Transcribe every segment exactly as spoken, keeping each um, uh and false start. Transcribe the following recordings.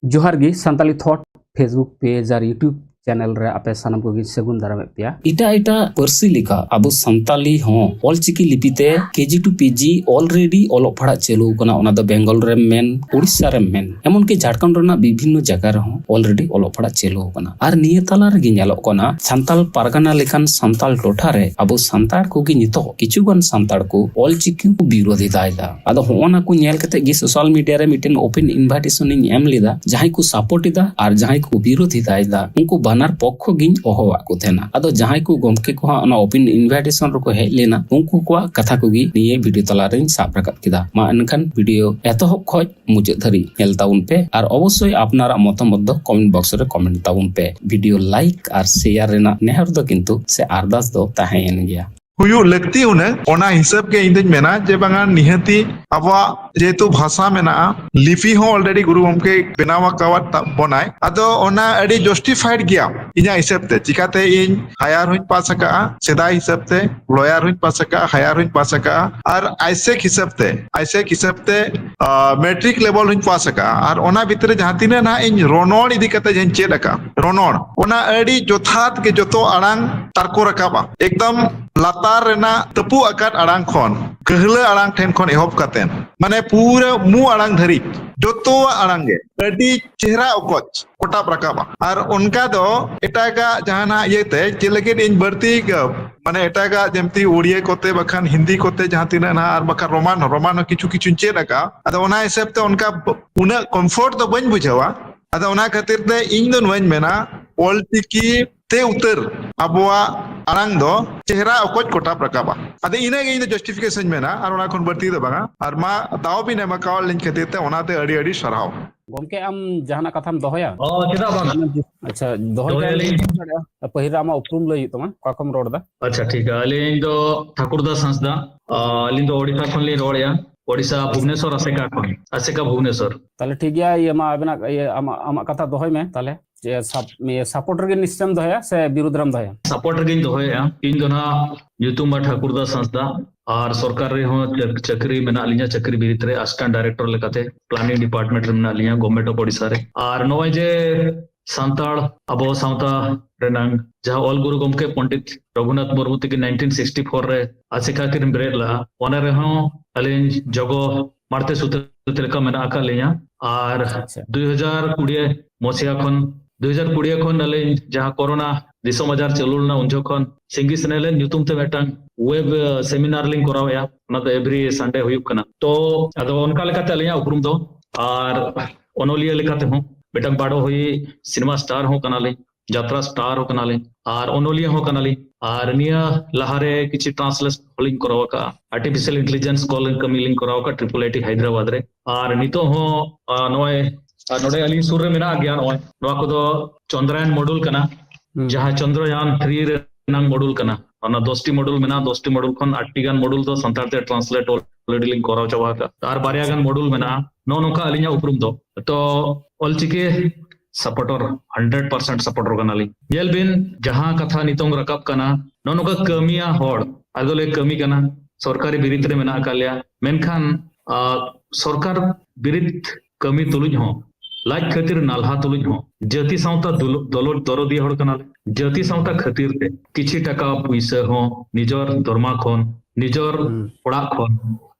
ᱡᱚᱦᱟᱨ ᱜᱮ, Santali ᱛᱷᱚᱴ Facebook page ᱟᱨ YouTube channel ᱨᱮ ᱟᱯᱮ ᱥᱟᱱᱟᱢ ᱠᱚᱜᱮᱧ ᱥᱟᱹᱜᱩᱱ ᱫᱟᱨᱟᱢᱮᱫ ᱯᱮᱭᱟ᱾ ᱮᱴᱟᱜ ᱮᱴᱟᱜ ᱯᱟᱹᱨᱥᱤ ᱞᱮᱠᱟ ᱟᱵᱚ ᱥᱟᱱᱛᱟᱞᱤ ᱦᱚᱸ ᱚᱞᱪᱤᱠᱤ ᱞᱤᱯᱤ ᱛᱮ ᱠᱮᱡᱤ ᱴᱩ ᱯᱤᱡᱤ already ᱚᱞᱚᱜ ᱯᱟᱲᱦᱟᱜ ᱪᱟᱹᱞᱩ ᱟᱠᱟᱱᱟ᱾ ᱚᱱᱟ ᱫᱚ ᱵᱮᱝᱜᱚᱞ ᱨᱮᱢ ᱢᱮᱱ, ᱩᱲᱤᱥᱥᱟ ᱨᱮᱢ ᱢᱮᱱ, ᱮᱢᱚᱱᱠᱤ ᱡᱷᱟᱲᱠᱷᱚᱸᱰ ᱨᱮᱱᱟᱜ ᱵᱤᱵᱷᱤᱱᱱᱚ ᱡᱟᱭᱜᱟ ᱨᱮᱦᱚᱸ already ᱚᱞᱚᱜ ᱯᱟᱲᱦᱟᱜ ᱪᱟᱹᱞᱩ ᱟᱠᱟᱱᱟ᱾ ᱟᱨ ᱱᱤᱭᱟᱹ ᱛᱟᱞᱟ ᱨᱮᱜᱮ ᱧᱮᱞᱚᱜ ᱠᱟᱱᱟ, ᱥᱟᱱᱛᱟᱞ ᱯᱟᱨᱜᱟᱱᱟ ᱞᱮᱠᱟᱱ ᱥᱟᱱᱛᱟᱞ ᱴᱚᱴᱷᱟ ᱨᱮ ᱟᱵᱚ ᱥᱟᱱᱛᱟᱲ ᱠᱚᱜᱮ ᱱᱤᱛᱚᱜ ᱠᱤᱪᱷᱩ ᱜᱟᱱ ᱥᱟᱱᱛᱟᱲ ᱠᱚ ᱚᱞᱪᱤᱠᱤ ᱠᱚ ᱵᱤᱨᱳᱫᱷ ᱮᱫᱟ᱾ ᱟᱫᱚ ᱦᱚᱸᱜᱼᱚ ᱱᱟ ᱠᱚ ᱧᱮᱞ ᱠᱟᱛᱮ ᱜᱮ ᱥᱳᱥᱟᱞ ᱢᱤᱰᱤᱭᱟ ᱨᱮ ᱢᱤᱫᱴᱮᱱ open invitation ᱤᱧ ᱮᱢ ᱞᱮᱫᱟ᱾ ᱡᱟᱦᱟᱸᱭ ᱠᱚ ᱥᱟᱯᱳᱨᱴ ᱮᱫᱟ ᱟᱨ ᱡᱟᱦᱟᱸᱭ ᱠᱚ ᱵᱤᱨᱳᱫᱷ ᱮᱫᱟ, ᱩᱱᱠᱩ ᱵᱟᱱᱟᱨ ᱯᱚᱠᱠᱷᱚ ᱜᱤᱧ ᱦᱚᱦᱚᱣᱟᱜ ᱠᱚ ᱛᱟᱦᱮᱱᱟ᱾ ᱟᱫᱚ ᱡᱟᱦᱟᱸᱭ ᱠᱚ ᱜᱚᱢᱠᱮ ᱠᱚ ᱦᱟᱸᱜ ᱚᱱᱟ open invitation ᱨᱮᱠᱚ ᱦᱮᱡ ᱞᱮᱱᱟ, ᱩᱱᱠᱩ ᱠᱚᱣᱟᱜ ᱠᱟᱛᱷᱟ ᱠᱚᱜᱮ ᱱᱤᱭᱟᱹ ᱵᱷᱤᱰᱤᱭᱳ ᱛᱟᱞᱟ ᱨᱮᱧ ᱥᱟᱵ ᱨᱟᱠᱟᱵ ᱠᱮᱫᱟ᱾ ᱢᱟ ᱮᱱᱠᱷᱟᱱ ᱵᱷᱤᱰᱤᱭᱳ ᱮᱛᱚᱦᱚᱵ ᱠᱷᱚᱡ ᱢᱩᱪᱟᱹᱫ ᱫᱷᱟᱹᱨᱤᱡ ᱧᱮᱞ ᱛᱟᱵᱚᱱ ᱯᱮ, ᱟᱨ ᱚᱵᱚᱥᱥᱳᱭ ᱟᱯᱱᱟᱨᱟᱜ ᱢᱚᱛᱟᱢᱚᱛ ᱫᱚ ᱠᱚᱢᱮᱱᱴ ᱵᱚᱠᱥ ᱨᱮ ᱠᱚᱢᱮᱱᱴ ᱛᱟᱵᱚᱱ ᱯᱮ᱾ ᱵᱷᱤᱰᱤᱭᱳ ᱞᱟᱭᱤᱠ ᱟᱨ ᱥᱮᱭᱟᱨ ᱨᱮᱱᱟᱜ ᱱᱮᱦᱚᱨ ᱫᱚ ᱠᱤᱱᱛᱩ ᱥᱮ ᱟᱨᱫᱟᱥ ᱫᱚ ᱛᱟᱦᱮᱸᱭᱮᱱ ᱜᱮᱭᱟ᱾ ᱦᱩᱭᱩᱜ ᱞᱟᱹᱠᱛᱤ ᱩᱱᱟᱹᱜ, ᱚᱱᱟ ᱦᱤᱥᱟᱹᱵ ᱜᱮ ᱤᱧ ᱫᱩᱧ ᱢᱮᱱᱟ ᱡᱮ ᱵᱟᱝᱟ, ᱱᱤᱦᱟᱹᱛᱤ ᱟᱵᱚᱣᱟᱜ ᱡᱮᱦᱮᱛᱩ ᱵᱷᱟᱥᱟ ᱢᱮᱱᱟᱜᱼᱟ, ᱞᱤᱯᱤ ᱦᱚᱸ already ᱜᱩᱨᱩ ᱜᱚᱢᱠᱮ ᱵᱮᱱᱟᱣ ᱟᱠᱟᱣᱟᱫ ᱛᱟ-, ᱵᱚᱱᱟᱭ, ᱟᱫᱚ ᱚᱱᱟ ᱟᱹᱰᱤ justified ᱜᱮᱭᱟ ᱤᱧᱟᱹᱜ ᱦᱤᱥᱟᱹᱵ ᱛᱮ᱾ ᱪᱤᱠᱟᱛᱮ ᱤᱧ ᱦᱟᱭᱟᱨ ᱦᱚᱸᱧ ᱯᱟᱥ ᱟᱠᱟᱜᱼᱟ, ᱥᱮᱫᱟᱭ ᱦᱤᱥᱟᱹᱵ ᱛᱮ ᱞᱚᱭᱟᱨ ᱦᱚᱸᱧ ᱯᱟᱥ ᱟᱠᱟᱜᱼᱟ, ᱦᱟᱭᱟᱨ ᱦᱚᱸᱧ ᱯᱟᱥ ᱟᱠᱟᱜᱼᱟ, ᱟᱨ ᱟᱭᱥᱮᱠ ᱦᱤᱥᱟᱹᱵ ᱛᱮ, ᱟᱭᱥᱮᱠ ᱦᱤᱥᱟᱹᱵ ᱛᱮ, ᱟ, ᱢᱮᱴᱨᱤᱠ ᱞᱮᱵᱮᱞ ᱦᱚᱸᱧ ᱯᱟᱥ ᱟᱠᱟᱜᱼᱟ᱾ ᱟᱨ ᱚᱱᱟ ᱵᱷᱤᱛᱨᱤ ᱨᱮ ᱡᱟᱦᱟᱸ ᱛᱤᱱᱟᱹᱜ ᱱᱟᱦᱟᱜ ᱤᱧ ᱨᱚᱱᱚᱲ ᱤᱫᱤ ᱠᱟᱛᱮ ᱡᱟᱦᱟᱸᱧ ᱪᱮᱫ ᱟᱠᱟᱜᱼᱟ, ᱨᱚᱱᱚᱲ, ᱚᱱᱟ ᱟᱹᱰᱤ ᱡᱚᱛᱷᱟᱛ ᱜᱮ ᱡᱚᱛᱚ ᱟᱲᱟᱝ ᱛᱟᱨᱠᱚ ᱨᱟᱠᱟᱵᱼᱟ᱾ ᱮᱠᱫᱚᱢ ᱞᱟᱛᱟᱨ ᱨᱮᱱᱟᱜ ᱛᱟᱹᱯᱩᱜ ᱟᱠᱟᱫ ᱟᱲᱟᱝ ᱠᱷᱚᱱ, ᱜᱟᱹᱦᱞᱟᱹ ᱟᱲᱟᱝ ᱴᱷᱮᱱ ᱠᱷᱚᱱ ᱮᱦᱚᱵ ᱠᱟᱛᱮ, ᱢᱟᱱᱮ ᱯᱩᱨᱟᱹ ᱢᱩ ᱟᱲᱟᱝ ᱫᱷᱟᱹᱨᱤᱡ ᱡᱚᱛᱚᱣᱟᱜ ᱟᱲᱟᱝ ᱜᱮ ᱟᱹᱰᱤ ᱪᱮᱦᱨᱟ ᱚᱠᱚᱡ ᱠᱚᱴᱟᱵ ᱨᱟᱠᱟᱵᱼᱟ᱾ ᱟᱨ ᱚᱱᱠᱟ ᱫᱚ ᱮᱴᱟᱜᱟᱜ ᱡᱟᱦᱟᱱᱟᱜ ᱤᱭᱟᱹᱛᱮ ᱪᱮᱫ ᱞᱟᱹᱜᱤᱫ ᱤᱧ ᱵᱟᱹᱲᱛᱤ ᱜ-, ᱢᱟᱱᱮ ᱮᱴᱟᱜᱟᱜ ᱡᱮᱢᱛᱤ ᱳᱲᱤᱭᱟᱹ ᱠᱚᱛᱮ ᱵᱟᱠᱷᱟᱱ ᱦᱤᱱᱫᱤ ᱠᱚᱛᱮ ᱡᱟᱦᱟᱸ ᱛᱤᱱᱟᱹᱜ ᱱᱟᱦᱟᱜ ᱟᱨ ᱵᱟᱠᱷᱟᱱ ᱨᱳᱢᱟᱱ, ᱨᱳᱢᱟᱱ ᱦᱚᱸ ᱠᱤᱪᱷᱩ ᱠᱤᱪᱷᱩᱧ ᱪᱮᱫ ᱟᱠᱟᱫᱼᱟ᱾ ᱟᱫᱚ ᱚᱱᱟ ᱦᱤᱥᱟᱹᱵ ᱛᱮ ᱚᱱᱠᱟ ᱵ-, ᱩᱱᱟᱹᱜ comfort ᱫᱚ ᱵᱟᱹᱧ ᱵᱩᱡᱷᱟᱹᱣᱟ᱾ ᱟᱫᱚ ᱚᱱᱟ ᱠᱷᱟᱹᱛᱤᱨ ᱛᱮ ᱤᱧ ᱫᱚ ᱱᱚᱣᱟᱧ ᱢᱮᱱᱟ, ᱚᱞᱪᱤᱠᱤ ᱛᱮ ᱩᱛᱟᱹᱨ ᱟᱵᱚᱣᱟᱜ ᱟᱲᱟᱝ ᱫᱚ ᱪᱮᱦᱨᱟ ᱚᱠᱚᱡ ᱠᱚᱴᱟᱵ ᱨᱟᱠᱟᱵᱼᱟ᱾ ᱟᱫᱚ ᱤᱱᱟᱹᱜᱮ ᱤᱧ ᱫᱚ justification ᱢᱮᱱᱟ, ᱟᱨ ᱚᱱᱟ ᱠᱷᱚᱱ ᱵᱟᱹᱲᱛᱤ ᱫᱚ ᱵᱟᱝᱟ᱾ ᱟᱨ ᱢᱟ ᱫᱟᱣ ᱵᱤᱱ ᱮᱢ ᱟᱠᱟᱣᱟᱫ ᱞᱤᱧ ᱠᱷᱟᱹᱛᱤᱨ ᱛᱮ ᱚᱱᱟᱛᱮ ᱟᱹᱰᱤ ᱟᱹᱰᱤ ᱥᱟᱨᱦᱟᱣ᱾ ᱜᱚᱢᱠᱮ, ᱟᱢ ᱡᱟᱦᱟᱱᱟᱜ ᱠᱟᱛᱷᱟᱢ ᱫᱚᱦᱚᱭᱟ? ᱚ, ᱪᱮᱫᱟᱜ ᱵᱟᱝ? ᱟᱪᱪᱷᱟ, ᱫᱚᱦᱚᱭ ᱫᱚᱦᱚᱭ ᱠᱷᱟᱱ ᱟᱹᱞᱤᱧ᱾ ᱫᱚᱦᱚᱭ ᱫᱟᱲᱮᱭᱟᱜᱼᱟ᱾ ᱯᱟᱹᱦᱤᱞ ᱨᱮ ᱟᱢᱟᱜ ᱩᱯᱨᱩᱢ ᱞᱟᱹᱭ ᱦᱩᱭᱩᱜ ᱛᱟᱢᱟ, ᱚᱠᱟ ᱠᱷᱚᱱᱮᱢ ᱨᱚᱲ ᱮᱫᱟ? ᱟᱪᱪᱷᱟ, ᱴᱷᱤᱠ ᱜᱮᱭᱟ᱾ ᱟᱹᱞᱤᱧ ᱫᱚ ᱴᱷᱟᱠᱩᱨ ᱫᱟᱥ ᱦᱟᱸᱥᱫᱟ᱾ ᱟ, ᱟᱹᱞᱤᱧ ᱫᱚ ᱳᱰᱤᱥᱟ ᱠᱷᱚᱱ ᱞᱤᱧ ᱨᱚᱲᱮᱫᱼᱟ᱾ ᱳᱰᱤᱥᱟ, ᱵᱷᱩᱵᱽᱱᱮᱥᱚᱨ ᱟᱥᱮᱠᱟ ᱠᱷᱚᱱ᱾ ᱟᱥᱮᱠᱟ, ᱵᱷᱩᱵᱽᱱᱮᱥᱚᱨ᱾ ᱛᱟᱦᱞᱮ ᱴᱷᱤᱠ ᱜᱮᱭᱟ, ᱤᱭᱟᱹ ᱢᱟ ᱟᱵᱮᱱᱟᱜ, ᱤᱭᱟᱹ ᱟᱢᱟᱜ, ᱟᱢᱟᱜ ᱠᱟᱛᱷᱟ ᱫᱚᱦᱚᱭ ᱢᱮ ᱛᱟᱦᱞᱮ᱾ ᱡᱮ ᱥᱟᱯ-, ᱤᱭᱟᱹ support ᱨᱮᱜᱮ ᱱᱤᱥᱪᱚᱭᱮᱢ ᱫᱚᱦᱚᱭᱟ ᱥᱮ ᱵᱤᱨᱩᱫᱽ ᱨᱮᱢ ᱫᱚᱦᱚᱭᱟ? Support ᱨᱮᱜᱮᱧ ᱫᱚᱦᱚᱭᱮᱫᱼᱟ᱾ ᱤᱧ ᱫᱚ ᱱᱟᱦᱟᱜ ᱧᱩᱛᱩᱢ ᱢᱟ ᱴᱷᱟᱠᱩᱨ ᱫᱟᱥ ᱦᱟᱸᱥᱫᱟ᱾ ᱟᱨ ᱥᱚᱨᱠᱟᱨ ᱨᱮᱦᱚᱸ ᱪᱟᱹᱠ- ᱪᱟᱹᱠᱨᱤ ᱢᱮᱱᱟᱜ ᱞᱤᱧᱟ, ᱪᱟᱹᱠᱨᱤ ᱵᱤᱨᱤᱫ ᱨᱮ ᱟᱥᱤᱥᱴᱮᱱᱴ ᱰᱟᱭᱨᱮᱠᱴᱚᱨ ᱞᱮᱠᱟᱛᱮ ᱯᱞᱟᱱᱤᱝ ᱰᱤᱯᱟᱨᱴᱢᱮᱱᱴ ᱨᱮ ᱢᱮᱱᱟᱜ ᱞᱤᱧᱟ, ᱜᱚᱵᱷᱢᱮᱱᱴ ᱚᱯᱷ ᱳᱰᱤᱥᱟ ᱨᱮ᱾ ᱟᱨ ᱱᱚᱜᱼᱚᱭ ᱡᱮ ᱥᱟᱱᱛᱟᱲ ᱟᱵᱚ ᱥᱟᱶᱛᱟ ᱨᱮᱱᱟᱝ ᱡᱟᱦᱟᱸ ᱚᱞ ᱜᱩᱨᱩ ᱜᱚᱢᱠᱮ ᱯᱚᱱᱰᱤᱛ ᱨᱚᱜᱷᱩᱱᱟᱛᱷ ᱢᱩᱨᱢᱩ ᱛᱟᱹᱠᱤᱱ ᱱᱟᱭᱤᱱᱴᱤᱱ ᱥᱤᱠᱥᱴᱤ ᱯᱷᱳᱨ ᱨᱮ ᱟᱥᱮᱠᱟ ᱠᱤᱱ ᱵᱮᱨᱮᱫ ᱞᱮᱫᱼᱟ, ᱚᱱᱟ ᱨᱮᱦᱚᱸ ᱟᱹᱞᱤᱧ ᱡᱚᱜᱚ ᱢᱟᱲᱛᱮ ᱥᱩᱛᱨᱮᱛ ᱞᱮᱠᱟ ᱢᱮᱱᱟᱜ ᱟᱠᱟᱫ ᱞᱤᱧᱟ᱾ ᱟᱨ ᱟᱪᱪᱷᱟ᱾ ᱫᱩᱭ ᱦᱟᱡᱟᱨ ᱠᱩᱲᱤ ᱢᱚᱥᱤᱭᱟ ᱠᱷᱚᱱ, ᱫᱩᱭ ᱦᱟᱡᱟᱨ ᱠᱩᱲᱤ ᱠᱷᱚᱱ ᱟᱹᱞᱤᱧ ᱡᱟᱦᱟᱸ ᱠᱚᱨᱳᱱᱟ ᱫᱤᱥᱚᱢ ᱟᱡᱟᱨ ᱪᱟᱹᱞᱩ ᱞᱮᱱᱟ, ᱩᱱ ᱡᱚᱠᱷᱚᱱ ᱥᱤᱝᱜᱤ ᱥᱮᱱᱮᱞᱮᱫ ᱧᱩᱛᱩᱢ ᱛᱮ ᱢᱤᱫᱴᱟᱝ ᱣᱮᱵ ᱥᱮᱢᱤᱱᱟᱨ ᱞᱤᱧ ᱠᱚᱨᱟᱣᱮᱫᱼᱟ, ᱚᱱᱟ ᱫᱚ ᱮᱵᱷᱨᱤ ᱥᱟᱱᱰᱮ ᱦᱩᱭᱩᱜ ᱠᱟᱱᱟ᱾ ᱛᱚ ᱟᱫᱚ ᱚᱱᱠᱟ ᱞᱮᱠᱟᱛᱮ ᱟᱹᱞᱤᱧᱟᱜ ᱩᱯᱨᱩᱢ ᱫᱚ, ᱟᱨ ᱚᱱᱚᱞᱤᱭᱟᱹ ᱞᱮᱠᱟ ᱛᱮᱦᱚᱸ ᱢᱤᱫᱴᱟᱝ ᱵᱟᱰᱚ ᱦᱩᱭ ᱥᱤᱱᱮᱢᱟ ᱥᱴᱟᱨ ᱦᱚᱸ ᱠᱟᱱᱟᱞᱤᱧ, ᱡᱟᱛᱨᱟ ᱥᱴᱟᱨ ᱦᱚᱸ ᱠᱟᱱᱟᱞᱤᱧ, ᱟᱨ ᱚᱱᱚᱞᱤᱭᱟᱹ ᱦᱚᱸ ᱠᱟᱱᱟᱞᱤᱧ᱾ ᱟᱨ ᱱᱤᱭᱟᱹ ᱞᱟᱦᱟᱨᱮ ᱠᱤᱪᱷᱩ ᱴᱨᱟᱱᱥᱞᱮᱴ ᱦᱚᱸᱞᱤᱧ ᱠᱚᱨᱟᱣ ᱟᱠᱟᱫᱼᱟ, ᱟᱨᱴᱤᱯᱷᱤᱥᱤᱭᱟᱞ ᱤᱱᱴᱮᱞᱤᱡᱮᱱᱥ ᱠᱚ ᱠᱟᱹᱢᱤ ᱞᱤᱧ ᱠᱚᱨᱟᱣ ᱟᱠᱟᱫᱼᱟ ᱴᱨᱤᱯᱚᱞ ᱟᱭ ᱴᱤ ᱦᱟᱭᱫᱨᱟᱵᱟᱫᱽ ᱨᱮ᱾ ᱟᱨ ᱱᱤᱛᱚᱜ ᱦᱚᱸ ᱟᱨ ᱱᱚᱜᱼᱚᱭ ᱟᱨ ᱱᱚᱰᱮ ᱟᱹᱞᱤᱧ ᱥᱩᱨ ᱨᱮ ᱢᱮᱱᱟᱜ ᱜᱮᱭᱟ, ᱱᱚᱜᱼᱚᱭ ᱱᱚᱣᱟ ᱠᱚᱫᱚ ᱪᱚᱱᱫᱨᱟᱭᱟᱱ ᱢᱚᱰᱩᱞ ᱠᱟᱱᱟ, ᱦᱩᱸ᱾ ᱡᱟᱦᱟᱸ ᱪᱚᱱᱫᱨᱚᱭᱟᱱ ᱛᱷᱨᱤ ᱨᱮᱱᱟᱝ ᱢᱚᱰᱩᱞ ᱠᱟᱱᱟ᱾ ᱚᱱᱟ ᱫᱚᱥᱴᱤ ᱢᱚᱰᱩᱞ ᱢᱮᱱᱟᱜᱼᱟ, ᱫᱚᱥᱴᱤ ᱢᱚᱰᱩᱞ ᱠᱷᱚᱱ ᱟᱴᱴᱤ ᱜᱟᱱ ᱢᱚᱰᱩᱞ ᱫᱚ ᱥᱟᱱᱛᱟᱲ ᱛᱮ ᱴᱨᱟᱱᱥᱞᱮᱴ ᱚᱞᱨᱮᱰᱤ ᱞᱤᱧ ᱠᱚᱨᱟᱣ ᱪᱟᱵᱟ ᱟᱠᱟᱫᱼᱟ᱾ ᱟᱨ ᱵᱟᱨᱭᱟ ᱜᱟᱱ ᱢᱚᱰᱩᱞ ᱢᱮᱱᱟᱜᱼᱟ᱾ ᱱᱚᱜᱼᱚ ᱱᱚᱝᱠᱟ ᱟᱹᱞᱤᱧᱟᱜ ᱩᱯᱨᱩᱢ ᱫᱚ᱾ ᱛᱚ ᱚᱞᱪᱤᱠᱤ ᱥᱟᱯᱚᱨᱴᱚᱨ, ᱦᱟᱱᱰᱨᱮᱰ ᱯᱟᱨᱥᱮᱱᱴ ᱥᱟᱯᱚᱨᱴᱚᱨ ᱠᱟᱱᱟᱞᱤᱧ᱾ ᱧᱮᱞ ᱵᱤᱱ, ᱡᱟᱦᱟᱸ ᱠᱟᱛᱷᱟ ᱱᱤᱛᱚᱝ ᱨᱟᱠᱟᱵ ᱠᱟᱱᱟ, ᱱᱚᱜᱼᱚ ᱱᱚᱝᱠᱟ ᱠᱟᱹᱢᱤᱭᱟ ᱦᱚᱲ, ᱟᱞᱮ ᱫᱚᱞᱮ ᱠᱟᱹᱢᱤ ᱠᱟᱱᱟ, ᱥᱚᱨᱠᱟᱨᱤ ᱵᱤᱨᱤᱫ ᱨᱮ ᱢᱮᱱᱟᱜ ᱟᱠᱟᱫ ᱞᱮᱭᱟ, ᱢᱮᱱᱠᱷᱟᱱ ᱟᱨ ᱥᱚᱨᱠᱟᱨ ᱵᱤᱨᱤᱫ ᱠᱟᱹᱢᱤ ᱛᱩᱞᱩᱡ ᱦᱚᱸ, ᱞᱟᱡ ᱠᱷᱟᱹᱛᱤᱨ ᱱᱟᱞᱦᱟ ᱛᱩᱞᱩᱡ ᱦᱚᱸ, ᱡᱟᱹᱛᱤ ᱥᱟᱶᱛᱟ ᱫᱩᱞ-, ᱫᱚᱞᱚᱛ ᱫᱚᱨᱚᱫᱤᱭᱟᱹ ᱦᱚᱲ ᱠᱟᱱᱟᱞᱮ᱾ ᱡᱟᱹᱛᱤ ᱥᱟᱶᱛᱟ ᱠᱷᱟᱹᱛᱤᱨ ᱛᱮ ᱠᱤᱪᱷᱤ ᱴᱟᱠᱟ ᱯᱩᱭᱥᱟᱹ ᱦᱚᱸ ᱱᱤᱡᱚᱨ ᱫᱚᱨᱢᱟ ᱠᱷᱚᱱ, ᱱᱤᱡᱚᱨ ᱦᱩᱸ᱾ ᱚᱲᱟᱜ ᱠᱷᱚᱱ,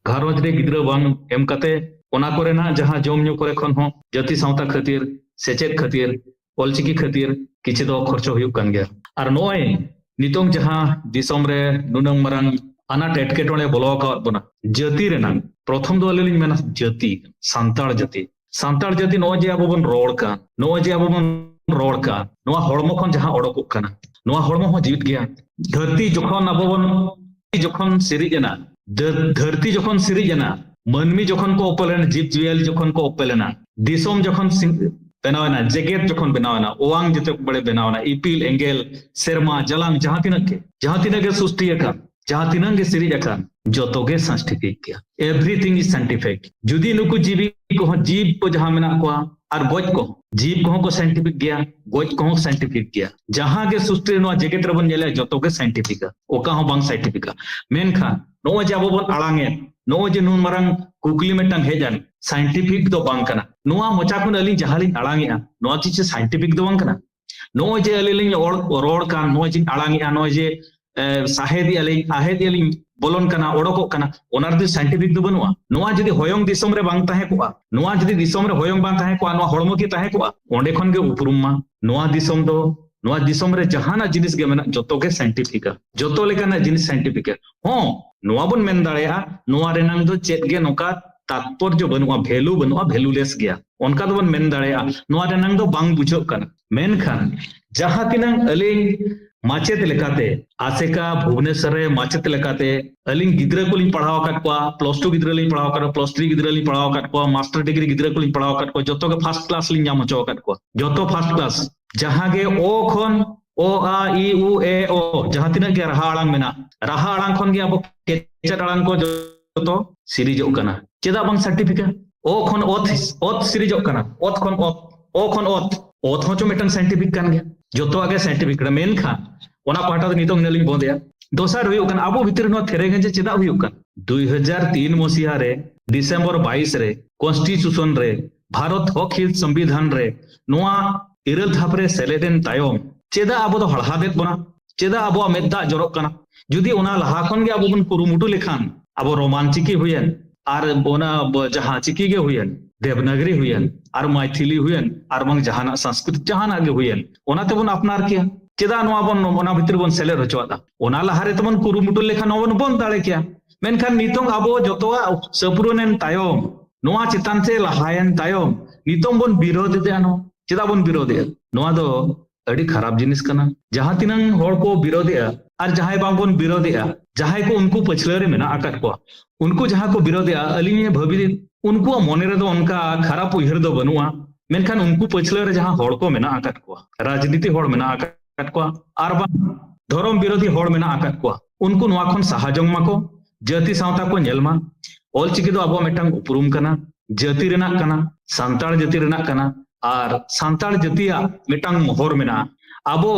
ᱜᱷᱟᱨᱚᱸᱡᱽ ᱨᱮ ᱜᱤᱫᱽᱨᱟᱹ ᱵᱟᱝ ᱮᱢ ᱠᱟᱛᱮ, ᱚᱱᱟ ᱠᱚᱨᱮᱱᱟᱜ ᱡᱟᱦᱟᱸ ᱡᱚᱢ ᱧᱩ ᱠᱚᱨᱮ ᱠᱷᱚᱱ ᱦᱚᱸ ᱡᱟᱹᱛᱤ ᱥᱟᱶᱛᱟ ᱠᱷᱟᱹᱛᱤᱨ, ᱥᱮᱪᱮᱫ ᱠᱷᱟᱹᱛᱤᱨ, ᱚᱞᱪᱤᱠᱤ ᱠᱷᱟᱹᱛᱤᱨ ᱠᱤᱪᱷᱤ ᱫᱚ ᱠᱷᱚᱨᱪᱚ ᱦᱩᱭᱩᱜ ᱠᱟᱱ ᱜᱮᱭᱟ᱾ ᱟᱨ ᱱᱚᱜᱼᱚᱭ ᱱᱤᱛᱚᱝ ᱡᱟᱦᱟᱸ ᱫᱤᱥᱚᱢ ᱨᱮ ᱱᱩᱱᱟᱹᱝ ᱢᱟᱨᱟᱝ ᱟᱱᱟᱴ ᱮᱴᱠᱮᱴᱚᱬᱮ ᱵᱚᱞᱚ ᱟᱠᱟᱣᱟᱫ ᱵᱚᱱᱟ, ᱡᱟᱹᱛᱤ ᱨᱮᱱᱟᱜ, ᱯᱨᱚᱛᱷᱚᱢ ᱫᱚ ᱟᱹᱞᱤᱧ ᱞᱤᱧ ᱢᱮᱱᱟ ᱡᱟᱹᱛᱤ, ᱥᱟᱱᱛᱟᱲ ᱡᱟᱹᱛᱤ᱾ ᱥᱟᱱᱛᱟᱲ ᱡᱟᱹᱛᱤ ᱱᱚᱜᱼᱚᱭ ᱡᱮ ᱟᱵᱚ ᱵᱚᱱ ᱨᱚᱲ ᱠᱟᱱ, ᱱᱚᱜᱼᱚᱭ ᱡᱮ ᱟᱵᱚ ᱵᱚᱱ ᱨᱚᱲ ᱠᱟᱱ, ᱱᱚᱣᱟ ᱦᱚᱲᱢᱚ ᱠᱷᱚᱱ ᱡᱟᱦᱟᱸ ᱚᱰᱚᱠᱚᱜ ᱠᱟᱱᱟ, ᱱᱚᱣᱟ ᱦᱚᱲᱢᱚ ᱦᱚᱸ ᱡᱤᱣᱤᱫ ᱜᱮᱭᱟ᱾ ᱫᱷᱟᱹᱨᱛᱤ ᱡᱚᱠᱷᱚᱱ ᱟᱵᱚ ᱵᱚᱱ, ᱡᱚᱠᱷᱚᱱ ᱥᱤᱨᱤᱡ ᱮᱱᱟ, ᱫᱷᱟᱹᱨ-, ᱫᱷᱟᱹᱨᱛᱤ ᱡᱚᱠᱷᱚᱱ ᱥᱤᱨᱤᱡ ᱮᱱᱟ, ᱢᱟᱹᱱᱢᱤ ᱡᱚᱠᱷᱚᱱ ᱠᱚ ᱩᱯᱮᱞ ᱮᱱᱟ, ᱡᱤᱵᱽ ᱡᱤᱭᱟᱹᱞᱤ ᱡᱚᱠᱷᱚᱱ ᱠᱚ ᱩᱯᱮᱞ ᱮᱱᱟ, ᱫᱤᱥᱚᱢ ᱡᱚᱠᱷᱚᱱ ᱥᱤ-, ᱵᱮᱱᱟᱣ ᱮᱱᱟ, ᱡᱮᱜᱮᱛ ᱡᱚᱠᱷᱚᱱ ᱵᱮᱱᱟᱣ ᱮᱱᱟ, ᱚᱣᱟᱝ ᱡᱮᱛᱮ ᱵᱟᱲᱮ ᱵᱮᱱᱟᱣ ᱮᱱᱟ, ᱤᱯᱤᱞ, ᱮᱸᱜᱮᱞ, ᱥᱮᱨᱢᱟ, ᱡᱟᱞᱟᱝ, ᱡᱟᱦᱟᱸ ᱛᱤᱱᱟᱹᱜ ᱜᱮ, ᱡᱟᱦᱟᱸ ᱛᱤᱱᱟᱹᱜ ᱜᱮ ᱥᱨᱤᱥᱴᱤ ᱟᱠᱟᱱ, ᱡᱟᱦᱟᱸ ᱛᱤᱱᱟᱹᱜ ᱜᱮ ᱥᱤᱨᱤᱡ ᱟᱠᱟᱱ, ᱡᱚᱛᱚ ᱜᱮ ᱥᱟᱭᱮᱱᱴᱤᱯᱷᱤᱠ ᱜᱮᱭᱟ᱾ Everything is scientific. ᱡᱩᱫᱤ ᱱᱩᱠᱩ ᱡᱤᱵᱤ ᱠᱚᱦᱚᱸ, ᱡᱤᱵ ᱠᱚ ᱡᱟᱦᱟᱸ ᱢᱮᱱᱟᱜ ᱠᱚᱣᱟ, ᱟᱨ ᱜᱚᱡ ᱠᱚᱦᱚᱸ, ᱡᱤᱵ ᱠᱚᱦᱚᱸ ᱠᱚ ᱥᱟᱭᱮᱱᱴᱤᱯᱷᱤᱠ ᱜᱮᱭᱟ, ᱜᱚᱡ ᱠᱚᱦᱚᱸ ᱥᱟᱭᱮᱱᱴᱤᱯᱷᱤᱠ ᱜᱮᱭᱟ᱾ ᱡᱟᱦᱟᱸ ᱜᱮ ᱥᱨᱤᱥᱴᱤ ᱨᱮ ᱱᱚᱣᱟ ᱡᱮᱜᱮᱛ ᱨᱮᱵᱚᱱ ᱧᱮᱞᱮᱜᱼᱟ, ᱡᱚᱛᱚ ᱜᱮ ᱥᱟᱭᱮᱱᱴᱤᱯᱷᱤᱠᱟ, ᱚᱠᱟ ᱦᱚᱸ ᱵᱟᱝ ᱥᱟᱭᱮᱱᱴᱤᱯᱷᱤᱠᱟ᱾ ᱢᱮᱱᱠᱷᱟᱱ ᱱᱚᱜᱼᱚᱭ ᱡᱮ ᱟᱵᱚ ᱵᱚᱱ ᱟᱲᱟᱝ ᱮᱫ, ᱱᱚᱜᱼᱚᱭ ᱡᱮ ᱱᱩᱱ ᱢᱟᱨᱟᱝ ᱠᱩᱠᱞᱤ ᱢᱤᱫᱴᱟᱝ ᱦᱮᱡ ᱮᱱ, ᱥᱟᱭᱮᱱᱴᱤᱯᱷᱤᱠ ᱫᱚ ᱵᱟᱝ ᱠᱟᱱᱟ᱾ ᱱᱚᱣᱟ ᱢᱚᱪᱟ ᱠᱷᱚᱱ ᱟᱹᱞᱤᱧ ᱡᱟᱦᱟᱸ ᱞᱤᱧ ᱟᱲᱟᱝ ᱮᱫᱼᱟ, ᱱᱚᱣᱟ ᱠᱤ ᱪᱮᱫ ᱥᱟᱭᱮᱱᱴᱤᱯᱷᱤᱠ ᱫᱚ ᱵᱟᱝ ᱠᱟᱱᱟ? ᱱᱚᱜᱼᱚᱭ ᱡᱮ ᱟᱹᱞᱤᱧ ᱞᱤᱧ ᱚᱲ-, ᱨᱚᱲ ᱠᱟᱱ, ᱱᱚᱜᱼᱚᱭ ᱡᱮ ᱟᱲᱟᱝ ᱮᱫᱼᱟ, ᱱᱚᱜᱼᱚᱭ ᱡᱮ, ᱮ, ᱥᱟᱦᱮᱫ ᱮᱫᱼᱟ ᱞᱤᱧ, ᱟᱦᱮᱫ ᱮᱫᱼᱟ ᱞᱤᱧ, ᱵᱚᱞᱚᱱ ᱠᱟᱱᱟ, ᱚᱰᱚᱠᱚᱜ ᱠᱟᱱᱟ, ᱚᱱᱟ ᱨᱮᱫᱚ ᱥᱟᱭᱮᱱᱴᱤᱯᱷᱤᱠ ᱫᱚ ᱵᱟᱹᱱᱩᱜᱼᱟ᱾ ᱱᱚᱣᱟ ᱡᱩᱫᱤ ᱦᱚᱭᱚᱝ ᱫᱤᱥᱚᱢ ᱨᱮ ᱵᱟᱝ ᱛᱟᱦᱮᱸ ᱠᱚᱜᱼᱟ, ᱱᱚᱣᱟ ᱡᱩᱫᱤ ᱫᱤᱥᱚᱢ ᱨᱮ ᱦᱚᱭᱚᱝ ᱵᱟᱝ ᱛᱟᱦᱮᱸ ᱠᱚᱜᱼᱟ, ᱱᱚᱣᱟ ᱦᱚᱲᱢᱚ ᱠᱤ ᱛᱟᱦᱮᱸ ᱠᱚᱜᱼᱟ? ᱚᱸᱰᱮ ᱠᱷᱚᱱ ᱜᱮ ᱩᱯᱨᱩᱢ ᱢᱟ᱾ ᱱᱚᱣᱟ ᱫᱤᱥᱚᱢ ᱫᱚ, ᱱᱚᱣᱟ ᱫᱤᱥᱚᱢ ᱨᱮ ᱡᱟᱦᱟᱱᱟᱜ ᱡᱤᱱᱤᱥ ᱜᱮ ᱢᱮᱱᱟᱜ, ᱡᱚᱛᱚ ᱜᱮ ᱥᱟᱭᱮᱱᱴᱤᱯᱷᱤᱠᱟ, ᱡᱚᱛᱚ ᱞᱮᱠᱟᱱᱟᱜ ᱡᱤᱱᱤᱥ ᱥᱟᱭᱮᱱᱴᱤᱯᱷᱤᱠᱟ᱾ ᱦᱚᱸ, ᱱᱚᱣᱟ ᱵᱚᱱ ᱢᱮᱱ ᱫᱟᱲᱮᱭᱟᱜᱼᱟ, ᱱᱚᱣᱟ ᱨᱮᱱᱟᱝ ᱫᱚ ᱪᱮᱫ ᱜᱮ ᱱᱚᱝᱠᱟ ᱛᱟᱛᱯᱚᱨᱡᱚ ᱵᱟᱹᱱᱩᱜᱼᱟ, ᱵᱷᱮᱞᱩ ᱵᱟᱹᱱᱩᱜᱼᱟ, ᱵᱷᱮᱞᱩᱞᱮᱥ ᱜᱮᱭᱟ, ᱚᱱᱠᱟ ᱫᱚᱵᱚᱱ ᱢᱮᱱ ᱫᱟᱲᱮᱭᱟᱜᱼᱟ᱾ ᱱᱚᱣᱟ ᱨᱮᱱᱟᱝ ᱫᱚ ᱵᱟᱝ ᱵᱩᱡᱷᱟᱹᱜ ᱠᱟᱱᱟ᱾ ᱢᱮᱱᱠᱷᱟᱱ ᱡᱟᱦᱟᱸ ᱛᱤᱱᱟᱹᱝ ᱟᱹᱞᱤᱧ ᱢᱟᱪᱮᱫ ᱞᱮᱠᱟᱛᱮ, ᱟᱥᱮᱠᱟ ᱵᱷᱩᱵᱽᱱᱮᱥᱚᱨ ᱨᱮ ᱢᱟᱪᱮᱫ ᱞᱮᱠᱟᱛᱮ ᱟᱹᱞᱤᱧ ᱜᱤᱫᱽᱨᱟᱹ ᱠᱚᱞᱤᱧ ᱯᱟᱲᱦᱟᱣ ᱟᱠᱟᱫ ᱠᱚᱣᱟ, ᱯᱞᱟᱥ ᱴᱩ ᱜᱤᱫᱽᱨᱟᱹ ᱞᱤᱧ ᱯᱟᱲᱦᱟᱣ ᱟᱠᱟᱫ ᱠᱚᱣᱟ, ᱯᱞᱟᱥ ᱛᱷᱨᱤ ᱜᱤᱫᱽᱨᱟᱹ ᱞᱤᱧ ᱯᱟᱲᱦᱟᱣ ᱟᱠᱟᱫ ᱠᱚᱣᱟ, ᱢᱟᱥᱴᱟᱨ ᱰᱤᱜᱽᱨᱤ ᱜᱤᱫᱽᱨᱟᱹ ᱠᱚᱞᱤᱧ ᱯᱟᱲᱦᱟᱣ ᱟᱠᱟᱫ ᱠᱚᱣᱟ, ᱡᱚᱛᱚ ᱜᱮ ᱯᱷᱟᱥᱴ ᱠᱞᱟᱥ ᱞᱤᱧ ᱧᱟᱢ ᱦᱚᱪᱚ ᱟᱠᱟᱫ ᱠᱚᱣᱟ, ᱡᱚᱛᱚ ᱯᱷᱟᱥᱴ ᱠᱞᱟᱥ᱾ ᱡᱟᱦᱟᱸ ᱜᱮ ᱚ ᱠᱷᱚᱱ, ᱚ, ᱟ, ᱤ, ᱩ, ᱮ, ᱚ, ᱡᱟᱦᱟᱸ ᱛᱤᱱᱟᱹᱜ ᱜᱮ ᱨᱟᱦᱟ ᱟᱲᱟᱝ ᱢᱮᱱᱟᱜ, ᱨᱟᱦᱟ ᱟᱲᱟᱝ ᱠᱷᱚᱱ ᱜᱮ ᱟᱵᱚ ᱠᱮᱪᱮᱫ ᱟᱲᱟᱝ ᱠᱚ ᱡᱚᱛᱚ ᱥᱤᱨᱤᱡᱚᱜ ᱠᱟᱱᱟ᱾ ᱪᱮᱫᱟᱜ ᱵᱟᱝ ᱥᱟᱭᱮᱱᱴᱤᱯᱷᱤᱠᱟ? ᱚ ᱠᱷᱚᱱ ᱚᱛ, ᱚᱛ ᱥᱤᱨᱤᱡᱚᱜ ᱠᱟᱱᱟ, ᱚᱛ ᱠᱷᱚᱱ ᱚᱛ, ᱚ ᱠᱷᱚᱱ ᱚᱛ, ᱚᱛ ᱦᱚᱸ ᱪᱚ ᱢᱤᱫᱴᱟᱝ ᱥᱟᱭᱮᱱᱴᱤᱯᱷᱤᱠ ᱠᱟᱱ ᱜᱮᱭᱟ᱾ ᱡᱚᱛᱚᱣᱟᱜ ᱜᱮ ᱥᱟᱭᱮᱱᱴᱤᱯᱷᱤᱠ ᱠᱟᱱᱟ᱾ ᱢᱮᱱᱠᱷᱟᱱ ᱚᱱᱟ ᱯᱟᱦᱴᱟ ᱫᱚ ᱱᱤᱛᱚᱜ ᱤᱧ ᱵᱚᱱᱫᱮᱭᱟ᱾ ᱫᱚᱥᱟᱨ ᱦᱩᱭᱩᱜ ᱠᱟᱱᱟ, ᱟᱵᱚ ᱵᱷᱤᱛᱤᱨ ᱨᱮ ᱱᱚᱣᱟ ᱛᱷᱮᱨᱮ ᱜᱮᱸᱡᱮ ᱪᱮᱫᱟᱜ ᱦᱩᱭᱩᱜ ᱠᱟᱱᱟ? ᱫᱩᱭ ᱦᱟᱡᱟᱨ ᱛᱤᱱ ᱢᱚᱥᱤᱦᱟ ᱨᱮ ᱰᱤᱥᱮᱢᱵᱚᱨ ᱵᱟᱭᱤᱥ ᱨᱮ ᱠᱚᱱᱥᱴᱤᱴᱤᱭᱩᱥᱚᱱ ᱨᱮ, ᱵᱷᱟᱨᱚᱛ ᱦᱚᱠ ᱦᱤᱛ ᱥᱚᱝᱵᱤᱫᱷᱟᱱ ᱨᱮ ᱱᱚᱣᱟ ᱤᱨᱟᱹᱞ ᱫᱷᱟᱯ ᱨᱮ ᱥᱮᱞᱮᱫ ᱮᱱ ᱛᱟᱭᱚᱢ ᱪᱮᱫᱟᱜ ᱟᱵᱚ ᱫᱚ ᱦᱟᱲᱦᱟᱫᱮᱫ ᱵᱚᱱᱟ? ᱪᱮᱫᱟᱜ ᱟᱵᱚᱣᱟᱜ ᱢᱮᱫ ᱫᱟᱜ ᱡᱚᱨᱚᱜ ᱠᱟᱱᱟ? ᱡᱩᱫᱤ ᱚᱱᱟ ᱞᱟᱦᱟ ᱠᱷᱚᱱ ᱜᱮ ᱟᱵᱚ ᱵᱚᱱ ᱠᱩᱨᱩᱢᱩᱴᱩ ᱞᱮᱠᱷᱟᱱ, ᱟᱵᱚ ᱨᱳᱢᱟᱱ ᱪᱤᱠᱤ ᱦᱩᱭᱮᱱ, ᱟᱨ ᱚᱱᱟ ᱵ-, ᱡᱟᱦᱟᱸ ᱪᱤᱠᱤ ᱜᱮ ᱦᱩᱭᱮᱱ, ᱫᱮᱵᱽᱱᱟᱜᱽᱨᱤ ᱦᱩᱭᱮᱱ, ᱟᱨ ᱢᱟᱭᱛᱷᱤᱞᱤ ᱦᱩᱭᱮᱱ, ᱟᱨ ᱵᱟᱝ ᱡᱟᱦᱟᱱᱟᱜ ᱥᱚᱝᱥᱠᱨᱤᱛ ᱡᱟᱦᱟᱱᱟᱜ ᱜᱮ ᱦᱩᱭᱮᱱ, ᱚᱱᱟ ᱛᱮᱵᱚᱱ ᱟᱯᱱᱟᱨ ᱠᱮᱭᱟ᱾ ᱪᱮᱫᱟᱜ ᱱᱚᱣᱟ ᱵᱚᱱ, ᱚᱱᱟ ᱵᱷᱤᱛᱨᱤ ᱵᱚᱱ ᱥᱮᱞᱮᱫ ᱦᱚᱪᱚᱣᱟᱫᱟ? ᱚᱱᱟ ᱞᱟᱦᱟ ᱨᱮ ᱛᱮᱵᱚᱱ ᱠᱩᱨᱩᱢᱩᱴᱩ ᱞᱮᱠᱷᱟᱱ ᱱᱚᱣᱟ ᱵᱚᱱ ᱵᱚᱱᱫ ᱫᱟᱲᱮ ᱠᱮᱭᱟ᱾ ᱢᱮᱱᱠᱷᱟᱱ ᱱᱤᱛᱚᱝ ᱟᱵᱚ ᱡᱚᱛᱚᱣᱟᱜ ᱥᱟᱹᱯᱩᱨᱩᱱ ᱮᱱ ᱛᱟᱭᱚᱢ, ᱱᱚᱣᱟ ᱪᱮᱛᱟᱱ ᱥᱮ ᱞᱟᱦᱟᱭᱮᱱ ᱛᱟᱭᱚᱢ, ᱱᱤᱛᱚᱝ ᱵᱚᱱ ᱵᱤᱨᱳᱫᱷ ᱮᱫᱟ᱾ ᱱᱚᱣᱟ ᱪᱮᱫᱟᱜ ᱵᱚᱱ ᱵᱤᱨᱳᱫᱷ ᱮᱫᱟ? ᱱᱚᱣᱟ ᱫᱚ ᱟᱹᱰᱤ ᱠᱷᱟᱨᱟᱯ ᱡᱤᱱᱤᱥ ᱠᱟᱱᱟ᱾ ᱡᱟᱦᱟᱸ ᱛᱤᱱᱟᱹᱝ ᱦᱚᱲ ᱠᱚ ᱵᱤᱨᱳᱫᱷ ᱮᱫᱟ ᱟᱨ ᱡᱟᱦᱟᱸᱭ ᱵᱟᱝ ᱵᱚᱱ ᱵᱤᱨᱳᱫᱷ ᱮᱫᱟ, ᱡᱟᱦᱟᱸᱭ ᱠᱚ ᱩᱱᱠᱩ ᱯᱟᱹᱪᱷᱞᱟᱹ ᱨᱮ ᱢᱮᱱᱟᱜ ᱟᱠᱟᱫ ᱠᱚᱣᱟ, ᱩᱱᱠᱩ ᱡᱟᱦᱟᱸ ᱠᱚ ᱵᱤᱨᱳᱫᱷ ᱮᱫᱟ, ᱟᱹᱞᱤᱧ ᱵᱷᱟᱹᱵᱤ, ᱩᱱᱠᱩᱣᱟᱜ ᱢᱚᱱᱮ ᱨᱮᱫᱚ ᱚᱱᱠᱟ ᱠᱷᱟᱨᱟᱯ ᱩᱭᱦᱟᱹᱨ ᱫᱚ ᱵᱟᱹᱱᱩᱜᱼᱟ᱾ ᱢᱮᱱᱠᱷᱟᱱ ᱩᱱᱠᱩ ᱯᱟᱹᱪᱷᱞᱟᱹ ᱨᱮ ᱡᱟᱦᱟᱸ ᱦᱚᱲ ᱠᱚ ᱢᱮᱱᱟᱜ ᱟᱠᱟᱫ ᱠᱚᱣᱟ, ᱨᱟᱡᱽᱱᱤᱛᱤ ᱦᱚᱲ ᱢᱮᱱᱟᱜ ᱟᱠᱟᱫ ᱠᱚᱣᱟ, ᱟᱨ ᱵᱟᱝ ᱫᱷᱚᱨᱚᱢ ᱵᱤᱨᱳᱫᱷᱤ ᱦᱚᱲ ᱢᱮᱱᱟᱜ ᱟᱠᱟᱫ ᱠᱚᱣᱟ, ᱩᱱᱠᱩ ᱱᱚᱣᱟ ᱠᱷᱚᱱ ᱥᱟᱦᱟ ᱡᱚᱝ ᱢᱟᱠᱚ, ᱡᱟᱹᱛᱤ ᱥᱟᱶᱛᱟ ᱠᱚ ᱧᱮᱞ ᱢᱟ᱾ ᱚᱞᱪᱤᱠᱤ ᱫᱚ ᱟᱵᱚᱣᱟᱜ ᱢᱤᱫᱴᱟᱝ ᱩᱯᱨᱩᱢ ᱠᱟᱱᱟ, ᱡᱟᱹᱛᱤ ᱨᱮᱱᱟᱜ ᱠᱟᱱᱟ, ᱥᱟᱱᱛᱟᱲ ᱡᱟᱹᱛᱤ ᱨᱮᱱᱟᱜ ᱠᱟᱱᱟ, ᱟᱨ ᱥᱟᱱᱛᱟᱲ ᱡᱟᱹᱛᱤᱭᱟᱜ ᱢᱤᱫᱴᱟᱝ ᱢᱚᱦᱚᱨ ᱢᱮᱱᱟᱜᱼᱟ᱾ ᱟᱵᱚ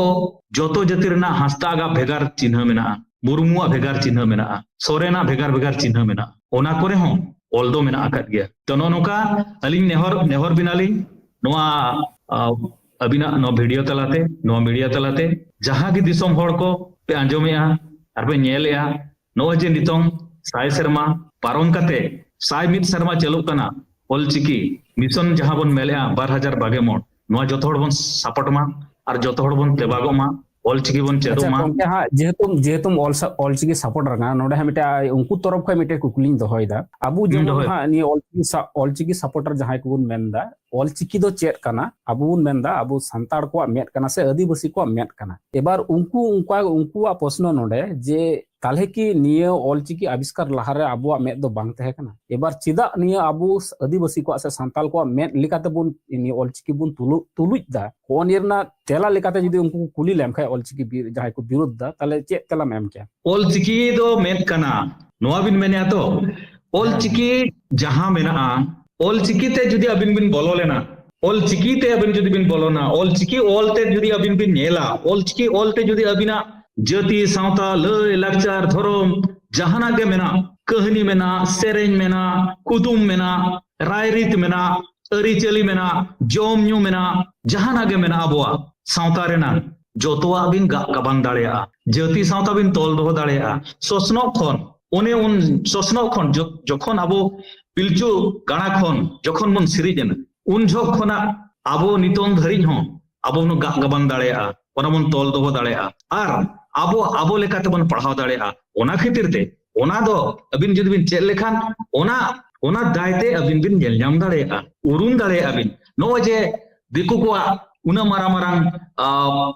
ᱡᱚᱛᱚ ᱡᱟᱹᱛᱤ ᱨᱮᱱᱟᱜ ᱦᱟᱸᱥᱫᱟ ᱜᱟᱵ ᱵᱷᱮᱜᱟᱨ ᱪᱤᱱᱦᱟᱹ ᱢᱮᱱᱟᱜᱼᱟ᱾ ᱢᱩᱨᱢᱩᱣᱟᱜ ᱵᱷᱮᱜᱟᱨ ᱪᱤᱱᱦᱟᱹ ᱢᱮᱱᱟᱜᱼᱟ, ᱥᱚᱨᱮᱱᱟᱜ ᱵᱷᱮᱜᱟᱨ ᱵᱷᱮᱜᱟᱨ ᱪᱤᱱᱦᱟᱹ ᱢᱮᱱᱟᱜᱼᱟ, ᱚᱱᱟ ᱠᱚᱨᱮ ᱦᱚᱸ ᱚᱞ ᱫᱚ ᱢᱮᱱᱟᱜ ᱟᱠᱟᱫ ᱜᱮᱭᱟ᱾ ᱛᱚ, ᱱᱚᱜᱼᱚ ᱱᱚᱝᱠᱟ ᱟᱹᱞᱤᱧ ᱱᱮᱦᱚᱨ, ᱱᱮᱦᱚᱨ ᱵᱤᱱᱟᱞᱤᱧ, ᱱᱚᱣᱟ, ᱟ, ᱟᱹᱵᱤᱱᱟᱜ ᱱᱚᱣᱟ ᱵᱷᱤᱰᱤᱭᱳ ᱛᱟᱞᱟᱛᱮ, ᱱᱚᱣᱟ ᱢᱤᱰᱤᱭᱟ ᱛᱟᱞᱟᱛᱮ, ᱡᱟᱦᱟᱸ ᱜᱮ ᱫᱤᱥᱚᱢ ᱦᱚᱲ ᱠᱚ ᱯᱮ ᱟᱸᱡᱚᱢᱮᱜᱼᱟ ᱟᱨ ᱯᱮ ᱧᱮᱞᱮᱜᱼᱟ, ᱱᱚᱜᱼᱚᱭ ᱡᱮ ᱱᱤᱛᱚᱝ ᱥᱟᱭ ᱥᱮᱨᱢᱟ ᱯᱟᱨᱚᱢ ᱠᱟᱛᱮ ᱥᱟᱭ ᱢᱤᱫ ᱥᱮᱨᱢᱟ ᱪᱟᱹᱞᱩᱜ ᱠᱟᱱᱟ, ᱚᱞᱪᱤᱠᱤ ᱢᱤᱥᱚᱱ ᱡᱟᱦᱟᱸ ᱵᱚᱱ ᱢᱮᱱᱮᱜᱼᱟ ᱵᱟᱨ ᱦᱟᱡᱟᱨ ᱵᱟᱜᱮ ᱢᱚᱬ, ᱱᱚᱣᱟ ᱡᱚᱛᱚ ᱦᱚᱲ ᱵᱚᱱ ᱥᱟᱯᱚᱴ ᱢᱟ ᱟᱨ ᱡᱚᱛᱚ ᱦᱚᱲ ᱵᱚᱱ ᱛᱮᱵᱟᱜᱚᱜ ᱢᱟ, ᱚᱞᱪᱤᱠᱤ ᱵᱚᱱ ᱪᱮᱫᱚᱜ ᱟᱪᱪᱷᱟ ᱢᱟ᱾ ᱜᱚᱝᱠᱮ, ᱦᱟᱸᱜ ᱡᱮᱦᱮᱛᱩ, ᱡᱮᱦᱮᱛᱩ ᱚᱞ ᱥᱟ-, ᱚᱞᱪᱤᱠᱤ ᱥᱟᱯᱚᱴᱟᱨ ᱠᱟᱱᱟ, ᱱᱚᱰᱮ ᱦᱟᱸᱜ ᱢᱤᱫᱴᱮᱱ ᱩᱱᱠᱩ ᱛᱚᱨᱚᱯ ᱠᱷᱚᱱ ᱢᱤᱫᱴᱮᱱ ᱠᱩᱠᱞᱤᱧ ᱫᱚᱦᱚᱭᱮᱫᱟ᱾ ᱟᱵᱚ ᱦᱩᱸ, ᱡᱮᱢᱚᱱ ᱫᱚᱦᱚᱭ᱾ ᱦᱟᱸᱜ ᱱᱤᱭᱟᱹ ᱚᱞᱪᱤᱠᱤ ᱥᱟ-, ᱚᱞᱪᱤᱠᱤ ᱥᱟᱯᱚᱴᱟᱨ ᱡᱟᱦᱟᱸᱭ ᱠᱚᱵᱚᱱ ᱢᱮᱱᱫᱟ, ᱚᱞᱪᱤᱠᱤ ᱫᱚ ᱪᱮᱫ ᱠᱟᱱᱟ? ᱟᱵᱚ ᱵᱚᱱ ᱢᱮᱱᱫᱟ ᱟᱵᱚ ᱥᱟᱱᱛᱟᱲ ᱠᱚᱣᱟᱜ ᱢᱮᱫ ᱠᱟᱱᱟ ᱥᱮ ᱟᱹᱫᱤᱵᱟᱹᱥᱤ ᱠᱚᱣᱟᱜ ᱢᱮᱫ ᱠᱟᱱᱟ? ᱮᱵᱟᱨ ᱩᱱᱠᱩ, ᱩᱱᱠᱩᱣᱟᱜ, ᱩᱱᱠᱩᱣᱟᱜ ᱯᱨᱚᱥᱱᱚ ᱱᱚᱰᱮ ᱡᱮ ᱛᱟᱦᱞᱮ ᱠᱤ ᱱᱤᱭᱟᱹ ᱚᱞᱪᱤᱠᱤ ᱟᱵᱤᱥᱠᱟᱨ ᱞᱟᱦᱟᱨᱮ ᱟᱵᱚᱣᱟᱜ ᱢᱮᱫ ᱫᱚ ᱵᱟᱝ ᱛᱟᱦᱮᱸ ᱠᱟᱱᱟ? ᱮᱵᱟᱨ ᱪᱮᱫᱟᱜ ᱱᱤᱭᱟᱹ ᱟᱵᱚ ᱟᱹᱫᱤᱵᱟᱹᱥᱤ ᱠᱚᱣᱟᱜ ᱥᱮ ᱥᱟᱱᱛᱟᱲ ᱠᱚᱣᱟᱜ ᱢᱮᱫ ᱞᱮᱠᱟᱛᱮᱵᱚᱱ ᱱᱤᱭᱟᱹ ᱚᱞᱪᱤᱠᱤ ᱵᱚᱱ ᱛᱩᱞᱩ-, ᱛᱩᱞᱩᱡ ᱫᱟ? ᱦᱚᱸᱜᱼᱚ ᱱᱤᱭᱟᱹ ᱨᱮᱱᱟᱜ ᱛᱮᱞᱟ ᱞᱮᱠᱟᱛᱮ ᱡᱩᱫᱤ ᱩᱱᱠᱩ ᱠᱚ ᱠᱩᱞᱤ ᱞᱮᱢ ᱠᱷᱟᱡ, ᱚᱞᱪᱤᱠᱤ ᱵᱤ-, ᱡᱟᱦᱟᱸᱭ ᱠᱚ ᱵᱤᱨᱳᱫᱷ ᱫᱟ, ᱛᱟᱦᱞᱮ ᱪᱮᱫ ᱛᱮᱞᱟᱢ ᱮᱢ ᱠᱮᱭᱟ? ᱚᱞᱪᱤᱠᱤ ᱫᱚ ᱢᱮᱫ ᱠᱟᱱᱟ, ᱱᱚᱣᱟ ᱵᱤᱱ ᱢᱮᱱᱮᱫᱼᱟ ᱛᱚ? ᱚᱞᱪᱤᱠᱤ ᱡᱟᱦᱟᱸ ᱢᱮᱱᱟᱜᱼᱟ, ᱚᱞᱪᱤᱠᱤ ᱛᱮ ᱡᱩᱫᱤ ᱟᱹᱵᱤᱱ ᱵᱤᱱ ᱵᱚᱞᱚ ᱞᱮᱱᱟ, ᱚᱞᱪᱤᱠᱤ ᱛᱮ ᱟᱹᱵᱤᱱ ᱡᱩᱫᱤ ᱵᱤᱱ ᱵᱚᱞᱚᱱᱟ, ᱚᱞᱪᱤᱠᱤ ᱚᱞ ᱛᱮ ᱡᱩᱫᱤ ᱟᱹᱵᱤᱱ ᱵᱤᱱ ᱧᱮᱞᱟ, ᱚᱞᱪᱤᱠᱤ ᱚᱞ ᱛᱮ ᱡᱩᱫᱤ ᱟᱹᱵᱤᱱᱟᱜ ᱡᱟᱹᱛᱤ, ᱥᱟᱶᱛᱟ, ᱞᱟᱹᱭ, ᱞᱟᱠᱪᱟᱨ, ᱫᱷᱚᱨᱚᱢ, ᱡᱟᱦᱟᱱᱟᱜ ᱜᱮ ᱢᱮᱱᱟᱜ, ᱠᱟᱹᱦᱱᱤ ᱢᱮᱱᱟᱜ, ᱥᱮᱨᱮᱧ ᱢᱮᱱᱟᱜ, ᱠᱩᱫᱩᱢ ᱢᱮᱱᱟᱜ, ᱨᱟᱭᱨᱤᱛ ᱢᱮᱱᱟᱜ, ᱟᱹᱨᱤᱪᱟᱹᱞᱤ ᱢᱮᱱᱟᱜ, ᱡᱚᱢ ᱧᱩ ᱢᱮᱱᱟᱜ, ᱡᱟᱦᱟᱱᱟᱜ ᱜᱮ ᱢᱮᱱᱟᱜ ᱟᱵᱚᱣᱟᱜ ᱥᱟᱶᱛᱟ ᱨᱮᱱᱟᱜ, ᱡᱚᱛᱚᱣᱟᱜ ᱵᱤᱱ ᱜᱟᱜ ᱜᱟᱵᱟᱱ ᱫᱟᱲᱮᱭᱟᱜᱼᱟ᱾ ᱡᱟᱹᱛᱤ ᱥᱟᱶᱛᱟ ᱵᱤᱱ ᱛᱚᱞ ᱫᱚᱦᱚ ᱫᱟᱲᱮᱭᱟᱜᱼᱟ᱾ ᱥᱚᱥᱱᱚᱜ ᱠᱷᱚᱱ, ᱚᱱᱮ ᱩᱱ ᱥᱚᱥᱱᱚᱜ ᱠᱷᱚᱱ ᱡᱚ-, ᱡᱚᱠᱷᱚᱱ ᱟᱵᱚ ᱯᱤᱞᱪᱩ ᱜᱟᱲᱟ ᱠᱷᱚᱱ ᱡᱚᱠᱷᱚᱱ ᱵᱚᱱ ᱥᱤᱨᱤᱡ ᱮᱱᱟ, ᱩᱱ ᱡᱚᱦᱚᱜ ᱠᱷᱚᱱᱟᱜ ᱟᱵᱚ ᱱᱤᱛᱚᱝ ᱫᱷᱟᱹᱨᱤᱡ ᱦᱚᱸ ᱟᱵᱚ ᱵᱚᱱ ᱜᱟᱜ ᱜᱟᱵᱟᱱ ᱫᱟᱲᱮᱭᱟᱜᱼᱟ, ᱚᱱᱟ ᱵᱚᱱ ᱛᱚᱞ ᱫᱚᱦᱚ ᱫᱟᱲᱮᱭᱟᱜᱼᱟ, ᱟᱨ ᱟᱵᱚ, ᱟᱵᱚ ᱞᱮᱠᱟ ᱛᱮᱵᱚᱱ ᱯᱟᱲᱦᱟᱣ ᱫᱟᱲᱮᱭᱟᱜᱼᱟ᱾ ᱚᱱᱟ ᱠᱷᱟᱹᱛᱤᱨ ᱛᱮ ᱚᱱᱟ ᱫᱚ ᱟᱹᱵᱤᱱ ᱡᱩᱫᱤ ᱵᱤᱱ ᱪᱮᱫ ᱞᱮᱠᱷᱟᱱ, ᱚᱱᱟ, ᱚᱱᱟ ᱫᱟᱭ ᱛᱮ ᱟᱹᱵᱤᱱ ᱵᱤᱱ ᱧᱮᱞ ᱧᱟᱢ ᱫᱟᱲᱮᱭᱟᱜᱼᱟ, ᱩᱨᱩᱢ ᱫᱟᱲᱮᱭᱟᱜᱼᱟ ᱵᱤᱱ᱾ ᱱᱚᱜᱼᱚᱭ ᱡᱮ ᱫᱤᱠᱩ ᱠᱚᱣᱟᱜ ᱩᱱᱟᱹᱜ ᱢᱟᱨᱟᱝ ᱢᱟᱨᱟᱝ, ᱟ,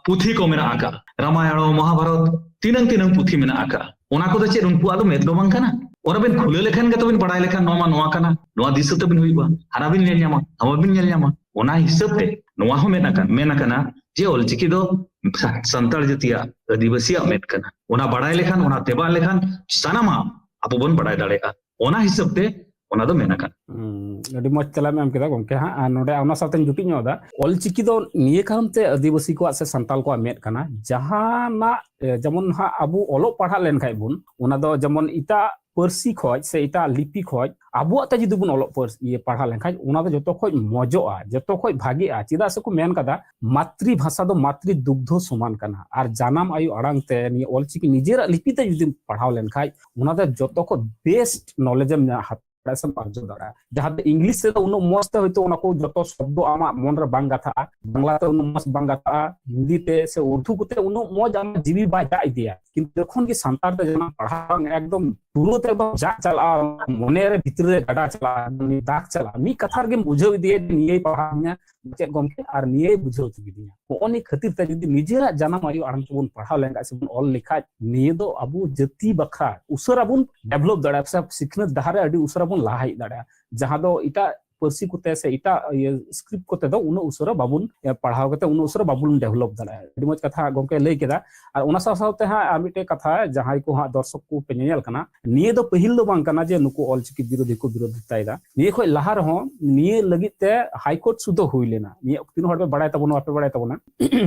ᱯᱩᱛᱷᱤ ᱠᱚ ᱢᱮᱱᱟᱜ ᱟᱠᱟᱫ, ᱨᱟᱢᱟᱭᱚᱬ, ᱢᱚᱦᱟᱵᱷᱟᱨᱚᱛ, ᱛᱤᱱᱟᱹᱝ ᱛᱤᱱᱟᱹᱝ ᱯᱩᱛᱷᱤ ᱢᱮᱱᱟᱜ ᱟᱠᱟᱫ, ᱚᱱᱟ ᱠᱚᱫᱚ ᱪᱮᱫ ᱩᱱᱠᱩᱣᱟᱜ ᱫᱚ ᱢᱮᱫ ᱫᱚ ᱵᱟᱝ ᱠᱟᱱᱟ? ᱚᱱᱟ ᱵᱤᱱ ᱠᱷᱩᱞᱟᱹ ᱞᱮᱠᱷᱟᱱ ᱜᱮᱛᱚ ᱵᱤᱱ ᱵᱟᱲᱟᱭ ᱞᱮᱠᱷᱟᱱ ᱱᱚᱣᱟ ᱢᱟ ᱱᱚᱣᱟ ᱠᱟᱱᱟ, ᱱᱚᱣᱟ ᱫᱤᱥᱟᱹ ᱛᱟᱵᱤᱱ ᱦᱩᱭᱩᱜᱼᱟ, ᱦᱟᱱᱟ ᱵᱤᱱ ᱧᱮᱞ ᱧᱟᱢᱟ, ᱱᱟᱣᱟ ᱵᱤᱱ ᱧᱮᱞ ᱧᱟᱢᱟ᱾ ᱚᱱᱟ ᱦᱤᱥᱟᱹᱵ ᱛᱮ ᱱᱚᱣᱟ ᱦᱚᱸ ᱢᱮᱱ ᱟᱠᱟᱱ, ᱢᱮᱱ ᱟᱠᱟᱱᱟ ᱡᱮ ᱚᱞᱪᱤᱠᱤ ᱫᱚ ᱥᱟ-, ᱥᱟᱱᱛᱟᱲ ᱡᱟᱹᱛᱤᱭᱟᱜ, ᱟᱹᱫᱤᱵᱟᱹᱥᱤᱭᱟᱜ ᱢᱮᱫ ᱠᱟᱱᱟ᱾ ᱚᱱᱟ ᱵᱟᱲᱟᱭ ᱞᱮᱠᱷᱟᱱ, ᱚᱱᱟ ᱛᱮᱵᱟᱜ ᱞᱮᱠᱷᱟᱱ ᱥᱟᱱᱟᱢᱟᱜ ᱟᱵᱚ ᱵᱚᱱ ᱵᱟᱲᱟᱭ ᱫᱟᱲᱮᱭᱟᱜᱼᱟ᱾ ᱚᱱᱟ ᱦᱤᱥᱟᱹᱵ ᱛᱮ ᱚᱱᱟ ᱫᱚ ᱢᱮᱱ ᱟᱠᱟᱫ᱾ ᱦᱩᱸ, ᱟᱹᱰᱤ ᱢᱚᱡᱽ ᱛᱮᱞᱟᱢ ᱮᱢ ᱠᱮᱫᱟ ᱜᱚᱢᱠᱮ ᱦᱟᱸᱜ᱾ ᱟᱨ ᱱᱚᱰᱮ ᱚᱱᱟ ᱥᱟᱶᱛᱮᱧ ᱡᱩᱴᱤᱡ ᱧᱚᱜ ᱮᱫᱟ, ᱚᱞᱪᱤᱠᱤ ᱫᱚ ᱱᱤᱭᱟᱹ ᱠᱟᱨᱚᱱ ᱛᱮ ᱟᱹᱫᱤᱵᱟᱹᱥᱤ ᱠᱚᱣᱟᱜ ᱥᱮ ᱥᱟᱱᱛᱟᱲ ᱠᱚᱣᱟᱜ ᱢᱮᱫ ᱠᱟᱱᱟ, ᱡᱟᱦᱟᱱᱟᱜ, ᱮ, ᱡᱮᱢᱚᱱ ᱦᱟᱸᱜ ᱟᱵᱚ ᱚᱞᱚᱜ ᱯᱟᱲᱦᱟᱜ ᱞᱮᱱᱠᱷᱟᱡ ᱵᱚᱱ, ᱚᱱᱟ ᱫᱚ ᱡᱮᱢᱚᱱ ᱮᱴᱟᱜ ᱯᱟᱹᱨᱥᱤ ᱠᱷᱚᱡ ᱥᱮ ᱮᱴᱟᱜ ᱞᱤᱯᱤ ᱠᱷᱚᱡ ᱟᱵᱚᱣᱟᱜ ᱛᱮ ᱡᱩᱫᱤ ᱵᱚᱱ ᱚᱞᱚᱜ ᱯᱟᱹᱨᱥᱤ, ᱤᱭᱟᱹ, ᱯᱟᱲᱦᱟᱣ ᱞᱮᱱᱠᱷᱟᱡ, ᱚᱱᱟ ᱫᱚ ᱡᱚᱛᱚ ᱠᱷᱚᱡ ᱢᱚᱡᱚᱜᱼᱟ, ᱡᱚᱛᱚ ᱠᱷᱚᱡ ᱵᱷᱟᱜᱮᱜᱼᱟ᱾ ᱪᱮᱫᱟᱜ ᱥᱮᱠᱚ ᱢᱮᱱ ᱠᱟᱫᱟ, ᱢᱟᱛᱨᱤ ᱵᱷᱟᱥᱟ ᱫᱚ ᱢᱟᱛᱨᱤ ᱫᱩᱜᱽᱫᱷᱚ ᱥᱚᱢᱟᱱ ᱠᱟᱱᱟ᱾ ᱟᱨ ᱡᱟᱱᱟᱢ ᱟᱭᱳ ᱟᱲᱟᱝ ᱛᱮ ᱱᱤᱭᱟᱹ ᱚᱞᱪᱤᱠᱤ ᱱᱤᱡᱮᱨᱟᱜ ᱞᱤᱯᱤ ᱛᱮ ᱡᱩᱫᱤᱢ ᱯᱟᱲᱦᱟᱣ ᱞᱮᱱᱠᱷᱟᱡ, ᱚᱱᱟ ᱫᱚ ᱡᱚᱛᱚ ᱠᱷᱚᱡ ᱵᱮᱥᱴ ᱱᱚᱞᱮᱡᱽ ᱮᱢ ᱧᱟ-, ᱦᱟᱛᱟᱣ ᱫᱟᱲᱮᱭᱟᱜᱼᱟ ᱥᱮᱢ ᱟᱨᱡᱟᱣ ᱫᱟᱲᱮᱭᱟᱜᱼᱟ᱾ ᱡᱟᱦᱟᱸ ᱫᱚ ᱤᱝᱞᱤᱥ ᱛᱮᱫᱚ ᱩᱱᱟᱹᱜ ᱢᱚᱡᱽ ᱛᱮ ᱦᱚᱭᱛᱳ ᱚᱱᱟ ᱠᱚ ᱡᱚᱛᱚ ᱥᱚᱵᱫᱚ ᱟᱢᱟᱜ ᱢᱚᱱ ᱨᱮ ᱵᱟᱝ ᱜᱟᱛᱷᱟᱜᱼᱟ, ᱵᱟᱝᱞᱟ ᱛᱮ ᱩᱱᱟᱹᱜ ᱢᱚᱡᱽ ᱵᱟᱝ ᱜᱟᱛᱷᱟᱜᱼᱟ, ᱦᱤᱱᱫᱤ ᱛᱮ ᱥᱮ ᱩᱨᱫᱩ ᱠᱚᱛᱮ ᱩᱱᱟᱹᱜ ᱢᱚᱡᱽ ᱟᱢᱟᱜ ᱡᱤᱣᱤ ᱵᱟᱭ ᱡᱟᱜ ᱤᱫᱤᱭᱟ᱾ ᱠᱤᱱᱛᱩ ᱡᱚᱠᱷᱚᱱ ᱜᱮ ᱥᱟᱱᱛᱟᱲ ᱛᱮ ᱡᱟᱱᱟᱢ ᱯᱟᱲᱦᱟᱣ ᱮᱠᱫᱚᱢ ᱯᱩᱨᱟᱹ ᱛᱮ ᱮᱠᱫᱚᱢ ᱡᱟᱜ ᱪᱟᱞᱟᱜᱼᱟ, ᱢᱚᱱᱮ ᱨᱮ ᱵᱷᱤᱛᱨᱤ ᱨᱮ ᱜᱟᱰᱟ ᱪᱟᱞᱟᱜᱼᱟ, ᱮᱠᱫᱚᱢ ᱫᱟᱜᱽ ᱪᱟᱞᱟᱜᱼᱟ, ᱢᱤᱫ ᱠᱟᱛᱷᱟ ᱨᱮᱜᱮᱢ ᱵᱩᱡᱷᱟᱹᱣ ᱤᱫᱤᱭᱟ ᱡᱮ ᱱᱤᱭᱟᱹᱭ ᱯᱟᱲᱦᱟᱣ ᱤᱧᱟ ᱢᱟᱪᱮᱫ ᱜᱚᱢᱠᱮ, ᱟᱨ ᱱᱤᱭᱟᱹᱭ ᱵᱩᱡᱷᱟᱹᱣ ᱦᱚᱪᱚ ᱠᱤᱫᱤᱧᱟ᱾ ᱦᱚᱸᱜᱼᱚ ᱱᱤᱭᱟᱹ ᱠᱷᱟᱹᱛᱤᱨ ᱛᱮ ᱡᱩᱫᱤ ᱱᱤᱡᱮᱨᱟᱜ ᱡᱟᱱᱟᱢ ᱟᱭᱳ ᱟᱲᱟᱝ ᱛᱮᱵᱚᱱ ᱯᱟᱲᱦᱟᱣ ᱞᱮᱱᱠᱷᱟᱡ ᱥᱮᱵᱚᱱ ᱚᱞ ᱞᱮᱠᱷᱟᱡ, ᱱᱤᱭᱟᱹ ᱫᱚ ᱟᱵᱚ ᱡᱟᱹᱛᱤ ᱵᱟᱠᱷᱨᱟ ᱩᱥᱟᱹᱨᱟ ᱵᱚᱱ ᱰᱮᱵᱷᱞᱚᱯ ᱫᱟᱲᱮᱭᱟᱜᱼᱟ, ᱥᱮ ᱥᱤᱠᱷᱱᱟᱹᱛ ᱰᱟᱦᱟᱨ ᱨᱮ ᱟᱹᱰᱤ ᱩᱥᱟᱹᱨᱟ ᱵᱚᱱ ᱞᱟᱦᱟ ᱦᱮᱡ ᱫᱟᱲᱮᱭᱟᱜᱼᱟ, ᱡᱟᱦᱟᱸ ᱫᱚ ᱮᱴᱟᱜ ᱯᱟᱹᱨᱥᱤ ᱠᱚᱛᱮ ᱥᱮ ᱮᱴᱟᱜ, ᱤᱭᱟᱹ, ᱥᱠᱨᱤᱯᱴ ᱠᱚᱛᱮ ᱫᱚ ᱩᱱᱟᱹᱜ ᱩᱥᱟᱹᱨᱟ ᱵᱟᱵᱚᱱ, ᱮ, ᱯᱟᱲᱦᱟᱣ ᱠᱟᱛᱮ ᱩᱱᱟᱹᱜ ᱩᱥᱟᱹᱨᱟ ᱵᱟᱵᱚᱱ ᱰᱮᱵᱷᱞᱚᱯ ᱫᱟᱲᱮᱭᱟᱜᱼᱟ᱾ ᱟᱹᱰᱤ ᱢᱚᱡᱽ ᱠᱟᱛᱷᱟ ᱜᱚᱢᱠᱮ ᱞᱟᱹᱭ ᱠᱮᱫᱟ᱾ ᱟᱨ ᱚᱱᱟ ᱥᱟᱶ ᱥᱟᱶᱛᱮ ᱦᱟᱸᱜ ᱟᱨ ᱢᱤᱫᱴᱮᱡ ᱠᱟᱛᱷᱟ, ᱡᱟᱦᱟᱸᱭ ᱠᱚ ᱦᱟᱸᱜ ᱫᱚᱨᱥᱚᱠ ᱠᱚ ᱯᱮ ᱧᱮᱧᱮᱞ ᱠᱟᱱᱟ, ᱱᱤᱭᱟᱹ ᱫᱚ ᱯᱟᱹᱦᱤᱞ ᱫᱚ ᱵᱟᱝ ᱠᱟᱱᱟ ᱡᱮ ᱱᱩᱠᱩ ᱚᱞᱪᱤᱠᱤ ᱵᱤᱨᱳᱫᱷᱤ ᱠᱚ ᱵᱤᱨᱳᱫᱷᱤᱛᱟᱭᱮᱫᱟ᱾ ᱱᱤᱭᱟᱹ ᱠᱷᱚᱡ ᱞᱟᱦᱟ ᱨᱮᱦᱚᱸ ᱱᱤᱭᱟᱹ ᱞᱟᱹᱜᱤᱫ ᱛᱮ ᱦᱟᱭᱠᱳᱨᱴ ᱥᱩᱫᱷᱟᱹ ᱦᱩᱭ ᱞᱮᱱᱟ᱾ ᱱᱤᱭᱟᱹ ᱛᱤᱱᱟᱹᱜ ᱦᱚᱲ ᱯᱮ ᱵᱟᱲᱟᱭ ᱛᱟᱵᱚᱱᱟ, ᱵᱟᱯᱮ ᱵᱟᱲᱟᱭ ᱛᱟᱵᱚᱱᱟ,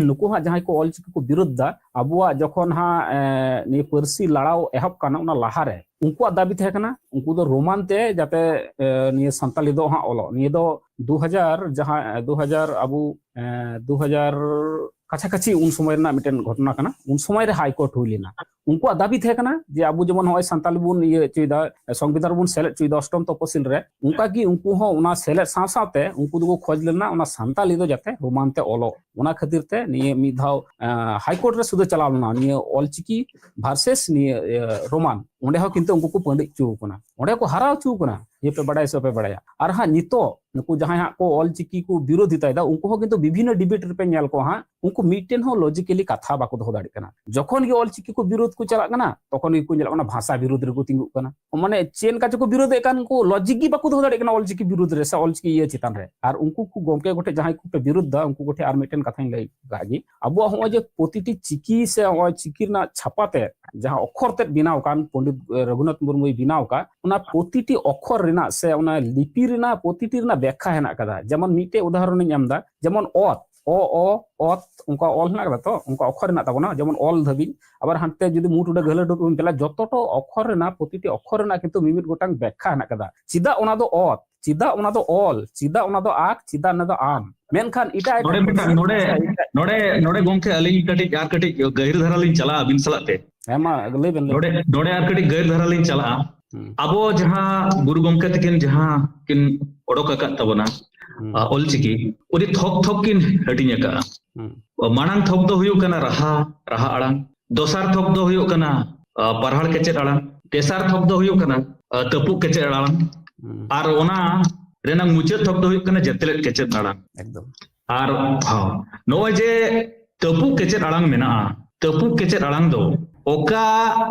ᱱᱩᱠᱩ ᱦᱟᱸᱜ ᱡᱟᱦᱟᱸᱭ ᱠᱚ ᱚᱞᱪᱤᱠᱤ ᱠᱚ ᱵᱤᱨᱳᱫᱷ ᱫᱟ, ᱟᱵᱚᱣᱟᱜ ᱡᱚᱠᱷᱚᱱ ᱦᱟᱸᱜ, ᱮ, ᱱᱤᱭᱟᱹ ᱯᱟᱹᱨᱥᱤ ᱞᱟᱲᱟᱣ ᱮᱦᱚᱵ ᱠᱟᱱᱟ, ᱚᱱᱟ ᱞᱟᱦᱟᱨᱮ ᱩᱱᱠᱩᱣᱟᱜ ᱫᱟᱹᱵᱤ ᱛᱟᱦᱮᱸ ᱠᱟᱱᱟ, ᱩᱱᱠᱩ ᱫᱚ ᱨᱳᱢᱟᱱ ᱛᱮ ᱡᱟᱛᱮ, ᱮ, ᱱᱤᱭᱟᱹ ᱥᱟᱱᱛᱟᱞᱤ ᱫᱚ ᱦᱟᱸᱜ ᱚᱞᱚᱜ᱾ ᱱᱤᱭᱟᱹ ᱫᱚ ᱫᱩ ᱦᱟᱡᱟᱨ, ᱡᱟᱦᱟᱸ, ᱮ, ᱫᱩ ᱦᱟᱡᱟᱨ ᱟᱵᱚ, ᱮ, ᱫᱩ ᱦᱟᱡᱟᱨ ᱠᱟᱪᱷᱟ ᱠᱟᱪᱷᱤ ᱩᱱ ᱥᱚᱢᱚᱭ ᱨᱮᱱᱟᱜ ᱢᱤᱫᱴᱮᱱ ᱜᱷᱚᱴᱚᱱᱟ ᱠᱟᱱᱟ᱾ ᱩᱱ ᱥᱚᱢᱚᱭ ᱨᱮ ᱦᱟᱭᱠᱳᱨᱴ ᱦᱩᱭ ᱞᱮᱱᱟ᱾ ᱩᱱᱠᱩᱣᱟᱜ ᱫᱟᱹᱵᱤ ᱛᱟᱦᱮᱸ ᱠᱟᱱᱟ ᱡᱮ ᱟᱵᱚ ᱡᱮᱢᱚᱱ ᱱᱚᱜᱼᱚᱭ ᱥᱟᱱᱛᱟᱞᱤ ᱵᱚᱱ ᱤᱭᱟᱹ ᱦᱚᱪᱚᱭᱮᱫᱟ, ᱥᱚᱝᱵᱤᱫᱷᱟᱱ ᱨᱮᱵᱚᱱ ᱥᱮᱞᱮᱫ ᱦᱚᱪᱚᱭᱮᱫᱟ ᱚᱥᱴᱚᱢ ᱛᱚᱯᱚᱥᱤᱞ ᱨᱮ, ᱚᱱᱠᱟ ᱜᱮ ᱩᱱᱠᱩ ᱦᱚᱸ ᱚᱱᱟ ᱥᱮᱞᱮᱫ ᱥᱟᱶ ᱥᱟᱶᱛᱮ ᱩᱱᱠᱩ ᱫᱚᱠᱚ ᱠᱷᱚᱡᱽ ᱞᱮᱱᱟ ᱚᱱᱟ ᱥᱟᱱᱛᱟᱞᱤ ᱫᱚ ᱡᱟᱛᱮ ᱨᱳᱢᱟᱱ ᱛᱮ ᱚᱞᱚᱜ᱾ ᱚᱱᱟ ᱠᱷᱟᱹᱛᱤᱨ ᱛᱮ ᱱᱤᱭᱟᱹ ᱢᱤᱫ ᱫᱷᱟᱣ, ᱮ, ᱦᱟᱭᱠᱳᱨᱴ ᱨᱮ ᱥᱩᱫᱷᱟᱹ ᱪᱟᱞᱟᱣ ᱞᱮᱱᱟ, ᱱᱤᱭᱟᱹ ᱚᱞᱪᱤᱠᱤ ᱵᱷᱟᱨᱥᱮᱥ ᱱᱤᱭᱟᱹ, ᱮ, ᱨᱳᱢᱟᱱ᱾ ᱚᱸᱰᱮ ᱦᱚᱸ ᱠᱤᱱᱛᱩ ᱩᱱᱠᱩ ᱠᱚ ᱯᱟᱹᱰᱤ ᱦᱚᱪᱚ ᱠᱟᱱᱟ, ᱚᱸᱰᱮ ᱠᱚ ᱦᱟᱨᱟ ᱦᱚᱪᱚ ᱠᱟᱱᱟ᱾ ᱤᱭᱟᱹ ᱯᱮ ᱵᱟᱲᱟᱭᱟ ᱥᱮ ᱵᱟᱯᱮ ᱵᱟᱲᱟᱭᱟ? ᱟᱨ ᱦᱟᱸᱜ ᱱᱤᱛᱚᱜ ᱱᱩᱠᱩ ᱡᱟᱦᱟᱸᱭ ᱦᱟᱸᱜ ᱠᱚ ᱚᱞᱪᱤᱠᱤ ᱠᱚ ᱵᱤᱨᱳᱫᱷᱤᱛᱟᱭᱮᱫᱟ, ᱩᱱᱠᱩ ᱦᱚᱸ ᱠᱤᱱᱛᱩ ᱵᱤᱵᱷᱤᱱᱱᱚ ᱰᱤᱵᱮᱴ ᱨᱮᱯᱮ ᱧᱮᱞ ᱠᱚᱣᱟ ᱦᱟᱸᱜ, ᱩᱱᱠᱩ ᱢᱤᱫᱴᱮᱱ ᱦᱚᱸ ᱞᱚᱡᱤᱠᱮᱞᱤ ᱠᱟᱛᱷᱟ ᱵᱟᱠᱚ ᱫᱚᱦᱚ ᱫᱟᱲᱮᱭᱟᱜ ᱠᱟᱱᱟ᱾ ᱡᱚᱠᱷᱚᱱ ᱜᱮ ᱚᱞᱪᱤᱠᱤ ᱠᱚ ᱵᱤᱨᱳᱫᱷ ᱠᱚ ᱪᱟᱞᱟᱜ ᱠᱟᱱᱟ, ᱛᱚᱠᱷᱚᱱ ᱜᱮᱠᱚ ᱧᱮᱞᱚᱜ ᱠᱟᱱᱟ ᱵᱷᱟᱥᱟ ᱵᱤᱨᱳᱫᱷ ᱨᱮᱠᱚ ᱛᱤᱸᱜᱩᱜ ᱠᱟᱱᱟ᱾ ᱢᱟᱱᱮ ᱪᱮᱫ ᱞᱮᱠᱟ ᱪᱚᱠᱚ ᱵᱤᱨᱳᱫᱷᱮᱫ ᱠᱟᱱ, ᱩᱱᱠᱩ ᱞᱚᱡᱤᱠ ᱜᱮ ᱵᱟᱠᱚ ᱫᱚᱦᱚ ᱫᱟᱲᱮᱭᱟᱜ ᱠᱟᱱᱟ ᱚᱞᱪᱤᱠᱤ ᱵᱤᱨᱳᱫᱷ ᱨᱮ ᱥᱮ ᱚᱞᱪᱤᱠᱤ ᱤᱭᱟᱹ ᱪᱮᱛᱟᱱ ᱨᱮ᱾ ᱟᱨ ᱩᱱᱠᱩ ᱠᱚ ᱜᱚᱢᱠᱮ ᱠᱚᱴᱷᱮᱱ ᱡᱟᱦᱟᱸᱭ ᱠᱚᱯᱮ ᱵᱤᱨᱳᱫᱷ ᱫᱟ, ᱩᱱᱠᱩ ᱠᱚᱴᱷᱮᱱ ᱟᱨ ᱢᱤᱫᱴᱮᱱ ᱠᱟᱛᱷᱟᱧ ᱞᱟᱹᱭ ᱠᱟᱜ ᱜᱮ, ᱟᱵᱚᱣᱟᱜ ᱦᱚᱸᱜᱼᱚᱭ ᱡᱮ ᱯᱨᱚᱛᱤᱴᱤ ᱪᱤᱠᱤ ᱥᱮ ᱦᱚᱸᱜᱼᱚᱭ ᱪᱤᱠᱤ ᱨᱮᱱᱟᱜ ᱪᱷᱟᱯᱟ ᱛᱮ ᱡᱟᱦᱟᱸ ᱚᱠᱠᱷᱚᱨ ᱛᱮᱫ ᱵᱮᱱᱟᱣ ᱟᱠᱟᱱ ᱯᱚᱱᱰᱤᱛ ᱨᱚᱜᱷᱩᱱᱟᱛᱷ ᱢᱩᱨᱢᱩᱭ ᱵᱮᱱᱟᱣ ᱟᱠᱟᱫ, ᱚᱱᱟ ᱯᱨᱚᱛᱤᱴᱤ ᱚᱠᱷᱚᱨ ᱨᱮᱱᱟᱜ ᱥᱮ ᱚᱱᱟ ᱞᱤᱯᱤ ᱨᱮᱱᱟᱜ ᱯᱨᱚᱛᱤᱴᱤ ᱨᱮᱱᱟᱜ ᱵᱮᱠᱠᱷᱟ ᱦᱮᱱᱟᱜ ᱟᱠᱟᱫᱟ᱾ ᱡᱮᱢᱚᱱ ᱢᱤᱫᱴᱮᱡ ᱩᱫᱟᱦᱚᱨᱚᱱ ᱤᱧ ᱮᱢ ᱮᱫᱟ, ᱡᱮᱢᱚᱱ ᱚᱛ, ᱚ, ᱚ, ᱚᱛ, ᱚᱱᱠᱟ ᱚᱞ ᱦᱮᱱᱟᱜ ᱟᱠᱟᱫᱟ ᱛᱚ, ᱚᱱᱠᱟ ᱚᱠᱷᱚᱨ ᱦᱮᱱᱟᱜ ᱛᱟᱵᱚᱱᱟ, ᱡᱮᱢᱚᱱ ᱚᱞ ᱫᱷᱟᱹᱵᱤᱡ᱾ ᱟᱵᱟᱨ ᱦᱟᱱᱛᱮ ᱡᱩᱫᱤ ᱢᱩ ᱴᱩᱰᱟᱹᱜ ᱜᱟᱹᱦᱞᱟᱹ ᱴᱩᱰᱟᱹᱜ ᱵᱚᱱ ᱧᱮᱞᱟ, ᱡᱚᱛᱚ ᱴᱚ ᱚᱠᱷᱚᱨ ᱨᱮᱱᱟᱜ, ᱯᱨᱚᱛᱤᱴᱤ ᱚᱠᱷᱚᱨ ᱨᱮᱱᱟᱜ ᱠᱤᱱᱛᱩ ᱢᱤᱢᱤᱫ ᱜᱚᱴᱟᱝ ᱵᱮᱠᱠᱷᱟ ᱦᱮᱱᱟᱜ ᱟᱠᱟᱫᱟ᱾ ᱪᱮᱫᱟᱜ ᱚᱱᱟ ᱫᱚ ᱚᱞ, ᱪᱮᱫᱟᱜ ᱚᱱᱟ ᱫᱚ ᱟᱠ, ᱪᱮᱫᱟᱜ ᱚᱱᱟ ᱫᱚ ᱟᱢ? ᱢᱮᱱᱠᱷᱟᱱ ᱮᱴᱟᱜ ᱮᱴᱟᱜ ᱱᱚᱰᱮ ᱢᱤᱫᱴᱟᱝ, ᱯᱟᱹᱨᱥᱤ ᱱᱚᱰᱮ, ᱥᱮ ᱮᱴᱟᱜ ᱱᱚᱰᱮ, ᱱᱚᱰᱮ ᱜᱚᱝᱠᱮ, ᱟᱹᱞᱤᱧ ᱠᱟᱹᱴᱤᱡ ᱟᱨ ᱠᱟᱹᱴᱤᱡ ᱜᱟᱹᱦᱤᱨ ᱫᱷᱟᱨᱟ ᱞᱤᱧ ᱪᱟᱞᱟᱜᱼᱟ ᱟᱹᱵᱤᱱ ᱥᱟᱞᱟᱜ ᱛᱮ᱾ ᱦᱮᱸ, ᱢᱟ ᱞᱟᱹᱭ ᱵᱮᱱ, ᱞᱟᱹᱭ ᱱᱚᱰᱮ, ᱵᱮᱱ᱾ ᱱᱚᱰᱮ ᱟᱨ ᱠᱟᱹᱴᱤᱡ ᱜᱟᱹᱦᱤᱨ ᱫᱷᱟᱨᱟ ᱞᱤᱧ ᱪᱟᱞᱟᱜᱼᱟ᱾ ᱦᱩᱸ᱾ ᱟᱵᱚ ᱡᱟᱦᱟᱸ ᱜᱩᱨᱩ ᱜᱚᱢᱠᱮ ᱛᱟᱹᱠᱤᱱ ᱡᱟᱦᱟᱸ ᱠᱤᱱ ᱚᱰᱚᱠ ᱟᱠᱟᱫ ᱛᱟᱵᱚᱱᱟ, ᱦᱩᱸ᱾ ᱟ, ᱚᱞᱪᱤᱠᱤ, ᱩᱱᱤ ᱛᱷᱚᱠ ᱛᱷᱚᱠ ᱠᱤᱱ ᱦᱟᱹᱴᱤᱧ ᱟᱠᱟᱫᱼᱟ᱾ ᱦᱩᱸ᱾ ᱢᱟᱲᱟᱝ ᱛᱷᱚᱠ ᱫᱚ ᱦᱩᱭᱩᱜ ᱠᱟᱱᱟ ᱨᱟᱦᱟ, ᱨᱟᱦᱟ ᱟᱲᱟᱝ᱾ ᱫᱚᱥᱟᱨ ᱛᱷᱚᱠ ᱫᱚ ᱦᱩᱭᱩᱜ ᱠᱟᱱᱟ, ᱟ, ᱯᱟᱨᱦᱟᱲ ᱠᱮᱪᱮᱫ ᱟᱲᱟᱝ᱾ ᱛᱮᱥᱟᱨ ᱛᱷᱚᱠ ᱫᱚ ᱦᱩᱭᱩᱜ ᱠᱟᱱᱟ, ᱟ, ᱛᱟᱹᱯᱩᱜ ᱠᱮᱪᱮᱫ ᱟᱲᱟᱝ᱾ ᱦᱩᱸ᱾ ᱟᱨ ᱚᱱᱟ ᱨᱮᱱᱟᱜ ᱢᱩᱪᱟᱹᱫ ᱛᱷᱚᱠ ᱫᱚ ᱦᱩᱭᱩᱜ ᱠᱟᱱᱟ ᱡᱮᱛᱮᱞᱮᱫ ᱠᱮᱪᱮᱫ ᱟᱲᱟᱝ᱾ ᱮᱠᱫᱚᱢ᱾ ᱟᱨ, ᱦᱚᱸ, ᱱᱚᱜᱼᱚᱭ ᱡᱮ ᱛᱟᱹᱯᱩᱜ ᱠᱮᱪᱮᱫ ᱟᱲᱟᱝ ᱢᱮᱱᱟᱜᱼᱟ, ᱛᱟᱹᱯᱩᱜ ᱠᱮᱪᱮᱫ ᱟᱲᱟᱝ ᱫᱚ ᱚᱠᱟ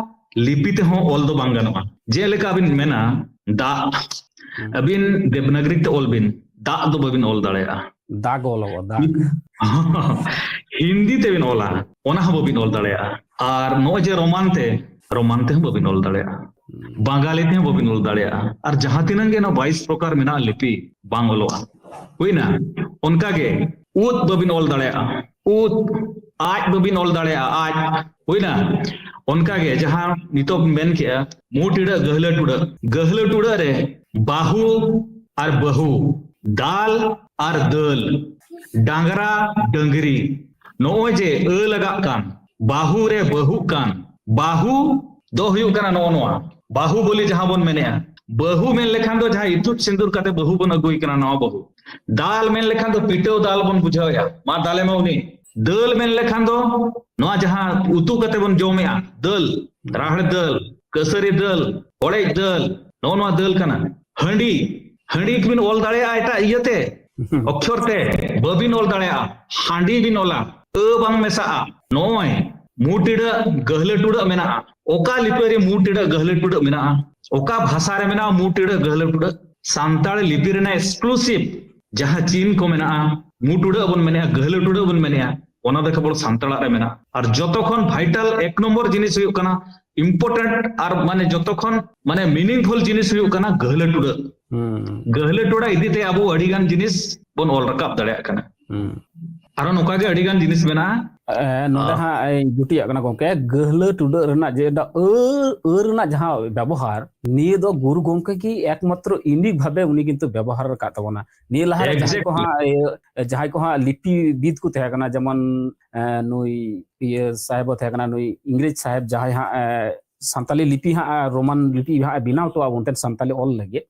ᱞᱤᱯᱤ ᱛᱮᱦᱚᱸ ᱚᱞ ᱫᱚ ᱵᱟᱝ ᱜᱟᱱᱚᱜᱼᱟ᱾ ᱡᱮᱞᱮᱠᱟ ᱟᱹᱵᱤᱱ ᱢᱮᱱᱟ, ᱫᱟᱜ, ᱦᱩᱸ᱾ ᱟᱹᱵᱤᱱ ᱫᱮᱵᱽᱱᱟᱜᱽᱨᱤ ᱛᱮ ᱚᱞ ᱵᱤᱱ, ᱫᱟᱜ ᱫᱚ ᱵᱟᱹᱵᱤᱱ ᱚᱞ ᱫᱟᱲᱮᱭᱟᱜᱼᱟ᱾ ᱫᱟᱜ ᱚᱞᱚᱜᱚᱜᱼᱟ, ᱫᱟᱜ᱾ ᱦᱤᱱᱫᱤ ᱛᱮᱵᱤᱱ ᱚᱞᱟ, ᱚᱱᱟ ᱦᱚᱸ ᱵᱟᱹᱵᱤᱱ ᱚᱞ ᱫᱟᱲᱮᱭᱟᱜᱼᱟ᱾ ᱟᱨ ᱱᱚᱜᱼᱚᱭ ᱡᱮ ᱨᱳᱢᱟᱱ ᱛᱮ, ᱨᱳᱢᱟᱱ ᱛᱮᱦᱚᱸ ᱵᱟᱹᱵᱤᱱ ᱚᱞ ᱫᱟᱲᱮᱭᱟᱜᱼᱟ᱾ ᱦᱩᱸ᱾ ᱵᱟᱝᱜᱟᱞᱤ ᱛᱮᱦᱚᱸ ᱵᱟᱹᱵᱤᱱ ᱚᱞ ᱫᱟᱲᱮᱭᱟᱜᱼᱟ᱾ ᱟᱨ ᱡᱟᱦᱟᱸ ᱛᱤᱱᱟᱹᱜ ᱜᱮ ᱱᱚᱣᱟ ᱵᱟᱭᱤᱥ ᱯᱨᱚᱠᱟᱨ ᱢᱮᱱᱟᱜᱼᱟ ᱞᱤᱯᱤ, ᱵᱟᱝ ᱚᱞᱚᱜᱼᱟ᱾ ᱦᱩᱭᱱᱟ? ᱚᱱᱠᱟᱜᱮ ᱩᱫ ᱵᱟᱹᱵᱤᱱ ᱚᱞ ᱫᱟᱲᱮᱭᱟᱜᱼᱟ, ᱩᱫ᱾ ᱟᱡ ᱵᱟᱹᱵᱤᱱ ᱚᱞ ᱫᱟᱲᱮᱭᱟᱜᱼᱟ, ᱟᱡ᱾ ᱦᱩᱭᱱᱟ? ᱚᱱᱠᱟᱜᱮ ᱡᱟᱦᱟᱸ ᱱᱤᱛᱚᱜ ᱵᱤᱱ ᱢᱮᱱ ᱠᱮᱜᱼᱟ, ᱢᱩ ᱴᱤᱰᱟᱹᱜ ᱜᱟᱹᱦᱞᱟᱹ ᱴᱩᱰᱟᱹᱜ, ᱜᱟᱹᱦᱞᱟᱹ ᱴᱩᱰᱟᱹᱜ ᱨᱮ ᱵᱟᱹᱦᱩ ᱟᱨ ᱵᱟᱹᱦᱩ, ᱫᱟᱞ ᱟᱨ ᱫᱟᱹᱞ, ᱰᱟᱝᱨᱟ ᱰᱟᱹᱝᱨᱤ, ᱱᱚᱜᱼᱚᱭ ᱡᱮ ᱟᱹ ᱞᱟᱜᱟᱜ ᱠᱟᱱ, ᱵᱟᱹᱦᱩ ᱨᱮ ᱵᱟᱹᱦᱩᱜ ᱠᱟᱱ, ᱵᱟᱹᱦᱩ ᱫᱚ ᱦᱩᱭᱩᱜ ᱠᱟᱱᱟ ᱱᱚᱜᱼᱚ ᱱᱚᱣᱟ, ᱵᱟᱹᱦᱩ ᱵᱚᱞᱤ ᱡᱟᱦᱟᱸ ᱵᱚᱱ ᱢᱮᱱᱮᱜᱼᱟ᱾ ᱵᱟᱹᱦᱩ ᱢᱮᱱ ᱞᱮᱠᱷᱟᱱ ᱫᱚ ᱡᱟᱦᱟᱸ ᱤᱛᱩᱫ ᱥᱤᱸᱫᱩᱨ ᱠᱟᱛᱮ ᱵᱟᱹᱦᱩ ᱵᱚᱱ ᱟᱹᱜᱩᱭ ᱠᱟᱱᱟ, ᱱᱟᱣᱟ ᱵᱟᱹᱦᱩ᱾ ᱫᱟᱞ ᱢᱮᱱ ᱞᱮᱠᱷᱟᱱ ᱫᱚ ᱯᱤᱴᱟᱹᱣ ᱫᱟᱞ ᱵᱚᱱ ᱵᱩᱡᱷᱟᱹᱣᱮᱜᱼᱟ, ᱢᱟ ᱫᱟᱞᱮ ᱢᱮ ᱩᱱᱤ᱾ ᱫᱟᱹᱞ ᱢᱮᱱ ᱞᱮᱠᱷᱟᱱ ᱫᱚ ᱱᱚᱣᱟ ᱡᱟᱦᱟᱸ ᱩᱛᱩ ᱠᱟᱛᱮ ᱵᱚᱱ ᱡᱚᱢᱮᱜᱼᱟ, ᱫᱟᱹᱞ, ᱨᱟᱦᱮᱲ ᱫᱟᱹᱞ, ᱠᱟᱹᱥᱟᱹᱨᱤ ᱫᱟᱹᱞ, ᱦᱚᱲᱮᱡ ᱫᱟᱹᱞ, ᱱᱚᱜᱼᱚ ᱱᱚᱣᱟ ᱫᱟᱹᱞ ᱠᱟᱱᱟ᱾ ᱦᱟᱺᱰᱤ, ᱦᱟᱺᱰᱤ ᱵᱤᱱ ᱚᱞ ᱫᱟᱲᱮᱭᱟᱜᱼᱟ ᱮᱴᱟᱜ ᱤᱭᱟᱹᱛᱮ, ᱚᱠᱠᱷᱚᱨ ᱛᱮ ᱵᱟᱹᱵᱤᱱ ᱚᱞ ᱫᱟᱲᱮᱭᱟᱜᱼᱟ᱾ ᱦᱟᱺᱰᱤ ᱵᱤᱱ ᱚᱞᱟ, ᱟᱹ ᱵᱟᱝ ᱢᱮᱥᱟᱜᱼᱟ᱾ ᱱᱚᱜᱼᱚᱭ ᱢᱩ ᱴᱤᱰᱟᱹᱜ ᱜᱟᱹᱦᱞᱟᱹ ᱴᱩᱰᱟᱹᱜ ᱢᱮᱱᱟᱜᱼᱟ᱾ ᱚᱠᱟ ᱞᱤᱯᱤ ᱨᱮ ᱢᱩ ᱴᱤᱰᱟᱹᱜ ᱜᱟᱹᱦᱞᱟᱹ ᱴᱩᱰᱟᱹᱜ ᱢᱮᱱᱟᱜᱼᱟ? ᱚᱠᱟ ᱵᱷᱟᱥᱟ ᱨᱮ ᱢᱮᱱᱟᱜᱼᱟ ᱢᱩ ᱴᱤᱰᱟᱹᱜ ᱜᱟᱹᱦᱞᱟᱹ ᱴᱩᱰᱟᱹᱜ? ᱥᱟᱱᱛᱟᱲ ᱞᱤᱯᱤ ᱨᱮᱱᱟᱜ exclusive ᱡᱟᱦᱟᱸ ᱪᱤᱱ ᱠᱚ ᱢᱮᱱᱟᱜᱼᱟ, ᱢᱩ ᱴᱩᱰᱟᱹᱜ ᱵᱚᱱ ᱢᱮᱱᱮᱜᱼᱟ, ᱜᱟᱹᱦᱞᱟᱹ ᱴᱩᱰᱟᱹᱜ ᱵᱚᱱ ᱢᱮᱱᱮᱜᱼᱟ, ᱚᱱᱟ ᱫᱚ ᱠᱮᱵᱚᱞ ᱥᱟᱱᱛᱟᱲᱟᱜ ᱨᱮ ᱢᱮᱱᱟᱜᱼᱟ᱾ ᱟᱨ ᱡᱚᱛᱚ ᱠᱷᱚᱱ vital ᱮᱠ ᱱᱚᱢᱵᱚᱨ ᱡᱤᱱᱤᱥ ᱦᱩᱭᱩᱜ ᱠᱟᱱᱟ important ᱟᱨ ᱢᱟᱱᱮ ᱡᱚᱛᱚ ᱠᱷᱚᱱ ᱢᱟᱱᱮ meaningful ᱡᱤᱱᱤᱥ ᱦᱩᱭᱩᱜ ᱠᱟᱱᱟ ᱜᱟᱹᱦᱞᱟᱹ ᱴᱩᱰᱟᱹᱜ᱾ ᱜᱟᱹᱦᱞᱟᱹ ᱴᱚᱲᱟ ᱤᱫᱤ ᱛᱮ ᱟᱵᱚ ᱟᱹᱰᱤ ᱜᱟᱱ ᱡᱤᱱᱤᱥ ᱵᱚᱱ ᱚᱞ ᱨᱟᱠᱟᱵ ᱫᱟᱲᱮᱭᱟᱜ ᱠᱟᱱᱟ᱾ ᱟᱨᱚ ᱱᱚᱝᱠᱟ ᱜᱮ ᱟᱹᱰᱤ ᱜᱟᱱ ᱡᱤᱱᱤᱥ ᱢᱮᱱᱟᱜᱼᱟ᱾ ᱮ, ᱱᱚᱰᱮ ᱦᱟᱸᱜ ᱤᱧ ᱡᱩᱴᱤᱭᱟᱜ ᱠᱟᱱᱟ ᱜᱚᱢᱠᱮ, ᱜᱟᱹᱦᱞᱟᱹ ᱴᱩᱰᱟᱹᱜ ᱨᱮᱱᱟᱜ ᱡᱮ ᱟᱹ, ᱟᱹ ᱨᱮᱱᱟᱜ ᱡᱟᱦᱟᱸ ᱵᱮᱵᱚᱦᱟᱨ, ᱱᱤᱭᱟᱹ ᱫᱚ ᱜᱩᱨᱩ ᱜᱚᱢᱠᱮ ᱜᱮ ᱮᱠᱢᱟᱛᱨᱚ unique ᱵᱷᱟᱵᱮ ᱩᱱᱤ ᱠᱤᱱᱛᱩ ᱵᱮᱵᱚᱦᱟᱨ ᱟᱠᱟᱫ ᱛᱟᱵᱚᱱᱟ᱾ ᱱᱤᱭᱟᱹ ᱞᱟᱦᱟᱨᱮ ᱡᱟᱦᱟᱸᱭ ᱠᱚ ᱦᱟᱸᱜ, ᱤᱭᱟᱹ, ᱡᱟᱦᱟᱸᱭ ᱠᱚ ᱦᱟᱸᱜ ᱞᱤᱯᱤ ᱵᱤᱫ ᱠᱚ ᱛᱟᱦᱮᱸ ᱠᱟᱱᱟ, ᱡᱮᱢᱚᱱ, ᱮ, ᱱᱩᱭ ᱤᱭᱟᱹ ᱥᱟᱦᱮᱵ ᱦᱚᱸ ᱛᱟᱦᱮᱸ ᱠᱟᱱᱟ, ᱱᱩᱭ ᱤᱝᱨᱮᱡᱽ ᱥᱟᱦᱮᱵ ᱡᱟᱦᱟᱸᱭ ᱦᱟᱸᱜ, ᱮ, ᱥᱟᱱᱛᱟᱞᱤ ᱞᱤᱯᱤ ᱦᱟᱸᱜ, ᱨᱳᱢᱟᱱ ᱞᱤᱯᱤ ᱦᱟᱸᱜ ᱮ ᱵᱮᱱᱟᱣ ᱦᱚᱴᱚᱣᱟᱜ ᱵᱚᱱ ᱛᱟᱦᱮᱸᱫ ᱥᱟᱱᱛᱟᱞᱤ ᱚᱞ ᱞᱟᱹᱜᱤᱫ,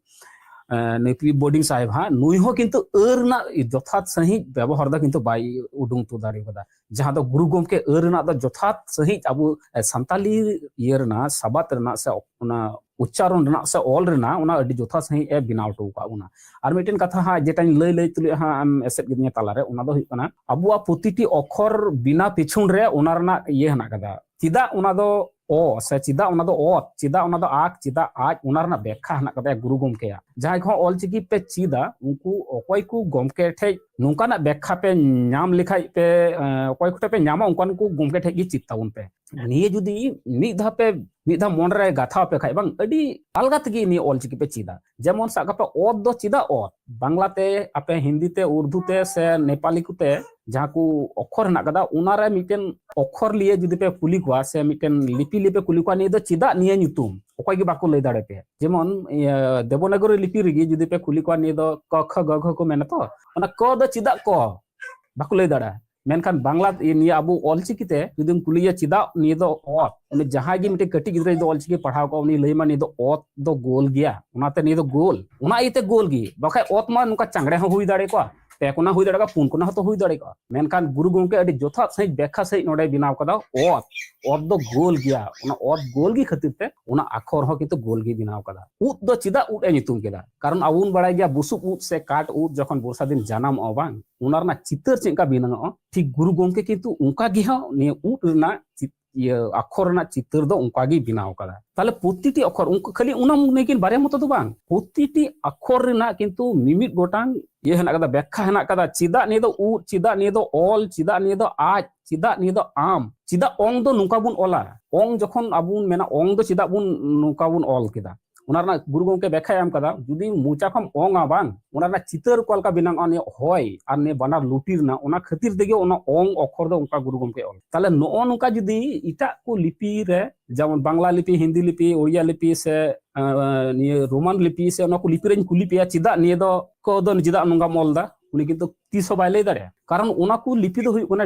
ᱮ, ᱱᱩᱭ ᱯᱤ ᱵᱳᱨᱰᱤᱝ ᱥᱟᱦᱮᱵ ᱦᱟᱸᱜ, ᱱᱩᱭ ᱦᱚᱸ ᱠᱤᱱᱛᱩ ᱟᱹ ᱨᱮᱱᱟᱜ ᱡᱚᱛᱷᱟᱛ ᱥᱟᱺᱦᱤᱡ ᱵᱮᱵᱚᱦᱟᱨ ᱫᱚ ᱠᱤᱱᱛᱩ ᱵᱟᱭ ᱩᱰᱩᱝ ᱦᱚᱴᱚ ᱫᱟᱲᱮ ᱠᱟᱫᱟ᱾ ᱡᱟᱦᱟᱸ ᱫᱚ ᱜᱩᱨᱩ ᱜᱚᱢᱠᱮ ᱟᱹ ᱨᱮᱱᱟᱜ ᱫᱚ ᱡᱚᱛᱷᱟᱛ ᱥᱟᱺᱦᱤᱡ ᱟᱵᱚ, ᱮ, ᱥᱟᱱᱛᱟᱞᱤ ᱤᱭᱟᱹ ᱨᱮᱱᱟᱜ ᱥᱟᱵᱟᱫ ᱨᱮᱱᱟᱜ ᱥᱮ ᱚᱱᱟ ᱩᱪᱪᱟᱨᱚᱱ ᱨᱮᱱᱟᱜ ᱥᱮ ᱚᱞ ᱨᱮᱱᱟᱜ ᱚᱱᱟ ᱟᱹᱰᱤ ᱡᱚᱛᱷᱟᱛ ᱥᱟᱺᱦᱤᱡ ᱮ ᱵᱮᱱᱟᱣ ᱦᱚᱴᱚ ᱟᱠᱟᱫ ᱵᱚᱱᱟ᱾ ᱟᱨ ᱢᱤᱫᱴᱮᱱ ᱠᱟᱛᱷᱟ ᱦᱟᱸᱜ ᱡᱮᱴᱟᱧ ᱞᱟᱹᱭ ᱞᱟᱹᱭ ᱛᱩᱞᱩᱡ ᱦᱟᱸᱜ ᱮᱢ ᱮᱥᱮᱫ ᱠᱤᱫᱤᱧᱟ ᱛᱟᱞᱟᱨᱮ, ᱚᱱᱟ ᱫᱚ ᱦᱩᱭᱩᱜ ᱠᱟᱱᱟ ᱟᱵᱚᱣᱟᱜ ᱯᱨᱚᱛᱤᱴᱤ ᱚᱠᱷᱚᱨ ᱵᱮᱱᱟᱣ ᱯᱤᱪᱷᱚᱱ ᱨᱮ ᱚᱱᱟ ᱨᱮᱱᱟᱜ ᱤᱭᱟᱹ ᱦᱮᱱᱟᱜ ᱠᱟᱫᱟ᱾ ᱪᱮᱫᱟᱜ ᱚᱱᱟ ᱫᱚ ᱚ ᱥᱮ ᱪᱮᱫᱟᱜ ᱚᱱᱟ ᱫᱚ ᱚᱛ, ᱪᱮᱫᱟᱜ ᱚᱱᱟ ᱫᱚ ᱟᱠ, ᱪᱮᱫᱟᱜ ᱟᱡ, ᱚᱱᱟ ᱨᱮᱱᱟᱜ ᱵᱮᱠᱠᱷᱟ ᱦᱮᱱᱟᱜ ᱠᱟᱫᱟ ᱜᱩᱨᱩ ᱜᱚᱢᱠᱮᱭᱟᱜ᱾ ᱡᱟᱦᱟᱸᱭ ᱠᱚᱦᱚᱸ ᱚᱞᱪᱤᱠᱤ ᱯᱮ ᱪᱮᱫᱟ, ᱩᱱᱠᱩ ᱚᱠᱚᱭ ᱠᱚ ᱜᱚᱢᱠᱮ ᱴᱷᱮᱡ ᱱᱚᱝᱠᱟᱱᱟᱜ ᱵᱮᱠᱠᱷᱟ ᱯᱮ ᱧᱟᱢ ᱞᱮᱠᱷᱟᱡ ᱯᱮ, ᱮ, ᱚᱠᱚᱭ ᱠᱚᱴᱷᱮᱡ ᱯᱮ ᱧᱟᱢᱟ, ᱚᱱᱠᱟᱱ ᱠᱚ ᱜᱚᱢᱠᱮ ᱴᱷᱮᱡ ᱜᱮ ᱪᱮᱫ ᱛᱟᱵᱚᱱ ᱯᱮ᱾ ᱱᱤᱭᱟᱹ ᱡᱩᱫᱤ ᱢᱤᱫ ᱫᱷᱟᱣ ᱯᱮ, ᱢᱤᱫ ᱫᱷᱟᱣ ᱢᱚᱱᱮ ᱨᱮ ᱜᱟᱛᱷᱟᱣ ᱯᱮ ᱠᱷᱟᱡ ᱵᱟᱝ, ᱟᱹᱰᱤ ᱟᱞᱜᱟ ᱛᱮᱜᱮ ᱱᱤᱭᱟᱹ ᱚᱞᱪᱤᱠᱤ ᱯᱮ ᱪᱮᱫᱟ᱾ ᱡᱮᱢᱚᱱ ᱥᱟᱵ ᱠᱟᱜ ᱯᱮ, ᱚᱛ ᱫᱚ ᱪᱮᱫᱟᱜ ᱚᱛ? ᱵᱟᱝᱞᱟ ᱛᱮ, ᱟᱯᱮ ᱦᱤᱱᱫᱤ ᱛᱮ, ᱩᱨᱫᱩ ᱛᱮ ᱥᱮ ᱱᱮᱯᱟᱞᱤ ᱠᱚᱛᱮ ᱡᱟᱦᱟᱸ ᱠᱚ ᱚᱠᱷᱚᱨ ᱦᱮᱱᱟᱜ ᱠᱟᱫᱟ, ᱚᱱᱟᱨᱮ ᱢᱤᱫᱴᱮᱱ ᱚᱠᱷᱚᱨ ᱞᱤᱭᱮ ᱡᱩᱫᱤ ᱯᱮ ᱠᱩᱞᱤ ᱠᱚᱣᱟ ᱥᱮ ᱢᱤᱫᱴᱮᱱ ᱞᱤᱯᱤ ᱞᱤᱭᱮ ᱯᱮ ᱠᱩᱞᱤ ᱠᱚᱣᱟ, ᱱᱤᱭᱟᱹ ᱫᱚ ᱪᱮᱫᱟᱜ ᱱᱤᱭᱟᱹ ᱧᱩᱛᱩᱢ? ᱚᱠᱚᱭ ᱜᱮ ᱵᱟᱠᱚ ᱞᱟᱹᱭ ᱫᱟᱲᱮ ᱯᱮᱭᱟ᱾ ᱡᱮᱢᱚᱱ, ᱤᱭᱟᱹ, ᱫᱮᱵᱚᱱᱟᱜᱚᱨᱤ ᱞᱤᱯᱤ ᱨᱮᱜᱮ ᱡᱩᱫᱤ ᱯᱮ ᱠᱩᱞᱤ ᱠᱚᱣᱟ, ᱱᱤᱭᱟᱹ ᱫᱚ ᱠᱚ ᱠᱷᱚ ᱜᱚ ᱜᱷᱚ ᱠᱚ ᱢᱮᱱᱟ ᱛᱚ, ᱚᱱᱟ ᱠᱚ ᱫᱚ ᱪᱮᱫᱟᱜ ᱠᱚ? ᱵᱟᱠᱚ ᱞᱟᱹᱭ ᱫᱟᱲᱮᱭᱟᱜᱼᱟ᱾ ᱢᱮᱱᱠᱷᱟᱱ ᱵᱟᱝᱞᱟ, ᱱᱤᱭᱟᱹ ᱟᱵᱚ ᱚᱞᱪᱤᱠᱤ ᱛᱮ ᱡᱩᱫᱤᱢ ᱠᱩᱞᱤᱭᱟ ᱪᱮᱫᱟᱜ ᱱᱤᱭᱟᱹ ᱫᱚ ᱚᱛ, ᱩᱱᱤ ᱡᱟᱦᱟᱸᱭ ᱜᱮ ᱢᱤᱫᱴᱮᱱ ᱠᱟᱹᱴᱤᱡ ᱜᱤᱫᱽᱨᱟᱹ ᱡᱩᱫᱤ ᱚᱞᱪᱤᱠᱤ ᱯᱟᱲᱦᱟᱣ ᱠᱚᱜᱼᱟ, ᱩᱱᱤ ᱞᱟᱹᱭ ᱟᱢᱟ ᱱᱤᱭᱟᱹ ᱫᱚ ᱚᱛ ᱫᱚ ᱜᱳᱞ ᱜᱮᱭᱟ, ᱚᱱᱟᱛᱮ ᱱᱤᱭᱟᱹ ᱫᱚ ᱜᱳᱞ, ᱚᱱᱟ ᱤᱭᱟᱹᱛᱮ ᱜᱳᱞ ᱜᱮ᱾ ᱵᱟᱠᱷᱟᱡ ᱚᱛ ᱢᱟ ᱱᱚᱝᱠᱟ ᱪᱟᱝᱲᱮ ᱦᱚᱸ ᱦᱩᱭ ᱫᱟᱲᱮ ᱠᱚᱜᱼᱟ, ᱯᱮ ᱠᱚᱱᱟ ᱦᱩᱭ ᱫᱟᱲᱮ ᱠᱚᱜᱼᱟ, ᱯᱩᱱ ᱠᱚᱱᱟ ᱦᱚᱸᱛᱚ ᱦᱩᱭ ᱫᱟᱲᱮ ᱠᱚᱜᱼᱟ᱾ ᱢᱮᱱᱠᱷᱟᱱ ᱜᱩᱨᱩ ᱜᱚᱢᱠᱮ ᱟᱹᱰᱤ ᱡᱚᱛᱷᱟᱛ ᱥᱟᱺᱦᱤᱡ ᱵᱮᱠᱠᱷᱟ ᱥᱟᱺᱦᱤᱡ ᱱᱚᱰᱮ ᱵᱮᱱᱟᱣ ᱠᱟᱫᱟ, ᱚᱛ, ᱚᱛ ᱫᱚ ᱜᱳᱞ ᱜᱮᱭᱟ, ᱚᱱᱟ ᱚᱛ ᱜᱳᱞ ᱜᱮ ᱠᱷᱟᱹᱛᱤᱨ ᱛᱮ ᱚᱱᱟ ᱟᱠᱷᱚᱨ ᱦᱚᱸ ᱠᱤᱱᱛᱩ ᱜᱳᱞ ᱜᱮ ᱵᱮᱱᱟᱣ ᱠᱟᱫᱟ᱾ ᱩᱫ ᱫᱚ ᱪᱮᱫᱟᱜ ᱩᱫ ᱮ ᱧᱩᱛᱩᱢ ᱠᱮᱫᱟ? ᱠᱟᱨᱚᱱ ᱟᱵᱚ ᱵᱚᱱ ᱵᱟᱲᱟᱭ ᱜᱮᱭᱟ, ᱵᱩᱥᱩᱵ ᱩᱫ ᱥᱮ ᱠᱟᱴ ᱩᱫ ᱡᱚᱠᱷᱚᱱ ᱵᱚᱨᱥᱟ ᱫᱤᱱ ᱡᱟᱱᱟᱢᱚᱜᱼᱟ ᱵᱟᱝ, ᱚᱱᱟ ᱨᱮᱱᱟᱜ ᱪᱤᱛᱟᱹᱨ ᱪᱮᱫ ᱞᱮᱠᱟ ᱵᱮᱱᱟᱣᱚᱜᱼᱟ, ᱴᱷᱤᱠ ᱜᱩᱨᱩ ᱜᱚᱢᱠᱮ ᱠᱤᱱᱛᱩ ᱚᱱᱠᱟ ᱜᱮ ᱦᱚᱸ ᱱᱤᱭᱟᱹ ᱩᱫ ᱨᱮᱱᱟᱜ ᱪᱤ-, ᱤᱭᱟᱹ, ᱟᱠᱷᱚᱨ ᱨᱮᱱᱟᱜ ᱪᱤᱛᱟᱹᱨ ᱫᱚ ᱚᱱᱠᱟ ᱜᱮ ᱵᱮᱱᱟᱣ ᱠᱟᱫᱟ᱾ ᱛᱟᱦᱞᱮ ᱯᱨᱚᱛᱤᱴᱤ ᱟᱠᱷᱚᱨ, ᱩᱱᱠᱩ ᱠᱷᱟᱹᱞᱤ ᱚᱱᱟ ᱱᱤᱭᱟᱹᱠᱤᱱ ᱵᱟᱨᱭᱟ ᱢᱚᱛᱚ ᱫᱚ ᱵᱟᱝ, ᱯᱨᱚᱛᱤᱴᱤ ᱟᱠᱷᱚᱨ ᱨᱮᱱᱟᱜ ᱠᱤᱱᱛᱩ ᱢᱤᱢᱤᱫ ᱜᱚᱴᱟᱝ ᱤᱭᱟᱹ ᱦᱮᱱᱟᱜ ᱠᱟᱫᱟ, ᱵᱮᱠᱠᱷᱟ ᱦᱮᱱᱟᱜ ᱠᱟᱫᱟ᱾ ᱪᱮᱫᱟᱜ ᱱᱤᱭᱟᱹ ᱫᱚ ᱩᱫ, ᱪᱮᱫᱟᱜ ᱱᱤᱭᱟᱹ ᱫᱚ ᱚᱞ, ᱪᱮᱫᱟᱜ ᱱᱤᱭᱟᱹ ᱫᱚ ᱟᱡ, ᱪᱮᱫᱟᱜ ᱱᱤᱭᱟᱹ ᱫᱚ ᱟᱢ, ᱪᱮᱫᱟᱜ ᱚᱝ ᱫᱚ ᱱᱚᱝᱠᱟ ᱵᱚᱱ ᱚᱞᱟ? ᱚᱝ ᱡᱚᱠᱷᱚᱱ ᱟᱵᱚ ᱵᱚᱱ ᱢᱮᱱᱟ ᱚᱝ ᱫᱚ ᱪᱮᱫᱟᱜ ᱵᱚᱱ ᱱᱚᱝᱠᱟ ᱵᱚᱱ ᱚᱞ ᱠᱮᱫᱟ? ᱚᱱᱟ ᱨᱮᱱᱟᱜ ᱜᱩᱨᱩ ᱜᱚᱢᱠᱮ ᱵᱮᱠᱷᱟᱭ ᱮᱢ ᱠᱟᱫᱟ, ᱡᱩᱫᱤ ᱢᱚᱪᱟ ᱠᱷᱚᱱ ᱚᱝᱟ ᱵᱟᱝ, ᱚᱱᱟ ᱨᱮᱱᱟᱜ ᱪᱤᱛᱟᱹᱨ ᱚᱠᱟ ᱞᱮᱠᱟ ᱵᱮᱱᱟᱜᱼᱟ, ᱱᱤᱭᱟᱹ ᱦᱚᱭ ᱟᱨ ᱱᱤᱭᱟᱹ ᱵᱟᱱᱟᱨ ᱞᱩᱴᱤ ᱨᱮᱱᱟᱜ, ᱚᱱᱟ ᱠᱷᱟᱹᱛᱤᱨ ᱛᱮᱜᱮ ᱚᱱᱟ ᱚᱝ ᱚᱠᱷᱚᱨ ᱫᱚ ᱚᱱᱠᱟ ᱜᱩᱨᱩ ᱜᱚᱢᱠᱮ ᱚᱞ᱾ ᱛᱟᱦᱞᱮ ᱱᱚᱜᱼᱚ ᱱᱚᱝᱠᱟ ᱡᱩᱫᱤ ᱮᱴᱟᱜ ᱠᱚ ᱞᱤᱯᱤ ᱨᱮ, ᱡᱮᱢᱚᱱ ᱵᱟᱝᱞᱟ ᱞᱤᱯᱤ, ᱦᱤᱱᱫᱤ ᱞᱤᱯᱤ, ᱳᱲᱤᱭᱟ ᱞᱤᱯᱤ ᱥᱮ ᱟᱸ, ᱱᱤᱭᱟᱹ ᱨᱳᱢᱟᱱ ᱞᱤᱯᱤ ᱥᱮ ᱚᱱᱟ ᱠᱚ ᱞᱤᱯᱤ ᱨᱮᱧ ᱠᱩᱞᱤ ᱯᱮᱭᱟ, ᱪᱮᱫᱟᱜ ᱱᱤᱭᱟᱹ ᱫᱚ ᱠᱚ ᱫᱚ ᱪᱮᱫᱟᱜ ᱱᱚᱝᱠᱟᱢ ᱚᱞ ᱫᱟ? ᱩᱱᱤ ᱠᱤᱱᱛᱩ ᱛᱤᱥ ᱦᱚᱸ ᱵᱟᱭ ᱞᱟᱹᱭ ᱫᱟᱲᱮᱭᱟᱜᱼᱟ᱾ ᱠᱟᱨᱚᱱ ᱚᱱᱟ ᱠᱚ ᱞᱤᱯᱤ ᱫᱚ ᱦᱩᱭᱩᱜ ᱠᱟᱱᱟ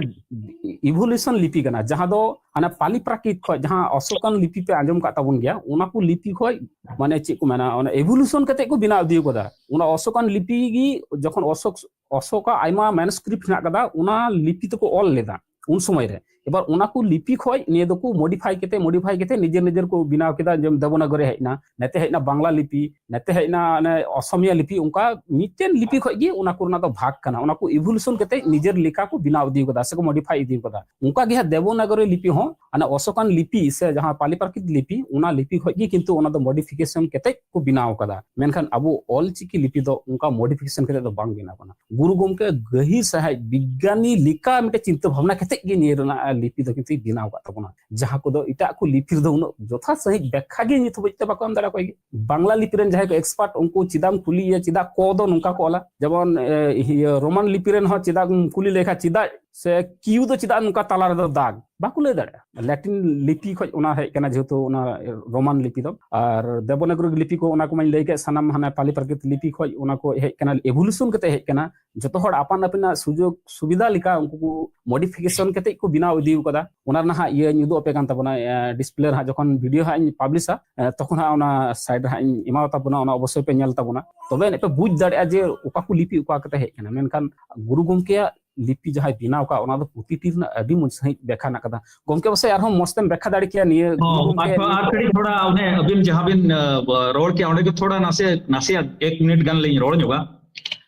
evolution ᱞᱤᱯᱤ ᱠᱟᱱᱟ, ᱡᱟᱦᱟᱸ ᱫᱚ ᱦᱟᱱᱟ ᱯᱟᱞᱤ ᱯᱨᱟᱠᱨᱤᱛ ᱠᱷᱚᱡ, ᱡᱟᱦᱟᱸ ᱚᱥᱳᱠᱟᱱ ᱞᱤᱯᱤ ᱯᱮ ᱟᱸᱡᱚᱢ ᱠᱟᱜ ᱛᱟᱵᱚᱱ ᱜᱮᱭᱟ, ᱚᱱᱟ ᱠᱚ ᱞᱤᱯᱤ ᱠᱷᱚᱡ, ᱢᱟᱱᱮ ᱪᱮᱫ ᱠᱚ ᱢᱮᱱᱟ, ᱚᱱᱟ evolution ᱠᱟᱛᱮ ᱠᱚ ᱵᱮᱱᱟᱣ ᱤᱫᱤ ᱠᱟᱫᱟ᱾ ᱚᱱᱟ ᱚᱥᱳᱠᱟᱱ ᱞᱤᱯᱤ ᱜᱮ ᱡᱚᱠᱷᱚᱱ ᱚᱥᱳᱠ ᱚᱥᱳᱠᱟᱜ ᱟᱭᱢᱟ manuscript ᱦᱮᱱᱟᱜ ᱠᱟᱫᱟ, ᱚᱱᱟ ᱞᱤᱯᱤ ᱛᱮᱠᱚ ᱚᱞ ᱞᱮᱫᱟ ᱩᱱ ᱥᱚᱢᱚᱭ ᱨᱮ᱾ ᱮᱵᱟᱨ ᱚᱱᱟ ᱠᱚ ᱞᱤᱯᱤ ᱠᱷᱚᱡ ᱱᱤᱭᱟᱹ ᱫᱚᱠᱚ modify ᱠᱟᱛᱮ, modify ᱠᱟᱛᱮ ᱱᱤᱡᱮᱨ ᱱᱤᱡᱮᱨ ᱠᱚ ᱵᱮᱱᱟᱣ ᱠᱮᱫᱟ᱾ ᱡᱮᱢᱚᱱ ᱫᱮᱵᱚᱱᱟᱜᱚᱨᱤ ᱦᱮᱡ ᱮᱱᱟ, ᱱᱟᱛᱮ ᱦᱮᱡ ᱮᱱᱟ ᱵᱟᱝᱞᱟ ᱞᱤᱯᱤ, ᱱᱟᱛᱮ ᱦᱮᱡ ᱮᱱᱟ ᱚᱱᱮ ᱚᱥᱚᱢᱤᱭᱟ ᱞᱤᱯᱤ᱾ ᱚᱱᱠᱟ ᱢᱤᱫᱴᱮᱱ ᱞᱤᱯᱤ ᱠᱷᱚᱡ ᱜᱮ ᱚᱱᱟ ᱠᱚᱨᱮᱱᱟᱜ ᱫᱚ ᱵᱷᱟᱜᱽ ᱠᱟᱱᱟ᱾ ᱚᱱᱟ ᱠᱚ evolution ᱠᱟᱛᱮ ᱱᱤᱡᱮᱨ ᱞᱮᱠᱟ ᱠᱚ ᱵᱮᱱᱟᱣ ᱤᱫᱤ ᱠᱟᱫᱟ ᱥᱮᱠᱚ modify ᱤᱫᱤ ᱠᱟᱫᱟ᱾ ᱚᱱᱠᱟ ᱜᱮ ᱦᱟᱸᱜ ᱫᱮᱵᱚᱱᱟᱜᱚᱨᱤ ᱞᱤᱯᱤ ᱦᱚᱸ, ᱚᱱᱟ ᱚᱥᱳᱠᱟᱱ ᱞᱤᱯᱤ ᱥᱮ ᱡᱟᱦᱟᱸ ᱯᱟᱞᱤ ᱯᱨᱟᱠᱨᱤᱛ ᱞᱤᱯᱤ, ᱚᱱᱟ ᱞᱤᱯᱤ ᱠᱷᱚᱡ ᱜᱮ ᱠᱤᱱᱛᱩ ᱚᱱᱟ ᱫᱚ modification ᱠᱟᱛᱮ ᱠᱚ ᱵᱮᱱᱟᱣ ᱠᱟᱫᱟ᱾ ᱢᱮᱱᱠᱷᱟᱱ ᱟᱵᱚ ᱚᱞ ᱪᱤᱠᱤ ᱞᱤᱯᱤ ᱫᱚ ᱚᱱᱠᱟ modification ᱠᱟᱛᱮ ᱫᱚ ᱵᱟᱝ ᱵᱮᱱᱟᱣ ᱠᱟᱱᱟ᱾ ᱜᱩᱨᱩ ᱜᱚᱢᱠᱮ ᱜᱟᱹᱦᱤᱨ ᱥᱟᱹᱦᱤᱡ ᱵᱤᱜᱽᱜᱟᱱᱤ ᱞᱮᱠᱟ ᱢᱤᱫᱴᱮᱱ ᱪᱤᱱᱛᱟᱹ ᱵᱷᱟᱵᱽᱱᱟ ᱠᱟᱛᱮ ᱜᱮ ᱱᱤᱭᱟᱹ ᱨᱮᱱᱟᱜ ᱞᱤᱯᱤ ᱫᱚ ᱠᱤᱱᱛᱩ ᱵᱮᱱᱟᱣ ᱠᱟᱫ ᱛᱟᱵᱚᱱᱟ, ᱡᱟᱦᱟᱸ ᱠᱚᱫᱚ ᱮᱴᱟᱜ ᱠᱚ ᱞᱤᱯᱤ ᱨᱮᱫᱚ ᱩᱱᱟᱹᱜ ᱡᱚᱛᱷᱟᱛ ᱥᱟᱹᱦᱤᱡ ᱵᱮᱠᱠᱷᱟ ᱜᱮ ᱱᱤᱛ ᱦᱟᱹᱵᱤᱡ ᱛᱮ ᱵᱟᱠᱚ ᱮᱢ ᱫᱟᱲᱮ ᱟᱠᱚ ᱜᱮ᱾ ᱵᱟᱝᱞᱟ ᱞᱤᱯᱤ ᱨᱮᱱ ᱡᱟᱦᱟᱸᱭ ᱠᱚ expert, ᱩᱱᱠᱩ ᱪᱮᱫᱟᱜ ᱮᱢ ᱠᱩᱞᱤᱭᱮᱭᱟ ᱪᱮᱫᱟᱜ ᱠᱚ ᱫᱚ ᱱᱚᱝᱠᱟ ᱠᱚ ᱚᱞᱟ? ᱡᱮᱢᱚᱱ, ᱮ, ᱤᱭᱟᱹ, ᱨᱳᱢᱟᱱ ᱞᱤᱯᱤ ᱨᱮᱱ ᱦᱚᱸ ᱪᱮᱫᱟᱜ ᱮᱢ ᱠᱩᱞᱤ ᱞᱮᱠᱷᱟᱱ ᱪᱮᱫᱟᱜ ᱥᱮ ᱠᱤᱭᱩ ᱫᱚ ᱪᱮᱫᱟᱜ ᱱᱚᱝᱠᱟ ᱛᱟᱞᱟ ᱨᱮᱫᱚ ᱫᱟᱜᱽ? ᱵᱟᱠᱚ ᱞᱟᱹᱭ ᱫᱟᱲᱮᱭᱟᱜᱼᱟ᱾ ᱞᱮᱴᱤᱱ ᱞᱤᱯᱤ ᱠᱷᱚᱡ ᱚᱱᱟ ᱦᱮᱡ ᱠᱟᱱᱟ, ᱡᱮᱦᱮᱛᱩ ᱚᱱᱟ ᱨᱳᱢᱟᱱ ᱞᱤᱯᱤ ᱫᱚ᱾ ᱟᱨ ᱫᱮᱵᱚᱱᱟᱜᱚᱨᱤ ᱞᱤᱯᱤ ᱠᱚ, ᱚᱱᱟ ᱠᱚ ᱢᱟᱧ ᱞᱟᱹᱭ ᱠᱮᱫ, ᱥᱟᱱᱟᱢ ᱦᱟᱱᱟ ᱯᱟᱞᱤ ᱯᱨᱟᱠᱨᱤᱛ ᱞᱤᱯᱤ ᱠᱷᱚᱡ ᱚᱱᱟ ᱠᱚ ᱦᱮᱡ ᱠᱟᱱᱟ, evolution ᱠᱟᱛᱮ ᱦᱮᱡ ᱠᱟᱱᱟ᱾ ᱡᱚᱛᱚ ᱦᱚᱲ ᱟᱯᱟᱱ ᱟᱹᱯᱤᱱᱟᱜ ᱥᱩᱡᱳᱜᱽ ᱥᱩᱵᱤᱫᱷᱟ ᱞᱮᱠᱟ ᱩᱱᱠᱩ ᱠᱚ modification ᱠᱟᱛᱮ ᱠᱚ ᱵᱮᱱᱟᱣ ᱤᱫᱤ ᱠᱟᱫᱟ᱾ ᱚᱱᱟ ᱨᱮᱱᱟᱜ ᱦᱟᱸᱜ ᱤᱭᱟᱹᱧ ᱩᱫᱩᱜ ᱟᱯᱮ ᱠᱟᱱ ᱛᱟᱵᱚᱱᱟ, ᱮ, display ᱨᱮ ᱦᱟᱸᱜ ᱡᱚᱠᱷᱚᱱ video ᱦᱟᱸᱜ ᱤᱧ publish ᱟ, ᱮ, ᱛᱚᱠᱷᱚᱱ ᱦᱟᱸᱜ ᱚᱱᱟ side ᱨᱮ ᱦᱟᱸᱜ ᱤᱧ ᱮᱢᱟᱣ ᱛᱟᱵᱚᱱᱟ, ᱚᱱᱟ ᱚᱵᱚᱥᱥᱳᱭ ᱯᱮ ᱧᱮᱞ ᱛᱟᱵᱚᱱᱟ᱾ ᱛᱚᱵᱮ ᱟᱹᱱᱤᱡ ᱯᱮ ᱵᱩᱡᱽ ᱫᱟᱲᱮᱭᱟᱜᱼᱟ ᱡᱮ ᱚᱠᱟ ᱠᱚ ᱞᱤᱯᱤ ᱚᱠᱟ ᱠᱟᱛᱮ ᱦᱮᱡ ᱠᱟᱱᱟ᱾ ᱢᱮᱱᱠᱷᱟᱱ ᱜᱩᱨᱩ ᱜᱚᱢᱠᱮᱭᱟᱜ ᱞᱤᱯᱤ ᱡᱟᱦᱟᱸᱭ ᱵᱮᱱᱟᱣ ᱠᱟᱜ, ᱚᱱᱟ ᱫᱚ ᱯᱩᱛᱷᱤ ᱨᱮᱱᱟᱜ ᱟᱹᱰᱤ ᱢᱚᱡᱽ ᱥᱟᱺᱦᱤᱡ ᱵᱮᱠᱷᱟ ᱦᱮᱱᱟᱜ ᱠᱟᱫᱟ᱾ ᱜᱚᱢᱠᱮ ᱯᱟᱥᱮᱡ ᱟᱨᱦᱚᱸ ᱢᱚᱡᱽ ᱛᱮᱢ ᱵᱮᱠᱷᱟ ᱫᱟᱲᱮ ᱠᱮᱭᱟ ᱱᱤᱭᱟᱹ ᱜᱩᱨᱩ ᱦᱚᱸ, ᱜᱚᱢᱠᱮ ᱟᱨ ᱱᱤᱭᱟᱹ ᱟᱨ ᱠᱟᱹᱴᱤᱡ ᱛᱷᱚᱲᱟ ᱚᱱᱮ ᱟᱹᱵᱤᱱ ᱡᱟᱦᱟᱸ ᱵᱤᱱ, ᱟᱸ, ᱨᱚᱲ ᱠᱮᱜᱼᱟ, ᱚᱸᱰᱮ ᱜᱮ ᱛᱷᱚᱲᱟ ᱱᱟᱥᱮ, ᱱᱟᱥᱮᱭᱟᱜ ᱮᱠ ᱢᱤᱱᱤᱴ ᱜᱟᱱ ᱞᱤᱧ ᱨᱚᱲ ᱧᱚᱜᱟ᱾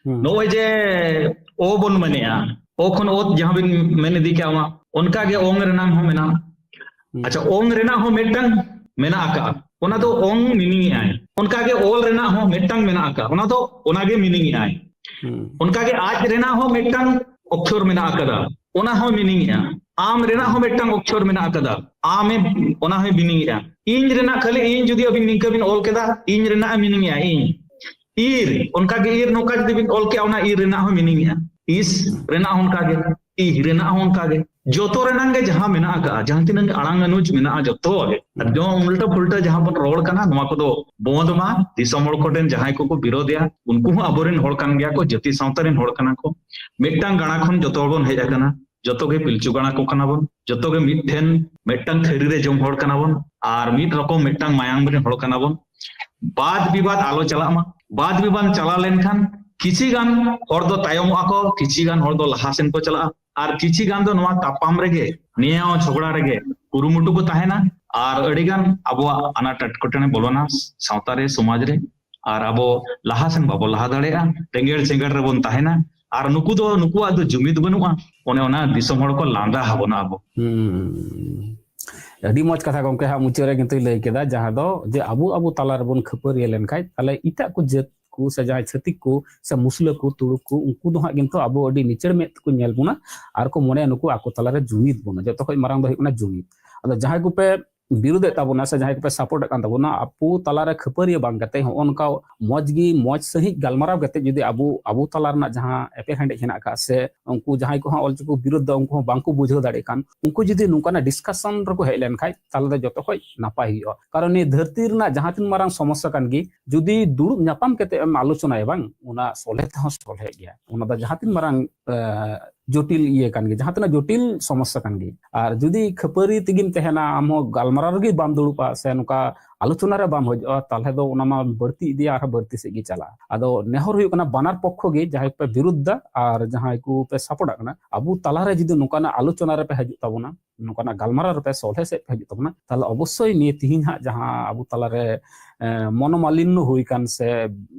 ᱦᱩᱸ᱾ ᱱᱚᱜᱼᱚᱭ ᱡᱮ ᱚ ᱵᱚᱱ ᱢᱮᱱᱮᱜᱼᱟ, ᱚ ᱠᱷᱚᱱ ᱚᱛ ᱡᱟᱦᱟᱸ ᱵᱤᱱ ᱢᱮᱱ ᱤᱫᱤ ᱠᱮᱜᱼᱟ, ᱚᱱᱟ ᱚᱱᱠᱟ ᱜᱮ ᱚᱝ ᱨᱮᱱᱟᱜ ᱦᱚᱸ ᱢᱮᱱᱟᱜᱼᱟ᱾ ᱦᱩᱸ᱾ ᱟᱪᱪᱷᱟ, ᱚᱝ ᱨᱮᱱᱟᱜ ᱦᱚᱸ ᱢᱤᱫᱴᱟᱝ ᱢᱮᱱᱟᱜ ᱟᱠᱟᱜᱼᱟ, ᱚᱱᱟ ᱫᱚ ᱚᱝ meaning ᱮᱜᱼᱟᱭ᱾ ᱚᱱᱠᱟ ᱜᱮ ᱚᱞ ᱨᱮᱱᱟᱜ ᱦᱚᱸ ᱢᱤᱫᱴᱟᱝ ᱢᱮᱱᱟᱜ ᱟᱠᱟᱜᱼᱟ, ᱚᱱᱟ ᱫᱚ ᱚᱱᱟ ᱜᱮ meaning ᱮᱜᱼᱟᱭ᱾ ᱦᱩᱸ᱾ ᱚᱱᱠᱟ ᱜᱮ ᱟᱡ ᱨᱮᱱᱟᱜ ᱦᱚᱸ ᱢᱤᱫᱴᱟᱝ ᱚᱠᱠᱷᱚᱨ ᱢᱮᱱᱟᱜ ᱟᱠᱟᱫᱟ, ᱚᱱᱟ ᱦᱚᱸ meaning ᱮᱜᱼᱟ᱾ ᱟᱢ ᱨᱮᱱᱟᱜ ᱦᱚᱸ ᱢᱤᱫᱴᱟᱝ ᱚᱠᱠᱷᱚᱨ ᱢᱮᱱᱟᱜ ᱟᱠᱟᱫᱟ, ᱟᱢ ᱮ, ᱚᱱᱟ ᱦᱚᱸᱭ meaning ᱮᱜᱼᱟ᱾ ᱤᱧ ᱨᱮᱱᱟᱜ ᱠᱷᱟᱹᱞᱤ ᱤᱧ ᱡᱩᱫᱤ ᱟᱹᱵᱤᱱ ᱱᱤᱝᱠᱟᱹ ᱵᱤᱱ ᱚᱞ ᱠᱮᱫᱟ, ᱤᱧ ᱨᱮᱱᱟᱜ ᱮ meaning ᱮᱜᱼᱟ, ᱤᱧ᱾ ᱤᱨ, ᱚᱱᱠᱟ ᱜᱮ ᱤᱨ, ᱱᱚᱝᱠᱟ ᱡᱩᱫᱤ ᱵᱤᱱ ᱚᱞ ᱠᱮᱜᱼᱟ, ᱚᱱᱟ ᱤᱨ ᱨᱮᱱᱟᱜ ᱦᱚᱸ meaning ᱮᱜᱼᱟ᱾ ᱤᱥ ᱨᱮᱱᱟᱜ ᱦᱚᱸ ᱚᱱᱠᱟ ᱜᱮ, ᱤᱦ ᱨᱮᱱᱟᱜ ᱦᱚᱸ ᱚᱱᱠᱟ ᱜᱮ᱾ ᱡᱚᱛᱚ ᱨᱮᱱᱟᱜ ᱜᱮ ᱡᱟᱦᱟᱸ ᱢᱮᱱᱟᱜ ᱟᱠᱟᱫᱼᱟ, ᱡᱟᱦᱟᱸ ᱛᱤᱱᱟᱹᱜ ᱜᱮ ᱟᱲᱟᱝ ᱟᱹᱱᱩᱡ ᱢᱮᱱᱟᱜᱼᱟ, ᱡᱚᱛᱚ ᱜᱮ᱾ ᱟᱨ ᱡᱮᱢᱚᱱ ᱩᱞᱴᱟᱹ ᱯᱩᱞᱴᱟᱹ ᱡᱟᱦᱟᱸ ᱵᱚᱱ ᱨᱚᱲ ᱠᱟᱱᱟ, ᱱᱚᱣᱟ ᱠᱚᱫᱚ ᱵᱚᱸᱫ ᱢᱟ᱾ ᱫᱤᱥᱚᱢ ᱦᱚᱲ ᱠᱚᱴᱷᱮᱱ ᱡᱟᱦᱟᱸᱭ ᱠᱚᱠᱚ ᱵᱤᱨᱳᱫᱮᱜᱼᱟ, ᱩᱱᱠᱩ ᱦᱚᱸ ᱟᱵᱚᱨᱮᱱ ᱦᱚᱲ ᱠᱟᱱ ᱜᱮᱭᱟ ᱠᱚ, ᱡᱟᱹᱛᱤ ᱥᱟᱶᱛᱟ ᱨᱮᱱ ᱦᱚᱲ ᱠᱟᱱᱟ ᱠᱚ᱾ ᱢᱤᱫᱴᱟᱝ ᱜᱟᱲᱟ ᱠᱷᱚᱱ ᱡᱚᱛᱚ ᱦᱚᱲ ᱵᱚᱱ ᱦᱮᱡ ᱟᱠᱟᱱᱟ, ᱡᱚᱛᱚ ᱜᱮ ᱯᱤᱞᱪᱩ ᱜᱟᱲᱟ ᱠᱚ ᱠᱟᱱᱟ ᱵᱚᱱ, ᱡᱚᱛᱚ ᱜᱮ ᱢᱤᱫ ᱴᱷᱮᱱ ᱢᱤᱫᱴᱟᱝ ᱛᱷᱟᱹᱨᱤ ᱨᱮ ᱡᱚᱢ ᱦᱚᱲ ᱠᱟᱱᱟ ᱵᱚᱱ, ᱟᱨ ᱢᱤᱫ ᱨᱚᱠᱚᱢ ᱢᱤᱫᱴᱟᱝ ᱢᱟᱭᱟᱢ ᱨᱮᱱ ᱦᱚᱲ ᱠᱟᱱᱟ ᱵᱚᱱ᱾ ᱵᱟᱫ ᱵᱤᱵᱟᱫ ᱟᱞᱚ ᱪᱟᱞᱟᱜ ᱢᱟ᱾ ᱵᱟᱫ ᱵᱤᱵᱟᱫ ᱪᱟᱞᱟᱣ ᱞᱮᱱᱠᱷᱟᱱ ᱠᱤᱪᱷᱤ ᱜᱟᱱ ᱦᱚᱲ ᱫᱚ ᱛᱟᱭᱚᱢᱚᱜᱼᱟ ᱠᱚ, ᱠᱤᱪᱷᱤ ᱜᱟᱱ ᱦᱚᱲ ᱫᱚ ᱞᱟᱦᱟ ᱥᱮᱱ ᱠᱚ ᱪᱟᱞᱟᱜᱼᱟ, ᱟᱨ ᱠᱤᱪᱷᱤ ᱜᱟᱱ ᱫᱚ ᱱᱚᱣᱟ ᱛᱟᱯᱟᱢ ᱨᱮᱜᱮ, ᱱᱮᱭᱟᱣ ᱡᱷᱚᱜᱽᱲᱟ ᱨᱮᱜᱮ ᱠᱩᱨᱩᱢᱩᱴᱩ ᱠᱚ ᱛᱟᱦᱮᱱᱟ, ᱟᱨ ᱟᱹᱰᱤ ᱜᱟᱱ ᱟᱵᱚᱣᱟᱜ ᱟᱱᱟᱴ ᱮᱴᱠᱮᱴᱚᱬᱮ ᱵᱚᱞᱚᱱᱟ ᱥᱟᱶᱛᱟ ᱨᱮ, ᱥᱚᱢᱟᱡᱽ ᱨᱮ, ᱟᱨ ᱟᱵᱚ ᱞᱟᱦᱟ ᱥᱮᱱ ᱵᱟᱵᱚ ᱞᱟᱦᱟ ᱫᱟᱲᱮᱭᱟᱜᱼᱟ, ᱨᱮᱸᱜᱮᱲ ᱪᱮᱸᱜᱮᱲ ᱨᱮᱵᱚᱱ ᱛᱟᱦᱮᱱᱟ᱾ ᱟᱨ ᱱᱩᱠᱩ ᱫᱚ, ᱱᱩᱠᱩᱣᱟᱜ ᱫᱚ ᱡᱩᱢᱤᱫ ᱵᱟᱹᱱᱩᱜᱼᱟ, ᱚᱱᱮ ᱚᱱᱟ ᱫᱤᱥᱚᱢ ᱦᱚᱲ ᱠᱚ ᱞᱟᱸᱫᱟ ᱟᱵᱚᱱᱟ ᱟᱵᱚ᱾ ᱦᱩᱸ᱾ ᱟᱹᱰᱤ ᱢᱚᱡᱽ ᱠᱟᱛᱷᱟ ᱜᱚᱢᱠᱮ ᱦᱟᱸᱜ ᱢᱩᱪᱟᱹᱫ ᱨᱮ ᱠᱤᱱᱛᱩᱭ ᱞᱟᱹᱭ ᱠᱮᱫᱟ, ᱡᱟᱦᱟᱸ ᱫᱚ ᱡᱮ ᱟᱵᱚ, ᱟᱵᱚ ᱛᱟᱞᱟ ᱨᱮᱵᱚᱱ ᱠᱷᱟᱹᱯᱟᱹᱨᱤᱭᱟᱹ ᱞᱮᱱᱠᱷᱟᱡ, ᱛᱟᱦᱞᱮ ᱮᱴᱟᱜ ᱠᱚ ᱡᱟᱹᱛ ᱠᱚ ᱥᱮ ᱡᱟᱦᱟᱸᱭ ᱪᱷᱟᱹᱛᱤᱠ ᱠᱚ ᱥᱮ ᱢᱩᱥᱞᱟᱹ ᱠᱚ, ᱛᱩᱲᱩᱠ ᱠᱚ, ᱩᱱᱠᱩ ᱫᱚ ᱦᱟᱸᱜ ᱠᱤᱱᱛᱩ ᱟᱵᱚ ᱟᱹᱰᱤ ᱱᱤᱪᱟᱹᱲ ᱢᱮᱫ ᱛᱮᱠᱚ ᱧᱮᱞ ᱵᱚᱱᱟ ᱟᱨ ᱠᱚ ᱢᱚᱱᱮᱭᱟ ᱱᱩᱠᱩ ᱟᱠᱚ ᱛᱟᱞᱟᱨᱮ ᱡᱩᱢᱤᱫ ᱵᱚᱱᱟ᱾ ᱡᱚᱛᱚ ᱠᱷᱚᱡ ᱢᱟᱨᱟᱝ ᱫᱚ ᱦᱩᱭᱩᱜ ᱠᱟᱱᱟ ᱡᱩᱢᱤᱫ᱾ ᱟᱫᱚ ᱡᱟᱦᱟᱸᱭ ᱠᱚᱯᱮ ᱵᱤᱨᱩᱫᱷᱮᱫ ᱛᱟᱵᱚᱱᱟ ᱥᱮ ᱡᱟᱦᱟᱸᱭ ᱠᱚᱯᱮ support ᱮᱫ ᱠᱟᱱ ᱛᱟᱵᱚᱱᱟ, ᱟᱵᱚ ᱛᱟᱞᱟᱨᱮ ᱠᱷᱟᱹᱯᱟᱹᱨᱤᱭᱟᱹ ᱵᱟᱝ ᱠᱟᱛᱮ ᱦᱚᱸᱜᱼᱚ ᱱᱚᱝᱠᱟ ᱢᱚᱡᱽ ᱜᱮ, ᱢᱚᱡᱽ ᱥᱟᱺᱦᱤᱡ ᱜᱟᱞᱢᱟᱨᱟᱣ ᱠᱟᱛᱮ ᱡᱩᱫᱤ ᱟᱵᱚ, ᱟᱵᱚ ᱛᱟᱞᱟ ᱨᱮᱱᱟᱜ ᱡᱟᱦᱟᱸ ᱮᱯᱮᱨᱦᱮᱸᱰᱮᱡ ᱦᱮᱱᱟᱜ ᱟᱠᱟᱫ ᱥᱮ ᱩᱱᱠᱩ ᱡᱟᱦᱟᱸᱭ ᱠᱚ ᱦᱟᱸᱜ ᱚᱞᱪᱤᱠᱤ ᱵᱤᱨᱩᱫᱷ ᱫᱚ ᱩᱱᱠᱩ ᱦᱚᱸ ᱵᱟᱝᱠᱚ ᱵᱩᱡᱷᱟᱹᱣ ᱫᱟᱲᱮᱭᱟᱜ ᱠᱟᱱ, ᱩᱱᱠᱩ ᱡᱩᱫᱤ ᱱᱚᱝᱠᱟᱱᱟᱜ discussion ᱨᱮᱠᱚ ᱦᱮᱡ ᱞᱮᱱᱠᱷᱟᱡ, ᱛᱟᱦᱚᱞᱮ ᱫᱚ ᱡᱚᱛᱚ ᱠᱷᱚᱡ ᱱᱟᱯᱟᱭ ᱦᱩᱭᱩᱜᱼᱟ᱾ ᱠᱟᱨᱚᱱ ᱱᱤᱭᱟᱹ ᱫᱷᱟᱹᱨᱛᱤ ᱨᱮᱱᱟᱜ ᱡᱟᱦᱟᱸ ᱛᱤᱱ ᱢᱟᱨᱟᱝ ᱥᱚᱢᱚᱥᱥᱟ ᱠᱟᱱ ᱜᱮ, ᱡᱩᱫᱤ ᱫᱩᱲᱩᱵ ᱧᱟᱯᱟᱢ ᱠᱟᱛᱮ ᱮᱢ ᱟᱞᱳᱪᱚᱱᱟᱭᱟ ᱵᱟᱝ, ᱚᱱᱟ ᱥᱚᱞᱦᱮ ᱛᱮᱦᱚᱸ ᱥᱚᱞᱦᱮᱜ ᱜᱮᱭᱟ᱾ ᱚᱱᱟ ᱫᱚ ᱡᱟᱦᱟᱸ ᱛᱤᱱ ᱢᱟᱨᱟᱝ, ᱮ, ᱡᱚᱴᱤᱞ ᱤᱭᱟᱹ ᱠᱟᱱ ᱜᱮ, ᱡᱟᱦᱟᱸ ᱛᱤᱱᱟᱹᱜ ᱡᱚᱴᱤᱞ ᱥᱚᱢᱚᱥᱥᱟ ᱠᱟᱱ ᱜᱮ, ᱟᱨ ᱡᱩᱫᱤ ᱠᱷᱟᱹᱯᱟᱹᱨᱤ ᱛᱮᱜᱮᱢ ᱛᱟᱦᱮᱱᱟ, ᱟᱢ ᱦᱚᱸ ᱜᱟᱞᱢᱟᱨᱟᱣ ᱨᱮᱜᱮ ᱵᱟᱢ ᱫᱩᱲᱩᱵᱼᱟ ᱥᱮ ᱱᱚᱝᱠᱟ ᱟᱞᱳᱪᱚᱱᱟ ᱨᱮ ᱵᱟᱢ ᱦᱤᱡᱩᱜᱼᱟ, ᱛᱟᱦᱚᱞᱮ ᱫᱚ ᱚᱱᱟ ᱢᱟ ᱵᱟᱹᱲᱛᱤ ᱤᱫᱤᱭᱟ, ᱟᱨᱦᱚᱸ ᱵᱟᱹᱲᱛᱤ ᱥᱮᱫ ᱜᱮ ᱪᱟᱞᱟᱜᱼᱟ᱾ ᱟᱫᱚ ᱱᱮᱦᱚᱨ ᱦᱩᱭᱩᱜ ᱠᱟᱱᱟ, ᱵᱟᱱᱟᱨ ᱯᱚᱠᱠᱷᱚ ᱜᱮ, ᱡᱟᱦᱟᱸᱭ ᱠᱚᱯᱮ ᱵᱤᱨᱩᱫᱷ ᱫᱟ ᱟᱨ ᱡᱟᱦᱟᱸᱭ ᱠᱚᱯᱮ support ᱟᱜ ᱠᱟᱱᱟ, ᱟᱵᱚ ᱛᱟᱞᱟᱨᱮ ᱡᱩᱫᱤ ᱱᱚᱝᱠᱟᱱᱟᱜ ᱟᱞᱳᱪᱚᱱᱟ ᱨᱮᱯᱮ ᱦᱤᱡᱩᱜ ᱛᱟᱵᱚᱱᱟ, ᱱᱚᱝᱠᱟᱱᱟᱜ ᱜᱟᱞᱢᱟᱨᱟᱣ ᱨᱮᱯᱮ ᱥᱚᱞᱦᱮ ᱥᱮᱫ ᱯᱮ ᱦᱤᱡᱩᱜ ᱛᱟᱵᱚᱱᱟ, ᱛᱟᱦᱚᱞᱮ ᱚᱵᱚᱥᱥᱳᱭ ᱱᱤᱭᱟᱹ ᱛᱤᱦᱤᱧ ᱦᱟᱸᱜ ᱡᱟᱦᱟᱸ ᱟᱵᱚ ᱛᱟᱞᱟᱨᱮ, ᱮ, ᱢᱚᱱᱳᱢᱟᱞᱤᱱᱱᱚ ᱦᱩᱭ ᱠᱟᱱ ᱥᱮ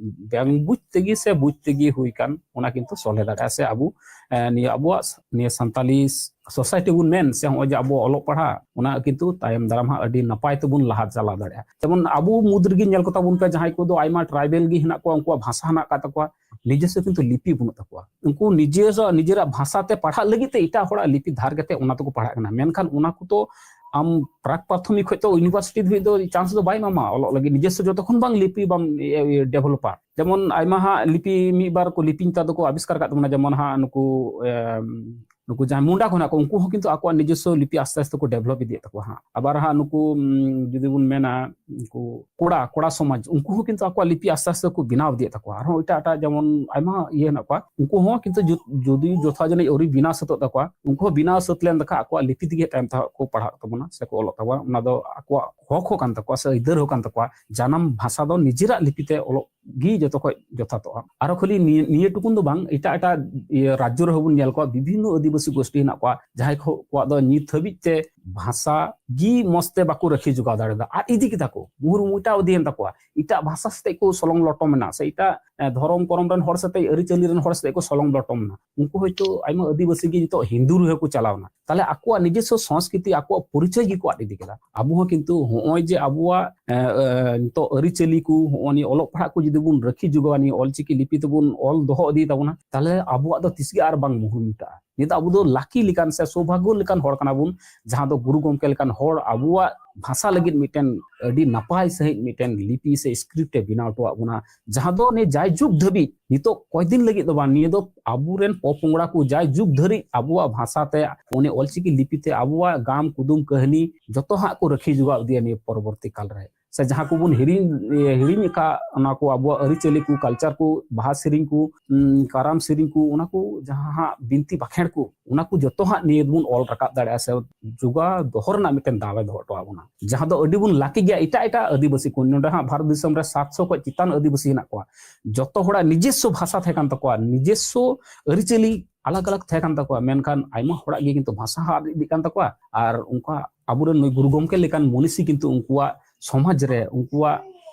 ᱵᱟᱝ ᱵᱩᱡᱽ ᱛᱮᱜᱮ ᱥᱮ ᱵᱩᱡᱽ ᱛᱮᱜᱮ ᱦᱩᱭ ᱠᱟᱱ, ᱚᱱᱟ ᱠᱤᱱᱛᱩ ᱥᱚᱞᱦᱮ ᱫᱟᱲᱮᱭᱟᱜᱼᱟ ᱥᱮ ᱟᱵᱚ, ᱮ, ᱱᱤᱭᱟᱹ ᱟᱵᱚᱣᱟᱜ ᱱᱤᱭᱟᱹ ᱥᱟᱱᱛᱟᱞᱤ ᱥᱳᱥᱟᱭᱴᱤ ᱵᱚᱱ ᱢᱮᱱ ᱥᱮ ᱱᱚᱜᱼᱚᱭ ᱡᱮ ᱟᱵᱚ ᱚᱞᱚᱜ ᱯᱟᱲᱦᱟᱜ, ᱚᱱᱟ ᱠᱤᱱᱛᱩ ᱛᱟᱭᱚᱢ ᱫᱟᱨᱟᱢ ᱦᱟᱸᱜ ᱟᱹᱰᱤ ᱱᱟᱯᱟᱭ ᱛᱮᱵᱚᱱ ᱞᱟᱦᱟ ᱪᱟᱞᱟᱣ ᱫᱟᱲᱮᱭᱟᱜᱼᱟ᱾ ᱡᱮᱢᱚᱱ ᱟᱵᱚ ᱢᱩᱫᱽ ᱨᱮᱜᱮ ᱧᱮᱞ ᱠᱚᱛᱟ ᱵᱚᱱ ᱯᱮ, ᱡᱟᱦᱟᱸᱭ ᱠᱚᱫᱚ ᱟᱭᱢᱟ ᱴᱨᱟᱭᱵᱮᱞ ᱜᱮ ᱦᱮᱱᱟᱜ ᱠᱚᱣᱟ, ᱩᱱᱠᱩᱣᱟᱜ ᱵᱷᱟᱥᱟ ᱦᱮᱱᱟᱜ ᱟᱠᱟᱫ ᱛᱟᱠᱚᱣᱟ, ᱱᱤᱡᱮᱥᱥᱚ ᱠᱤᱱᱛᱩ ᱞᱤᱯᱤ ᱵᱟᱹᱱᱩᱜ ᱛᱟᱠᱚᱣᱟ᱾ ᱩᱱᱠᱩ ᱱᱤᱡᱮᱨᱟᱜ, ᱱᱤᱡᱮᱨᱟᱜ ᱵᱷᱟᱥᱟ ᱛᱮ ᱯᱟᱲᱦᱟᱜ ᱞᱟᱹᱜᱤᱫ ᱛᱮ ᱮᱴᱟᱜ ᱦᱚᱲᱟᱜ ᱞᱤᱯᱤ ᱫᱷᱟᱨ ᱠᱟᱛᱮ ᱚᱱᱟ ᱛᱮᱠᱚ ᱯᱟᱲᱦᱟᱜ ᱠᱟᱱᱟ᱾ ᱢᱮᱱᱠᱷᱟᱱ ᱚᱱᱟ ᱠᱚᱫᱚ ᱟᱢ ᱯᱨᱟᱠ ᱯᱨᱟᱛᱷᱚᱢᱤᱠ ᱠᱷᱚᱱ ᱛᱚ ᱤᱭᱩᱱᱤᱵᱷᱟᱨᱥᱤᱴᱤ ᱫᱷᱟᱹᱵᱤᱡ ᱫᱚ ᱪᱟᱱᱥ ᱫᱚ ᱵᱟᱭ ᱮᱢᱟᱢᱟ ᱚᱞᱚᱜ ᱞᱟᱹᱜᱤᱫ, ᱱᱤᱡᱮᱥᱥᱚ ᱡᱚᱛᱚ ᱠᱷᱚᱱ ᱵᱟᱝ ᱞᱤᱯᱤ ᱵᱟᱢ ᱰᱮᱵᱷᱞᱚᱯᱟ᱾ ᱡᱮᱢᱚᱱ ᱟᱭᱢᱟ ᱦᱟᱸᱜ ᱞᱤᱯᱤ ᱢᱤᱫ ᱵᱟᱨ ᱠᱚ ᱞᱤᱯᱤ ᱱᱮᱛᱟᱨ ᱫᱚᱠᱚ ᱟᱵᱤᱥᱠᱟᱨ ᱟᱠᱟᱫ ᱛᱟᱵᱚᱱᱟ, ᱡᱮᱢᱚᱱ ᱦᱟᱸᱜ ᱱᱩᱠᱩ, ᱮᱢ, ᱱᱩᱠᱩ ᱡᱟᱦᱟᱸᱭ ᱢᱩᱱᱰᱟ ᱠᱚ ᱦᱮᱱᱟᱜ ᱠᱚ, ᱩᱱᱠᱩ ᱦᱚᱸ ᱠᱤᱱᱛᱩ ᱟᱠᱚᱣᱟᱜ ᱱᱤᱡᱚᱥᱥᱚ ᱞᱤᱯᱤ ᱟᱥᱛᱮ ᱟᱥᱛᱮ ᱠᱚ ᱰᱮᱵᱷᱞᱚᱯ ᱤᱫᱤᱭᱮᱫ ᱛᱟᱠᱚᱣᱟ ᱦᱟᱸᱜ᱾ ᱟᱵᱟᱨ ᱦᱟᱸᱜ ᱱᱩᱠᱩ, ᱩᱢ, ᱡᱩᱫᱤ ᱵᱚᱱ ᱢᱮᱱᱟ, ᱩᱱᱠᱩ ᱠᱚᱲᱟ, ᱠᱚᱲᱟ ᱥᱚᱢᱟᱡᱽ, ᱩᱱᱠᱩ ᱦᱚᱸ ᱠᱤᱱᱛᱩ ᱟᱠᱚᱣᱟᱜ ᱞᱤᱯᱤ ᱟᱥᱛᱮ ᱟᱥᱛᱮ ᱠᱚ ᱵᱮᱱᱟᱣ ᱤᱫᱤᱭᱮᱫ ᱛᱟᱠᱚᱣᱟ᱾ ᱟᱨᱦᱚᱸ ᱮᱴᱟᱜ ᱮᱴᱟᱜ ᱡᱮᱢᱚᱱ ᱟᱭᱢᱟ ᱤᱭᱟᱹ ᱦᱮᱱᱟᱜ ᱠᱚᱣᱟ, ᱩᱱᱠᱩ ᱦᱚᱸ ᱠᱤᱱᱛᱩ ᱡᱩᱫ-, ᱡᱩᱫᱤ ᱡᱚᱛᱷᱟ ᱡᱟᱹᱱᱤᱡ ᱟᱹᱣᱨᱤ ᱵᱮᱱᱟᱣ ᱥᱟᱹᱛᱚᱜ ᱛᱟᱠᱚᱣᱟ, ᱩᱱᱠᱩ ᱦᱚᱸ ᱵᱮᱱᱟᱣ ᱥᱟᱹᱛ ᱞᱮᱱ ᱛᱟᱠᱚ ᱟᱠᱚᱣᱟᱜ ᱞᱤᱯᱤ ᱛᱮᱜᱮ ᱛᱟᱭᱚᱢ ᱛᱮ ᱦᱟᱸᱜ ᱠᱚ ᱯᱟᱲᱦᱟᱜ ᱛᱟᱵᱚᱱᱟ ᱥᱮ ᱠᱚ ᱚᱞᱚᱜ ᱛᱟᱵᱚᱱᱟ᱾ ᱚᱱᱟ ᱫᱚ ᱟᱠᱚᱣᱟᱜ ᱦᱚᱠ ᱦᱚᱸ ᱠᱟᱱ ᱛᱟᱠᱚᱣᱟ ᱥᱮ ᱟᱹᱭᱫᱟᱹᱨ ᱦᱚᱸ ᱠᱟᱱ ᱛᱟᱠᱚᱣᱟ, ᱡᱟᱱᱟᱢ ᱵᱷᱟᱥᱟ ᱫᱚ ᱱᱤᱡᱮᱨᱟᱜ ᱞᱤᱯᱤ ᱛᱮ ᱚᱞᱚᱜ ᱜᱮ ᱡᱚᱛᱚ ᱠᱷᱚᱡ ᱡᱚᱛᱷᱟᱛᱚᱜᱼᱟ᱾ ᱟᱨᱚ ᱠᱷᱟᱹᱞᱤ ᱱᱤᱭᱟᱹ, ᱱᱤᱭᱟᱹ ᱴᱩᱠᱩᱱ ᱫᱚ ᱵᱟᱝ, ᱮᱴᱟᱜ ᱮᱴᱟᱜ ᱤᱭᱟᱹ ᱨᱟᱡᱽᱡᱚ ᱨᱮᱦᱚᱸ ᱵᱚᱱ ᱧᱮᱞ ᱠᱚᱣᱟ, ᱵᱤᱵᱷᱤᱱᱱᱚ ᱟᱹᱫᱤᱵᱟᱹᱥᱤ ᱜᱳᱥᱴᱤ ᱦᱮᱱᱟᱜ ᱠᱚᱣᱟ, ᱡᱟᱦᱟᱸᱭ ᱠᱚ, ᱠᱚᱣᱟᱜ ᱫᱚ ᱱᱤᱛ ᱦᱟᱹᱵᱤᱡ ᱛᱮ ᱵᱷᱟᱥᱟ ᱜᱮ ᱢᱚᱸᱡᱽ ᱛᱮ ᱵᱟᱠᱚ ᱨᱟᱹᱠᱷᱤ ᱡᱚᱜᱟᱣ ᱫᱟᱲᱮᱭᱟᱫᱟ, ᱟᱫ ᱤᱫᱤ ᱠᱮᱫᱟ ᱠᱚ, ᱢᱩᱦᱩᱨ ᱢᱩᱴᱟᱣ ᱤᱫᱤᱭᱮᱱ ᱛᱟᱠᱚᱣᱟ, ᱮᱴᱟᱜ ᱵᱷᱟᱥᱟ ᱥᱟᱛᱮᱜ ᱠᱚ ᱥᱚᱞᱚᱝ ᱞᱚᱴᱚᱢ ᱮᱱᱟ, ᱥᱮ ᱮᱴᱟᱜ, ᱮ, ᱫᱷᱚᱨᱚᱢ ᱠᱚᱨᱚᱢ ᱨᱮᱱ ᱦᱚᱲ ᱥᱟᱛᱮᱜ, ᱟᱹᱨᱤᱪᱟᱹᱞᱤ ᱨᱮᱱ ᱦᱚᱲ ᱥᱟᱛᱮᱜ ᱠᱚ ᱥᱚᱞᱚᱝ ᱞᱚᱴᱚᱢ ᱮᱱᱟ᱾ ᱩᱱᱠᱩ ᱦᱚᱭᱛᱳ ᱟᱭᱢᱟ ᱟᱹᱫᱤᱵᱟᱹᱥᱤ ᱜᱮ ᱱᱤᱛᱚᱜ ᱦᱤᱱᱫᱩ ᱨᱮᱦᱚᱸ ᱠᱚ ᱪᱟᱞᱟᱣ ᱮᱱᱟ᱾ ᱛᱟᱦᱞᱮ ᱟᱠᱚᱣᱟᱜ ᱱᱤᱡᱚᱥᱥᱚ ᱥᱚᱝᱥᱠᱨᱤᱛᱤ, ᱟᱠᱚᱣᱟᱜ ᱯᱚᱨᱤᱪᱚᱭ ᱜᱮᱠᱚ ᱟᱫ ᱤᱫᱤ ᱠᱮᱫᱟ᱾ ᱟᱵᱚ ᱦᱚᱸ ᱠᱤᱱᱛᱩ ᱦᱚᱸᱜᱼᱚᱭ ᱡᱮ ᱟᱵᱚᱣᱟᱜ, ᱮ, ᱮ, ᱱᱤᱛᱚᱜ ᱟᱹᱨᱤᱪᱟᱹᱞᱤ ᱠᱚ, ᱦᱚᱸᱜᱼᱚᱭ ᱱᱤᱭᱟᱹ ᱚᱞᱚᱜ ᱯᱟᱲᱦᱟᱜ ᱠᱚ ᱡᱩᱫᱤ ᱵᱚᱱ ᱨᱟᱹᱠᱷᱤ ᱡᱚᱜᱟᱣᱟ, ᱱᱤᱭᱟᱹ ᱚᱞᱪᱤᱠᱤ ᱞᱤᱯᱤ ᱛᱮᱵᱚᱱ ᱚᱞ ᱫᱚᱦᱚ ᱤᱫᱤᱭ ᱛᱟᱵᱚᱱᱟ, ᱛᱟᱦᱞᱮ ᱟᱵᱚᱣᱟᱜ ᱫᱚ ᱛᱤᱥ ᱜᱮ ᱟᱨ ᱵᱟᱝ ᱢᱩᱦᱩᱨ ᱢᱮᱴᱟᱜᱼᱟ᱾ ᱱᱤᱭᱟᱹ ᱫᱚ ᱟᱵᱚ ᱫᱚ ᱞᱟᱹᱠᱤ ᱞᱮᱠᱟᱱ ᱥᱮ ᱥᱳᱵᱷᱟᱜᱽᱜᱚ ᱞᱮᱠᱟᱱ ᱦᱚᱲ ᱠᱟᱱᱟ ᱵᱚᱱ, ᱡᱟᱦᱟᱸ ᱫᱚ ᱜᱩᱨᱩ ᱜᱚᱢᱠᱮ ᱞᱮᱠᱟᱱ ᱦᱚᱲ ᱟᱵᱚᱣᱟᱜ ᱵᱷᱟᱥᱟ ᱞᱟᱹᱜᱤᱫ ᱢᱤᱫᱴᱮᱱ ᱟᱹᱰᱤ ᱱᱟᱯᱟᱭ ᱥᱟᱺᱦᱤᱡ ᱢᱤᱫᱴᱮᱱ ᱞᱤᱯᱤ ᱥᱮ ᱥᱠᱨᱤᱯᱴ ᱮ ᱵᱮᱱᱟᱣ ᱦᱚᱴᱚᱣᱟᱜ ᱵᱚᱱᱟ, ᱡᱟᱦᱟᱸ ᱫᱚ ᱱᱤᱭᱟᱹ ᱡᱟᱭᱡᱩᱜᱽ ᱫᱷᱟᱹᱵᱤᱡ, ᱱᱤᱛᱚᱜ ᱠᱚᱭᱫᱤᱱ ᱞᱟᱹᱜᱤᱫ ᱫᱚ ᱵᱟᱝ, ᱱᱤᱭᱟᱹ ᱫᱚ ᱟᱵᱚᱨᱮᱱ ᱯᱚᱯᱚᱝᱲᱟ ᱠᱚ ᱡᱟᱭᱡᱩᱜᱽ ᱫᱷᱟᱹᱨᱤᱡ ᱟᱵᱚᱣᱟᱜ ᱵᱷᱟᱥᱟ ᱛᱮ, ᱩᱱᱤ ᱚᱞᱪᱤᱠᱤ ᱞᱤᱯᱤ ᱛᱮ ᱟᱵᱚᱣᱟᱜ ᱜᱟᱢ, ᱠᱩᱫᱩᱢ, ᱠᱟᱹᱦᱱᱤ ᱡᱚᱛᱚ ᱦᱟᱸᱜ ᱠᱚ ᱨᱟᱹᱠᱷᱤ ᱡᱚᱜᱟᱣ ᱤᱫᱤᱭᱟ ᱱᱤᱭᱟᱹ ᱯᱚᱨᱚᱵᱚᱨᱛᱤ ᱠᱟᱞ ᱨᱮ᱾ ᱥᱮ ᱡᱟᱦᱟᱸ ᱠᱚᱵᱚᱱ ᱦᱤᱲᱤᱧ, ᱦᱤᱲᱤᱧ ᱟᱠᱟᱫ, ᱚᱱᱟ ᱠᱚ ᱟᱵᱚᱣᱟᱜ ᱟᱹᱨᱤᱪᱟᱹᱞᱤ ᱠᱚ, ᱠᱟᱞᱪᱟᱨ ᱠᱚ, ᱵᱟᱦᱟ ᱥᱮᱨᱮᱧ ᱠᱚ, ᱩᱸ, ᱠᱟᱨᱟᱢ ᱥᱮᱨᱮᱧ ᱠᱚ, ᱚᱱᱟ ᱠᱚ ᱡᱟᱦᱟᱸ ᱦᱟᱸᱜ ᱵᱤᱱᱛᱤ ᱵᱟᱠᱷᱮᱲ ᱠᱚ, ᱚᱱᱟ ᱠᱚ ᱡᱚᱛᱚ ᱦᱟᱸᱜ ᱱᱤᱭᱟᱹ ᱵᱚᱱ ᱚᱞ ᱨᱟᱠᱟᱵ ᱫᱟᱲᱮᱭᱟᱜᱼᱟ ᱥᱮ ᱡᱚᱜᱟᱣ ᱫᱚᱦᱚ ᱨᱮᱱᱟᱜ ᱢᱤᱫᱴᱮᱱ ᱫᱟᱣ ᱮ ᱫᱚᱦᱚ ᱦᱚᱴᱚ ᱟᱵᱚᱱᱟ, ᱡᱟᱦᱟᱸ ᱫᱚ ᱟᱹᱰᱤ ᱵᱚᱱ ᱞᱟᱹᱠᱤ ᱜᱮᱭᱟ᱾ ᱮᱴᱟᱜ ᱮᱴᱟᱜ ᱟᱹᱫᱤᱵᱟᱹᱥᱤ ᱠᱚ, ᱱᱚᱰᱮ ᱦᱟᱸᱜ ᱵᱷᱟᱨᱚᱛ ᱫᱤᱥᱚᱢ ᱨᱮ ᱥᱟᱛᱥᱚ ᱠᱷᱚᱱ ᱪᱮᱛᱟᱱ ᱟᱹᱫᱤᱵᱟᱹᱥᱤ ᱦᱮᱱᱟᱜ ᱠᱚᱣᱟ, ᱡᱚᱛᱚ ᱦᱚᱲᱟᱜ ᱱᱤᱡᱮᱥᱥᱚ ᱵᱷᱟᱥᱟ ᱛᱟᱦᱮᱸ ᱠᱟᱱ ᱛᱟᱠᱚᱣᱟ, ᱱᱤᱡᱮᱥᱥᱚ ᱟᱹᱨᱤᱪᱟᱹᱞᱤ ᱟᱞᱟᱜᱽ ᱟᱞᱟᱜᱽ ᱛᱟᱦᱮᱸ ᱠᱟᱱ ᱛᱟᱠᱚᱣᱟ, ᱢᱮᱱᱠᱷᱟᱱ ᱟᱭᱢᱟ ᱦᱚᱲᱟᱜ ᱜᱮ ᱠᱤᱱᱛᱩ ᱵᱷᱟᱥᱟ ᱦᱚᱸ ᱟᱫ ᱤᱫᱤᱜ ᱠᱟᱱ ᱛᱟᱠᱚᱣᱟ᱾ ᱟᱨ ᱚᱱᱠᱟ ᱟᱵᱚᱨᱮᱱ ᱱᱩᱭ ᱜᱩᱨᱩ ᱜᱚᱢᱠᱮ ᱞᱮᱠᱟᱱ ᱢᱚᱱᱤᱥᱤ ᱠᱤᱱᱛᱩ ᱩᱱᱠᱩᱣᱟᱜ ᱥᱚᱢᱟᱡᱽ ᱨᱮ, ᱩᱱᱠᱩᱣᱟᱜ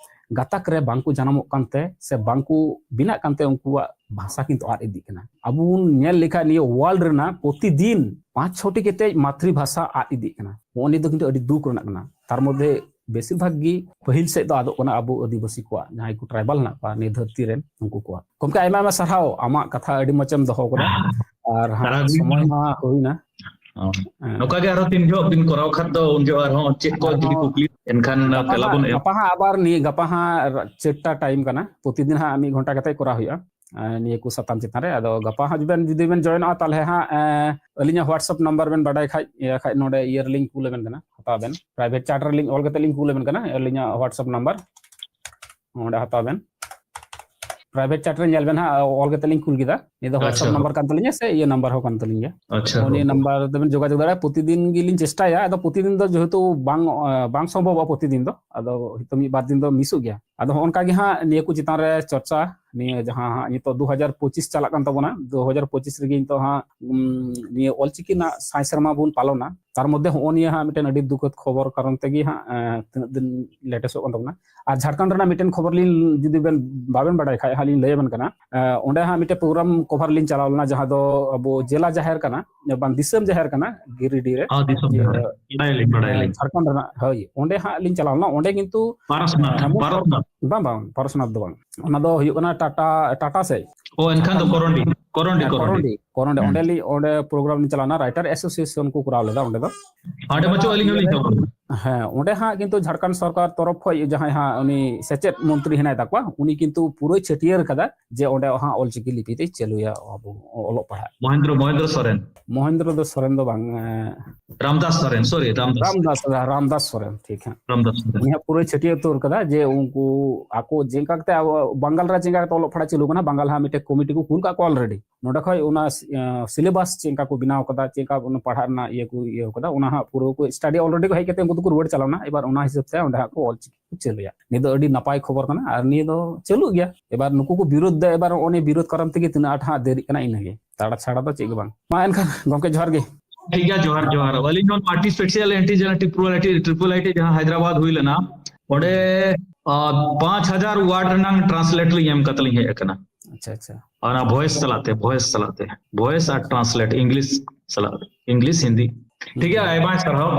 ᱜᱟᱛᱟᱠ ᱨᱮ ᱵᱟᱝᱠᱚ ᱡᱟᱱᱟᱢᱚᱜ ᱠᱟᱱᱛᱮ ᱥᱮ ᱵᱟᱝᱠᱚ ᱵᱮᱱᱟᱜ ᱠᱟᱱᱛᱮ ᱩᱱᱠᱩᱣᱟᱜ ᱵᱷᱟᱥᱟ ᱠᱤᱱᱛᱩ ᱟᱫ ᱤᱫᱤᱜ ᱠᱟᱱᱟ᱾ ᱟᱵᱚ ᱵᱚᱱ ᱧᱮᱞ ᱞᱮᱠᱷᱟᱱ ᱱᱤᱭᱟᱹ ᱣᱟᱨᱞᱰ ᱨᱮᱱᱟᱜ ᱯᱨᱚᱛᱤᱫᱤᱱ ᱯᱟᱸᱪ ᱪᱷᱚᱴᱤ ᱠᱟᱛᱮ ᱢᱟᱛᱨᱤ ᱵᱷᱟᱥᱟ ᱟᱫ ᱤᱫᱤᱜ ᱠᱟᱱᱟ᱾ ᱱᱚᱜᱼᱚ ᱱᱤᱭᱟᱹ ᱫᱚ ᱠᱤᱱᱛᱩ ᱟᱹᱰᱤ ᱫᱩᱠ ᱨᱮᱱᱟᱜ ᱠᱟᱱᱟ᱾ ᱛᱟᱨ ᱢᱚᱫᱽᱫᱷᱮ ᱵᱮᱥᱤᱨ ᱵᱷᱟᱜᱽ ᱜᱮ ᱯᱟᱹᱦᱤᱞ ᱥᱮᱫ ᱫᱚ ᱟᱫᱚᱜ ᱠᱟᱱᱟ ᱟᱵᱚ ᱟᱹᱫᱤᱵᱟᱹᱥᱤ ᱠᱚᱣᱟᱜ, ᱡᱟᱦᱟᱸᱭ ᱠᱚ ᱴᱨᱟᱭᱵᱟᱞ ᱦᱮᱱᱟᱜ ᱠᱚᱣᱟ ᱱᱤᱭᱟᱹ ᱫᱷᱟᱹᱨᱛᱤ ᱨᱮᱱ, ᱩᱱᱠᱩ ᱠᱚᱣᱟᱜ᱾ ᱜᱚᱢᱠᱮ, ᱟᱭᱢᱟ ᱟᱭᱢᱟ ᱥᱟᱨᱦᱟᱣ, ᱟᱢᱟᱜ ᱠᱟᱛᱷᱟ ᱟᱹᱰᱤ ᱢᱚᱡᱽ ᱮᱢ ᱫᱚᱦᱚ ᱠᱟᱫᱟ᱾ ᱟᱨ ᱦᱟᱸᱜ ᱥᱟᱨᱦᱟᱣ ᱜᱮ᱾ ᱥᱚᱢᱚᱭ ᱢᱟ ᱦᱩᱭᱱᱟ᱾ ᱦᱚᱸ᱾ ᱦᱮᱸ᱾ ᱱᱚᱝᱠᱟ ᱜᱮ ᱟᱨᱦᱚᱸ ᱛᱤᱱ ᱡᱚᱦᱚᱜ ᱵᱤᱱ ᱠᱚᱨᱟᱣ ᱠᱷᱟᱱ ᱫᱚ ᱩᱱ ᱡᱚᱦᱚᱜ ᱟᱨᱦᱚᱸ ᱪᱮᱫ ᱠᱚ ᱟᱨᱦᱚᱸ ᱡᱩᱫᱤ ᱠᱩᱠᱞᱤ ᱮᱱᱠᱷᱟᱱ ᱜᱟᱯᱟ ᱛᱮᱞᱟ ᱦᱟᱸᱜ, ᱵᱚᱱ ᱮᱢ᱾ ᱜᱟᱯᱟ ᱦᱟᱸᱜ ᱟᱵᱟᱨ ᱱᱤᱭᱟᱹ, ᱜᱟᱯᱟ ᱦᱟᱸᱜ ᱪᱟᱨᱴᱟ ᱴᱟᱭᱤᱢ ᱠᱟᱱᱟ, ᱯᱨᱚᱛᱤᱫᱤᱱ ᱦᱟᱸᱜ ᱢᱤᱫ ᱜᱷᱚᱱᱴᱟ ᱠᱟᱛᱮ ᱠᱚᱨᱟᱣ ᱦᱩᱭᱩᱜᱼᱟ᱾ ᱮᱸ, ᱱᱤᱭᱟᱹ ᱠᱚ ᱥᱟᱛᱟᱢ ᱪᱮᱛᱟᱱ ᱨᱮ᱾ ᱟᱫᱚ ᱜᱟᱯᱟ ᱦᱟᱸᱜ ᱡᱩᱫᱤ ᱵᱮᱱ, ᱡᱩᱫᱤ ᱵᱮᱱ ᱡᱚᱭᱮᱱᱚᱜᱼᱟ, ᱛᱟᱦᱚᱞᱮ ᱦᱟᱸᱜ, ᱮᱸ, ᱟᱹᱞᱤᱧᱟᱜ WhatsApp ᱱᱟᱢᱵᱟᱨ ᱵᱮᱱ ᱵᱟᱰᱟᱭ ᱠᱷᱟᱡ, ᱤᱭᱟᱹ ᱠᱷᱟᱡ, ᱱᱚᱰᱮ ᱤᱭᱟᱹ ᱨᱮᱞᱤᱧ ᱠᱩᱞ ᱟᱵᱮᱱ ᱠᱟᱱᱟ, ᱦᱟᱛᱟᱣ ᱵᱮᱱ᱾ ᱯᱨᱟᱭᱵᱷᱮᱴ ᱪᱟᱴ ᱨᱮᱞᱤᱧ ᱚᱞ ᱠᱟᱛᱮ ᱞᱤᱧ ᱠᱩᱞ ᱟᱵᱮᱱ ᱠᱟᱱᱟ, ᱟᱹᱞᱤᱧᱟᱜ WhatsApp ᱱᱟᱢᱵᱟᱨ ᱚᱸᱰᱮ ᱦᱟᱛᱟᱣ ᱵᱮᱱ᱾ ᱯᱨᱟᱭᱵᱷᱮᱴ ᱪᱟᱴ ᱨᱮ ᱧᱮᱞ ᱵᱮᱱ ᱦᱟᱸᱜ, ᱚᱞ ᱠᱟᱛᱮ ᱞᱤᱧ ᱠᱩᱞ ᱠᱮᱫᱟ᱾ ᱱᱤᱭᱟᱹ ᱫᱚ WhatsApp ᱟᱪᱪᱷᱟ᱾ ᱱᱟᱢᱵᱟᱨ ᱠᱟᱱ ᱛᱟᱹᱞᱤᱧᱟ ᱥᱮ ᱤᱭᱟᱹ ᱱᱟᱢᱵᱟᱨ ᱦᱚᱸ ᱠᱟᱱ ᱛᱟᱹᱞᱤᱧ ᱜᱮᱭᱟ᱾ ᱟᱪᱪᱷᱟ, ᱱᱚᱜᱼᱚ ᱱᱤᱭᱟᱹ ᱦᱳᱭ, ᱦᱳᱭ᱾ ᱱᱟᱢᱵᱟᱨ ᱛᱮᱵᱮᱱ ᱡᱳᱜᱟᱡᱳᱜᱽ ᱫᱟᱲᱮᱭᱟᱜᱼᱟ᱾ ᱯᱨᱚᱛᱤᱫᱤᱱ ᱜᱮᱞᱤᱧ ᱪᱮᱥᱴᱟᱭᱟ, ᱟᱫᱚ ᱯᱨᱚᱛᱤᱫᱤᱱ ᱫᱚ ᱡᱮᱦᱮᱛᱩ ᱵᱟᱝ, ᱮ, ᱵᱟᱝ ᱥᱚᱢᱵᱷᱚᱵᱚᱜᱼᱟ ᱯᱨᱚᱛᱤᱫᱤᱱ ᱫᱚ, ᱟᱫᱚ ᱦᱚᱭᱛᱳ ᱢᱤᱫ ᱵᱟᱨ ᱫᱤᱱ ᱫᱚ ᱢᱤᱥᱚᱜ ᱜᱮᱭᱟ᱾ ᱟᱫᱚ ᱦᱚᱸᱜᱼᱚ ᱱᱚᱝᱠᱟ ᱜᱮ ᱦᱟᱸᱜ ᱱᱤᱭᱟᱹ ᱠᱚ ᱪᱮᱛᱟᱱ ᱨᱮ ᱪᱚᱨᱪᱟ, ᱱᱤᱭᱟᱹ ᱡᱟᱦᱟᱸ ᱦᱟᱸᱜ ᱱᱤᱛᱚᱜ ᱫᱩ ᱦᱟᱡᱟᱨ ᱯᱚᱸᱪᱤᱥ ᱪᱟᱞᱟᱜ ᱠᱟᱱ ᱛᱟᱵᱚᱱᱟ, ᱫᱩ ᱦᱟᱡᱟᱨ ᱯᱚᱸᱪᱤᱥ ᱨᱮᱜᱮ ᱱᱤᱛᱚᱜ ᱦᱟᱸᱜ, ᱩᱢ, ᱱᱤᱭᱟᱹ ᱚᱞᱪᱤᱠᱤ ᱨᱮᱱᱟᱜ ᱥᱟᱭ ᱥᱮᱨᱢᱟ ᱵᱚᱱ ᱯᱟᱞᱚᱱᱟ᱾ ᱛᱟᱨ ᱢᱚᱫᱽᱫᱷᱮ ᱦᱚᱸᱜᱼᱚ ᱱᱤᱭᱟᱹ ᱦᱟᱸᱜ ᱢᱤᱫᱴᱮᱱ ᱟᱹᱰᱤ ᱫᱩᱠᱷᱚᱫ ᱠᱷᱚᱵᱚᱨ ᱠᱟᱨᱚᱱ ᱛᱮᱜᱮ ᱦᱟᱸᱜ, ᱮᱸ, ᱛᱤᱱᱟᱹᱜ ᱫᱤᱱ ᱞᱮᱴᱮᱥᱚᱜ ᱠᱟᱱ ᱛᱟᱵᱚᱱᱟ᱾ ᱟᱨ ᱡᱷᱟᱲᱠᱷᱚᱸᱰ ᱨᱮᱱᱟᱜ ᱢᱤᱫᱴᱮᱱ ᱠᱷᱚᱵᱚᱨ ᱞᱤᱧ, ᱡᱩᱫᱤ ᱵᱮᱱ, ᱵᱟᱵᱮᱱ ᱵᱟᱰᱟᱭ ᱠᱷᱟᱡ ᱦᱟᱸᱜ ᱞᱤᱧ ᱞᱟᱹᱭ ᱟᱵᱮᱱ ᱠᱟᱱᱟ᱾ ᱮᱸ, ᱚᱸᱰᱮ ᱦᱟᱸᱜ ᱢᱤᱫᱴᱮᱱ ᱯᱨᱳᱜᱨᱟᱢ ᱠᱚᱵᱷᱟᱨ ᱞᱤᱧ ᱪᱟᱞᱟᱣ ᱞᱮᱱᱟ, ᱡᱟᱦᱟᱸ ᱫᱚ ᱟᱵᱚ ᱡᱮᱞᱟ ᱡᱟᱦᱮᱨ ᱠᱟᱱᱟ, ᱵᱟᱝ, ᱫᱤᱥᱚᱢ ᱡᱟᱦᱮᱨ ᱠᱟᱱᱟ ᱜᱤᱨᱤᱰᱤ ᱨᱮ᱾ ᱦᱚᱸ, ᱫᱤᱥᱚᱢ ᱡᱮ, ᱡᱟᱦᱮᱨ᱾ ᱵᱟᱰᱟᱭᱟᱞᱤᱧ, ᱵᱟᱰᱟᱭᱟᱞᱤᱧ᱾ ᱮᱸ, ᱡᱷᱟᱲᱠᱷᱚᱸᱰ ᱨᱮᱱᱟᱜ, ᱦᱳᱭ, ᱚᱸᱰᱮ ᱦᱟᱸᱜ ᱞᱤᱧ ᱪᱟᱞᱟᱣ ᱞᱮᱱᱟ᱾ ᱚᱸᱰᱮ ᱠᱤᱱᱛᱩ, ᱯᱟᱨᱚᱥᱱᱟᱛᱷ, ᱮᱸ, ᱮᱢᱚᱱ ᱯᱟᱨᱚᱥᱱᱟᱛᱷ᱾ ᱵᱟᱝ, ᱵᱟᱝ, ᱯᱟᱨᱚᱥᱱᱟᱛᱷ ᱫᱚ ᱵᱟᱝ᱾ ᱚᱱᱟ ᱫᱚ ᱦᱩᱭᱩᱜ ᱠᱟᱱᱟ ᱴᱟᱴᱟ, ᱴᱟᱴᱟ ᱥᱮᱫ᱾ ᱚ, ᱮᱱᱠᱷᱟᱱ ᱫᱚ ᱡᱷᱟᱲᱠᱷᱚᱸᱰ ᱠᱚᱨᱚᱱᱰᱤ, ᱠᱚᱨᱚᱱᱰᱤ, ᱦᱮᱸ, ᱠᱚᱨᱚᱱᱰᱤ᱾ ᱠᱚᱨᱚᱱᱰᱤ, ᱠᱚᱨᱚᱱᱰᱤ᱾ ᱦᱩᱸ᱾ ᱚᱸᱰᱮ ᱞᱤᱧ, ᱚᱸᱰᱮ ᱯᱨᱳᱜᱨᱟᱢ ᱞᱤᱧ ᱪᱟᱞᱟᱣ ᱞᱮᱱᱟ, ᱨᱟᱭᱴᱟᱨ ᱮᱥᱳᱥᱤᱭᱮᱥᱚᱱ ᱠᱚ ᱠᱚᱨᱟᱣ ᱞᱮᱫᱟ ᱚᱸᱰᱮ ᱫᱚ᱾ ᱚᱸᱰᱮ ᱚᱸᱰᱮ ᱢᱟᱪᱚ ᱢᱟ ᱟᱹᱞᱤᱧ ᱤᱭᱟᱹ ᱦᱚᱸᱞᱤᱧ ᱨᱮ, ᱛᱟᱵᱚᱱ᱾ ᱦᱮᱸ, ᱚᱸᱰᱮ ᱦᱟᱸᱜ ᱠᱤᱱᱛᱩ ᱡᱷᱟᱲᱠᱷᱚᱸᱰ ᱥᱚᱨᱠᱟᱨ ᱛᱚᱨᱚᱯ ᱠᱷᱚᱡ ᱡᱟᱦᱟᱸᱭ ᱦᱟᱸᱜ ᱩᱱᱤ ᱥᱮᱪᱮᱫ ᱢᱚᱱᱛᱨᱤ ᱦᱮᱱᱟᱭ ᱛᱟᱠᱚᱣᱟ, ᱩᱱᱤ ᱠᱤᱱᱛᱩ ᱯᱩᱨᱟᱹᱭ ᱪᱷᱟᱹᱴᱭᱟᱹᱨ ᱠᱟᱫᱟ ᱡᱮ ᱚᱸᱰᱮ ᱦᱟᱸᱜ ᱚᱞᱪᱤᱠᱤ ᱞᱤᱯᱤ ᱛᱮᱭ ᱪᱟᱹᱞᱩᱭᱟ ᱟᱵᱚ ᱚᱞᱚᱜ ᱯᱟᱲᱦᱟᱜ᱾ ᱢᱚᱦᱮᱱᱫᱨᱚ, ᱢᱚᱦᱮᱱᱫᱨᱚ ᱥᱚᱨᱮᱱ᱾ ᱢᱚᱦᱮᱱᱫᱨᱚ ᱫᱚ ᱥᱚᱨᱮᱱ ᱫᱚ ᱵᱟᱝ, ᱮᱸ, ᱨᱟᱢᱫᱟᱥ ᱥᱚᱨᱮᱱ, sorry, ᱨᱟᱢᱫᱟᱥ᱾ ᱨᱟᱢᱫᱟᱥ, ᱨᱟᱢᱫᱟᱥ ᱥᱚᱨᱮᱱ, ᱴᱷᱤᱠ ᱦᱟᱸᱜ᱾ ᱨᱟᱢᱫᱟᱥ ᱥᱚᱨᱮᱱ᱾ ᱩᱱᱤ ᱦᱟᱸᱜ ᱯᱩᱨᱟᱹᱭ ᱪᱷᱟᱹᱴᱭᱟᱹᱨ ᱩᱛᱟᱹᱨ ᱠᱟᱫᱟ ᱡᱮ ᱩᱱᱠᱩ ᱟᱠᱚ ᱪᱮᱫ ᱞᱮᱠᱟ ᱠᱟᱛᱮ ᱟᱵᱚ ᱵᱟᱝᱜᱟᱞ ᱨᱮ ᱪᱮᱫ ᱞᱮᱠᱟ ᱠᱟᱛᱮ ᱚᱞᱚᱜ ᱯᱟᱲᱦᱟᱜ ᱪᱟᱹᱞᱩ ᱠᱟᱱᱟ, ᱵᱟᱝᱜᱟᱞ ᱦᱟᱸᱜ ᱢᱤᱫᱴᱮᱱ ᱠᱚᱢᱤᱴᱤ ᱠᱚ ᱠᱩᱞ ᱠᱟᱜ ᱠᱚᱣᱟ already᱾ ᱱᱚᱰᱮ ᱠᱷᱚᱡ ᱚᱱᱟ, ᱮᱸ, syllabus ᱪᱮᱫ ᱞᱮᱠᱟ ᱠᱚ ᱵᱮᱱᱟᱣ ᱠᱟᱫᱟ, ᱪᱮᱫ ᱞᱮᱠᱟ ᱚᱱᱟ ᱯᱟᱲᱦᱟᱜ ᱨᱮᱱᱟᱜ ᱤᱭᱟᱹ ᱠᱚ ᱤᱭᱟᱹ ᱠᱟᱫᱟ, ᱚᱱᱟ ᱦᱟᱸᱜ ᱯᱩᱨᱟᱹ ᱠᱚ study already ᱠᱚ ᱦᱮᱡ ᱠᱟᱛᱮ ᱩᱱᱠᱩ ᱫᱚᱠᱚ ᱨᱩᱣᱟᱹᱲ ᱪᱟᱞᱟᱣ ᱱᱟ᱾ ᱮᱵᱟᱨ ᱚᱱᱟ ᱦᱤᱥᱟᱹᱵ ᱛᱮ ᱚᱸᱰᱮ ᱦᱟᱸᱜ ᱠᱚ ᱚᱞᱪᱤᱠᱤ ᱠᱚ ᱪᱟᱹᱞᱩᱭᱟ᱾ ᱱᱤᱭᱟᱹ ᱫᱚ ᱟᱹᱰᱤ ᱱᱟᱯᱟᱭ ᱠᱷᱚᱵᱚᱨ ᱠᱟᱱᱟ ᱟᱨ ᱱᱤᱭᱟᱹ ᱫᱚ ᱪᱟᱹᱞᱩᱜ ᱜᱮᱭᱟ᱾ ᱮᱵᱟᱨ ᱱᱩᱠᱩ ᱠᱚ ᱵᱤᱨᱳᱫᱷ ᱫᱟ, ᱮᱵᱟᱨ ᱚᱱᱮ ᱵᱤᱨᱳᱫᱷ ᱠᱟᱨᱚᱱ ᱛᱮᱜᱮ ᱛᱤᱱᱟᱹᱜ ᱟᱸᱴ ᱦᱟᱸᱜ ᱫᱮᱨᱤᱜ ᱠᱟᱱᱟ ᱤᱱᱟᱹᱜᱮ, ᱛᱟᱲᱟ ᱪᱷᱟᱲᱟ ᱫᱚ ᱪᱮᱫ ᱜᱮ ᱵᱟᱝ᱾ ᱢᱟ ᱮᱱᱠᱷᱟᱱ ᱜᱚᱢᱠᱮ ᱡᱚᱦᱟᱨ ᱜᱮ᱾ ᱴᱷᱤᱠ ᱜᱮᱭᱟ, ᱡᱚᱦᱟᱨ, ᱡᱚᱦᱟᱨ᱾ ᱟᱹᱞᱤᱧ ᱦᱚᱸ ᱱᱚᱣᱟ ᱴᱤ ᱥᱯᱮᱥᱤᱭᱟᱞ ᱮᱱᱴᱤᱡᱮᱱᱟ triple I T, triple I T ᱡᱟᱦᱟᱸ ᱦᱟᱭᱫᱨᱟᱵᱟᱫ ᱦᱩᱭ ᱞᱮᱱᱟ, ᱚᱸᱰᱮ ᱟᱨ ᱯᱟᱸᱪ ᱦᱟᱡᱟᱨ ᱣᱟᱨᱰ ᱨᱮᱱᱟᱝ ᱴᱨᱟᱱᱥᱞᱮᱴ ᱞᱤᱧ ᱮᱢ ᱠᱟᱛᱮ ᱞᱤᱧ ᱦᱮᱡ ᱟᱠᱟᱱᱟ᱾ ᱟᱪᱪᱷᱟ, ᱟᱪᱪᱷᱟ᱾ ᱚᱱᱟ ᱵᱷᱚᱭᱮᱥ ᱥᱟᱞᱟᱜ ᱛᱮ, ᱵᱷᱚᱭᱮᱥ ᱥᱟᱞᱟᱜ ᱛᱮ, ᱵᱷᱚᱭᱮᱥ ᱟᱨ ᱴᱨᱟᱱᱥᱞᱮᱴ, ᱤᱝᱞᱤᱥ ᱥᱟᱞᱟᱜ, ᱤᱝᱞᱤᱥ ᱦᱤᱱᱫᱤ᱾ ᱴᱷᱤᱠ ᱜᱮᱭᱟ, ᱟᱭᱢᱟ ᱥᱟᱨᱦᱟᱣ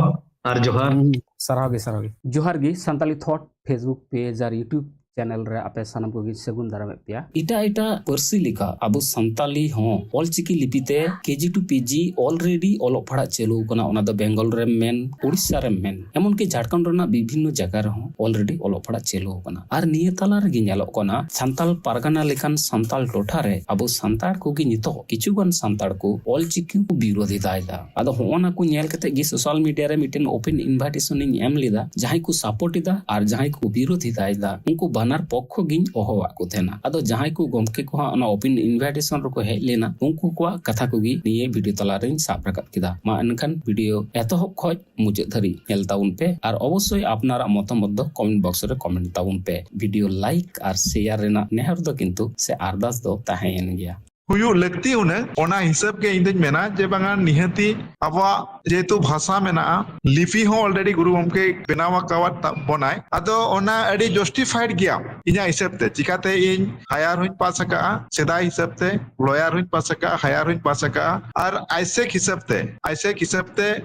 ᱟᱨ ᱡᱚᱦᱟᱨ᱾ ᱦᱩᱸ, ᱥᱟᱨᱦᱟᱣ ᱜᱮ, ᱥᱟᱨᱦᱟᱣ ᱜᱮ᱾ ᱡᱚᱦᱟᱨ ᱜᱮ, ᱥᱟᱱᱛᱟᱞᱤ ᱛᱷᱚᱴ Facebook ᱯᱮᱡᱽ ᱟᱨ YouTube ᱪᱮᱱᱮᱞ ᱨᱮ ᱟᱯᱮ ᱥᱟᱱᱟᱢ ᱠᱚᱜᱮ ᱥᱟᱹᱜᱩᱱ ᱫᱟᱨᱟᱢᱮᱫ ᱯᱮᱭᱟ᱾ ᱮᱴᱟᱜ ᱮᱴᱟᱜ ᱯᱟᱹᱨᱥᱤ ᱞᱮᱠᱟ ᱟᱵᱚ ᱥᱟᱱᱛᱟᱞᱤ ᱦᱚᱸ ᱚᱞᱪᱤᱠᱤ ᱞᱤᱯᱤ ᱛᱮ KG to PG already ᱚᱞᱚᱜ ᱯᱟᱲᱦᱟᱜ ᱪᱟᱹᱞᱩ ᱟᱠᱟᱱᱟ᱾ ᱚᱱᱟ ᱫᱚ ᱵᱮᱝᱜᱚᱞ ᱨᱮᱢ ᱢᱮᱱ, ᱩᱲᱤᱥᱥᱟ ᱨᱮᱢ ᱢᱮᱱ, ᱮᱢᱚᱱᱠᱤ ᱡᱷᱟᱲᱠᱷᱚᱸᱰ ᱨᱮᱱᱟᱜ ᱵᱤᱵᱷᱤᱱᱱᱚ ᱡᱟᱭᱜᱟ ᱨᱮᱦᱚᱸ already ᱚᱞᱚᱜ ᱯᱟᱲᱦᱟᱜ ᱪᱟᱹᱞᱩ ᱟᱠᱟᱱᱟ᱾ ᱟᱨ ᱱᱤᱭᱟᱹ ᱛᱟᱞᱟ ᱨᱮᱜᱮ ᱧᱮᱞᱚᱜ ᱠᱟᱱᱟ, ᱥᱟᱱᱛᱟᱞ ᱯᱟᱨᱜᱟᱱᱟ ᱞᱮᱠᱟᱱ ᱥᱟᱱᱛᱟᱞ ᱴᱚᱴᱷᱟ ᱨᱮ ᱟᱵᱚ ᱥᱟᱱᱛᱟᱲ ᱠᱚᱜᱮ ᱱᱤᱛᱚᱜ ᱠᱤᱪᱷᱩ ᱜᱟᱱ ᱥᱟᱱᱛᱟᱲ ᱠᱚ ᱚᱞᱪᱤᱠᱤ ᱠᱚ ᱵᱤᱨᱳᱫᱷ ᱮᱫᱟ᱾ ᱟᱫᱚ ᱦᱚᱸᱜᱼᱚ ᱱᱟ ᱠᱚ ᱧᱮᱞ ᱠᱟᱛᱮ ᱜᱮ ᱥᱳᱥᱟᱞ ᱢᱤᱰᱤᱭᱟ ᱨᱮ ᱢᱤᱫᱴᱮᱱ ᱳᱯᱮᱱ ᱤᱱᱵᱷᱟᱭᱴᱮᱥᱚᱱ ᱤᱧ ᱮᱢ ᱞᱮᱫᱟ, ᱡᱟᱦᱟᱸᱭ ᱠᱚ ᱥᱟᱯᱳᱨᱴ ᱮᱫᱟ ᱟᱨ ᱡᱟᱦᱟᱸᱭ ᱠᱚ ᱵᱤᱨᱳᱫᱷ ᱮᱫᱟ, ᱩᱱᱠᱩ ᱵᱟᱱᱟᱨ ᱯᱚᱠᱠᱷᱚ ᱜᱤᱧ ᱦᱚᱦᱚᱣᱟᱫ ᱠᱚ ᱛᱟᱦᱮᱱᱟ᱾ ᱟᱫᱚ ᱡᱟᱦᱟᱸᱭ ᱠᱚ ᱜᱚᱢᱠᱮ ᱠᱚ ᱦᱟᱸᱜ ᱚᱱᱟ ᱳᱯᱮᱱ ᱤᱱᱵᱷᱟᱭᱴᱮᱥᱚᱱ ᱨᱮᱠᱚ ᱦᱮᱡ ᱞᱮᱱᱟ, ᱩᱱᱠᱩ ᱠᱚᱣᱟᱜ ᱠᱟᱛᱷᱟ ᱠᱚᱜᱮ ᱱᱤᱭᱟᱹ ᱵᱷᱤᱰᱤᱭᱳ ᱛᱟᱞᱟᱨᱤᱧ ᱥᱟᱵ ᱨᱟᱠᱟᱵ ᱠᱮᱫᱟ᱾ ᱢᱟ ᱮᱱᱠᱷᱟᱱ ᱵᱷᱤᱰᱤᱭᱳ ᱮᱛᱚᱦᱚᱵ ᱠᱷᱚᱡ ᱢᱩᱪᱟᱹᱫ ᱫᱷᱟᱹᱨᱤᱡ ᱧᱮᱞ ᱛᱟᱵᱚᱱ ᱯᱮ ᱟᱨ ᱚᱵᱚᱥᱥᱳᱭ ᱟᱯᱱᱟᱨᱟᱜ ᱢᱚᱛᱟᱢᱚᱛ ᱫᱚ ᱠᱚᱢᱮᱱᱴ ᱵᱚᱠᱥ ᱨᱮ ᱠᱚᱢᱮᱱᱴ ᱛᱟᱵᱚᱱ ᱯᱮ᱾ ᱵᱷᱤᱰᱤᱭᱳ ᱞᱟᱭᱤᱠ ᱟᱨ ᱥᱮᱭᱟᱨ ᱨᱮᱱᱟᱜ ᱱᱮᱦᱚᱨ ᱫᱚ ᱠᱤᱱᱛᱩ ᱥᱮ ᱟᱨᱫᱟᱥ ᱫᱚ ᱛᱟᱦᱮᱸᱭᱮᱱ ᱜᱮᱭᱟ᱾ ᱦᱩᱭᱩᱜ ᱞᱟᱹᱠᱛᱤ ᱩᱱᱟᱹᱜ, ᱚᱱᱟ ᱦᱤᱥᱟᱹᱵ ᱜᱮ ᱤᱧ ᱫᱩᱧ ᱢᱮᱱᱟ ᱡᱮ ᱵᱟᱝᱟ, ᱱᱤᱦᱟᱹᱛᱤ ᱟᱵᱚᱣᱟᱜ ᱡᱮᱦᱮᱛᱩ ᱵᱷᱟᱥᱟ ᱢᱮᱱᱟᱜᱼᱟ, ᱞᱤᱯᱤ ᱦᱚᱸ already ᱜᱩᱨᱩ ᱜᱚᱢᱠᱮ ᱵᱮᱱᱟᱣ ᱟᱠᱟᱣᱟᱫ ᱛᱟ-, ᱵᱚᱱᱟᱭ, ᱟᱫᱚ ᱚᱱᱟ ᱟᱹᱰᱤ justified ᱜᱮᱭᱟ ᱤᱧᱟᱹᱜ ᱦᱤᱥᱟᱹᱵ ᱛᱮ᱾ ᱪᱤᱠᱟᱛᱮ ᱤᱧ ᱦᱟᱭᱟᱨ ᱦᱚᱸᱧ ᱯᱟᱥ ᱟᱠᱟᱜᱼᱟ ᱥᱮᱫᱟᱭ ᱦᱤᱥᱟᱹᱵ ᱛᱮ, ᱞᱚᱭᱟᱨ ᱦᱚᱸᱧ ᱯᱟᱥ ᱟᱠᱟᱜᱼᱟ, ᱦᱟᱭᱟᱨ ᱦᱚᱸᱧ ᱯᱟᱥ ᱟᱠᱟᱜᱼᱟ, ᱟᱨ ᱟᱭᱥᱮᱠ ᱦᱤᱥᱟᱹᱵ ᱛᱮ, ᱟᱭᱥᱮᱠ ᱦᱤᱥᱟᱹᱵ ᱛᱮ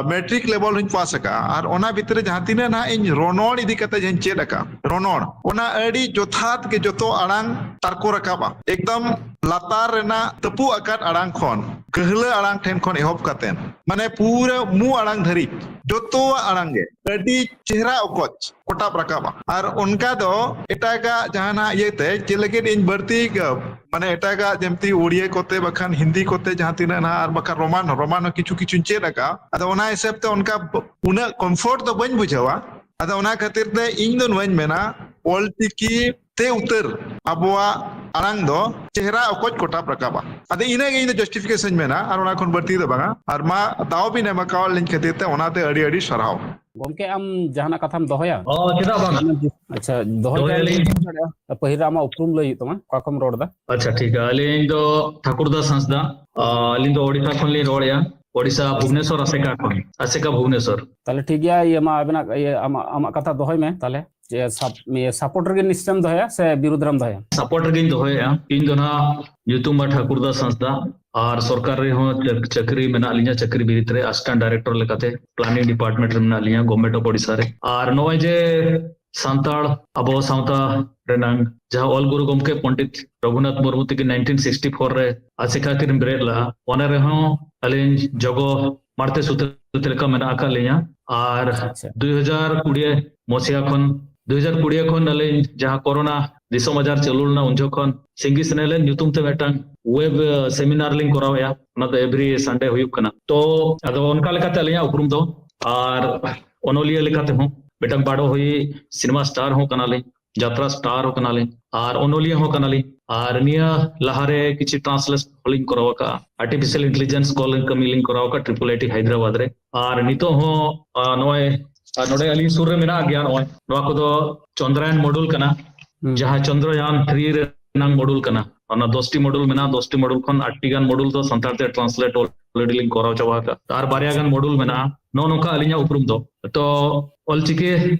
ᱢᱮᱴᱨᱤᱠ ᱞᱮᱵᱮᱞ ᱦᱚᱸᱧ ᱯᱟᱥ ᱟᱠᱟᱜᱼᱟ᱾ ᱟᱨ ᱚᱱᱟ ᱵᱷᱤᱛᱨᱤ ᱨᱮ ᱡᱟᱦᱟᱸ ᱛᱤᱱᱟᱹᱜ ᱱᱟᱦᱟᱜ ᱤᱧ ᱨᱚᱱᱚᱲ ᱤᱫᱤ ᱠᱟᱛᱮ ᱡᱟᱦᱟᱸᱧ ᱪᱮᱫ ᱟᱠᱟᱫ, ᱨᱚᱱᱚᱲ, ᱚᱱᱟ ᱟᱹᱰᱤ ᱡᱚᱛᱷᱟᱛ ᱜᱮ ᱡᱚᱛᱚ ᱟᱲᱟᱝ ᱛᱟᱨᱠᱚ ᱨᱟᱠᱟᱵᱼᱟ᱾ ᱮᱠᱫᱚᱢ ᱞᱟᱛᱟᱨ ᱨᱮᱱᱟᱜ ᱛᱟᱹᱯᱩᱜ ᱟᱠᱟᱫ ᱟᱲᱟᱝ ᱠᱷᱚᱱ, ᱜᱟᱹᱦᱞᱟᱹ ᱟᱲᱟᱝ ᱴᱷᱮᱱ ᱠᱷᱚᱱ ᱮᱦᱚᱵ ᱠᱟᱛᱮ, ᱢᱟᱱᱮ ᱯᱩᱨᱟᱹ ᱢᱩ ᱟᱲᱟᱝ ᱫᱷᱟᱹᱨᱤᱡ ᱡᱚᱛᱚᱣᱟᱜ ᱟᱲᱟᱝ ᱜᱮ ᱟᱹᱰᱤ ᱪᱮᱦᱨᱟ ᱚᱠᱚᱡ ᱠᱚᱴᱟᱵ ᱨᱟᱠᱟᱵᱼᱟ᱾ ᱟᱨ ᱚᱱᱠᱟ ᱫᱚ ᱮᱴᱟᱜᱟᱜ ᱡᱟᱦᱟᱱᱟᱜ ᱤᱭᱟᱹᱛᱮ ᱪᱮᱫ ᱞᱟᱹᱜᱤᱫ ᱤᱧ ᱵᱟᱹᱲᱛᱤ ᱜ-, ᱢᱟᱱᱮ ᱮᱴᱟᱜᱟᱜ ᱡᱮᱢᱛᱤ ᱳᱲᱤᱭᱟᱹ ᱠᱚᱛᱮ ᱵᱟᱠᱷᱟᱱ ᱦᱤᱱᱫᱤ ᱠᱚᱛᱮ ᱡᱟᱦᱟᱸ ᱛᱤᱱᱟᱹᱜ ᱱᱟᱦᱟᱜ ᱟᱨ ᱵᱟᱠᱷᱟᱱ ᱨᱳᱢᱟᱱ, ᱨᱳᱢᱟᱱ ᱦᱚᱸ ᱠᱤᱪᱷᱩ ᱠᱤᱪᱷᱩᱧ ᱪᱮᱫ ᱟᱠᱟᱫᱼᱟ᱾ ᱟᱫᱚ ᱚᱱᱟ ᱦᱤᱥᱟᱹᱵ ᱛᱮ ᱚᱱᱠᱟ ᱵ-, ᱩᱱᱟᱹᱜ comfort ᱫᱚ ᱵᱟᱹᱧ ᱵᱩᱡᱷᱟᱹᱣᱟ᱾ ᱟᱫᱚ ᱚᱱᱟ ᱠᱷᱟᱹᱛᱤᱨ ᱛᱮ ᱤᱧ ᱫᱚ ᱱᱚᱣᱟᱧ ᱢᱮᱱᱟ, ᱚᱞᱪᱤᱠᱤ ᱛᱮ ᱩᱛᱟᱹᱨ ᱟᱵᱚᱣᱟᱜ ᱟᱲᱟᱝ ᱫᱚ ᱪᱮᱦᱨᱟ ᱚᱠᱚᱡ ᱠᱚᱴᱟᱵ ᱨᱟᱠᱟᱵᱼᱟ᱾ ᱟᱫᱚ ᱤᱱᱟᱹᱜᱮ ᱤᱧ ᱫᱚ justification ᱢᱮᱱᱟ, ᱟᱨ ᱚᱱᱟ ᱠᱷᱚᱱ ᱵᱟᱹᱲᱛᱤ ᱫᱚ ᱵᱟᱝᱟ᱾ ᱟᱨ ᱢᱟ ᱫᱟᱣ ᱵᱤᱱ ᱮᱢ ᱟᱠᱟᱣᱟᱫ ᱞᱤᱧ ᱠᱷᱟᱹᱛᱤᱨ ᱛᱮ ᱚᱱᱟᱛᱮ ᱟᱹᱰᱤ ᱟᱹᱰᱤ ᱥᱟᱨᱦᱟᱣ᱾ ᱜᱚᱢᱠᱮ, ᱟᱢ ᱡᱟᱦᱟᱱᱟᱜ ᱠᱟᱛᱷᱟᱢ ᱫᱚᱦᱚᱭᱟ? ᱚ, ᱪᱮᱫᱟᱜ ᱵᱟᱝ? ᱟᱪᱪᱷᱟ, ᱫᱚᱦᱚᱭ ᱫᱚᱦᱚᱭ ᱠᱷᱟᱱ ᱟᱹᱞᱤᱧ᱾ ᱫᱚᱦᱚ ᱫᱟᱲᱮᱭᱟᱜᱼᱟ᱾ ᱯᱟᱹᱦᱤᱞ ᱨᱮ ᱟᱢᱟᱜ ᱩᱯᱨᱩᱢ ᱞᱟᱹᱭ ᱦᱩᱭᱩᱜ ᱛᱟᱢᱟ, ᱚᱠᱟ ᱠᱷᱚᱱᱮᱢ ᱨᱚᱲ ᱮᱫᱟ? ᱟᱪᱪᱷᱟ, ᱴᱷᱤᱠ ᱜᱮᱭᱟ᱾ ᱟᱹᱞᱤᱧ ᱫᱚ ᱴᱷᱟᱠᱩᱨ ᱫᱟᱥ ᱦᱟᱸᱥᱫᱟ᱾ ᱟ, ᱟᱹᱞᱤᱧ ᱫᱚ ᱳᱰᱤᱥᱟ ᱠᱷᱚᱱ ᱞᱤᱧ ᱨᱚᱲᱮᱫᱼᱟ᱾ ᱳᱰᱤᱥᱟ, ᱵᱷᱩᱵᱽᱱᱮᱥᱚᱨ, ᱟᱥᱮᱠᱟ ᱠᱷᱚᱱ, ᱟᱥᱮᱠᱟ, ᱵᱷᱩᱵᱽᱱᱮᱥᱚᱨ᱾ ᱛᱟᱦᱞᱮ ᱴᱷᱤᱠ ᱜᱮᱭᱟ, ᱤᱭᱟᱹ, ᱢᱟ ᱟᱵᱮᱱᱟᱜ, ᱤᱭᱟᱹ, ᱟᱢᱟᱜ, ᱟᱢᱟᱜ ᱠᱟᱛᱷᱟ ᱫᱚᱦᱚᱭ ᱢᱮ ᱛᱟᱦᱞᱮ᱾ ᱥᱟᱯᱳᱨᱴ ᱨᱮᱜᱮ ᱱᱤᱥᱪᱚᱭᱮᱢ ᱫᱚᱦᱚᱭᱟ ᱥᱮ ᱵᱤᱨᱩᱫᱽ ᱨᱮᱢ ᱫᱚᱦᱚᱭᱟ? ᱥᱟᱯᱳᱨᱴ ᱨᱮᱜᱮᱧ ᱫᱚᱦᱚᱭᱟ᱾ ᱤᱧ ᱫᱚ ᱱᱟᱦᱟᱜ ᱧᱩᱛᱩᱢ ᱢᱟ ᱴᱷᱟᱹᱠᱩᱨ ᱫᱟᱥ ᱦᱟᱸᱥᱫᱟ, ᱟᱨ ᱥᱚᱨᱠᱟᱨ ᱨᱮᱦᱚᱸ ᱪᱟᱹᱠ- ᱪᱟᱹᱠᱨᱤ ᱢᱮᱱᱟᱜ ᱞᱤᱧᱟ, ᱪᱟᱹᱠᱨᱤ ᱵᱤᱨᱤᱫ ᱨᱮ ᱟᱥᱤᱥᱴᱮᱱᱴ ᱰᱟᱭᱨᱮᱠᱴᱚᱨ ᱞᱮᱠᱟᱛᱮ ᱯᱞᱟᱱᱤᱝ ᱰᱤᱯᱟᱨᱴᱢᱮᱱᱴ ᱨᱮ ᱢᱮᱱᱟᱜ ᱞᱤᱧᱟ, ᱜᱚᱵᱷᱢᱮᱱᱴ ᱚᱯᱷ ᱳᱰᱤᱥᱟ ᱨᱮ᱾ ᱟᱨ ᱱᱚᱜᱼᱚᱭ ᱡᱮ ᱥᱟᱱᱛᱟᱲ ᱟᱵᱚ ᱥᱟᱶᱛᱟ ᱨᱮᱱᱟᱝ ᱡᱟᱦᱟᱸ ᱚᱞ ᱜᱩᱨᱩ ᱜᱚᱢᱠᱮ ᱯᱚᱱᱰᱤᱛ ᱨᱚᱜᱷᱩᱱᱟᱛᱷ ᱢᱩᱨᱢᱩ ᱛᱤᱠᱤᱱ ᱱᱟᱭᱤᱱᱴᱤᱱ ᱥᱤᱠᱥᱴᱤ ᱯᱷᱳᱨ ᱨᱮ ᱟᱥᱮᱠᱟ ᱠᱤᱱ ᱵᱮᱨᱮᱫ ᱞᱮᱫᱼᱟ, ᱚᱱᱟ ᱨᱮᱦᱚᱸ ᱟᱹᱞᱤᱧ ᱡᱚᱜᱚ ᱢᱟᱲᱛᱮ ᱥᱩᱛᱨᱮᱫ ᱞᱮᱠᱟ ᱢᱮᱱᱟᱜ ᱟᱠᱟᱫ ᱞᱤᱧᱟ᱾ ᱟᱨ ᱟᱪᱪᱷᱟ᱾ ᱫᱩᱭ ᱦᱟᱡᱟᱨ ᱠᱩᱲᱤ ᱢᱚᱥᱤᱦᱟ ᱠᱷᱚᱱ, ᱫᱩᱭ ᱦᱟᱡᱟᱨ ᱠᱩᱲᱤ ᱠᱷᱚᱱ ᱟᱹᱞᱤᱧ ᱡᱟᱦᱟᱸ ᱠᱳᱨᱳᱱᱟ ᱫᱤᱥᱚᱢ ᱟᱡᱟᱨ ᱪᱟᱹᱞᱩ ᱞᱮᱱᱟ, ᱩᱱ ᱡᱚᱠᱷᱚᱱ ᱥᱤᱝᱜᱤ ᱥᱮᱱᱮᱞᱮᱱ ᱧᱩᱛᱩᱢ ᱛᱮ ᱢᱤᱫᱴᱟᱝ ᱣᱮᱵ ᱥᱮᱢᱤᱱᱟᱨ ᱞᱤᱧ ᱠᱚᱨᱟᱣᱮᱫᱼᱟ, ᱚᱱᱟ ᱫᱚ ᱮᱵᱷᱨᱤ ᱥᱟᱱᱰᱮ ᱦᱩᱭᱩᱜ ᱠᱟᱱᱟ᱾ ᱛᱚ ᱟᱫᱚ ᱚᱱᱠᱟ ᱞᱮᱠᱟᱛᱮ ᱟᱹᱞᱤᱧᱟᱜ ᱩᱯᱨᱩᱢ ᱫᱚ, ᱟᱨ ᱚᱱᱚᱞᱤᱭᱟᱹ ᱞᱮᱠᱟ ᱛᱮᱦᱚᱸ ᱢᱤᱫᱴᱟᱝ ᱵᱟᱰᱚ ᱦᱩᱭ ᱥᱤᱱᱮᱢᱟ ᱥᱴᱟᱨ ᱦᱚᱸ ᱠᱟᱱᱟᱞᱤᱧ, ᱡᱟᱛᱨᱟ ᱥᱴᱟᱨ ᱦᱚᱸ ᱠᱟᱱᱟᱞᱤᱧ, ᱟᱨ ᱚᱱᱚᱞᱤᱭᱟᱹ ᱦᱚᱸ ᱠᱟᱱᱟᱞᱤᱧ᱾ ᱟᱨ ᱱᱤᱭᱟᱹ ᱞᱟᱦᱟᱨᱮ ᱠᱤᱪᱷᱩ ᱴᱨᱟᱱᱥᱞᱮᱥᱚᱱ ᱦᱚᱸᱞᱤᱧ ᱠᱚᱨᱟᱣ ᱟᱠᱟᱫᱼᱟ, ᱟᱨᱴᱤᱯᱷᱤᱥᱤᱭᱟᱞ ᱤᱱᱴᱮᱞᱤᱡᱮᱱᱥ ᱠᱚ ᱠᱟᱹᱢᱤ ᱞᱤᱧ ᱠᱚᱨᱟᱣ ᱟᱠᱟᱫᱼᱟ ᱴᱨᱤᱯᱚᱞ ᱟᱭ ᱴᱤ ᱦᱟᱭᱫᱨᱟᱵᱟᱫᱽ ᱨᱮ᱾ ᱟᱨ ᱱᱤᱛᱚᱜ ᱦᱚᱸ ᱟᱨ ᱱᱚᱜᱼᱚᱭ ᱟᱨ ᱱᱚᱰᱮ ᱟᱹᱞᱤᱧ ᱥᱩᱨ ᱨᱮ ᱢᱮᱱᱟᱜ ᱜᱮᱭᱟ᱾ ᱱᱚᱜᱼᱚᱭ ᱱᱚᱣᱟ ᱠᱚᱫᱚ ᱪᱚᱱᱫᱨᱟᱭᱟᱱ ᱢᱚᱰᱩᱞ ᱠᱟᱱᱟ, ᱦᱩᱸ᱾ ᱡᱟᱦᱟᱸ ᱪᱚᱱᱫᱨᱟᱭᱟᱱ ᱛᱷᱨᱤ ᱨᱮᱱᱟᱝ ᱢᱚᱰᱩᱞ ᱠᱟᱱᱟ᱾ ᱚᱱᱟ ᱫᱚᱥᱴᱤ ᱢᱚᱰᱩᱞ ᱢᱮᱱᱟᱜᱼᱟ, ᱫᱚᱥᱴᱤ ᱢᱚᱰᱩᱞ ᱠᱷᱚᱱ ᱟᱴᱴᱤ ᱜᱟᱱ ᱢᱚᱰᱩᱞ ᱫᱚ ᱥᱟᱱᱛᱟᱲ ᱛᱮ ᱴᱨᱟᱱᱥᱞᱮᱴ ᱚᱞᱨᱮᱰᱤ ᱞᱤᱧ ᱠᱚᱨᱟᱣ ᱪᱟᱵᱟ ᱟᱠᱟᱫ, ᱟᱨ ᱵᱟᱨᱭᱟ ᱜᱟᱱ ᱢᱚᱰᱩᱞ ᱢᱮᱱᱟᱜᱼᱟ᱾ ᱱᱚᱜᱼᱚ ᱱᱚᱝᱠᱟ ᱟᱹᱞᱤᱧᱟᱜ ᱩᱯᱨᱩᱢ ᱫᱚ᱾ ᱛᱚ ᱚᱞᱪᱤᱠᱤ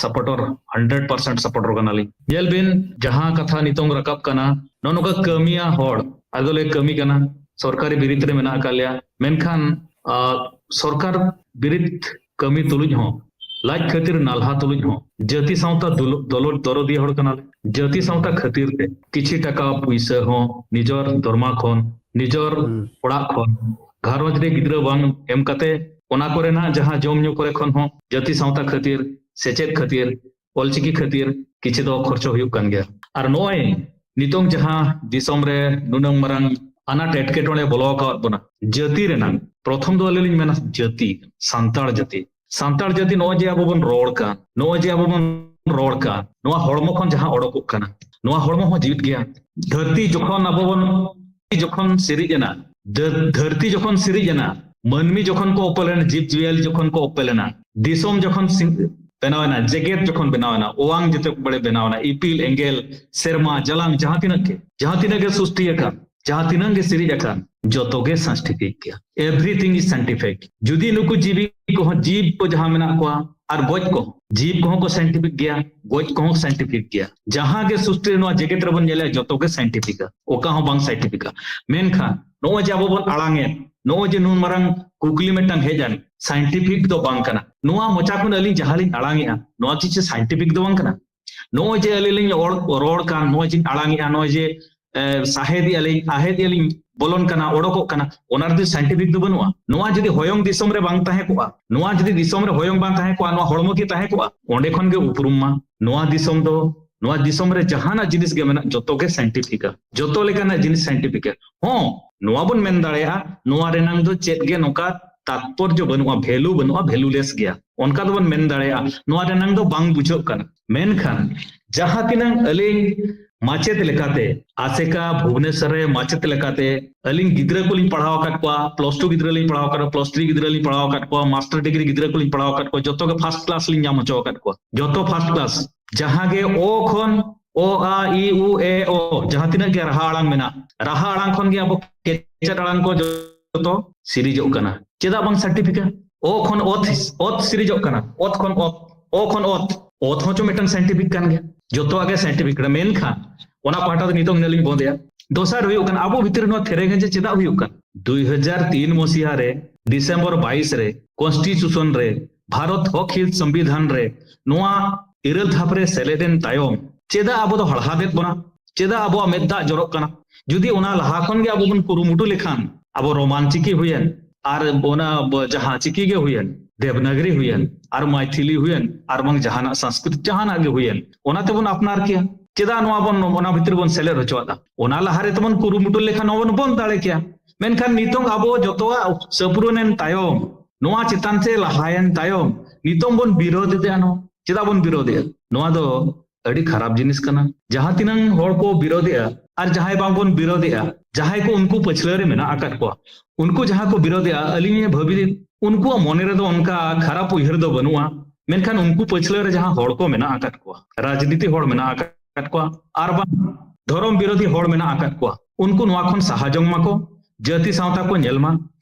ᱥᱟᱯᱚᱨᱴᱚᱨ, ᱦᱟᱱᱰᱨᱮᱰ ᱯᱟᱨᱥᱮᱱᱴ ᱥᱟᱯᱚᱨᱴᱚᱨ ᱠᱟᱱᱟᱞᱤᱧ᱾ ᱧᱮᱞ ᱵᱤᱱ, ᱡᱟᱦᱟᱸ ᱠᱟᱛᱷᱟ ᱱᱤᱛᱚᱝ ᱨᱟᱠᱟᱵ ᱠᱟᱱᱟ, ᱱᱚᱜᱼᱚ ᱱᱚᱝᱠᱟ ᱠᱟᱹᱢᱤᱭᱟ ᱦᱚᱲ, ᱟᱞᱮ ᱫᱚᱞᱮ ᱠᱟᱹᱢᱤ ᱠᱟᱱᱟ, ᱥᱚᱨᱠᱟᱨᱤ ᱵᱤᱨᱤᱫ ᱨᱮ ᱢᱮᱱᱟᱜ ᱟᱠᱟᱫ ᱞᱮᱭᱟ, ᱢᱮᱱᱠᱷᱟᱱ ᱟᱨ ᱥᱚᱨᱠᱟᱨ ᱵᱤᱨᱤᱫ ᱠᱟᱹᱢᱤ ᱛᱩᱞᱩᱡ ᱦᱚᱸ, ᱞᱟᱡ ᱠᱷᱟᱹᱛᱤᱨ ᱱᱟᱞᱦᱟ ᱛᱩᱞᱩᱡ ᱦᱚᱸ, ᱡᱟᱹᱛᱤ ᱥᱟᱶᱛᱟ ᱫᱩᱞ-, ᱫᱚᱞᱚᱛ ᱫᱚᱨᱚᱫᱤᱭᱟᱹ ᱦᱚᱲ ᱠᱟᱱᱟᱞᱮ᱾ ᱡᱟᱹᱛᱤ ᱥᱟᱶᱛᱟ ᱠᱷᱟᱹᱛᱤᱨ ᱛᱮ ᱠᱤᱪᱷᱤ ᱴᱟᱠᱟ ᱯᱩᱭᱥᱟᱹ ᱦᱚᱸ ᱱᱤᱡᱚᱨ ᱫᱚᱨᱢᱟ ᱠᱷᱚᱱ, ᱱᱤᱡᱚᱨ ᱦᱩᱸ᱾ ᱚᱲᱟᱜ ᱠᱷᱚᱱ, ᱜᱷᱟᱨᱚᱸᱡᱽ ᱨᱮ ᱜᱤᱫᱽᱨᱟᱹ ᱵᱟᱝ ᱮᱢ ᱠᱟᱛᱮ, ᱚᱱᱟ ᱠᱚᱨᱮᱱᱟᱜ ᱡᱟᱦᱟᱸ ᱡᱚᱢ ᱧᱩ ᱠᱚᱨᱮ ᱠᱷᱚᱱ ᱦᱚᱸ ᱡᱟᱹᱛᱤ ᱥᱟᱶᱛᱟ ᱠᱷᱟᱹᱛᱤᱨ, ᱥᱮᱪᱮᱫ ᱠᱷᱟᱹᱛᱤᱨ, ᱚᱞᱪᱤᱠᱤ ᱠᱷᱟᱹᱛᱤᱨ ᱠᱤᱪᱷᱤ ᱫᱚ ᱠᱷᱚᱨᱪᱚ ᱦᱩᱭᱩᱜ ᱠᱟᱱ ᱜᱮᱭᱟ᱾ ᱟᱨ ᱱᱚᱜᱼᱚᱭ ᱱᱤᱛᱚᱝ ᱡᱟᱦᱟᱸ ᱫᱤᱥᱚᱢ ᱨᱮ ᱱᱩᱱᱟᱹᱝ ᱢᱟᱨᱟᱝ ᱟᱱᱟᱴ ᱮᱴᱠᱮᱴᱚᱬᱮ ᱵᱚᱞᱚ ᱟᱠᱟᱣᱟᱫ ᱵᱚᱱᱟ, ᱡᱟᱹᱛᱤ ᱨᱮᱱᱟᱝ, ᱯᱨᱚᱛᱷᱚᱢ ᱫᱚ ᱟᱹᱞᱤᱧ ᱞᱤᱧ ᱢᱮᱱᱟ ᱡᱟᱹᱛᱤ, ᱥᱟᱱᱛᱟᱲ ᱡᱟᱹᱛᱤ᱾ ᱥᱟᱱᱛᱟᱲ ᱡᱟᱹᱛᱤ ᱱᱚᱜᱼᱚᱭ ᱡᱮ ᱟᱵᱚ ᱵᱚᱱ ᱨᱚᱲ ᱠᱟᱱ, ᱱᱚᱜᱼᱚᱭ ᱡᱮ ᱟᱵᱚ ᱵᱚᱱ ᱨᱚᱲ ᱠᱟᱱ, ᱱᱚᱣᱟ ᱦᱚᱲᱢᱚ ᱠᱷᱚᱱ ᱡᱟᱦᱟᱸ ᱚᱰᱚᱠᱚᱜ ᱠᱟᱱᱟ, ᱱᱚᱣᱟ ᱦᱚᱲᱢᱚ ᱦᱚᱸ ᱡᱤᱣᱤᱫ ᱜᱮᱭᱟ᱾ ᱫᱷᱟᱹᱨᱛᱤ ᱡᱚᱠᱷᱚᱱ ᱟᱵᱚ ᱵᱚᱱ, ᱡᱚᱠᱷᱚᱱ ᱥᱤᱨᱤᱡ ᱮᱱᱟ, ᱫᱷᱟᱹᱨ-, ᱫᱷᱟᱹᱨᱛᱤ ᱡᱚᱠᱷᱚᱱ ᱥᱤᱨᱤᱡ ᱮᱱᱟ, ᱢᱟᱹᱱᱢᱤ ᱡᱚᱠᱷᱚᱱ ᱠᱚ ᱚᱯᱮᱞ ᱮᱱᱟ, ᱡᱤᱵᱽ ᱡᱤᱭᱟᱹᱞᱤ ᱡᱚᱠᱷᱚᱱ ᱠᱚ ᱚᱯᱮᱞ ᱮᱱᱟ, ᱫᱤᱥᱚᱢ ᱡᱚᱠᱷᱚᱱ ᱥᱤ-, ᱵᱮᱱᱟᱣ ᱮᱱᱟ, ᱡᱮᱜᱮᱛ ᱡᱚᱠᱷᱚᱱ ᱵᱮᱱᱟᱣ ᱮᱱᱟ, ᱚᱣᱟᱝ ᱡᱮᱛᱮ ᱵᱟᱲᱮ ᱵᱮᱱᱟᱣ ᱮᱱᱟ, ᱤᱯᱤᱞ, ᱮᱸᱜᱮᱞ, ᱥᱮᱨᱢᱟ, ᱡᱟᱞᱟᱝ, ᱡᱟᱦᱟᱸ ᱛᱤᱱᱟᱹᱜ ᱜᱮ, ᱡᱟᱦᱟᱸ ᱛᱤᱱᱟᱹᱜ ᱜᱮ ᱥᱨᱤᱥᱴᱤ ᱟᱠᱟᱱ, ᱡᱟᱦᱟᱸ ᱛᱤᱱᱟᱹᱜ ᱜᱮ ᱥᱤᱨᱤᱡ ᱟᱠᱟᱱ, ᱡᱚᱛᱚ ᱜᱮ scientific ᱜᱮᱭᱟ᱾ Everything is scientific. ᱡᱩᱫᱤ ᱱᱩᱠᱩ ᱡᱤᱵᱤ ᱠᱚᱦᱚᱸ, ᱡᱤᱵ ᱠᱚ ᱡᱟᱦᱟᱸ ᱢᱮᱱᱟᱜ ᱠᱚᱣᱟ, ᱟᱨ ᱜᱚᱡ ᱠᱚᱦᱚᱸ, ᱡᱤᱵ ᱠᱚᱦᱚᱸ ᱠᱚ ᱥᱟᱭᱮᱱᱴᱤᱯᱷᱤᱠ ᱜᱮᱭᱟ, ᱜᱚᱡ ᱠᱚᱦᱚᱸ ᱥᱟᱭᱮᱱᱴᱤᱯᱷᱤᱠ ᱜᱮᱭᱟ᱾ ᱡᱟᱦᱟᱸ ᱜᱮ ᱥᱨᱤᱥᱴᱤ ᱨᱮ ᱱᱚᱣᱟ ᱡᱮᱜᱮᱛ ᱨᱮᱵᱚᱱ ᱧᱮᱞᱮᱜᱼᱟ, ᱡᱚᱛᱚ ᱜᱮ ᱥᱟᱭᱮᱱᱴᱤᱯᱷᱤᱠᱟ, ᱚᱠᱟ ᱦᱚᱸ ᱵᱟᱝ ᱥᱟᱭᱮᱱᱴᱤᱯᱷᱤᱠᱟ᱾ ᱢᱮᱱᱠᱷᱟᱱ ᱱᱚᱜᱼᱚᱭ ᱡᱮ ᱟᱵᱚ ᱵᱚᱱ ᱟᱲᱟᱝ ᱮᱫ, ᱱᱚᱜᱼᱚᱭ ᱡᱮ ᱱᱩᱱ ᱢᱟᱨᱟᱝ ᱠᱩᱠᱞᱤ ᱢᱤᱫᱴᱟᱝ ᱦᱮᱡ ᱮᱱ, ᱥᱟᱭᱮᱱᱴᱤᱯᱷᱤᱠ ᱫᱚ ᱵᱟᱝ ᱠᱟᱱᱟ᱾ ᱱᱚᱣᱟ ᱢᱚᱪᱟ ᱠᱷᱚᱱ ᱟᱹᱞᱤᱧ ᱡᱟᱦᱟᱸ ᱞᱤᱧ ᱟᱲᱟᱝ ᱮᱫᱼᱟ, ᱱᱚᱣᱟ ᱠᱤ ᱪᱮᱫ ᱥᱟᱭᱮᱱᱴᱤᱯᱷᱤᱠ ᱫᱚ ᱵᱟᱝ ᱠᱟᱱᱟ? ᱱᱚᱜᱼᱚᱭ ᱡᱮ ᱟᱹᱞᱤᱧ ᱞᱤᱧ ᱚᱲ-, ᱨᱚᱲ ᱠᱟᱱ, ᱱᱚᱜᱼᱚᱭ ᱡᱮᱧ ᱟᱲᱟᱝ ᱮᱫᱼᱟ, ᱱᱚᱜᱼᱚᱭ ᱡᱮ, ᱮ, ᱥᱟᱦᱮᱫ ᱮᱫᱼᱟ ᱞᱤᱧ, ᱟᱦᱮᱫ ᱮᱫᱼᱟ ᱞᱤᱧ, ᱵᱚᱞᱚᱱ ᱠᱟᱱᱟ, ᱚᱰᱚᱠᱚᱜ ᱠᱟᱱᱟ, ᱚᱱᱟ ᱨᱮᱫᱚ ᱥᱟᱭᱮᱱᱴᱤᱯᱷᱤᱠ ᱫᱚ ᱵᱟᱹᱱᱩᱜᱼᱟ᱾ ᱱᱚᱣᱟ ᱡᱩᱫᱤ ᱦᱚᱭᱚᱝ ᱫᱤᱥᱚᱢ ᱨᱮ ᱵᱟᱝ ᱛᱟᱦᱮᱸ ᱠᱚᱜᱼᱟ, ᱱᱚᱣᱟ ᱡᱩᱫᱤ ᱫᱤᱥᱚᱢ ᱨᱮ ᱦᱚᱭᱚᱝ ᱵᱟᱝ ᱛᱟᱦᱮᱸ ᱠᱚᱜᱼᱟ, ᱱᱚᱣᱟ ᱦᱚᱲᱢᱚ ᱠᱤ ᱛᱟᱦᱮᱸ ᱠᱚᱜᱼᱟ? ᱚᱸᱰᱮ ᱠᱷᱚᱱ ᱜᱮ ᱩᱯᱨᱩᱢ ᱢᱟ᱾ ᱱᱚᱣᱟ ᱫᱤᱥᱚᱢ ᱫᱚ, ᱱᱚᱣᱟ ᱫᱤᱥᱚᱢ ᱨᱮ ᱡᱟᱦᱟᱱᱟᱜ ᱡᱤᱱᱤᱥ ᱜᱮ ᱢᱮᱱᱟᱜ, ᱡᱚᱛᱚ ᱜᱮ ᱥᱟᱭᱮᱱᱴᱤᱯᱷᱤᱠᱟ, ᱡᱚᱛᱚ ᱞᱮᱠᱟᱱᱟᱜ ᱡᱤᱱᱤᱥ ᱥᱟᱭᱮᱱᱴᱤᱯᱷᱤᱠᱟ᱾ ᱦᱚᱸ, ᱱᱚᱣᱟ ᱵᱚᱱ ᱢᱮᱱ ᱫᱟᱲᱮᱭᱟᱜᱼᱟ, ᱱᱚᱣᱟ ᱨᱮᱱᱟᱝ ᱫᱚ ᱪᱮᱫ ᱜᱮ ᱱᱚᱝᱠᱟ ᱛᱟᱛᱯᱚᱨᱡᱚ ᱵᱟᱹᱱᱩᱜᱼᱟ, ᱵᱷᱮᱞᱩ ᱵᱟᱹᱱᱩᱜᱼᱟ, ᱵᱷᱮᱞᱩᱞᱮᱥ ᱜᱮᱭᱟ, ᱚᱱᱠᱟ ᱫᱚᱵᱚᱱ ᱢᱮᱱ ᱫᱟᱲᱮᱭᱟᱜᱼᱟ᱾ ᱱᱚᱣᱟ ᱨᱮᱱᱟᱝ ᱫᱚ ᱵᱟᱝ ᱵᱩᱡᱷᱟᱹᱜ ᱠᱟᱱᱟ᱾ ᱢᱮᱱᱠᱷᱟᱱ ᱡᱟᱦᱟᱸ ᱛᱤᱱᱟᱹᱝ ᱟᱹᱞᱤᱧ ᱢᱟᱪᱮᱫ ᱞᱮᱠᱟᱛᱮ, ᱟᱥᱮᱠᱟ ᱵᱷᱩᱵᱽᱱᱮᱥᱚᱨ ᱨᱮ ᱢᱟᱪᱮᱫ ᱞᱮᱠᱟᱛᱮ ᱟᱹᱞᱤᱧ ᱜᱤᱫᱽᱨᱟᱹ ᱠᱚᱞᱤᱧ ᱯᱟᱲᱦᱟᱣ ᱟᱠᱟᱫ ᱠᱚᱣᱟ, ᱯᱞᱟᱥ ᱴᱩ ᱜᱤᱫᱽᱨᱟᱹ ᱞᱤᱧ ᱯᱟᱲᱦᱟᱣ ᱟᱠᱟᱫ ᱠᱚᱣᱟ, ᱯᱞᱟᱥ ᱛᱷᱨᱤ ᱜᱤᱫᱽᱨᱟᱹ ᱞᱤᱧ ᱯᱟᱲᱦᱟᱣ ᱟᱠᱟᱫ ᱠᱚᱣᱟ, ᱢᱟᱥᱴᱟᱨ ᱰᱤᱜᱽᱨᱤ ᱜᱤᱫᱽᱨᱟᱹ ᱠᱚᱞᱤᱧ ᱯᱟᱲᱦᱟᱣ ᱟᱠᱟᱫ ᱠᱚᱣᱟ, ᱡᱚᱛᱚ ᱜᱮ ᱯᱷᱟᱥᱴ ᱠᱞᱟᱥ ᱞᱤᱧ ᱧᱟᱢ ᱦᱚᱪᱚ ᱟᱠᱟᱫ ᱠᱚᱣᱟ, ᱡᱚᱛᱚ ᱯᱷᱟᱥᱴ ᱠᱞᱟᱥ᱾ ᱡᱟᱦᱟᱸ ᱜᱮ ᱚ ᱠᱷᱚᱱ, ᱚ, ᱟ, ᱤ, ᱩ, ᱮ, ᱚ, ᱡᱟᱦᱟᱸ ᱛᱤᱱᱟᱹᱜ ᱜᱮ ᱨᱟᱦᱟ ᱟᱲᱟᱝ ᱢᱮᱱᱟᱜ, ᱨᱟᱦᱟ ᱟᱲᱟᱝ ᱠᱷᱚᱱ ᱜᱮ ᱟᱵᱚ ᱠᱮᱪᱮᱫ ᱟᱲᱟᱝ ᱠᱚ ᱡᱚᱛᱚ ᱥᱤᱨᱤᱡᱚᱜ ᱠᱟᱱᱟ᱾ ᱪᱮᱫᱟᱜ ᱵᱟᱝ ᱥᱟᱭᱮᱱᱴᱤᱯᱷᱤᱠᱟ? ᱚ ᱠᱷᱚᱱ ᱚᱛ ᱦᱤᱥ-, ᱚᱛ ᱥᱤᱨᱤᱡᱚᱜ ᱠᱟᱱᱟ, ᱚᱛ ᱠᱷᱚᱱ ᱚᱛ, ᱚ ᱠᱷᱚᱱ ᱚᱛ, ᱚᱛ ᱦᱚᱸ ᱪᱚ ᱢᱤᱫᱴᱟᱝ ᱥᱟᱭᱮᱱᱴᱤᱯᱷᱤᱠ ᱠᱟᱱ ᱜᱮᱭᱟ, ᱡᱚᱛᱚᱣᱟᱜ ᱜᱮ ᱥᱟᱭᱮᱱᱴᱤᱯᱷᱤᱠ ᱠᱟᱱᱟ᱾ ᱢᱮᱱᱠᱷᱟᱱ ᱚᱱᱟ ᱯᱟᱦᱴᱟ ᱫᱚ ᱱᱤᱛᱚᱝ ᱤᱱᱟᱹ ᱞᱤᱧ ᱵᱚᱱᱫᱮᱭᱟ᱾ ᱫᱚᱥᱟᱨ ᱦᱩᱭᱩᱜ ᱠᱟᱱᱟ, ᱟᱵᱚ ᱵᱷᱤᱛᱨᱤ ᱨᱮ ᱱᱚᱣᱟ ᱛᱷᱮᱨᱮ ᱜᱮᱸᱡᱮ ᱪᱮᱫᱟᱜ ᱦᱩᱭᱩᱜ ᱠᱟᱱᱟ? ᱫᱩᱭ ᱦᱟᱡᱟᱨ ᱛᱤᱱ ᱢᱚᱥᱤᱦᱟ ᱨᱮ ᱰᱤᱥᱮᱢᱵᱚᱨ ᱵᱟᱭᱤᱥ ᱨᱮ ᱠᱚᱱᱥᱴᱤᱴᱤᱭᱩᱥᱚᱱ ᱨᱮ ᱵᱷᱟᱨᱚᱛ ᱦᱚᱠ ᱦᱤᱛ ᱥᱚᱝᱵᱤᱫᱷᱟᱱ ᱨᱮ ᱱᱚᱣᱟ ᱤᱨᱟᱹᱞ ᱫᱷᱟᱯ ᱨᱮ ᱥᱮᱞᱮᱫ ᱮᱱ ᱛᱟᱭᱚᱢ ᱪᱮᱫᱟᱜ ᱟᱵᱚ ᱫᱚ ᱦᱟᱲᱦᱟᱫᱮᱫ ᱵᱚᱱᱟ? ᱪᱮᱫᱟᱜ ᱟᱵᱚᱣᱟᱜ ᱢᱮᱫ ᱫᱟᱜ ᱡᱚᱨᱚᱜ ᱠᱟᱱᱟ? ᱡᱩᱫᱤ ᱚᱱᱟ ᱞᱟᱦᱟ ᱠᱷᱚᱱ ᱜᱮ ᱟᱵᱚ ᱵᱚᱱ ᱠᱩᱨᱩᱢᱩᱴᱩ ᱞᱮᱠᱷᱟᱱ, ᱟᱵᱚ ᱨᱳᱢᱟᱱ ᱪᱤᱠᱤ ᱦᱩᱭᱮᱱ, ᱟᱨ ᱚᱱᱟ ᱵ-, ᱡᱟᱦᱟᱸ ᱪᱤᱠᱤ ᱜᱮ ᱦᱩᱭᱮᱱ, ᱫᱮᱵᱽᱱᱟᱜᱽᱨᱤ ᱦᱩᱭᱮᱱ, ᱟᱨ ᱢᱟᱭᱛᱷᱤᱞᱤ ᱦᱩᱭᱮᱱ, ᱟᱨ ᱵᱟᱝ ᱡᱟᱦᱟᱱᱟᱜ ᱥᱚᱝᱥᱠᱨᱤᱛ ᱡᱟᱦᱟᱱᱟᱜ ᱜᱮ ᱦᱩᱭᱮᱱ, ᱚᱱᱟ ᱛᱮᱵᱚᱱ ᱟᱯᱱᱟᱨ ᱠᱮᱭᱟ᱾ ᱪᱮᱫᱟᱜ ᱱᱚᱣᱟ ᱵᱚᱱ, ᱚᱱᱟ ᱵᱷᱤᱛᱨᱤ ᱵᱚᱱ ᱥᱮᱞᱮᱫ ᱦᱚᱪᱚᱣᱟᱫᱟ? ᱚᱱᱟ ᱞᱟᱦᱟ ᱨᱮ ᱛᱮᱵᱚᱱ ᱠᱩᱨᱩᱢᱩᱴᱩ ᱞᱮᱠᱷᱟᱱ ᱱᱚᱣᱟ ᱵᱚᱱ ᱵᱚᱱᱫ ᱫᱟᱲᱮ ᱠᱮᱭᱟ᱾ ᱢᱮᱱᱠᱷᱟᱱ ᱱᱤᱛᱚᱝ ᱟᱵᱚ ᱡᱚᱛᱚᱣᱟᱜ ᱥᱟᱹᱯᱩᱨᱩᱱ ᱮᱱ ᱛᱟᱭᱚᱢ, ᱱᱚᱣᱟ ᱪᱮᱛᱟᱱ ᱥᱮ ᱞᱟᱦᱟᱭᱮᱱ ᱛᱟᱭᱚᱢ, ᱱᱤᱛᱚᱝ ᱵᱚᱱ ᱵᱤᱨᱳᱫᱷ ᱮᱫᱟ᱾ ᱱᱚᱣᱟ ᱪᱮᱫᱟᱜ ᱵᱚᱱ ᱵᱤᱨᱳᱫᱷ ᱮᱫᱟ? ᱱᱚᱣᱟ ᱫᱚ ᱟᱹᱰᱤ ᱠᱷᱟᱨᱟᱯ ᱡᱤᱱᱤᱥ ᱠᱟᱱᱟ᱾ ᱡᱟᱦᱟᱸ ᱛᱤᱱᱟᱹᱝ ᱦᱚᱲ ᱠᱚ ᱵᱤᱨᱳᱫᱷ ᱮᱫᱟ ᱟᱨ ᱡᱟᱦᱟᱸᱭ ᱵᱟᱝ ᱵᱚᱱ ᱵᱤᱨᱳᱫᱷ ᱮᱫᱟ, ᱡᱟᱦᱟᱸᱭ ᱠᱚ ᱩᱱᱠᱩ ᱯᱟᱹᱪᱷᱞᱟᱹ ᱨᱮ ᱢᱮᱱᱟᱜ ᱟᱠᱟᱫ ᱠᱚᱣᱟ, ᱩᱱᱠᱩ ᱡᱟᱦᱟᱸ ᱠᱚ ᱵᱤᱨᱳᱫᱷ ᱮᱫᱟ, ᱟᱹᱞᱤᱧ ᱵᱷᱟᱹᱵᱤ, ᱩᱱᱠᱩᱣᱟᱜ ᱢᱚᱱᱮ ᱨᱮᱫᱚ ᱚᱱᱠᱟ ᱠᱷᱟᱨᱟᱯ ᱩᱭᱦᱟᱹᱨ ᱫᱚ ᱵᱟᱹᱱᱩᱜᱼᱟ᱾ ᱢᱮᱱᱠᱷᱟᱱ ᱩᱱᱠᱩ ᱯᱟᱹᱪᱷᱞᱟᱹ ᱨᱮ ᱡᱟᱦᱟᱸ ᱦᱚᱲ ᱠᱚ ᱢᱮᱱᱟᱜ ᱟᱠᱟᱫ ᱠᱚᱣᱟ, ᱨᱟᱡᱽᱱᱤᱛᱤ ᱦᱚᱲ ᱢᱮᱱᱟᱜ ᱟᱠᱟᱫ ᱠᱚᱣᱟ, ᱟᱨ ᱵᱟᱝ ᱫᱷᱚᱨᱚᱢ ᱵᱤᱨᱳᱫᱷᱤ ᱦᱚᱲ ᱢᱮᱱᱟᱜ ᱟᱠᱟᱫ ᱠᱚᱣᱟ, ᱩᱱᱠᱩ ᱱᱚᱣᱟ ᱠᱷᱚᱱ ᱥᱟᱦᱟ ᱡᱚᱝ ᱢᱟᱠᱚ, ᱡᱟᱹᱛᱤ ᱥᱟᱶᱛᱟ ᱠᱚ ᱧᱮᱞ ᱢᱟ᱾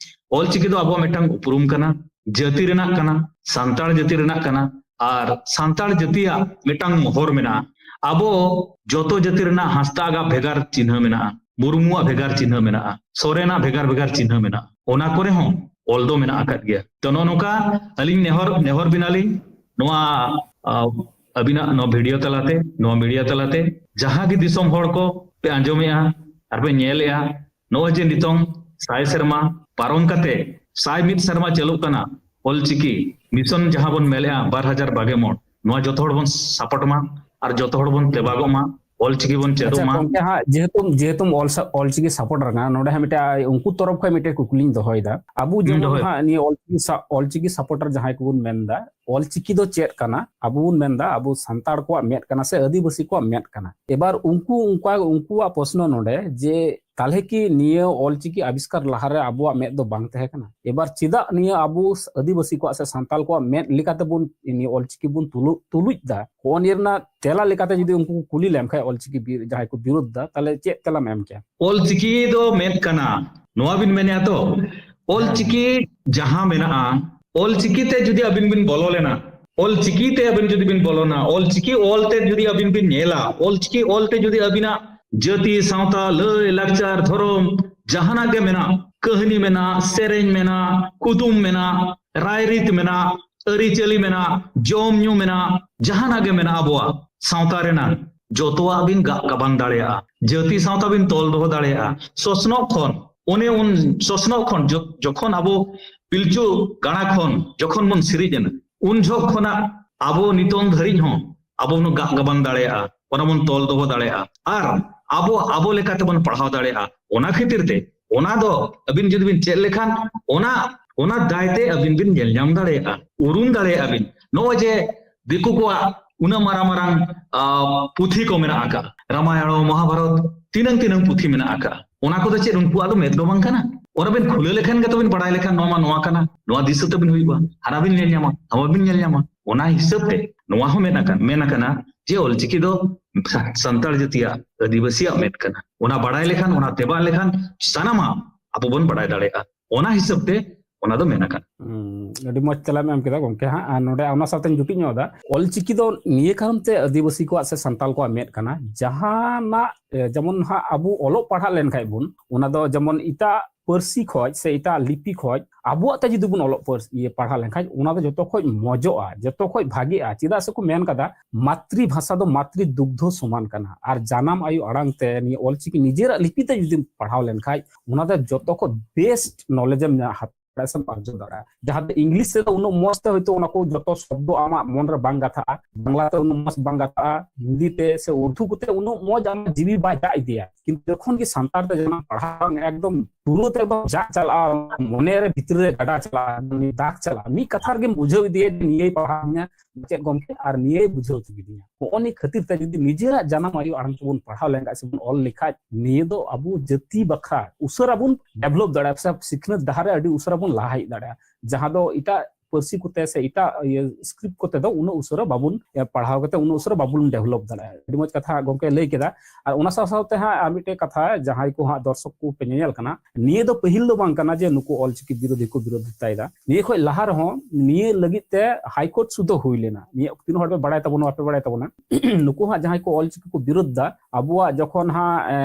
ᱚᱞᱪᱤᱠᱤ ᱫᱚ ᱟᱵᱚᱣᱟᱜ ᱢᱤᱫᱴᱟᱝ ᱩᱯᱨᱩᱢ ᱠᱟᱱᱟ᱾ ᱡᱟᱹᱛᱤ ᱨᱮᱱᱟᱜ ᱠᱟᱱᱟ, ᱥᱟᱱᱛᱟᱲ ᱡᱟᱹᱛᱤ ᱨᱮᱱᱟᱜ ᱠᱟᱱᱟ᱾ ᱟᱨ ᱥᱟᱱᱛᱟᱲ ᱡᱟᱹᱛᱤᱭᱟᱜ ᱢᱤᱫᱴᱟᱝ ᱢᱚᱦᱚᱨ ᱢᱮᱱᱟᱜᱼᱟ᱾ ᱟᱵᱚ ᱡᱚᱛᱚ ᱡᱟᱹᱛᱤ ᱨᱮᱱᱟᱜ ᱦᱟᱸᱥᱫᱟ ᱟᱜᱟᱜ ᱵᱷᱮᱜᱟᱨ ᱪᱤᱱᱦᱟᱹ ᱢᱮᱱᱟᱜᱼᱟ, ᱢᱩᱨᱢᱩᱣᱟᱜ ᱵᱷᱮᱜᱟᱨ ᱪᱤᱱᱦᱟᱹ ᱢᱮᱱᱟᱜᱼᱟ, ᱥᱚᱨᱮᱱᱟᱜ ᱵᱷᱮᱜᱟᱨ ᱵᱷᱮᱜᱟᱨ ᱪᱤᱱᱦᱟᱹ ᱢᱮᱱᱟᱜᱼᱟ, ᱚᱱᱟ ᱠᱚᱨᱮ ᱦᱚᱸ ᱚᱞ ᱫᱚ ᱢᱮᱱᱟᱜ ᱟᱠᱟᱫ ᱜᱮᱭᱟ᱾ ᱛᱚ, ᱱᱚᱜᱼᱚ ᱱᱚᱝᱠᱟ ᱟᱹᱞᱤᱧ ᱱᱮᱦᱚᱨ, ᱱᱮᱦᱚᱨ ᱵᱤᱱᱟᱞᱤᱧ, ᱱᱚᱣᱟ, ᱟ, ᱟᱹᱵᱤᱱᱟᱜ ᱱᱚᱣᱟ ᱵᱷᱤᱰᱤᱭᱳ ᱛᱟᱞᱟᱛᱮ, ᱱᱚᱣᱟ ᱢᱤᱰᱤᱭᱟ ᱛᱟᱞᱟᱛᱮ ᱡᱟᱦᱟᱸ ᱜᱮ ᱫᱤᱥᱚᱢ ᱦᱚᱲ ᱠᱚ ᱯᱮ ᱟᱸᱡᱚᱢᱮᱜᱼᱟ ᱟᱨ ᱯᱮ ᱧᱮᱞᱮᱜᱼᱟ, ᱱᱚᱜᱼᱚᱭ ᱡᱮ ᱱᱤᱛᱚᱝ ᱥᱟᱭ ᱥᱮᱨᱢᱟ ᱯᱟᱨᱚᱢ ᱠᱟᱛᱮ ᱥᱟᱭ ᱢᱤᱫ ᱥᱮᱨᱢᱟ ᱪᱟᱹᱞᱩᱜ ᱠᱟᱱᱟ ᱚᱞᱪᱤᱠᱤ ᱢᱤᱥᱚᱱ ᱡᱟᱦᱟᱸ ᱵᱚᱱ ᱢᱮᱱᱮᱜᱼᱟ ᱵᱟᱨ ᱦᱟᱡᱟᱨ ᱵᱟᱜᱮ ᱢᱚᱬ, ᱱᱚᱣᱟ ᱡᱚᱛᱚ ᱦᱚᱲ ᱵᱚᱱ ᱥᱟᱯᱚᱴ ᱢᱟ ᱟᱨ ᱡᱚᱛᱚ ᱦᱚᱲ ᱵᱚᱱ ᱛᱮᱵᱟᱜᱚᱜ ᱢᱟ, ᱚᱞᱪᱤᱠᱤ ᱵᱚᱱ ᱪᱮᱫᱚᱜ ᱟᱪᱪᱷᱟ ᱢᱟ᱾ ᱜᱚᱢᱠᱮ, ᱦᱟᱸᱜ ᱡᱮᱦᱮᱛᱩ ᱡᱮᱦᱮᱛᱩ ᱚᱞ ᱥᱟ- ᱚᱞᱪᱤᱠᱤ ᱥᱟᱯᱚᱴᱟᱨ ᱠᱟᱱᱟ, ᱱᱚᱰᱮ ᱦᱟᱸᱜ ᱢᱤᱫᱴᱮᱡ ᱩᱱᱠᱩ ᱛᱚᱨᱚᱯ ᱠᱷᱚᱱ ᱢᱤᱫᱴᱮᱡ ᱠᱩᱠᱞᱤᱧ ᱫᱚᱦᱚᱭᱮᱫᱟ᱾ ᱟᱵᱚ ᱦᱩᱸ, ᱡᱮᱢᱚᱱ ᱫᱚᱦᱚᱭ᱾ ᱦᱟᱸᱜ ᱱᱤᱭᱟᱹ ᱚᱞᱪᱤᱠᱤ ᱥᱟ- ᱚᱞᱪᱤᱠᱤ ᱥᱟᱯᱚᱴᱟᱨ ᱡᱟᱦᱟᱸᱭ ᱠᱚᱵᱚᱱ ᱢᱮᱱᱫᱟ, ᱚᱞᱪᱤᱠᱤ ᱫᱚ ᱪᱮᱫ ᱠᱟᱱᱟ? ᱟᱵᱚ ᱵᱚᱱ ᱢᱮᱱᱫᱟ ᱟᱵᱚ ᱥᱟᱱᱛᱟᱲ ᱠᱚᱣᱟᱜ ᱢᱮᱫ ᱠᱟᱱᱟ ᱥᱮ ᱟᱹᱫᱤᱵᱟᱹᱥᱤ ᱠᱚᱣᱟᱜ ᱢᱮᱫ ᱠᱟᱱᱟ? ᱮᱵᱟᱨ ᱩᱱᱠᱩ ᱩᱱᱠᱩᱣᱟᱜ ᱩᱱᱠᱩᱣᱟᱜ ᱯᱨᱚᱥᱱᱚ ᱱᱚᱰᱮ ᱡᱮ ᱛᱟᱦᱞᱮ ᱠᱤ ᱱᱤᱭᱟᱹ ᱚᱞᱪᱤᱠᱤ ᱟᱵᱤᱥᱠᱟᱨ ᱞᱟᱦᱟᱨᱮ ᱟᱵᱚᱣᱟᱜ ᱢᱮᱫ ᱫᱚ ᱵᱟᱝ ᱛᱟᱦᱮᱸ ᱠᱟᱱᱟ? ᱮᱵᱟᱨ ᱪᱮᱫᱟᱜ ᱱᱤᱭᱟᱹ ᱟᱵᱚ ᱟᱹᱫᱤᱵᱟᱹᱥᱤ ᱠᱚᱣᱟᱜ ᱥᱮ ᱥᱟᱱᱛᱟᱲ ᱠᱚᱣᱟᱜ ᱢᱮᱫ ᱞᱮᱠᱟᱛᱮᱵᱚᱱ ᱱᱤᱭᱟᱹ ᱚᱞᱪᱤᱠᱤ ᱵᱚᱱ ᱛᱩᱞᱩ- ᱛᱩᱞᱩᱡ ᱫᱟ? ᱦᱚᱸᱜᱼᱚ ᱱᱤᱭᱟᱹ ᱨᱮᱱᱟᱜ ᱛᱮᱞᱟ ᱞᱮᱠᱟᱛᱮ ᱡᱩᱫᱤ ᱩᱱᱠᱩ ᱠᱚ ᱠᱩᱞᱤ ᱞᱮᱢ ᱠᱷᱟᱡ ᱚᱞᱪᱤᱠᱤ ᱵᱤᱨ- ᱡᱟᱦᱟᱸᱭ ᱠᱚ ᱵᱤᱨᱳᱫᱷ ᱫᱟ, ᱛᱟᱦᱞᱮ ᱪᱮᱫ ᱛᱮᱞᱟᱢ ᱮᱢ ᱠᱮᱭᱟ? ᱚᱞᱪᱤᱠᱤ ᱫᱚ ᱢᱮᱫ ᱠᱟᱱᱟ, ᱱᱚᱣᱟ ᱵᱤᱱ ᱢᱮᱱᱮᱜᱼᱟ ᱛᱚ? ᱚᱞᱪᱤᱠᱤ ᱡᱟᱦᱟᱸ ᱢᱮᱱᱟᱜᱼᱟ, ᱚᱞᱪᱤᱠᱤ ᱛᱮ ᱡᱩᱫᱤ ᱟᱹᱵᱤᱱ ᱵᱤᱱ ᱵᱚᱞᱚ ᱞᱮᱱᱟ, ᱚᱞᱪᱤᱠᱤ ᱛᱮ ᱟᱹᱵᱤᱱ ᱡᱩᱫᱤ ᱵᱤᱱ ᱵᱚᱞᱚᱱᱟ, ᱚᱞᱪᱤᱠᱤ ᱚᱞ ᱛᱮ ᱡᱩᱫᱤ ᱟᱹᱵᱤᱱ ᱵᱤᱱ ᱧᱮᱞᱟ, ᱚᱞᱪᱤᱠᱤ ᱚᱞ ᱛᱮ ᱡᱩᱫᱤ ᱟᱹᱵᱤᱱᱟᱜ ᱡᱟᱹᱛᱤ, ᱥᱟᱶᱛᱟ, ᱞᱟᱹᱭ, ᱞᱟᱠᱪᱟᱨ, ᱫᱷᱚᱨᱚᱢ, ᱡᱟᱦᱟᱱᱟᱜ ᱜᱮ ᱢᱮᱱᱟᱜ, ᱠᱟᱹᱦᱱᱤ ᱢᱮᱱᱟᱜ, ᱥᱮᱨᱮᱧ ᱢᱮᱱᱟᱜ, ᱠᱩᱫᱩᱢ ᱢᱮᱱᱟᱜ, ᱨᱟᱭᱨᱤᱛ ᱢᱮᱱᱟᱜ, ᱟᱹᱨᱤᱪᱟᱹᱞᱤ ᱢᱮᱱᱟᱜ, ᱡᱚᱢ ᱧᱩ ᱢᱮᱱᱟᱜ, ᱡᱟᱦᱟᱱᱟᱜ ᱜᱮ ᱢᱮᱱᱟᱜ ᱟᱵᱚᱣᱟᱜ ᱥᱟᱶᱛᱟ ᱨᱮᱱᱟᱜ, ᱡᱚᱛᱚᱣᱟᱜ ᱵᱤᱱ ᱜᱟᱜ ᱜᱟᱵᱟᱱ ᱫᱟᱲᱮᱭᱟᱜᱼᱟ᱾ ᱡᱟᱹᱛᱤ ᱥᱟᱶᱛᱟ ᱵᱤᱱ ᱛᱚᱞ ᱫᱚᱦᱚ ᱫᱟᱲᱮᱭᱟᱜᱼᱟ᱾ ᱥᱚᱥᱱᱚᱜ ᱠᱷᱚᱱ, ᱚᱱᱮ ᱩᱱ ᱥᱚᱥᱱᱚᱜ ᱠᱷᱚᱱ ᱡᱚ-, ᱡᱚᱠᱷᱚᱱ ᱟᱵᱚ ᱯᱤᱞᱪᱩ ᱜᱟᱲᱟ ᱠᱷᱚᱱ ᱡᱚᱠᱷᱚᱱ ᱵᱚᱱ ᱥᱤᱨᱤᱡ ᱮᱱᱟ, ᱩᱱ ᱡᱚᱦᱚᱜ ᱠᱷᱚᱱᱟᱜ ᱟᱵᱚ ᱱᱤᱛᱚᱝ ᱫᱷᱟᱹᱨᱤᱡ ᱦᱚᱸ ᱟᱵᱚ ᱵᱚᱱ ᱜᱟᱜ ᱜᱟᱵᱟᱱ ᱫᱟᱲᱮᱭᱟᱜᱼᱟ, ᱚᱱᱟ ᱵᱚᱱ ᱛᱚᱞ ᱫᱚᱦᱚ ᱫᱟᱲᱮᱭᱟᱜᱼᱟ ᱟᱨ ᱟᱵᱚ, ᱟᱵᱚ ᱞᱮᱠᱟ ᱛᱮᱵᱚᱱ ᱯᱟᱲᱦᱟᱣ ᱫᱟᱲᱮᱭᱟᱜᱼᱟ᱾ ᱚᱱᱟ ᱠᱷᱟᱹᱛᱤᱨ ᱛᱮ ᱚᱱᱟ ᱫᱚ ᱟᱹᱵᱤᱱ ᱡᱩᱫᱤ ᱵᱤᱱ ᱪᱮᱫ ᱞᱮᱠᱷᱟᱱ ᱚᱱᱟ, ᱚᱱᱟ ᱫᱟᱭ ᱛᱮ ᱟᱹᱵᱤᱱ ᱵᱤᱱ ᱧᱮᱞ ᱧᱟᱢ ᱫᱟᱲᱮᱭᱟᱜᱼᱟ, ᱩᱨᱩᱢ ᱫᱟᱲᱮᱭᱟᱜᱼᱟ ᱵᱤᱱ᱾ ᱱᱚᱜᱼᱚᱭ ᱡᱮ ᱫᱤᱠᱩ ᱠᱚᱣᱟᱜ ᱩᱱᱟᱹᱜ ᱢᱟᱨᱟᱝ ᱢᱟᱨᱟᱝ, ᱟ, ᱯᱩᱛᱷᱤ ᱠᱚ ᱢᱮᱱᱟᱜ ᱟᱠᱟᱫ, ᱨᱟᱢᱟᱭᱚᱬ, ᱢᱚᱦᱟᱵᱷᱟᱨᱚᱛ, ᱛᱤᱱᱟᱹᱝ ᱛᱤᱱᱟᱹᱝ ᱯᱩᱛᱷᱤ ᱢᱮᱱᱟᱜ ᱟᱠᱟᱫ, ᱚᱱᱟ ᱠᱚᱫᱚ ᱪᱮᱫ ᱩᱱᱠᱩᱣᱟᱜ ᱫᱚ ᱢᱮᱫ ᱫᱚ ᱵᱟᱝ ᱠᱟᱱᱟ? ᱚᱱᱟ ᱵᱤᱱ ᱠᱷᱩᱞᱟᱹ ᱞᱮᱠᱷᱟᱱ ᱜᱮᱛᱚ ᱵᱤᱱ ᱵᱟᱲᱟᱭ ᱞᱮᱠᱷᱟᱱ ᱱᱚᱣᱟ ᱢᱟ ᱱᱚᱣᱟ ᱠᱟᱱᱟ, ᱱᱚᱣᱟ ᱫᱤᱥᱟᱹ ᱛᱟᱵᱤᱱ ᱦᱩᱭᱩᱜᱼᱟ, ᱦᱟᱱᱟ ᱵᱤᱱ ᱧᱮᱞ ᱧᱟᱢᱟ, ᱱᱟᱣᱟ ᱵᱤᱱ ᱧᱮᱞ ᱧᱟᱢᱟ᱾ ᱚᱱᱟ ᱦᱤᱥᱟᱹᱵ ᱛᱮ ᱱᱚᱣᱟ ᱦᱚᱸ ᱢᱮᱱ ᱟᱠᱟᱱ, ᱢᱮᱱ ᱟᱠᱟᱱᱟ ᱡᱮ ᱚᱞᱪᱤᱠᱤ ᱫᱚ ᱥᱟ-, ᱥᱟᱱᱛᱟᱲ ᱡᱟᱹᱛᱤᱭᱟᱜ, ᱟᱹᱫᱤᱵᱟᱹᱥᱤᱭᱟᱜ ᱢᱮᱫ ᱠᱟᱱᱟ᱾ ᱚᱱᱟ ᱵᱟᱲᱟᱭ ᱞᱮᱠᱷᱟᱱ, ᱚᱱᱟ ᱛᱮᱵᱟᱜ ᱞᱮᱠᱷᱟᱱ ᱥᱟᱱᱟᱢᱟᱜ ᱟᱵᱚ ᱵᱚᱱ ᱵᱟᱲᱟᱭ ᱫᱟᱲᱮᱭᱟᱜᱼᱟ᱾ ᱚᱱᱟ ᱦᱤᱥᱟᱹᱵ ᱛᱮ ᱚᱱᱟ ᱫᱚ ᱢᱮᱱ ᱟᱠᱟᱱᱟ᱾ ᱦᱩᱸ, ᱟᱹᱰᱤ ᱢᱚᱡᱽ ᱛᱮᱞᱟᱢ ᱮᱢ ᱠᱮᱫᱟ ᱜᱚᱢᱠᱮ ᱦᱟᱸᱜ᱾ ᱟᱨ ᱱᱚᱰᱮ ᱚᱱᱟ ᱥᱟᱶᱛᱮᱧ ᱡᱩᱴᱤᱡ ᱧᱚᱜ ᱮᱫᱟ, ᱚᱞᱪᱤᱠᱤ ᱫᱚ ᱱᱤᱭᱟᱹ ᱠᱟᱨᱚᱱ ᱛᱮ ᱟᱹᱫᱤᱵᱟᱹᱥᱤ ᱠᱚᱣᱟᱜ ᱥᱮ ᱥᱟᱱᱛᱟᱲ ᱠᱚᱣᱟᱜ ᱢᱮᱫ ᱠᱟᱱᱟ, ᱡᱟᱦᱟᱱᱟᱜ ᱮ, ᱡᱮᱢᱚᱱ ᱦᱟᱸᱜ ᱟᱵᱚ ᱚᱞᱚᱜ ᱯᱟᱲᱦᱟᱜ ᱞᱮᱱᱠᱷᱟᱡ ᱵᱚᱱ, ᱚᱱᱟ ᱫᱚ ᱡᱮᱢᱚᱱ ᱮᱴᱟᱜ ᱯᱟᱹᱨᱥᱤ ᱠᱷᱚᱡ ᱥᱮ ᱮᱴᱟᱜ ᱞᱤᱯᱤ ᱠᱷᱚᱡ ᱟᱵᱚᱣᱟᱜ ᱛᱮ ᱡᱩᱫᱤ ᱵᱚᱱ ᱚᱞᱚᱜ ᱯᱟᱹᱨᱥᱤ ᱤᱭᱟᱹ ᱯᱟᱲᱦᱟᱣ ᱞᱮᱱᱠᱷᱟᱡ, ᱚᱱᱟ ᱫᱚ ᱡᱚᱛᱚ ᱠᱷᱚᱡ ᱢᱚᱡᱚᱜᱼᱟ, ᱡᱚᱛᱚ ᱠᱷᱚᱡ ᱵᱷᱟᱜᱮᱜᱼᱟ᱾ ᱪᱮᱫᱟᱜ ᱥᱮᱠᱚ ᱢᱮᱱ ᱠᱟᱫᱟ, ᱢᱟᱛᱨᱤ ᱵᱷᱟᱥᱟ ᱫᱚ ᱢᱟᱛᱨᱤ ᱫᱩᱜᱽᱫᱷᱚ ᱥᱚᱢᱟᱱ ᱠᱟᱱᱟ᱾ ᱟᱨ ᱡᱟᱱᱟᱢ ᱟᱭᱳ ᱟᱲᱟᱝ ᱛᱮ ᱱᱤᱭᱟᱹ ᱚᱞᱪᱤᱠᱤ ᱱᱤᱡᱮᱨᱟᱜ ᱞᱤᱯᱤ ᱛᱮ ᱡᱩᱫᱤᱢ ᱯᱟᱲᱦᱟᱣ ᱞᱮᱱᱠᱷᱟᱡ, ᱚᱱᱟ ᱫᱚ ᱡᱚᱛᱚ ᱠᱷᱚᱡ ᱵᱮᱥᱴ ᱱᱚᱞᱮᱡᱽ ᱮᱢ ᱧᱟ-, ᱦᱟᱛᱟᱣ ᱫᱟᱲᱮᱭᱟᱜᱼᱟ ᱥᱮᱢ ᱟᱨᱡᱟᱣ ᱫᱟᱲᱮᱭᱟᱜᱼᱟ᱾ ᱡᱟᱦᱟᱸ ᱫᱚ ᱤᱝᱞᱤᱥ ᱛᱮᱫᱚ ᱩᱱᱟᱹᱜ ᱢᱚᱡᱽ ᱛᱮ ᱦᱚᱭᱛᱳ ᱚᱱᱟ ᱠᱚ ᱡᱚᱛᱚ ᱥᱚᱵᱫᱚ ᱟᱢᱟᱜ ᱢᱚᱱ ᱨᱮ ᱵᱟᱝ ᱜᱟᱛᱷᱟᱜᱼᱟ, ᱵᱟᱝᱞᱟ ᱛᱮ ᱩᱱᱟᱹᱜ ᱢᱚᱡᱽ ᱵᱟᱝ ᱜᱟᱛᱷᱟᱜᱼᱟ, ᱦᱤᱱᱫᱤ ᱛᱮ ᱥᱮ ᱩᱨᱫᱩ ᱠᱚᱛᱮ ᱩᱱᱟᱹᱜ ᱢᱚᱡᱽ ᱟᱢᱟᱜ ᱡᱤᱣᱤ ᱵᱟᱭ ᱡᱟᱜ ᱤᱫᱤᱭᱟ᱾ ᱠᱤᱱᱛᱩ ᱡᱚᱠᱷᱚᱱ ᱜᱮ ᱥᱟᱱᱛᱟᱲ ᱛᱮ ᱡᱟᱱᱟᱢ ᱯᱟᱲᱦᱟᱣ ᱮᱠᱫᱚᱢ ᱯᱩᱨᱟᱹ ᱛᱮ ᱮᱠᱫᱚᱢ ᱡᱟᱜ ᱪᱟᱞᱟᱜᱼᱟ, ᱢᱚᱱᱮ ᱨᱮ ᱵᱷᱤᱛᱨᱤ ᱨᱮ ᱜᱟᱰᱟ ᱪᱟᱞᱟᱜᱼᱟ, ᱫᱟᱜ ᱪᱟᱞᱟᱜᱼᱟ, ᱢᱤᱫ ᱠᱟᱛᱷᱟ ᱨᱮᱜᱮᱢ ᱵᱩᱡᱷᱟᱹᱣ ᱤᱫᱤᱭᱟ ᱡᱮ ᱱᱤᱭᱟᱹᱭ ᱯᱟᱲᱦᱟᱣ ᱤᱧᱟ ᱢᱟᱪᱮᱫ ᱜᱚᱢᱠᱮ, ᱟᱨ ᱱᱤᱭᱟᱹᱭ ᱵᱩᱡᱷᱟᱹᱣ ᱦᱚᱪᱚ ᱠᱤᱫᱤᱧᱟ᱾ ᱦᱚᱸᱜᱼᱚ ᱱᱤᱭᱟᱹ ᱠᱷᱟᱹᱛᱤᱨ ᱛᱮ ᱡᱩᱫᱤ ᱱᱤᱡᱮᱨᱟᱜ ᱡᱟᱱᱟᱢ ᱟᱭᱳ ᱟᱲᱟᱝ ᱛᱮᱵᱚᱱ ᱯᱟᱲᱦᱟᱣ ᱞᱮᱱᱠᱷᱟᱡ ᱥᱮᱵᱚᱱ ᱚᱞ ᱞᱮᱠᱷᱟᱡ, ᱱᱤᱭᱟᱹ ᱫᱚ ᱟᱵᱚ ᱡᱟᱹᱛᱤ ᱵᱟᱠᱷᱨᱟ ᱩᱥᱟᱹᱨᱟ ᱵᱚᱱ ᱰᱮᱵᱷᱞᱚᱯ ᱫᱟᱲᱮᱭᱟᱜᱼᱟ, ᱥᱮ ᱥᱤᱠᱷᱱᱟᱹᱛ ᱰᱟᱦᱟᱨ ᱨᱮ ᱟᱹᱰᱤ ᱩᱥᱟᱹᱨᱟ ᱵᱚᱱ ᱞᱟᱦᱟ ᱦᱮᱡ ᱫᱟᱲᱮᱭᱟᱜᱼᱟ, ᱡᱟᱦᱟᱸ ᱫᱚ ᱮᱴᱟᱜ ᱯᱟᱹᱨᱥᱤ ᱠᱚᱛᱮ ᱥᱮ ᱮᱴᱟᱜ ᱤᱭᱟᱹ ᱥᱠᱨᱤᱯᱴ ᱠᱚᱛᱮ ᱫᱚ ᱩᱱᱟᱹᱜ ᱩᱥᱟᱹᱨᱟ ᱵᱟᱵᱚᱱ, ᱮ, ᱯᱟᱲᱦᱟᱣ ᱠᱟᱛᱮ ᱩᱱᱟᱹᱜ ᱩᱥᱟᱹᱨᱟ ᱵᱟᱵᱚᱱ ᱰᱮᱵᱷᱞᱚᱯ ᱫᱟᱲᱮᱭᱟᱜᱼᱟ᱾ ᱟᱹᱰᱤ ᱢᱚᱡᱽ ᱠᱟᱛᱷᱟ ᱜᱚᱢᱠᱮ ᱞᱟᱹᱭ ᱠᱮᱫᱟ᱾ ᱟᱨ ᱚᱱᱟ ᱥᱟᱶ ᱥᱟᱶᱛᱮ ᱦᱟᱸᱜ ᱟᱨ ᱢᱤᱫᱴᱮᱡ ᱠᱟᱛᱷᱟ, ᱡᱟᱦᱟᱸᱭ ᱠᱚ ᱦᱟᱸᱜ ᱫᱚᱨᱥᱚᱠ ᱠᱚ ᱯᱮ ᱧᱮᱧᱮᱞ ᱠᱟᱱᱟ, ᱱᱤᱭᱟᱹ ᱫᱚ ᱯᱟᱹᱦᱤᱞ ᱫᱚ ᱵᱟᱝ ᱠᱟᱱᱟ ᱡᱮ ᱱᱩᱠᱩ ᱚᱞᱪᱤᱠᱤ ᱵᱤᱨᱳᱫᱷᱤ ᱠᱚ ᱵᱤᱨᱳᱫᱷᱤᱛᱟᱭᱮᱫᱟ᱾ ᱱᱤᱭᱟᱹ ᱠᱷᱚᱡ ᱞᱟᱦᱟ ᱨᱮᱦᱚᱸ ᱱᱤᱭᱟᱹ ᱞᱟᱹᱜᱤᱫ ᱛᱮ ᱦᱟᱭᱠᱳᱨᱴ ᱥᱩᱫᱷᱟᱹ ᱦᱩᱭ ᱞᱮᱱᱟ᱾ ᱱᱤᱭᱟᱹ ᱛᱤᱱᱟᱹᱜ ᱦᱚᱲ ᱯᱮ ᱵᱟᱲᱟᱭ ᱛᱟᱵᱚᱱᱟ, ᱵᱟᱯᱮ ᱵᱟᱲᱟᱭ ᱛᱟᱵᱚᱱᱟ, ᱱᱩᱠᱩ ᱦᱟᱸᱜ ᱡᱟᱦᱟᱸᱭ ᱠᱚ ᱚᱞᱪᱤᱠᱤ ᱠᱚ ᱵᱤᱨᱳᱫᱷ ᱫᱟ, ᱟᱵᱚᱣᱟᱜ ᱡᱚᱠᱷᱚᱱ ᱦᱟᱸᱜ, ᱮ,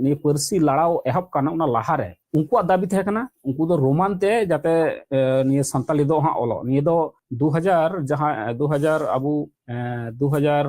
ᱱᱤᱭᱟᱹ ᱯᱟᱹᱨᱥᱤ ᱞᱟᱲᱟᱣ ᱮᱦᱚᱵ ᱠᱟᱱᱟ, ᱚᱱᱟ ᱞᱟᱦᱟᱨᱮ ᱩᱱᱠᱩᱣᱟᱜ ᱫᱟᱹᱵᱤ ᱛᱟᱦᱮᱸ ᱠᱟᱱᱟ, ᱩᱱᱠᱩ ᱫᱚ ᱨᱳᱢᱟᱱ ᱛᱮ ᱡᱟᱛᱮ, ᱮ, ᱱᱤᱭᱟᱹ ᱥᱟᱱᱛᱟᱞᱤ ᱫᱚ ᱦᱟᱸᱜ ᱚᱞᱚᱜ᱾ ᱱᱤᱭᱟᱹ ᱫᱚ ᱫᱩ ᱦᱟᱡᱟᱨ, ᱡᱟᱦᱟᱸ, ᱮ, ᱫᱩ ᱦᱟᱡᱟᱨ ᱟᱵᱚ, ᱮ, ᱫᱩ ᱦᱟᱡᱟᱨ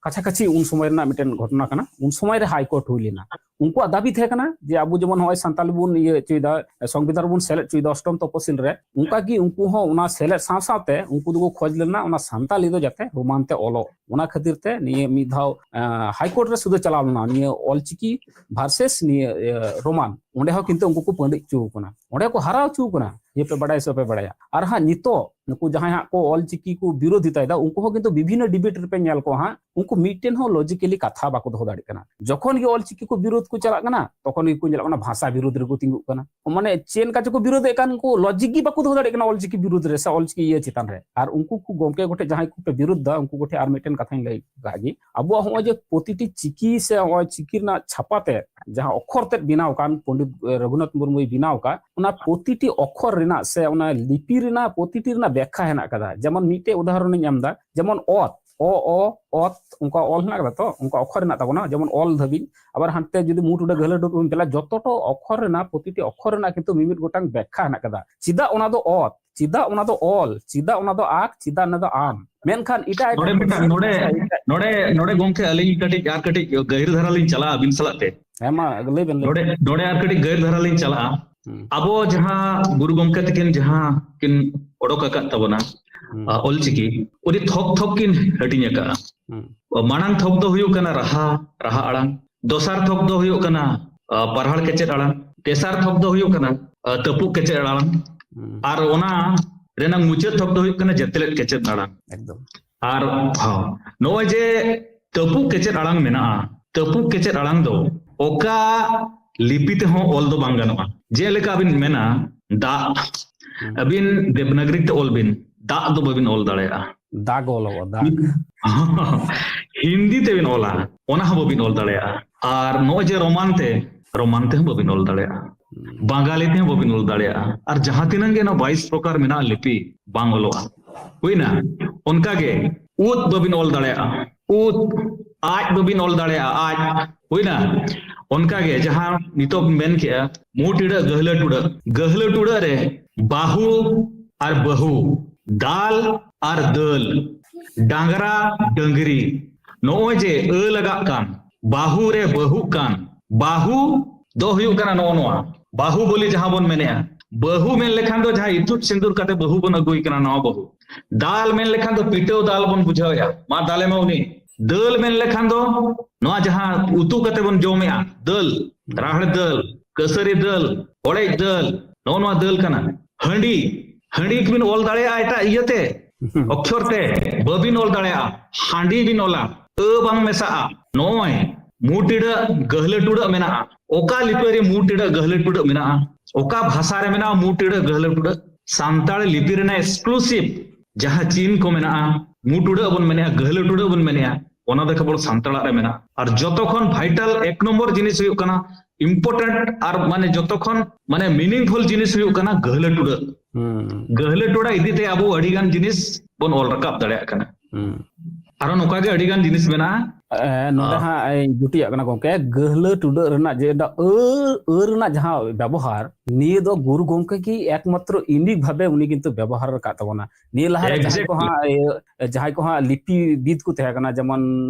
ᱠᱟᱪᱷᱟ ᱠᱟᱪᱷᱤ ᱩᱱ ᱥᱚᱢᱚᱭ ᱨᱮᱱᱟᱜ ᱢᱤᱫᱴᱮᱱ ᱜᱷᱚᱴᱚᱱᱟ ᱠᱟᱱᱟ᱾ ᱩᱱ ᱥᱚᱢᱚᱭ ᱨᱮ ᱦᱟᱭᱠᱳᱨᱴ ᱦᱩᱭ ᱞᱮᱱᱟ᱾ ᱩᱱᱠᱩᱣᱟᱜ ᱫᱟᱹᱵᱤ ᱛᱟᱦᱮᱸ ᱠᱟᱱᱟ ᱡᱮ ᱟᱵᱚ ᱡᱮᱢᱚᱱ ᱱᱚᱜᱼᱚᱭ ᱥᱟᱱᱛᱟᱞᱤ ᱵᱚᱱ ᱤᱭᱟᱹ ᱦᱚᱪᱚᱭᱮᱫᱟ, ᱥᱚᱝᱵᱤᱫᱷᱟᱱ ᱨᱮᱵᱚᱱ ᱥᱮᱞᱮᱫ ᱦᱚᱪᱚᱭᱮᱫᱟ ᱚᱥᱴᱚᱢ ᱛᱚᱯᱚᱥᱤᱞ ᱨᱮ, ᱚᱱᱠᱟ ᱜᱮ ᱩᱱᱠᱩ ᱦᱚᱸ ᱚᱱᱟ ᱥᱮᱞᱮᱫ ᱥᱟᱶ ᱥᱟᱶᱛᱮ ᱩᱱᱠᱩ ᱫᱚᱠᱚ ᱠᱷᱚᱡᱽ ᱞᱮᱱᱟ ᱚᱱᱟ ᱥᱟᱱᱛᱟᱞᱤ ᱫᱚ ᱡᱟᱛᱮ ᱨᱳᱢᱟᱱ ᱛᱮ ᱚᱞᱚᱜ᱾ ᱚᱱᱟ ᱠᱷᱟᱹᱛᱤᱨ ᱛᱮ ᱱᱤᱭᱟᱹ ᱢᱤᱫ ᱫᱷᱟᱣ, ᱮ, ᱦᱟᱭᱠᱳᱨᱴ ᱨᱮ ᱥᱩᱫᱷᱟᱹ ᱪᱟᱞᱟᱣ ᱞᱮᱱᱟ, ᱱᱤᱭᱟᱹ ᱚᱞᱪᱤᱠᱤ ᱵᱷᱟᱨᱥᱮᱥ ᱱᱤᱭᱟᱹ, ᱮ, ᱨᱳᱢᱟᱱ᱾ ᱚᱸᱰᱮ ᱦᱚᱸ ᱠᱤᱱᱛᱩ ᱩᱱᱠᱩ ᱠᱚ ᱯᱟᱹᱰᱤ ᱦᱚᱪᱚ ᱠᱟᱱᱟ, ᱚᱸᱰᱮ ᱠᱚ ᱦᱟᱨᱟᱣ ᱦᱚᱪᱚ ᱠᱟᱱᱟ᱾ ᱱᱤᱭᱟᱹ ᱯᱮ ᱵᱟᱲᱟᱭᱟ ᱥᱮ ᱵᱟᱯᱮ ᱵᱟᱲᱟᱭᱟ? ᱟᱨ ᱦᱟᱸᱜ ᱱᱤᱛᱚᱜ ᱱᱩᱠᱩ ᱡᱟᱦᱟᱸᱭ ᱦᱟᱸᱜ ᱠᱚ ᱚᱞᱪᱤᱠᱤ ᱠᱚ ᱵᱤᱨᱳᱫᱷᱤᱛᱟᱭ ᱫᱟ, ᱩᱱᱠᱩ ᱦᱚᱸ ᱠᱤᱱᱛᱩ ᱵᱤᱵᱷᱤᱱᱱᱚ ᱰᱤᱵᱮᱴ ᱨᱮᱯᱮ ᱧᱮᱞ ᱠᱚᱣᱟ ᱦᱟᱸᱜ, ᱩᱱᱠᱩ ᱢᱤᱫᱴᱮᱱ ᱦᱚᱸ ᱞᱚᱡᱤᱠᱮᱞᱤ ᱠᱟᱛᱷᱟ ᱵᱟᱠᱚ ᱫᱚᱦᱚ ᱫᱟᱲᱮᱭᱟᱜ ᱠᱟᱱᱟ᱾ ᱡᱚᱠᱷᱚᱱ ᱜᱮ ᱚᱞᱪᱤᱠᱤ ᱠᱚ ᱵᱤᱨᱳᱫᱷ ᱠᱚ ᱪᱟᱞᱟᱜ ᱠᱟᱱᱟ, ᱛᱚᱠᱷᱚᱱ ᱜᱮᱠᱚ ᱧᱮᱞᱚᱜ ᱠᱟᱱᱟ ᱵᱷᱟᱥᱟ ᱵᱤᱨᱳᱫᱷ ᱨᱮᱠᱚ ᱛᱤᱸᱜᱩᱜ ᱠᱟᱱᱟ᱾ ᱢᱟᱱᱮ ᱪᱮᱫ ᱞᱮᱠᱟ ᱪᱚᱠᱚ ᱵᱤᱨᱳᱫᱷ ᱮᱫ ᱠᱟᱱ, ᱩᱱᱠᱩ ᱞᱚᱡᱤᱠ ᱜᱮ ᱵᱟᱠᱚ ᱫᱚᱦᱚ ᱫᱟᱲᱮᱭᱟᱜ ᱠᱟᱱᱟ ᱚᱞᱪᱤᱠᱤ ᱵᱤᱨᱳᱫᱷ ᱨᱮ ᱥᱮ ᱚᱞᱪᱤᱠᱤ ᱤᱭᱟᱹ ᱪᱮᱛᱟᱱ ᱨᱮ᱾ ᱟᱨ ᱩᱱᱠᱩ ᱠᱚ ᱜᱚᱢᱠᱮ ᱠᱚᱴᱷᱮᱱ ᱡᱟᱦᱟᱸᱭ ᱠᱚᱯᱮ ᱵᱤᱨᱳᱫᱷ ᱫᱟ, ᱩᱱᱠᱩ ᱠᱚᱴᱷᱮᱱ ᱟᱨ ᱢᱤᱫᱴᱮᱱ ᱠᱟᱛᱷᱟᱧ ᱞᱟᱹᱭ ᱠᱟᱜ ᱜᱮ, ᱟᱵᱚᱣᱟᱜ ᱦᱚᱸᱜᱼᱚᱭ ᱡᱮ ᱯᱨᱚᱛᱤᱴᱤ ᱪᱤᱠᱤ ᱥᱮ ᱦᱚᱸᱜᱼᱚᱭ ᱪᱤᱠᱤ ᱨᱮᱱᱟᱜ ᱪᱷᱟᱯᱟ ᱛᱮ ᱡᱟᱦᱟᱸ ᱚᱠᱠᱷᱚᱨ ᱛᱮᱫ ᱵᱮᱱᱟᱣ ᱟᱠᱟᱱ, ᱯᱚᱱᱰᱤᱛ ᱨᱚᱜᱷᱩᱱᱟᱛᱷ ᱢᱩᱨᱢᱩᱭ ᱵᱮᱱᱟᱣ ᱟᱠᱟᱫ, ᱚᱱᱟ ᱯᱨᱚᱛᱤᱴᱤ ᱚᱠᱠᱷᱚᱨ ᱨᱮᱱᱟᱜ ᱥᱮ ᱚᱱᱟ ᱞᱤᱯᱤ ᱨᱮᱱᱟᱜ ᱯᱨᱚᱛᱤᱴᱤ ᱨᱮᱱᱟᱜ ᱵᱮᱠᱠᱷᱟ ᱦᱮᱱᱟᱜ ᱟᱠᱟᱫᱟ᱾ ᱡᱮᱢᱚᱱ ᱢᱤᱫᱴᱮᱡ ᱩᱫᱟᱦᱚᱨᱚᱱ ᱤᱧ ᱮᱢ ᱮᱫᱟ, ᱡᱮᱢᱚᱱ ᱚᱛ, ᱚ, ᱚ, ᱚᱛ, ᱚᱱᱠᱟ ᱚᱞ ᱦᱮᱱᱟᱜ ᱟᱠᱟᱫᱟ ᱛᱚ, ᱚᱱᱠᱟ ᱚᱠᱠᱷᱚᱨ ᱦᱮᱱᱟᱜ ᱛᱟᱵᱚᱱᱟ, ᱡᱮᱢᱚᱱ ᱚᱞ ᱫᱷᱟᱹᱵᱤᱡ᱾ ᱟᱵᱟᱨ ᱦᱟᱱᱛᱮ ᱡᱩᱫᱤ ᱢᱩ ᱴᱩᱰᱟᱹᱜ ᱜᱟᱹᱦᱞᱟᱹ ᱴᱩᱰᱟᱹᱜ ᱵᱚᱱ ᱧᱮᱞᱟ, ᱡᱚᱛᱚᱴᱚ ᱚᱠᱠᱷᱚᱨ ᱨᱮᱱᱟᱜ, ᱯᱨᱚᱛᱤᱴᱤ ᱚᱠᱠᱷᱚᱨ ᱨᱮᱱᱟᱜ ᱠᱤᱱᱛᱩ ᱢᱤᱢᱤᱫ ᱜᱚᱴᱟᱝ ᱵᱮᱠᱠᱷᱟ ᱦᱮᱱᱟᱜ ᱟᱠᱟᱫᱟ᱾ ᱪᱮᱫᱟᱜ ᱚᱱᱟ ᱫᱚ ᱚᱛ, ᱪᱮᱫᱟᱜ ᱚᱱᱟ ᱫᱚ ᱚᱞ, ᱪᱮᱫᱟᱜ ᱚᱱᱟ ᱫᱚ ᱟᱠ, ᱪᱮᱫᱟᱜ ᱚᱱᱟ ᱫᱚ ᱟᱢ? ᱢᱮᱱᱠᱷᱟᱱ ᱮᱴᱟᱜ ᱮᱴᱟᱜ ᱱᱚᱰᱮ ᱯᱟᱹᱨᱥᱤ ᱢᱤᱫᱴᱟᱝ, ᱱᱚᱰᱮ, ᱥᱮ ᱮᱴᱟᱜ ᱱᱚᱰᱮ, ᱱᱚᱰᱮ ᱜᱚᱢᱠᱮ, ᱟᱹᱞᱤᱧ ᱠᱟᱹᱴᱤᱡ, ᱟᱨ ᱠᱟᱹᱴᱤᱡ ᱜᱟᱹᱦᱤᱨ ᱫᱷᱟᱨᱟ ᱞᱤᱧ ᱪᱟᱞᱟᱜᱼᱟ ᱟᱹᱵᱤᱱ ᱥᱟᱞᱟᱜ ᱛᱮ᱾ ᱦᱮᱸ, ᱢᱟ, ᱞᱟᱹᱭ ᱵᱮᱱ, ᱞᱟᱹᱭ ᱱᱚᱰᱮ, ᱵᱮᱱ᱾ ᱱᱚᱰᱮ ᱟᱨ ᱠᱟᱹᱴᱤᱡ ᱜᱟᱹᱦᱤᱨ ᱫᱷᱟᱨᱟ ᱞᱤᱧ ᱪᱟᱞᱟᱜᱼᱟ᱾ ᱦᱩᱸ᱾ ᱟᱵᱚ ᱡᱟᱦᱟᱸ ᱜᱩᱨᱩ ᱜᱚᱢᱠᱮ ᱛᱟᱹᱠᱤᱱ ᱡᱟᱦᱟᱸ ᱠᱤᱱ ᱚᱰᱚᱠ ᱟᱠᱟᱫ ᱛᱟᱵᱚᱱᱟ, ᱦᱩᱸ᱾ ᱟ, ᱚᱞᱪᱤᱠᱤ, ᱟᱹᱰᱤ ᱛᱷᱚᱠ ᱛᱷᱚᱠ ᱠᱤᱱ ᱦᱟᱹᱴᱤᱧ ᱟᱠᱟᱫᱼᱟ᱾ ᱦᱩᱸ᱾ ᱢᱟᱲᱟᱝ ᱛᱷᱚᱠ ᱫᱚ ᱦᱩᱭᱩᱜ ᱠᱟᱱᱟ ᱨᱟᱦᱟ, ᱨᱟᱦᱟ ᱟᱲᱟᱝ᱾ ᱫᱚᱥᱟᱨ ᱛᱷᱚᱠ ᱫᱚ ᱦᱩᱭᱩᱜ ᱠᱟᱱᱟ, ᱟ, ᱯᱟᱨᱦᱟᱲ ᱠᱮᱪᱮᱫ ᱟᱲᱟᱝ᱾ ᱛᱮᱥᱟᱨ ᱛᱷᱚᱠ ᱫᱚ ᱦᱩᱭᱩᱜ ᱠᱟᱱᱟ, ᱟ, ᱛᱟᱹᱯᱩᱜ ᱠᱮᱪᱮᱫ ᱟᱲᱟᱝ᱾ ᱦᱩᱸ᱾ ᱟᱨ ᱚᱱᱟ ᱨᱮᱱᱟᱜ ᱢᱩᱪᱟᱹᱫ ᱛᱷᱚᱠ ᱫᱚ ᱦᱩᱭᱩᱜ ᱠᱟᱱᱟ ᱡᱮᱛᱮᱞᱮᱫ ᱠᱮᱪᱮᱫ ᱟᱲᱟᱝ᱾ ᱮᱠᱫᱚᱢ᱾ ᱟᱨ, ᱦᱚᱸ, ᱱᱚᱜᱼᱚᱭ ᱡᱮ ᱛᱟᱹᱯᱩᱜ ᱠᱮᱪᱮᱫ ᱟᱲᱟᱝ ᱢᱮᱱᱟᱜᱼᱟ, ᱛᱟᱹᱯᱩᱜ ᱠᱮᱪᱮᱫ ᱟᱲᱟᱝ ᱫᱚ ᱚᱠᱟ ᱞᱤᱯᱤ ᱛᱮᱦᱚᱸ ᱚᱞ ᱫᱚ ᱵᱟᱝ ᱜᱟᱱᱚᱜᱼᱟ᱾ ᱡᱮᱞᱮᱠᱟ ᱟᱹᱵᱤᱱ ᱢᱮᱱᱟ, ᱫᱟᱜ, ᱦᱩᱸ᱾ ᱟᱹᱵᱤᱱ ᱫᱮᱵᱽᱱᱟᱜᱽᱨᱤ ᱛᱮ ᱚᱞ ᱵᱤᱱ, ᱫᱟᱜ ᱫᱚ ᱵᱟᱹᱵᱤᱱ ᱚᱞ ᱫᱟᱲᱮᱭᱟᱜᱼᱟ᱾ ᱫᱟᱜ ᱚᱞᱚᱜᱚᱜᱼᱟ, ᱫᱟᱜ᱾ ᱦᱤᱱᱫᱤ ᱛᱮᱵᱤᱱ ᱚᱞᱟ, ᱚᱱᱟ ᱦᱚᱸ ᱵᱟᱹᱵᱤᱱ ᱚᱞ ᱫᱟᱲᱮᱭᱟᱜᱼᱟ᱾ ᱟᱨ ᱱᱚᱜᱼᱚᱭ ᱡᱮ ᱨᱳᱢᱟᱱ ᱛᱮ, ᱨᱳᱢᱟᱱ ᱛᱮᱦᱚᱸ ᱵᱟᱹᱵᱤᱱ ᱚᱞ ᱫᱟᱲᱮᱭᱟᱜᱼᱟ᱾ ᱦᱩᱸ᱾ ᱵᱟᱝᱜᱟᱞᱤ ᱛᱮᱦᱚᱸ ᱵᱟᱹᱵᱤᱱ ᱚᱞ ᱫᱟᱲᱮᱭᱟᱜᱼᱟ᱾ ᱟᱨ ᱡᱟᱦᱟᱸ ᱛᱤᱱᱟᱹᱜ ᱜᱮ ᱱᱚᱣᱟ ᱵᱟᱭᱤᱥ ᱯᱨᱚᱠᱟᱨ ᱢᱮᱱᱟᱜᱼᱟ ᱞᱤᱯᱤ, ᱵᱟᱝ ᱚᱞᱚᱜᱼᱟ᱾ ᱦᱩᱭᱱᱟ? ᱚᱱᱠᱟᱜᱮ ᱩᱫ ᱵᱟᱹᱵᱤᱱ ᱚᱞ ᱫᱟᱲᱮᱭᱟᱜᱼᱟ᱾ ᱩᱫ, ᱟᱡ ᱵᱟᱹᱵᱤᱱ ᱚᱞ ᱫᱟᱲᱮᱭᱟᱜᱼᱟ, ᱟᱡ᱾ ᱦᱩᱭᱱᱟ? ᱚᱱᱠᱟᱜᱮ ᱡᱟᱦᱟᱸ ᱱᱤᱛᱚᱜ ᱢᱮᱱ ᱠᱮᱜᱼᱟ, ᱢᱩ ᱴᱤᱰᱟᱹᱜ ᱜᱟᱹᱦᱞᱟᱹ ᱴᱩᱰᱟᱹᱜ, ᱜᱟᱹᱦᱞᱟᱹ ᱴᱩᱰᱟᱹᱜ ᱨᱮ ᱵᱟᱹᱦᱩ ᱟᱨ ᱵᱟᱹᱦᱩ, ᱫᱟᱞ ᱟᱨ ᱫᱟᱹᱞ, ᱰᱟᱝᱨᱟ ᱰᱟᱹᱝᱨᱤ, ᱱᱚᱜᱼᱚᱭ ᱡᱮ ᱟᱹ ᱞᱟᱜᱟᱜ ᱠᱟᱱ, ᱵᱟᱹᱦᱩ ᱨᱮ ᱵᱟᱹᱦᱩᱜ ᱠᱟᱱ, ᱵᱟᱹᱦᱩ ᱫᱚ ᱦᱩᱭᱩᱜ ᱠᱟᱱᱟ ᱱᱚᱜᱼᱚ ᱱᱚᱣᱟ ᱵᱟᱹᱦᱩ ᱵᱚᱞᱤ ᱡᱟᱦᱟᱸ ᱵᱚᱱ ᱢᱮᱱᱮᱜᱼᱟ᱾ ᱵᱟᱹᱦᱩ ᱢᱮᱱ ᱞᱮᱠᱷᱟᱱ ᱫᱚ ᱡᱟᱦᱟᱸ ᱤᱛᱩᱫ ᱥᱤᱸᱫᱩᱨ ᱠᱟᱛᱮ ᱵᱟᱹᱦᱩ ᱵᱚᱱ ᱟᱹᱜᱩᱭ ᱠᱟᱱᱟ, ᱱᱚᱣᱟ ᱵᱟᱹᱦᱩ᱾ ᱫᱟᱞ ᱢᱮᱱ ᱞᱮᱠᱷᱟᱱ ᱫᱚ ᱯᱤᱴᱟᱹᱣ ᱫᱟᱞ ᱵᱚᱱ ᱵᱩᱡᱷᱟᱹᱣᱮᱜᱼᱟ, ᱢᱟ ᱫᱟᱞᱮ ᱢᱮ ᱩᱱᱤ᱾ ᱫᱟᱹᱞ ᱢᱮᱱ ᱞᱮᱠᱷᱟᱱ ᱫᱚ ᱱᱚᱣᱟ ᱡᱟᱦᱟᱸ ᱩᱛᱩ ᱠᱟᱛᱮ ᱵᱚᱱ ᱡᱚᱢᱮᱜᱼᱟ, ᱫᱟᱹᱞ, ᱨᱟᱦᱮᱲ ᱫᱟᱹᱞ, ᱠᱟᱹᱥᱟᱹᱨᱤ ᱫᱟᱹᱞ, ᱦᱚᱲᱮᱡ ᱫᱟᱹᱞ, ᱱᱚᱜᱼᱚ ᱱᱚᱣᱟ ᱫᱟᱹᱞ ᱠᱟᱱᱟ᱾ ᱦᱟᱺᱰᱤ, ᱦᱟᱺᱰᱤ ᱵᱤᱱ ᱚᱞ ᱫᱟᱲᱮᱭᱟᱜᱼᱟ ᱮᱴᱟᱜ ᱤᱭᱟᱹᱛᱮ, ᱚᱠᱠᱷᱚᱨ ᱛᱮ ᱵᱟᱹᱵᱤᱱ ᱚᱞ ᱫᱟᱲᱮᱭᱟᱜᱼᱟ᱾ ᱦᱟᱺᱰᱤ ᱵᱤᱱ ᱚᱞᱟ, ᱟᱹ ᱵᱟᱝ ᱢᱮᱥᱟᱜᱼᱟ᱾ ᱱᱚᱜᱼᱚᱭ ᱢᱩ ᱴᱤᱰᱟᱹᱜ ᱜᱟᱹᱦᱞᱟᱹ ᱴᱩᱰᱟᱹᱜ ᱢᱮᱱᱟᱜᱼᱟ᱾ ᱚᱠᱟ ᱞᱤᱯᱤ ᱨᱮ ᱢᱩ ᱴᱤᱰᱟᱹᱜ ᱜᱟᱹᱦᱞᱟᱹ ᱴᱩᱰᱟᱹᱜ ᱢᱮᱱᱟᱜᱼᱟ? ᱚᱠᱟ ᱵᱷᱟᱥᱟ ᱨᱮ ᱢᱮᱱᱟᱜᱼᱟ ᱢᱩ ᱴᱤᱰᱟᱹᱜ ᱜᱟᱹᱦᱞᱟᱹ ᱴᱩᱰᱟᱹᱜ? ᱥᱟᱱᱛᱟᱲ ᱞᱤᱯᱤ ᱨᱮᱱᱟᱜ ᱮᱠᱥᱠᱞᱩᱥᱤᱵᱷ ᱡᱟᱦᱟᱸ ᱪᱤᱱ ᱠᱚ ᱢᱮᱱᱟᱜᱼᱟ, ᱢᱩ ᱴᱩᱰᱟᱹᱜ ᱵᱚᱱ ᱢᱮᱱᱮᱜᱼᱟ, ᱜᱟᱹᱦᱞᱟᱹ ᱴᱩᱰᱟᱹᱜ ᱵᱚᱱ ᱢᱮᱱᱮᱜᱼᱟ, ᱚᱱᱟ ᱫᱚ ᱠᱮᱵᱚᱞ ᱥᱟᱱᱛᱟᱲᱟᱜ ᱨᱮ ᱢᱮᱱᱟᱜᱼᱟ᱾ ᱟᱨ ᱡᱚᱛᱚ ᱠᱷᱚᱱ ᱵᱷᱟᱭᱴᱟᱞ ᱮᱠ ᱱᱚᱢᱵᱚᱨ ᱡᱤᱱᱤᱥ ᱦᱩᱭᱩᱜ ᱠᱟᱱᱟ, ᱤᱢᱯᱚᱨᱴᱮᱱᱴ ᱟᱨ ᱢᱟᱱᱮ ᱡᱚᱛᱚ ᱠᱷᱚᱱ ᱢᱟᱱᱮ ᱢᱤᱱᱤᱝᱯᱷᱩᱞ ᱡᱤᱱᱤᱥ ᱦᱩᱭᱩᱜ ᱠᱟᱱᱟ ᱜᱟᱹᱦᱞᱟᱹ ᱴᱩᱰᱟᱹᱜ᱾ ᱦᱩᱸ᱾ ᱜᱟᱹᱦᱞᱟᱹ ᱴᱩᱰᱟᱹᱜ ᱤᱫᱤ ᱛᱮ ᱟᱵᱚ ᱟᱹᱰᱤ ᱜᱟᱱ ᱡᱤᱱᱤᱥ ᱵᱚᱱ ᱚᱞ ᱨᱟᱠᱟᱵ ᱫᱟᱲᱮᱭᱟᱜ ᱠᱟᱱᱟ᱾ ᱦᱩᱸ᱾ ᱟᱨᱚ ᱱᱚᱝᱠᱟ ᱜᱮ ᱟᱹᱰᱤ ᱜᱟᱱ ᱡᱤᱱᱤᱥ ᱢᱮᱱᱟᱜᱼᱟ᱾ ᱮ, ᱱᱚᱰᱮ ᱟᱸ᱾ ᱦᱟᱸᱜ ᱤᱧ ᱡᱩᱴᱤᱭᱟᱜ ᱠᱟᱱᱟ ᱜᱚᱝᱠᱮ, ᱜᱟᱹᱦᱞᱟᱹ ᱴᱩᱰᱟᱹᱜ ᱨᱮᱱᱟᱜ ᱡᱮ ᱟᱹ, ᱟᱹ ᱨᱮᱱᱟᱜ ᱡᱟᱦᱟᱸ ᱵᱮᱵᱚᱦᱟᱨ, ᱱᱤᱭᱟᱹ ᱫᱚ ᱜᱩᱨᱩ ᱜᱚᱢᱠᱮ ᱜᱮ ᱮᱠᱢᱟᱛᱨᱚ unique ᱵᱷᱟᱵᱮ ᱩᱱᱤ ᱠᱤᱱᱛᱩ ᱵᱮᱵᱚᱦᱟᱨ ᱟᱠᱟᱫ ᱛᱟᱵᱚᱱᱟ᱾ ᱱᱤᱭᱟᱹ ᱞᱟᱦᱟᱨᱮ ᱡᱟᱦᱟᱸᱭ ᱠᱚ Exactly. ᱦᱟᱸᱜ, ᱤᱭᱟᱹ, ᱡᱟᱦᱟᱸᱭ ᱠᱚ ᱦᱟᱸᱜ ᱞᱤᱯᱤ ᱵᱤᱫ ᱠᱚ ᱛᱟᱦᱮᱸ ᱠᱟᱱᱟ, ᱡᱮᱢᱚᱱ,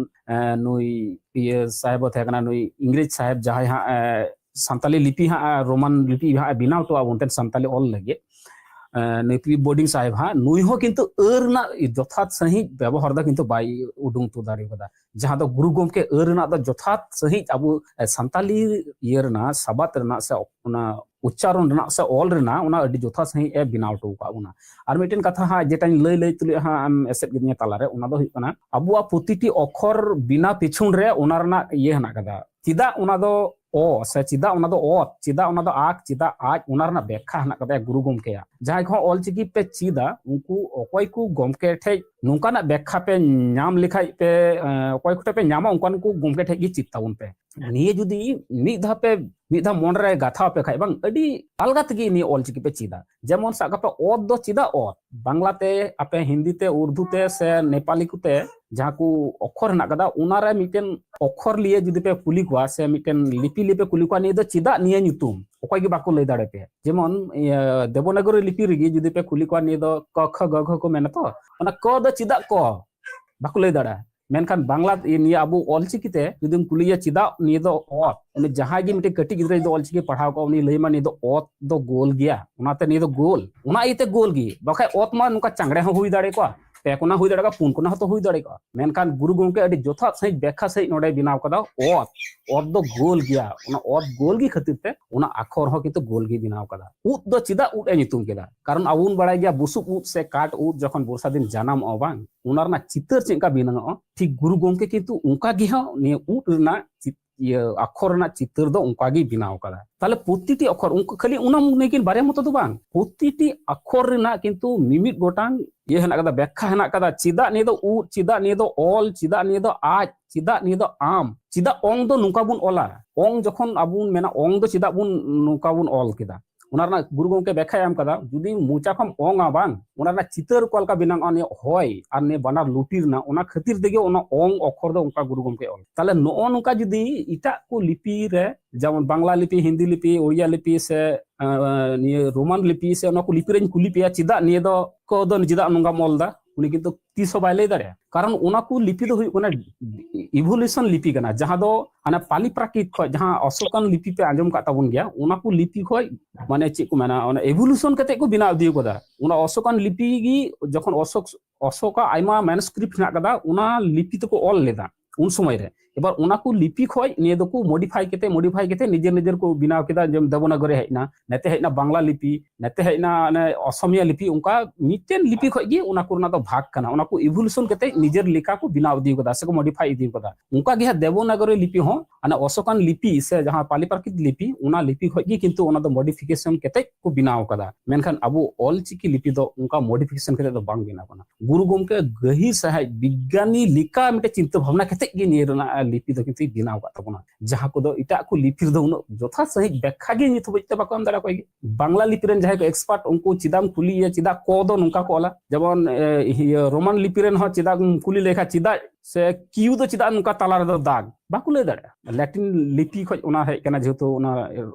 ᱮ, ᱱᱩᱭ ᱤᱭᱟᱹ ᱥᱟᱦᱮᱵ ᱮ ᱛᱟᱦᱮᱸ ᱠᱟᱱᱟ, ᱱᱩᱭ ᱤᱝᱨᱮᱡᱽ ᱥᱟᱦᱮᱵ ᱡᱟᱦᱟᱸᱭ ᱦᱟᱸᱜ, ᱮ, ᱥᱟᱱᱛᱟᱞᱤ ᱞᱤᱯᱤ ᱦᱟᱸᱜ, ᱮ, ᱨᱳᱢᱟᱱ ᱞᱤᱯᱤ ᱦᱟᱸᱜ ᱮ ᱵᱮᱱᱟᱣ ᱦᱚᱴᱚᱣᱟᱜ ᱵᱚᱱ ᱛᱟᱦᱮᱸᱫ ᱥᱟᱱᱛᱟᱞᱤ ᱚᱞ ᱞᱟᱹᱜᱤᱫ᱾ ᱮ, ᱱᱩᱭ ᱯᱤ ᱵᱳᱨᱰᱤᱝ ᱥᱟᱦᱮᱵ ᱦᱟᱸᱜ, ᱱᱩᱭ ᱦᱚᱸ ᱠᱤᱱᱛᱩ ᱟᱹ ᱨᱮᱱᱟᱜ ᱡᱚᱛᱷᱟᱛ ᱥᱟᱺᱦᱤᱡ ᱵᱮᱵᱚᱦᱟᱨ ᱫᱚ ᱠᱤᱱᱛᱩ ᱵᱟᱭ ᱩᱰᱩᱝ ᱦᱚᱴᱚ ᱫᱟᱲᱮ ᱠᱟᱫᱟ᱾ ᱡᱟᱦᱟᱸ ᱫᱚ ᱜᱩᱨᱩ ᱜᱚᱢᱠᱮ ᱟᱹ ᱨᱮᱱᱟᱜ ᱫᱚ ᱡᱚᱛᱷᱟᱛ ᱥᱟᱺᱦᱤᱡ ᱟᱵᱚ, ᱮ, ᱥᱟᱱᱛᱟᱞᱤ ᱤᱭᱟᱹ ᱨᱮᱱᱟᱜ, ᱥᱟᱵᱟᱫ ᱨᱮᱱᱟᱜ ᱥᱮ ᱚᱱᱟ ᱩᱪᱪᱟᱨᱚᱱ ᱨᱮᱱᱟᱜ ᱥᱮ ᱚᱞ ᱨᱮᱱᱟᱜ ᱚᱱᱟ ᱟᱹᱰᱤ ᱡᱚᱛᱷᱟᱛ ᱥᱟᱺᱦᱤᱡ ᱮ ᱵᱮᱱᱟᱣ ᱦᱚᱴᱚ ᱟᱠᱟᱫ ᱵᱚᱱᱟ᱾ ᱟᱨ ᱢᱤᱫᱴᱮᱱ ᱠᱟᱛᱷᱟ ᱦᱟᱸᱜ ᱡᱮᱴᱟᱧ ᱞᱟᱹᱭ, ᱞᱟᱹᱭ ᱛᱩᱞᱩᱡ ᱦᱟᱸᱜ ᱟᱢ ᱮᱥᱮᱫ ᱠᱤᱫᱤᱧᱟ ᱛᱟᱞᱟᱨᱮ, ᱚᱱᱟ ᱫᱚ ᱦᱩᱭᱩᱜ ᱠᱟᱱᱟ ᱟᱵᱚᱣᱟᱜ ᱯᱨᱚᱛᱤᱴᱤ ᱚᱠᱷᱚᱨ ᱵᱮᱱᱟᱣ ᱯᱤᱪᱷᱚᱱ ᱨᱮ ᱚᱱᱟ ᱨᱮᱱᱟᱜ ᱤᱭᱟᱹ ᱦᱮᱱᱟᱜ ᱠᱟᱫᱟ᱾ ᱪᱮᱫᱟᱜ ᱚᱱᱟ ᱫᱚ ᱚ ᱥᱮ ᱪᱮᱫᱟᱜ ᱚᱱᱟ ᱫᱚ ᱚᱛ, ᱪᱮᱫᱟᱜ ᱚᱱᱟ ᱫᱚ ᱟᱠ, ᱪᱮᱫᱟᱜ ᱟᱡ, ᱚᱱᱟ ᱨᱮᱱᱟᱜ ᱵᱮᱠᱠᱷᱟ ᱦᱮᱱᱟᱜ ᱠᱟᱫᱟ ᱜᱩᱨᱩ ᱜᱚᱢᱠᱮᱭᱟᱜ᱾ ᱡᱟᱦᱟᱸᱭ ᱠᱚᱦᱚᱸ ᱚᱞᱪᱤᱠᱤ ᱯᱮ ᱪᱮᱫᱟ, ᱩᱱᱠᱩ ᱚᱠᱚᱭ ᱠᱚ ᱜᱚᱢᱠᱮ ᱴᱷᱮᱡ ᱱᱚᱝᱠᱟᱱᱟᱜ ᱵᱮᱠᱠᱷᱟ ᱯᱮ ᱧᱟᱢ ᱞᱮᱠᱷᱟᱡ ᱯᱮ, ᱮᱸ, ᱚᱠᱚᱭ ᱠᱚᱴᱷᱮᱡ ᱯᱮ ᱧᱟᱢᱟ, ᱚᱱᱠᱟᱱ ᱠᱚ ᱜᱚᱢᱠᱮ ᱴᱷᱮᱡ ᱜᱮ ᱪᱮᱫ ᱛᱟᱵᱚᱱ ᱯᱮ᱾ ᱱᱤᱭᱟᱹ ᱡᱩᱫᱤ ᱢᱤᱫ ᱫᱷᱟᱣ ᱯᱮ, ᱢᱤᱫ ᱫᱷᱟᱣ ᱢᱚᱱᱮ ᱨᱮ ᱜᱟᱛᱷᱟᱣ ᱯᱮ ᱠᱷᱟᱡ ᱵᱟᱝ, ᱟᱹᱰᱤ ᱟᱞᱜᱟ ᱛᱮᱜᱮ ᱱᱤᱭᱟᱹ ᱚᱞᱪᱤᱠᱤ ᱯᱮ ᱪᱮᱫᱟ᱾ ᱡᱮᱢᱚᱱ ᱥᱟᱵ ᱠᱟᱜ ᱯᱮ, ᱚᱛ ᱫᱚ ᱪᱮᱫᱟᱜ ᱚᱛ? ᱵᱟᱝᱞᱟ ᱛᱮ, ᱟᱯᱮ ᱦᱤᱱᱫᱤ ᱛᱮ, ᱩᱨᱫᱩ ᱛᱮ ᱥᱮ ᱱᱮᱯᱟᱞᱤ ᱠᱚᱛᱮ ᱡᱟᱦᱟᱸ ᱠᱚ ᱚᱠᱷᱚᱨ ᱦᱮᱱᱟᱜ ᱠᱟᱫᱟ, ᱚᱱᱟ ᱨᱮ ᱢᱤᱫᱴᱮᱱ ᱚᱠᱷᱚᱨ ᱞᱤᱭᱮ ᱡᱩᱫᱤ ᱯᱮ ᱠᱩᱞᱤ ᱠᱚᱣᱟ ᱥᱮ ᱢᱤᱫᱴᱮᱱ ᱞᱤᱯᱤ ᱞᱤᱭᱮ ᱯᱮ ᱠᱩᱞᱤ ᱠᱚᱣᱟ, ᱱᱤᱭᱟᱹ ᱫᱚ ᱪᱮᱫᱟᱜ ᱱᱤᱭᱟᱹ ᱧᱩᱛᱩᱢ? ᱚᱠᱚᱭ ᱜᱮ ᱵᱟᱠᱚ ᱞᱟᱹᱭ ᱫᱟᱲᱮ ᱯᱮᱭᱟ᱾ ᱡᱮᱢᱚᱱ, ᱤᱭᱟᱹ, ᱫᱮᱵᱚᱱᱟᱜᱚᱨᱤ ᱞᱤᱯᱤ ᱨᱮᱜᱮ ᱡᱩᱫᱤ ᱯᱮ ᱠᱩᱞᱤ ᱠᱚᱣᱟ, ᱱᱤᱭᱟᱹ ᱫᱚ ᱠᱚ, ᱠᱷᱚ, ᱜᱚ, ᱜᱷᱚ ᱠᱚ ᱢᱮᱱᱟ ᱛᱚ, ᱚᱱᱟ ᱠᱚ ᱫᱚ ᱪᱮᱫᱟᱜ ᱠᱚ? ᱵᱟᱠᱚ ᱞᱟᱹᱭ ᱫᱟᱲᱮᱭᱟᱜᱼᱟ᱾ ᱢᱮᱱᱠᱷᱟᱱ ᱵᱟᱝᱞᱟ, ᱱᱤᱭᱟᱹ ᱟᱵᱚ ᱚᱞᱪᱤᱠᱤ ᱛᱮ ᱡᱩᱫᱤᱢ ᱠᱩᱞᱤᱭᱮᱭᱟ ᱪᱮᱫᱟᱜ ᱱᱤᱭᱟᱹ ᱫᱚ ᱚᱛ, ᱩᱱᱤ ᱡᱟᱦᱟᱸᱭ ᱜᱮ ᱢᱤᱫᱴᱮᱱ ᱠᱟᱹᱴᱤᱡ ᱜᱤᱫᱽᱨᱟᱹ ᱡᱩᱫᱤ ᱚᱞᱪᱤᱠᱤ ᱯᱟᱲᱦᱟᱣ ᱠᱚᱜᱼᱟ, ᱩᱱᱤ ᱞᱟᱹᱭ ᱟᱢᱟ ᱱᱤᱭᱟᱹ ᱫᱚ ᱚᱛ ᱫᱚ ᱜᱳᱞ ᱜᱮᱭᱟ, ᱚᱱᱟᱛᱮ ᱱᱤᱭᱟᱹ ᱫᱚ ᱜᱳᱞ, ᱚᱱᱟ ᱤᱭᱟᱹᱛᱮ ᱜᱳᱞ ᱜᱮ, ᱵᱟᱠᱷᱟᱡ ᱚᱛ ᱢᱟ ᱱᱚᱝᱠᱟ ᱪᱟᱝᱲᱮ ᱦᱚᱸ ᱦᱩᱭ ᱫᱟᱲᱮ ᱠᱚᱜᱼᱟ᱾ ᱯᱮ ᱠᱚᱱᱟ ᱦᱩᱭ ᱫᱟᱲᱮᱭᱟᱜᱼᱟ, ᱯᱩᱱ ᱠᱚᱱᱟ ᱦᱚᱸᱛᱚ ᱦᱩᱭ ᱫᱟᱲᱮᱭᱟᱜᱼᱟ᱾ ᱢᱮᱱᱠᱷᱟᱱ ᱜᱩᱨᱩ ᱜᱚᱢᱠᱮ ᱟᱹᱰᱤ ᱡᱚᱛᱷᱟᱛ ᱥᱟᱺᱦᱤᱡ ᱵᱮᱠᱷᱟ ᱥᱟᱺᱦᱤᱡ ᱱᱚᱰᱮ ᱵᱮᱱᱟᱣ ᱠᱟᱫᱟ ᱚᱛ᱾ ᱚᱛ ᱫᱚ ᱜᱳᱞ ᱜᱮᱭᱟ, ᱚᱱᱟ ᱚᱛ ᱜᱳᱞ ᱜᱮ ᱠᱷᱟᱹᱛᱤᱨ ᱛᱮ ᱚᱱᱟ ᱟᱠᱷᱚᱨ ᱦᱚᱸ ᱠᱤᱱᱛᱩ ᱜᱳᱞ ᱜᱮ ᱵᱮᱱᱟᱣ ᱠᱟᱫᱟ᱾ ᱩᱫ ᱫᱚ ᱪᱮᱫᱟᱜ ᱩᱫ ᱮ ᱧᱩᱛᱩᱢ ᱠᱮᱫᱟ? ᱠᱟᱨᱚᱱ ᱟᱵᱚ ᱵᱚᱱ ᱵᱟᱲᱟᱭ ᱜᱮᱭᱟ ᱵᱩᱥᱩᱵ ᱩᱫ ᱥᱮ ᱠᱟᱴ ᱩᱫ ᱡᱚᱠᱷᱚᱱ ᱵᱚᱨᱥᱟ ᱫᱤᱱ ᱡᱟᱱᱟᱢᱚᱜᱼᱟ ᱵᱟᱝ, ᱚᱱᱟ ᱨᱮᱱᱟᱜ ᱪᱤᱛᱟᱹᱨ ᱪᱮᱫ ᱞᱮᱠᱟ ᱵᱮᱱᱟᱣᱚᱜᱼᱟ, ᱴᱷᱤᱠ ᱜᱩᱨᱩ ᱜᱚᱢᱠᱮ ᱠᱤᱱᱛᱩ ᱚᱱᱠᱟ ᱜᱮ ᱦᱚᱸ ᱱᱤᱭᱟᱹ ᱩᱫ ᱨᱮᱱᱟᱜ ᱪᱤ-, ᱤᱭᱟᱹ ᱟᱠᱷᱚᱨ ᱨᱮᱱᱟᱜ ᱪᱤᱛᱟᱹᱨ ᱫᱚ ᱚᱱᱠᱟ ᱜᱮ ᱵᱮᱱᱟᱣ ᱠᱟᱫᱟ᱾ ᱛᱟᱦᱞᱮ ᱯᱨᱚᱛᱤᱴᱤ ᱟᱠᱷᱚᱨ ᱩᱱᱠᱩ ᱠᱷᱟᱹᱞᱤ ᱚᱱᱟ ᱞᱮᱠᱤᱱ ᱵᱟᱨᱭᱟ ᱢᱚᱛᱚ ᱫᱚ ᱵᱟᱝ, ᱯᱨᱚᱛᱤᱴᱤ ᱟᱠᱷᱚᱨ ᱨᱮᱱᱟᱜ ᱠᱤᱱᱛᱩ ᱢᱤᱢᱤᱫ ᱜᱚᱴᱟᱝ ᱤᱭᱟᱹ ᱦᱮᱱᱟᱜ ᱠᱟᱫᱟ, ᱵᱮᱠᱠᱷᱟ ᱦᱮᱱᱟᱜ ᱠᱟᱫᱟ᱾ ᱪᱮᱫᱟᱜ ᱱᱤᱭᱟᱹ ᱫᱚ ᱩᱫ, ᱪᱮᱫᱟᱜ ᱱᱤᱭᱟᱹ ᱫᱚ ᱚᱞ, ᱪᱮᱫᱟᱜ ᱱᱤᱭᱟᱹ ᱫᱚ ᱟᱡ, ᱪᱮᱫᱟᱜ ᱱᱤᱭᱟᱹ ᱫᱚ ᱟᱢ, ᱪᱮᱫᱟᱜ ᱚᱝ ᱫᱚ ᱱᱚᱝᱠᱟ ᱵᱚᱱ ᱚᱞᱟ? ᱚᱝ ᱡᱚᱠᱷᱚᱱ ᱟᱵᱚ ᱵᱚᱱ ᱢᱮᱱᱟ ᱚᱝ ᱫᱚ ᱪᱮᱫᱟᱜ ᱵᱚᱱ ᱱᱚᱝᱠᱟ ᱵᱚᱱ ᱚᱞ ᱠᱮᱫᱟ? ᱚᱱᱟ ᱨᱮᱱᱟᱜ ᱜᱩᱨᱩ ᱜᱚᱢᱠᱮ ᱵᱮᱠᱠᱷᱟᱭ ᱮᱢ ᱠᱟᱫᱟ, ᱡᱩᱫᱤ ᱢᱚᱪᱟ ᱠᱷᱚᱱ ᱚᱝᱟ ᱵᱟᱝ, ᱚᱱᱟ ᱨᱮᱱᱟᱜ ᱪᱤᱛᱟᱹᱨ ᱚᱠᱟ ᱞᱮᱠᱟ ᱵᱮᱱᱟᱜᱼᱟ, ᱱᱤᱭᱟᱹ ᱦᱚᱭ ᱟᱨ ᱱᱤᱭᱟᱹ ᱵᱟᱱᱟᱨ ᱞᱩᱴᱤ ᱨᱮᱱᱟᱜ, ᱚᱱᱟ ᱠᱷᱟᱹᱛᱤᱨ ᱛᱮᱜᱮ ᱚᱱᱟ ᱚᱝ ᱚᱠᱷᱚᱨ ᱫᱚ ᱚᱱᱠᱟ ᱜᱩᱨᱩ ᱜᱚᱢᱠᱮ ᱚᱞ᱾ ᱛᱟᱦᱞᱮ ᱱᱚᱜᱼᱚ ᱱᱚᱝᱠᱟ ᱡᱩᱫᱤ ᱮᱴᱟᱜ ᱠᱚ ᱞᱤᱯᱤ ᱨᱮ, ᱡᱮᱢᱚᱱ ᱵᱟᱝᱞᱟ ᱞᱤᱯᱤ, ᱦᱤᱱᱫᱤ ᱞᱤᱯᱤ, ᱳᱲᱤᱭᱟ ᱞᱤᱯᱤ ᱥᱮ, ᱟᱸ, ᱱᱤᱭᱟᱹ ᱨᱳᱢᱟᱱ ᱞᱤᱯᱤ ᱥᱮ ᱚᱱᱟ ᱠᱚ ᱞᱤᱯᱤ ᱨᱮᱧ ᱠᱩᱞᱤ ᱯᱮᱭᱟ, ᱪᱮᱫᱟᱜ ᱱᱤᱭᱟᱹ ᱫᱚ ᱠᱚ ᱫᱚ ᱪᱮᱫᱟᱜ ᱱᱚᱝᱠᱟᱢ ᱚᱞ ᱮᱫᱟ? ᱩᱱᱤ ᱠᱤᱱᱛᱩ ᱛᱤᱥ ᱦᱚᱸ ᱵᱟᱭ ᱞᱟᱹᱭ ᱫᱟᱲᱮᱭᱟᱜᱼᱟ᱾ ᱠᱟᱨᱚᱱ ᱚᱱᱟ ᱠᱚ ᱞᱤᱯᱤ ᱫᱚ ᱦᱩᱭᱩᱜ ᱠᱟᱱᱟ evolution ᱞᱤᱯᱤ ᱠᱟᱱᱟ, ᱡᱟᱦᱟᱸ ᱫᱚ ᱦᱟᱱᱟ ᱯᱟᱞᱤ ᱯᱨᱟᱠᱨᱤᱛ ᱠᱷᱚᱱ, ᱡᱟᱦᱟᱸ ᱚᱥᱳᱠᱟᱱ ᱞᱤᱯᱤ ᱯᱮ ᱟᱸᱡᱚᱢ ᱠᱟᱜ ᱛᱟᱵᱚᱱ ᱜᱮᱭᱟ, ᱚᱱᱟ ᱠᱚ ᱞᱤᱯᱤ ᱠᱷᱚᱱ ᱢᱟᱱᱮ ᱪᱮᱫ ᱠᱚ ᱢᱮᱱᱟ, ᱚᱱᱟ evolution ᱠᱟᱛᱮ ᱠᱚ ᱵᱮᱱᱟᱣ ᱤᱫᱤ ᱠᱟᱫᱟ᱾ ᱚᱱᱟ ᱚᱥᱳᱠᱟᱱ ᱞᱤᱯᱤ ᱜᱮ ᱡᱚᱠᱷᱚᱱ ᱚᱥᱳᱠ, ᱚᱥᱳᱠᱟᱜ ᱟᱭᱢᱟ manuscript ᱦᱮᱱᱟᱜ ᱠᱟᱫᱟ, ᱚᱱᱟ ᱞᱤᱯᱤ ᱛᱮᱠᱚ ᱚᱞ ᱞᱮᱫᱟ ᱩᱱ ᱥᱚᱢᱚᱭ ᱨᱮ᱾ ᱮᱵᱟᱨ ᱚᱱᱟ ᱠᱚ ᱞᱤᱯᱤ ᱠᱷᱚᱡ ᱱᱤᱭᱟᱹ ᱫᱚᱠᱚ modify ᱠᱟᱛᱮ, modify ᱠᱟᱛᱮ ᱱᱤᱡᱮᱨ ᱱᱤᱡᱮᱨ ᱠᱚ ᱵᱮᱱᱟᱣ ᱠᱮᱫᱟ᱾ ᱡᱮᱢᱚᱱ ᱫᱮᱵᱚᱱᱟᱜᱚᱨᱤ ᱦᱮᱡ ᱮᱱᱟ, ᱱᱮᱛᱮ ᱦᱮᱡ ᱮᱱᱟ ᱵᱟᱝᱞᱟ ᱞᱤᱯᱤ, ᱱᱮᱛᱮ ᱦᱮᱡ ᱮᱱᱟ ᱚᱱᱮ ᱚᱥᱚᱢᱤᱭᱟ ᱞᱤᱯᱤ, ᱚᱱᱠᱟ ᱢᱤᱫᱴᱮᱱ ᱞᱤᱯᱤ ᱠᱷᱚᱡ ᱜᱮ ᱚᱱᱟ ᱠᱚᱨᱮᱱᱟᱜ ᱫᱚ ᱵᱷᱟᱜᱽ ᱠᱟᱱᱟ᱾ ᱚᱱᱟ ᱠᱚ evolution ᱠᱟᱛᱮ ᱱᱤᱡᱮᱨ ᱞᱮᱠᱟ ᱠᱚ ᱵᱮᱱᱟᱣ ᱤᱫᱤ ᱠᱟᱫᱟ ᱥᱮᱠᱚ modify ᱤᱫᱤ ᱠᱟᱫᱟ᱾ ᱚᱱᱠᱟ ᱜᱮ ᱦᱟᱸᱜ ᱫᱮᱵᱚᱱᱟᱜᱚᱨᱤ ᱞᱤᱯᱤ ᱦᱚᱸ, ᱚᱱᱟ ᱚᱥᱳᱠᱟᱱ ᱞᱤᱯᱤ ᱥᱮ ᱡᱟᱦᱟᱸ ᱯᱟᱞᱤ ᱯᱨᱟᱠᱨᱤᱛ ᱞᱤᱯᱤ, ᱚᱱᱟ ᱞᱤᱯᱤ ᱠᱷᱚᱡ ᱜᱮ ᱠᱤᱱᱛᱩ ᱚᱱᱟ ᱫᱚ modification ᱠᱟᱛᱮ ᱠᱚ ᱵᱮᱱᱟᱣ ᱠᱟᱫᱟ᱾ ᱢᱮᱱᱠᱷᱟᱱ ᱟᱵᱚ ᱚᱞ ᱪᱤᱠᱤ ᱞᱤᱯᱤ ᱫᱚ ᱚᱱᱠᱟ modification ᱠᱟᱛᱮ ᱫᱚ ᱵᱟᱝ ᱵᱮᱱᱟᱣ ᱠᱟᱱᱟ᱾ ᱜᱩᱨᱩ ᱜᱚᱢᱠᱮ ᱜᱟᱹᱦᱤᱨ ᱥᱟᱹᱦᱤᱡ ᱵᱤᱜᱽᱜᱟᱱᱤ ᱞᱮᱠᱟ ᱢᱤᱫᱴᱮᱱ ᱪᱤᱱᱛᱟᱹ ᱵᱷᱟᱵᱽᱱᱟ ᱠᱟᱛᱮ ᱜᱮ ᱱᱤᱭᱟᱹ ᱨᱮᱱᱟᱜ ᱞᱤᱯᱤ ᱫᱚ ᱠᱤᱱᱛᱩᱭ ᱵᱮᱱᱟᱣ ᱟᱠᱟᱫ ᱛᱟᱵᱚᱱᱟ, ᱡᱟᱦᱟᱸ ᱠᱚᱫᱚ ᱮᱴᱟᱜ ᱠᱚ ᱞᱤᱯᱤ ᱨᱮᱫᱚ ᱩᱱᱟᱹᱜ ᱡᱚᱛᱷᱟᱛ ᱥᱟᱹᱦᱤᱡ ᱵᱮᱠᱠᱷᱟ ᱜᱮ ᱱᱤᱛ ᱦᱟᱹᱵᱤᱡ ᱛᱮ ᱵᱟᱠᱚ ᱮᱢ ᱫᱟᱲᱮ ᱚᱠᱚᱭ ᱜᱮ᱾ ᱵᱟᱝᱞᱟ ᱞᱤᱯᱤ ᱨᱮᱱ ᱡᱟᱦᱟᱸᱭ ᱠᱚ expert, ᱩᱱᱠᱩ ᱪᱮᱫᱟᱜ ᱮᱢ ᱠᱩᱞᱤᱭᱮᱭᱟ, ᱪᱮᱫᱟᱜ ᱠᱚ ᱫᱚ ᱱᱚᱝᱠᱟ ᱠᱚ ᱚᱞᱟ? ᱡᱮᱢᱚᱱ, ᱮ, ᱤᱭᱟᱹ, ᱨᱳᱢᱟᱱ ᱞᱤᱯᱤ ᱨᱮᱱ ᱦᱚᱸ ᱪᱮᱫᱟᱜ ᱮᱢ ᱠᱩᱞᱤ ᱞᱮᱠᱷᱟᱱ ᱪᱮᱫᱟᱜ ᱥᱮ ᱠᱤᱭᱩ ᱫᱚ ᱪᱮᱫᱟᱜ ᱱᱚᱝᱠᱟ ᱛᱟᱞᱟ ᱨᱮᱫᱚ ᱫᱟᱜᱽ? ᱵᱟᱠᱚ ᱞᱟᱹᱭ ᱫᱟᱲᱮᱭᱟᱜᱼᱟ᱾ ᱞᱮᱴᱤᱱ ᱞᱤᱯᱤ ᱠᱷᱚᱱ ᱚᱱᱟ ᱦᱮᱡ ᱠᱟᱱᱟ, ᱡᱮᱦᱮᱛᱩ ᱚᱱᱟ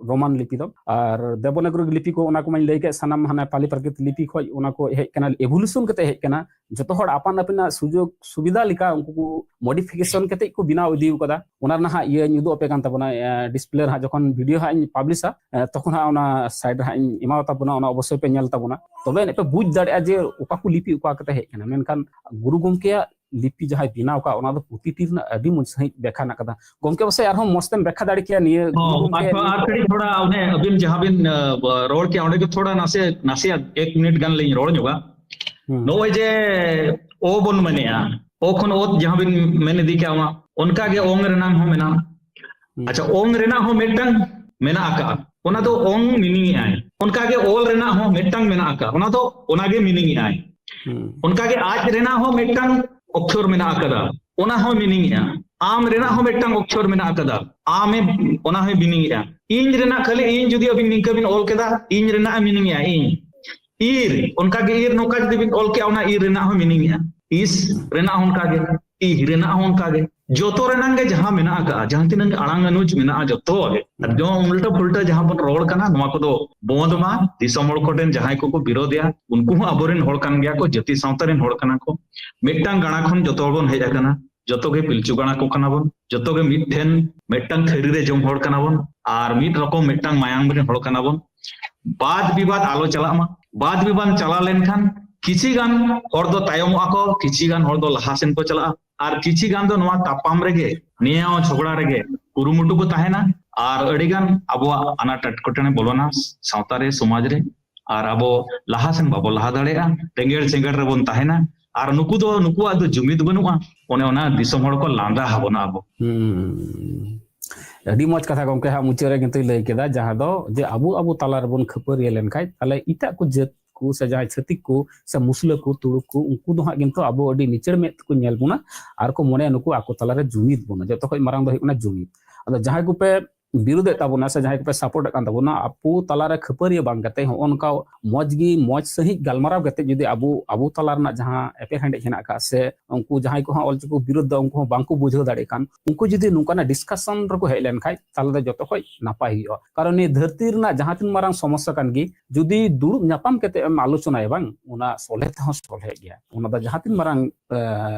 ᱨᱳᱢᱟᱱ ᱞᱤᱯᱤ ᱫᱚ᱾ ᱟᱨ ᱫᱮᱵᱚᱱᱟᱜᱚᱨᱤ ᱞᱤᱯᱤ ᱠᱚ, ᱚᱱᱟ ᱠᱚ ᱢᱟᱧ ᱞᱟᱹᱭ ᱠᱮᱫ, ᱥᱟᱱᱟᱢ ᱦᱟᱱᱮ ᱯᱟᱞᱤ ᱯᱨᱟᱠᱨᱤᱛ ᱞᱤᱯᱤ ᱠᱷᱚᱱ ᱚᱱᱟ ᱠᱚ ᱦᱮᱡ ᱠᱟᱱᱟ, ᱮᱵᱷᱳᱞᱩᱥᱚᱱ ᱠᱟᱛᱮ ᱦᱮᱡ ᱠᱟᱱᱟ᱾ ᱡᱚᱛᱚ ᱦᱚᱲ ᱟᱯᱟᱱ ᱟᱹᱯᱤᱱᱟᱜ ᱥᱩᱡᱳᱜᱽ ᱥᱩᱵᱤᱫᱷᱟ ᱞᱮᱠᱟ ᱩᱱᱠᱩ ᱠᱚ ᱢᱚᱰᱤᱯᱷᱤᱠᱮᱥᱚᱱ ᱠᱟᱛᱮ ᱠᱚ ᱵᱮᱱᱟᱣ ᱤᱫᱤ ᱟᱠᱟᱫᱟ᱾ ᱚᱱᱟ ᱨᱮᱱᱟᱜ ᱦᱟᱸᱜ ᱤᱭᱟᱹᱧ ᱩᱫᱩᱜ ᱟᱯᱮ ᱠᱟᱱ ᱛᱟᱵᱚᱱᱟ, ᱰᱤᱥᱯᱞᱮ ᱨᱮ ᱦᱟᱸᱜ ᱡᱚᱠᱷᱚᱱ ᱵᱷᱤᱰᱤᱭᱳ ᱦᱟᱸᱜ ᱤᱧ ᱯᱟᱵᱽᱞᱤᱥᱟ, ᱛᱚᱠᱷᱚᱱ ᱦᱟᱸᱜ ᱚᱱᱟ ᱥᱟᱭᱤᱰ ᱨᱮ ᱦᱟᱸᱜ ᱤᱧ ᱮᱢᱟᱣ ᱛᱟᱵᱚᱱᱟ, ᱚᱱᱟ ᱚᱵᱚᱥᱥᱳᱭ ᱯᱮ ᱧᱮᱞ ᱛᱟᱵᱚᱱᱟ᱾ ᱛᱚᱵᱮ ᱟᱹᱱᱤᱡ ᱯᱮ ᱵᱩᱡᱽ ᱫᱟᱲᱮᱭᱟᱜᱼᱟ ᱡᱮ ᱚᱠᱟ ᱠᱚ ᱞᱤᱯᱤ ᱚᱠᱟ ᱠᱟᱛᱮ ᱦᱮᱡ ᱠᱟᱱᱟ᱾ ᱢᱮᱱᱠᱷᱟᱱ ᱜᱩᱨᱩ ᱜᱚᱢᱠᱮᱭᱟᱜ ᱞᱤᱯᱤ ᱡᱟᱦᱟᱸᱭ ᱵᱮᱱᱟᱣ ᱠᱟᱜ, ᱚᱱᱟ ᱫᱚ ᱯᱨᱚᱛᱤᱴᱤ ᱨᱮᱱᱟᱜ ᱟᱹᱰᱤ ᱢᱚᱡᱽ ᱥᱟᱺᱦᱤᱡ ᱵᱮᱠᱷᱟ ᱢᱮᱱᱟᱜ ᱠᱟᱫᱟ᱾ ᱜᱚᱢᱠᱮ ᱯᱟᱥᱮᱡ ᱟᱨᱦᱚᱸ ᱢᱚᱡᱽ ᱛᱮᱢ ᱵᱮᱠᱷᱟ ᱫᱟᱲᱮ ᱠᱮᱭᱟ ᱱᱤᱭᱟᱹ ᱜᱩᱨᱩ ᱦᱚᱸ, ᱜᱚᱢᱠᱮ ᱟᱨ ᱱᱤᱭᱟᱹ ᱟᱨ ᱠᱟᱹᱴᱤᱡ ᱛᱷᱚᱲᱟ ᱚᱱᱮ ᱟᱹᱵᱤᱱ ᱡᱟᱦᱟᱸ ᱵᱤᱱ, ᱟᱸ, ᱵ-, ᱨᱚᱲ ᱠᱮᱜᱼᱟ, ᱚᱸᱰᱮ ᱜᱮ ᱛᱷᱚᱲᱟ ᱱᱟᱥᱮ, ᱱᱟᱥᱮᱭᱟᱜ ᱮᱠ ᱢᱤᱱᱤᱴ ᱜᱟᱱ ᱞᱤᱧ ᱨᱚᱲ ᱧᱚᱜᱟ᱾ ᱦᱩᱸ᱾ ᱱᱚᱜᱼᱚᱭ ᱡᱮ ᱚ ᱵᱚᱱ ᱢᱮᱱᱮᱜᱼᱟ, ᱚ ᱠᱷᱚᱱ ᱚᱛ ᱡᱟᱦᱟᱸ ᱵᱤᱱ ᱢᱮᱱ ᱤᱫᱤ ᱠᱮᱜᱼᱟ, ᱚᱱᱟ ᱚᱱᱠᱟ ᱜᱮ ᱚᱝ ᱨᱮᱱᱟᱝ ᱦᱚᱸ ᱢᱮᱱᱟᱜᱼᱟ᱾ ᱦᱩᱸ᱾ ᱟᱪᱪᱷᱟ, ᱚᱝ ᱨᱮᱱᱟᱜ ᱦᱚᱸ ᱢᱤᱫᱴᱟᱝ ᱢᱮᱱᱟᱜ ᱟᱠᱟᱜᱼᱟ, ᱚᱱᱟ ᱫᱚ ᱚᱝ ᱢᱤᱱᱤᱝ ᱮᱜᱼᱟᱭ᱾ ᱚᱱᱠᱟ ᱜᱮ ᱚᱞ ᱨᱮᱱᱟᱜ ᱦᱚᱸ ᱢᱤᱫᱴᱟᱝ ᱢᱮᱱᱟᱜ ᱟᱠᱟᱜᱼᱟ, ᱚᱱᱟ ᱫᱚ ᱚᱱᱟ ᱜᱮ ᱢᱤᱱᱤᱝ ᱮᱜᱼᱟᱭ᱾ ᱦᱩᱸ᱾ ᱚᱱᱠᱟ ᱜᱮ ᱟᱡ ᱨᱮᱱᱟᱜ ᱦᱚᱸ ᱢᱤᱫᱴᱟᱝ ᱚᱠᱠᱷᱚᱨ ᱢᱮᱱᱟᱜ ᱟᱠᱟᱫᱟ, ᱚᱱᱟ ᱦᱚᱸ ᱢᱤᱱᱤᱝ ᱮᱜᱼᱟ᱾ ᱟᱢ ᱨᱮᱱᱟᱜ ᱦᱚᱸ ᱢᱤᱫᱴᱟᱝ ᱚᱠᱠᱷᱚᱨ ᱢᱮᱱᱟᱜ ᱟᱠᱟᱫᱟ, ᱟᱢᱮ, ᱚᱱᱟ ᱦᱚᱸᱭ ᱢᱤᱱᱤᱝ ᱮᱜᱼᱟ᱾ ᱤᱧ ᱨᱮᱱᱟᱜ, ᱠᱷᱟᱹᱞᱤ ᱤᱧ ᱡᱩᱫᱤ ᱟᱹᱵᱤᱱ ᱱᱤᱝᱠᱟᱹ ᱵᱤᱱ ᱚᱞ ᱠᱮᱫᱟ, ᱤᱧ ᱨᱮᱱᱟᱜ ᱮ ᱢᱤᱱᱤᱝ ᱮᱜᱼᱟ, ᱤᱧ᱾ ᱤᱨ, ᱚᱱᱠᱟ ᱜᱮ ᱤᱨ, ᱱᱚᱝᱠᱟ ᱡᱩᱫᱤ ᱵᱤᱱ ᱚᱞ ᱠᱮᱜᱼᱟ, ᱚᱱᱟ ᱤᱨ ᱨᱮᱱᱟᱜ ᱦᱚᱸ ᱢᱤᱱᱤᱝ ᱮᱜᱼᱟ᱾ ᱤᱥ ᱨᱮᱱᱟᱜ ᱦᱚᱸ ᱚᱱᱠᱟ ᱜᱮ, ᱤᱦ ᱨᱮᱱᱟᱜ ᱦᱚᱸ ᱚᱱᱠᱟ ᱜᱮ᱾ ᱡᱚᱛᱚ ᱨᱮᱱᱟᱝ ᱜᱮ ᱡᱟᱦᱟᱸ ᱢᱮᱱᱟᱜ ᱟᱠᱟᱜᱼᱟ, ᱡᱟᱦᱟᱸ ᱛᱤᱱᱟᱹᱜ ᱟᱲᱟᱝ ᱟᱹᱱᱩᱡ ᱢᱮᱱᱟᱜᱼᱟ, ᱡᱚᱛᱚ ᱜᱮ᱾ ᱟᱨ ᱡᱚᱢ ᱩᱞᱴᱟᱹ ᱯᱷᱩᱞᱴᱟᱹ ᱡᱟᱦᱟᱸ ᱵᱚᱱ ᱨᱚᱲ ᱠᱟᱱᱟ, ᱱᱚᱣᱟ ᱠᱚᱫᱚ ᱵᱚᱸᱫ ᱢᱟ᱾ ᱫᱤᱥᱚᱢ ᱦᱚᱲ ᱠᱚᱴᱷᱮᱱ ᱡᱟᱦᱟᱸᱭ ᱠᱚᱠᱚ ᱵᱤᱨᱳᱫᱮᱜᱼᱟ, ᱩᱱᱠᱩ ᱦᱚᱸ ᱟᱵᱚᱨᱮᱱ ᱦᱚᱲ ᱠᱟᱱ ᱜᱮᱭᱟ ᱠᱚ, ᱡᱟᱹᱛᱤ ᱥᱟᱶᱛᱟ ᱨᱮᱱ ᱦᱚᱲ ᱠᱟᱱᱟ ᱠᱚ᱾ ᱢᱤᱫᱴᱟᱝ ᱜᱟᱲᱟ ᱠᱷᱚᱱ ᱡᱚᱛᱚ ᱦᱚᱲ ᱵᱚᱱ ᱦᱮᱡ ᱟᱠᱟᱱᱟ, ᱡᱚᱛᱚ ᱜᱮ ᱯᱤᱞᱪᱩ ᱜᱟᱲᱟ ᱠᱚ ᱠᱟᱱᱟ ᱵᱚᱱ, ᱡᱚᱛᱚ ᱜᱮ ᱢᱤᱫ ᱴᱷᱮᱱ ᱢᱤᱫᱴᱟᱝ ᱛᱷᱟᱹᱨᱤ ᱨᱮ ᱡᱚᱢ ᱦᱚᱲ ᱠᱟᱱᱟ ᱵᱚᱱ, ᱟᱨ ᱢᱤᱫ ᱨᱚᱠᱚᱢ ᱢᱤᱫᱴᱟᱝ ᱢᱟᱭᱟᱢ ᱨᱮᱱ ᱦᱚᱲ ᱠᱟᱱᱟ ᱵᱚᱱ᱾ ᱵᱟᱫ ᱵᱤᱵᱟᱫ ᱟᱞᱚ ᱪᱟᱞᱟᱜ ᱢᱟ᱾ ᱵᱟᱫ ᱵᱤᱵᱟᱫ ᱪᱟᱞᱟᱣ ᱞᱮᱱᱠᱷᱟᱱ ᱠᱤᱪᱷᱤ ᱜᱟᱱ ᱦᱚᱲ ᱫᱚ ᱛᱟᱭᱚᱢᱚᱜᱼᱟ ᱠᱚ, ᱠᱤᱪᱷᱤ ᱜᱟᱱ ᱦᱚᱲ ᱫᱚ ᱞᱟᱦᱟ ᱥᱮᱱ ᱠᱚ ᱪᱟᱞᱟᱜᱼᱟ, ᱟᱨ ᱠᱤᱪᱷᱤ ᱜᱟᱱ ᱫᱚ ᱱᱚᱣᱟ ᱛᱟᱯᱟᱢ ᱨᱮᱜᱮ, ᱱᱮᱭᱟᱣ ᱡᱷᱚᱜᱽᱲᱟ ᱨᱮᱜᱮ ᱠᱩᱨᱩᱢᱩᱴᱩ ᱠᱚ ᱛᱟᱦᱮᱱᱟ᱾ ᱟᱨ ᱟᱹᱰᱤ ᱜᱟᱱ ᱟᱵᱚᱣᱟᱜ ᱟᱱᱟᱴ ᱮᱴᱠᱮᱴᱚᱬᱮ ᱵᱚᱞᱚᱱᱟ ᱥᱟᱶᱛᱟ ᱨᱮ, ᱥᱚᱢᱟᱡᱽ ᱨᱮ, ᱟᱨ ᱟᱵᱚ ᱞᱟᱦᱟ ᱥᱮᱱ ᱵᱟᱵᱚ ᱞᱟᱦᱟ ᱫᱟᱲᱮᱭᱟᱜᱼᱟ, ᱨᱮᱸᱜᱮᱲ ᱪᱮᱸᱜᱮᱲ ᱨᱮᱵᱚᱱ ᱛᱟᱦᱮᱱᱟ᱾ ᱟᱨ ᱱᱩᱠᱩ ᱫᱚ, ᱱᱩᱠᱩᱣᱟᱜ ᱫᱚ ᱡᱩᱢᱤᱫ ᱵᱟᱹᱱᱩᱜᱼᱟ, ᱚᱱᱮ ᱚᱱᱟ ᱫᱤᱥᱚᱢ ᱦᱚᱲ ᱠᱚ ᱞᱟᱸᱫᱟ ᱟᱵᱚᱱᱟ ᱟᱵᱚ᱾ ᱦᱩᱸ᱾ ᱟᱹᱰᱤ ᱢᱚᱡᱽ ᱠᱟᱛᱷᱟ ᱜᱚᱢᱠᱮ ᱦᱟᱸᱜ ᱢᱩᱪᱟᱹᱫ ᱨᱮ ᱠᱤᱱᱛᱩᱭ ᱞᱟᱹᱭ ᱠᱮᱫᱟ, ᱡᱟᱦᱟᱸ ᱫᱚ ᱡᱮ ᱟᱵᱚ, ᱟᱵᱚ ᱛᱟᱞᱟ ᱨᱮᱵᱚᱱ ᱠᱷᱟᱹᱯᱟᱹᱨᱤᱭᱟᱹ ᱞᱮᱱᱠᱷᱟᱡ, ᱛᱟᱦᱞᱮ ᱮᱴᱟᱜ ᱠᱚ ᱡᱟᱹᱛ ᱠᱚ ᱥᱮ ᱡᱟᱦᱟᱸᱭ ᱪᱷᱟᱹᱛᱤᱠ ᱠᱚ ᱥᱮ ᱢᱩᱥᱞᱟᱹ ᱠᱚ, ᱛᱩᱲᱩᱠ ᱠᱚ, ᱩᱱᱠᱩ ᱫᱚ ᱦᱟᱸᱜ ᱠᱤᱱᱛᱩ ᱟᱵᱚ ᱟᱹᱰᱤ ᱱᱤᱪᱟᱹᱲ ᱢᱮᱫ ᱛᱮᱠᱚ ᱧᱮᱞ ᱵᱚᱱᱟ ᱟᱨ ᱠᱚ ᱢᱚᱱᱮᱭᱟ ᱱᱩᱠᱩ ᱟᱠᱚ ᱛᱟᱞᱟᱨᱮ ᱡᱩᱢᱤᱫ ᱵᱚᱱᱟ᱾ ᱡᱚᱛᱚ ᱠᱷᱚᱡ ᱢᱟᱨᱟᱝ ᱫᱚ ᱦᱩᱭᱩᱜ ᱠᱟᱱᱟ ᱡᱩᱢᱤᱫ᱾ ᱟᱫᱚ ᱡᱟᱦᱟᱸᱭ ᱠᱚᱯᱮ ᱵᱤᱨᱩᱫᱷᱮᱫ ᱛᱟᱵᱚᱱᱟ ᱥᱮ ᱡᱟᱦᱟᱸᱭ ᱠᱚᱯᱮ ᱥᱟᱯᱳᱨᱴ ᱮᱫ ᱠᱟᱱ ᱛᱟᱵᱚᱱᱟ, ᱟᱵᱚ ᱛᱟᱞᱟᱨᱮ ᱠᱷᱟᱹᱯᱟᱹᱨᱤᱭᱟᱹ ᱵᱟᱝ ᱠᱟᱛᱮ ᱦᱚᱸᱜᱼᱚ ᱱᱚᱝᱠᱟ ᱢᱚᱡᱽ ᱜᱮ, ᱢᱚᱡᱽ ᱥᱟᱺᱦᱤᱡ ᱜᱟᱞᱢᱟᱨᱟᱣ ᱠᱟᱛᱮ ᱡᱩᱫᱤ ᱟᱵᱚ, ᱟᱵᱚ ᱛᱟᱞᱟ ᱨᱮᱱᱟᱜ ᱡᱟᱦᱟᱸ ᱮᱯᱮᱨᱦᱮᱸᱰᱮᱡ ᱦᱮᱱᱟᱜ ᱟᱠᱟᱫ ᱥᱮ ᱩᱱᱠᱩ ᱡᱟᱦᱟᱸᱭ ᱠᱚ ᱦᱟᱸᱜ ᱚᱞᱪᱤᱠᱤ ᱠᱚ ᱵᱤᱨᱩᱫᱷ ᱫᱟ, ᱩᱱᱠᱩ ᱦᱚᱸ ᱵᱟᱝᱠᱚ ᱵᱩᱡᱷᱟᱹᱣ ᱫᱟᱲᱮᱭᱟᱜ ᱠᱟᱱ, ᱩᱱᱠᱩ ᱡᱩᱫᱤ ᱱᱚᱝᱠᱟᱱᱟᱜ ᱰᱤᱥᱠᱟᱥᱚᱱ ᱨᱮᱠᱚ ᱦᱮᱡ ᱞᱮᱱᱠᱷᱟᱡ, ᱛᱟᱦᱚᱞᱮ ᱫᱚ ᱡᱚᱛᱚ ᱠᱷᱚᱡ ᱱᱟᱯᱟᱭ ᱦᱩᱭᱩᱜᱼᱟ᱾ ᱠᱟᱨᱚᱱ ᱱᱤᱭᱟᱹ ᱫᱷᱟᱹᱨᱛᱤ ᱨᱮᱱᱟᱜ ᱡᱟᱦᱟᱸ ᱛᱤᱱ ᱢᱟᱨᱟᱝ ᱥᱚᱢᱚᱥᱥᱟ ᱠᱟᱱ ᱜᱮ, ᱡᱩᱫᱤ ᱫᱩᱲᱩᱵ ᱧᱟᱯᱟᱢ ᱠᱟᱛᱮ ᱮᱢ ᱟᱞᱳᱪᱚᱱᱟᱭᱟ ᱵᱟᱝ, ᱚᱱᱟ ᱥᱚᱞᱦᱮ ᱛᱮᱦᱚᱸ ᱥᱚᱞᱦᱮᱜ ᱜᱮᱭᱟ᱾ ᱚᱱᱟ ᱫᱚ ᱡᱟᱦᱟᱸ ᱛᱤᱱ ᱢᱟᱨᱟᱝ, ᱮ,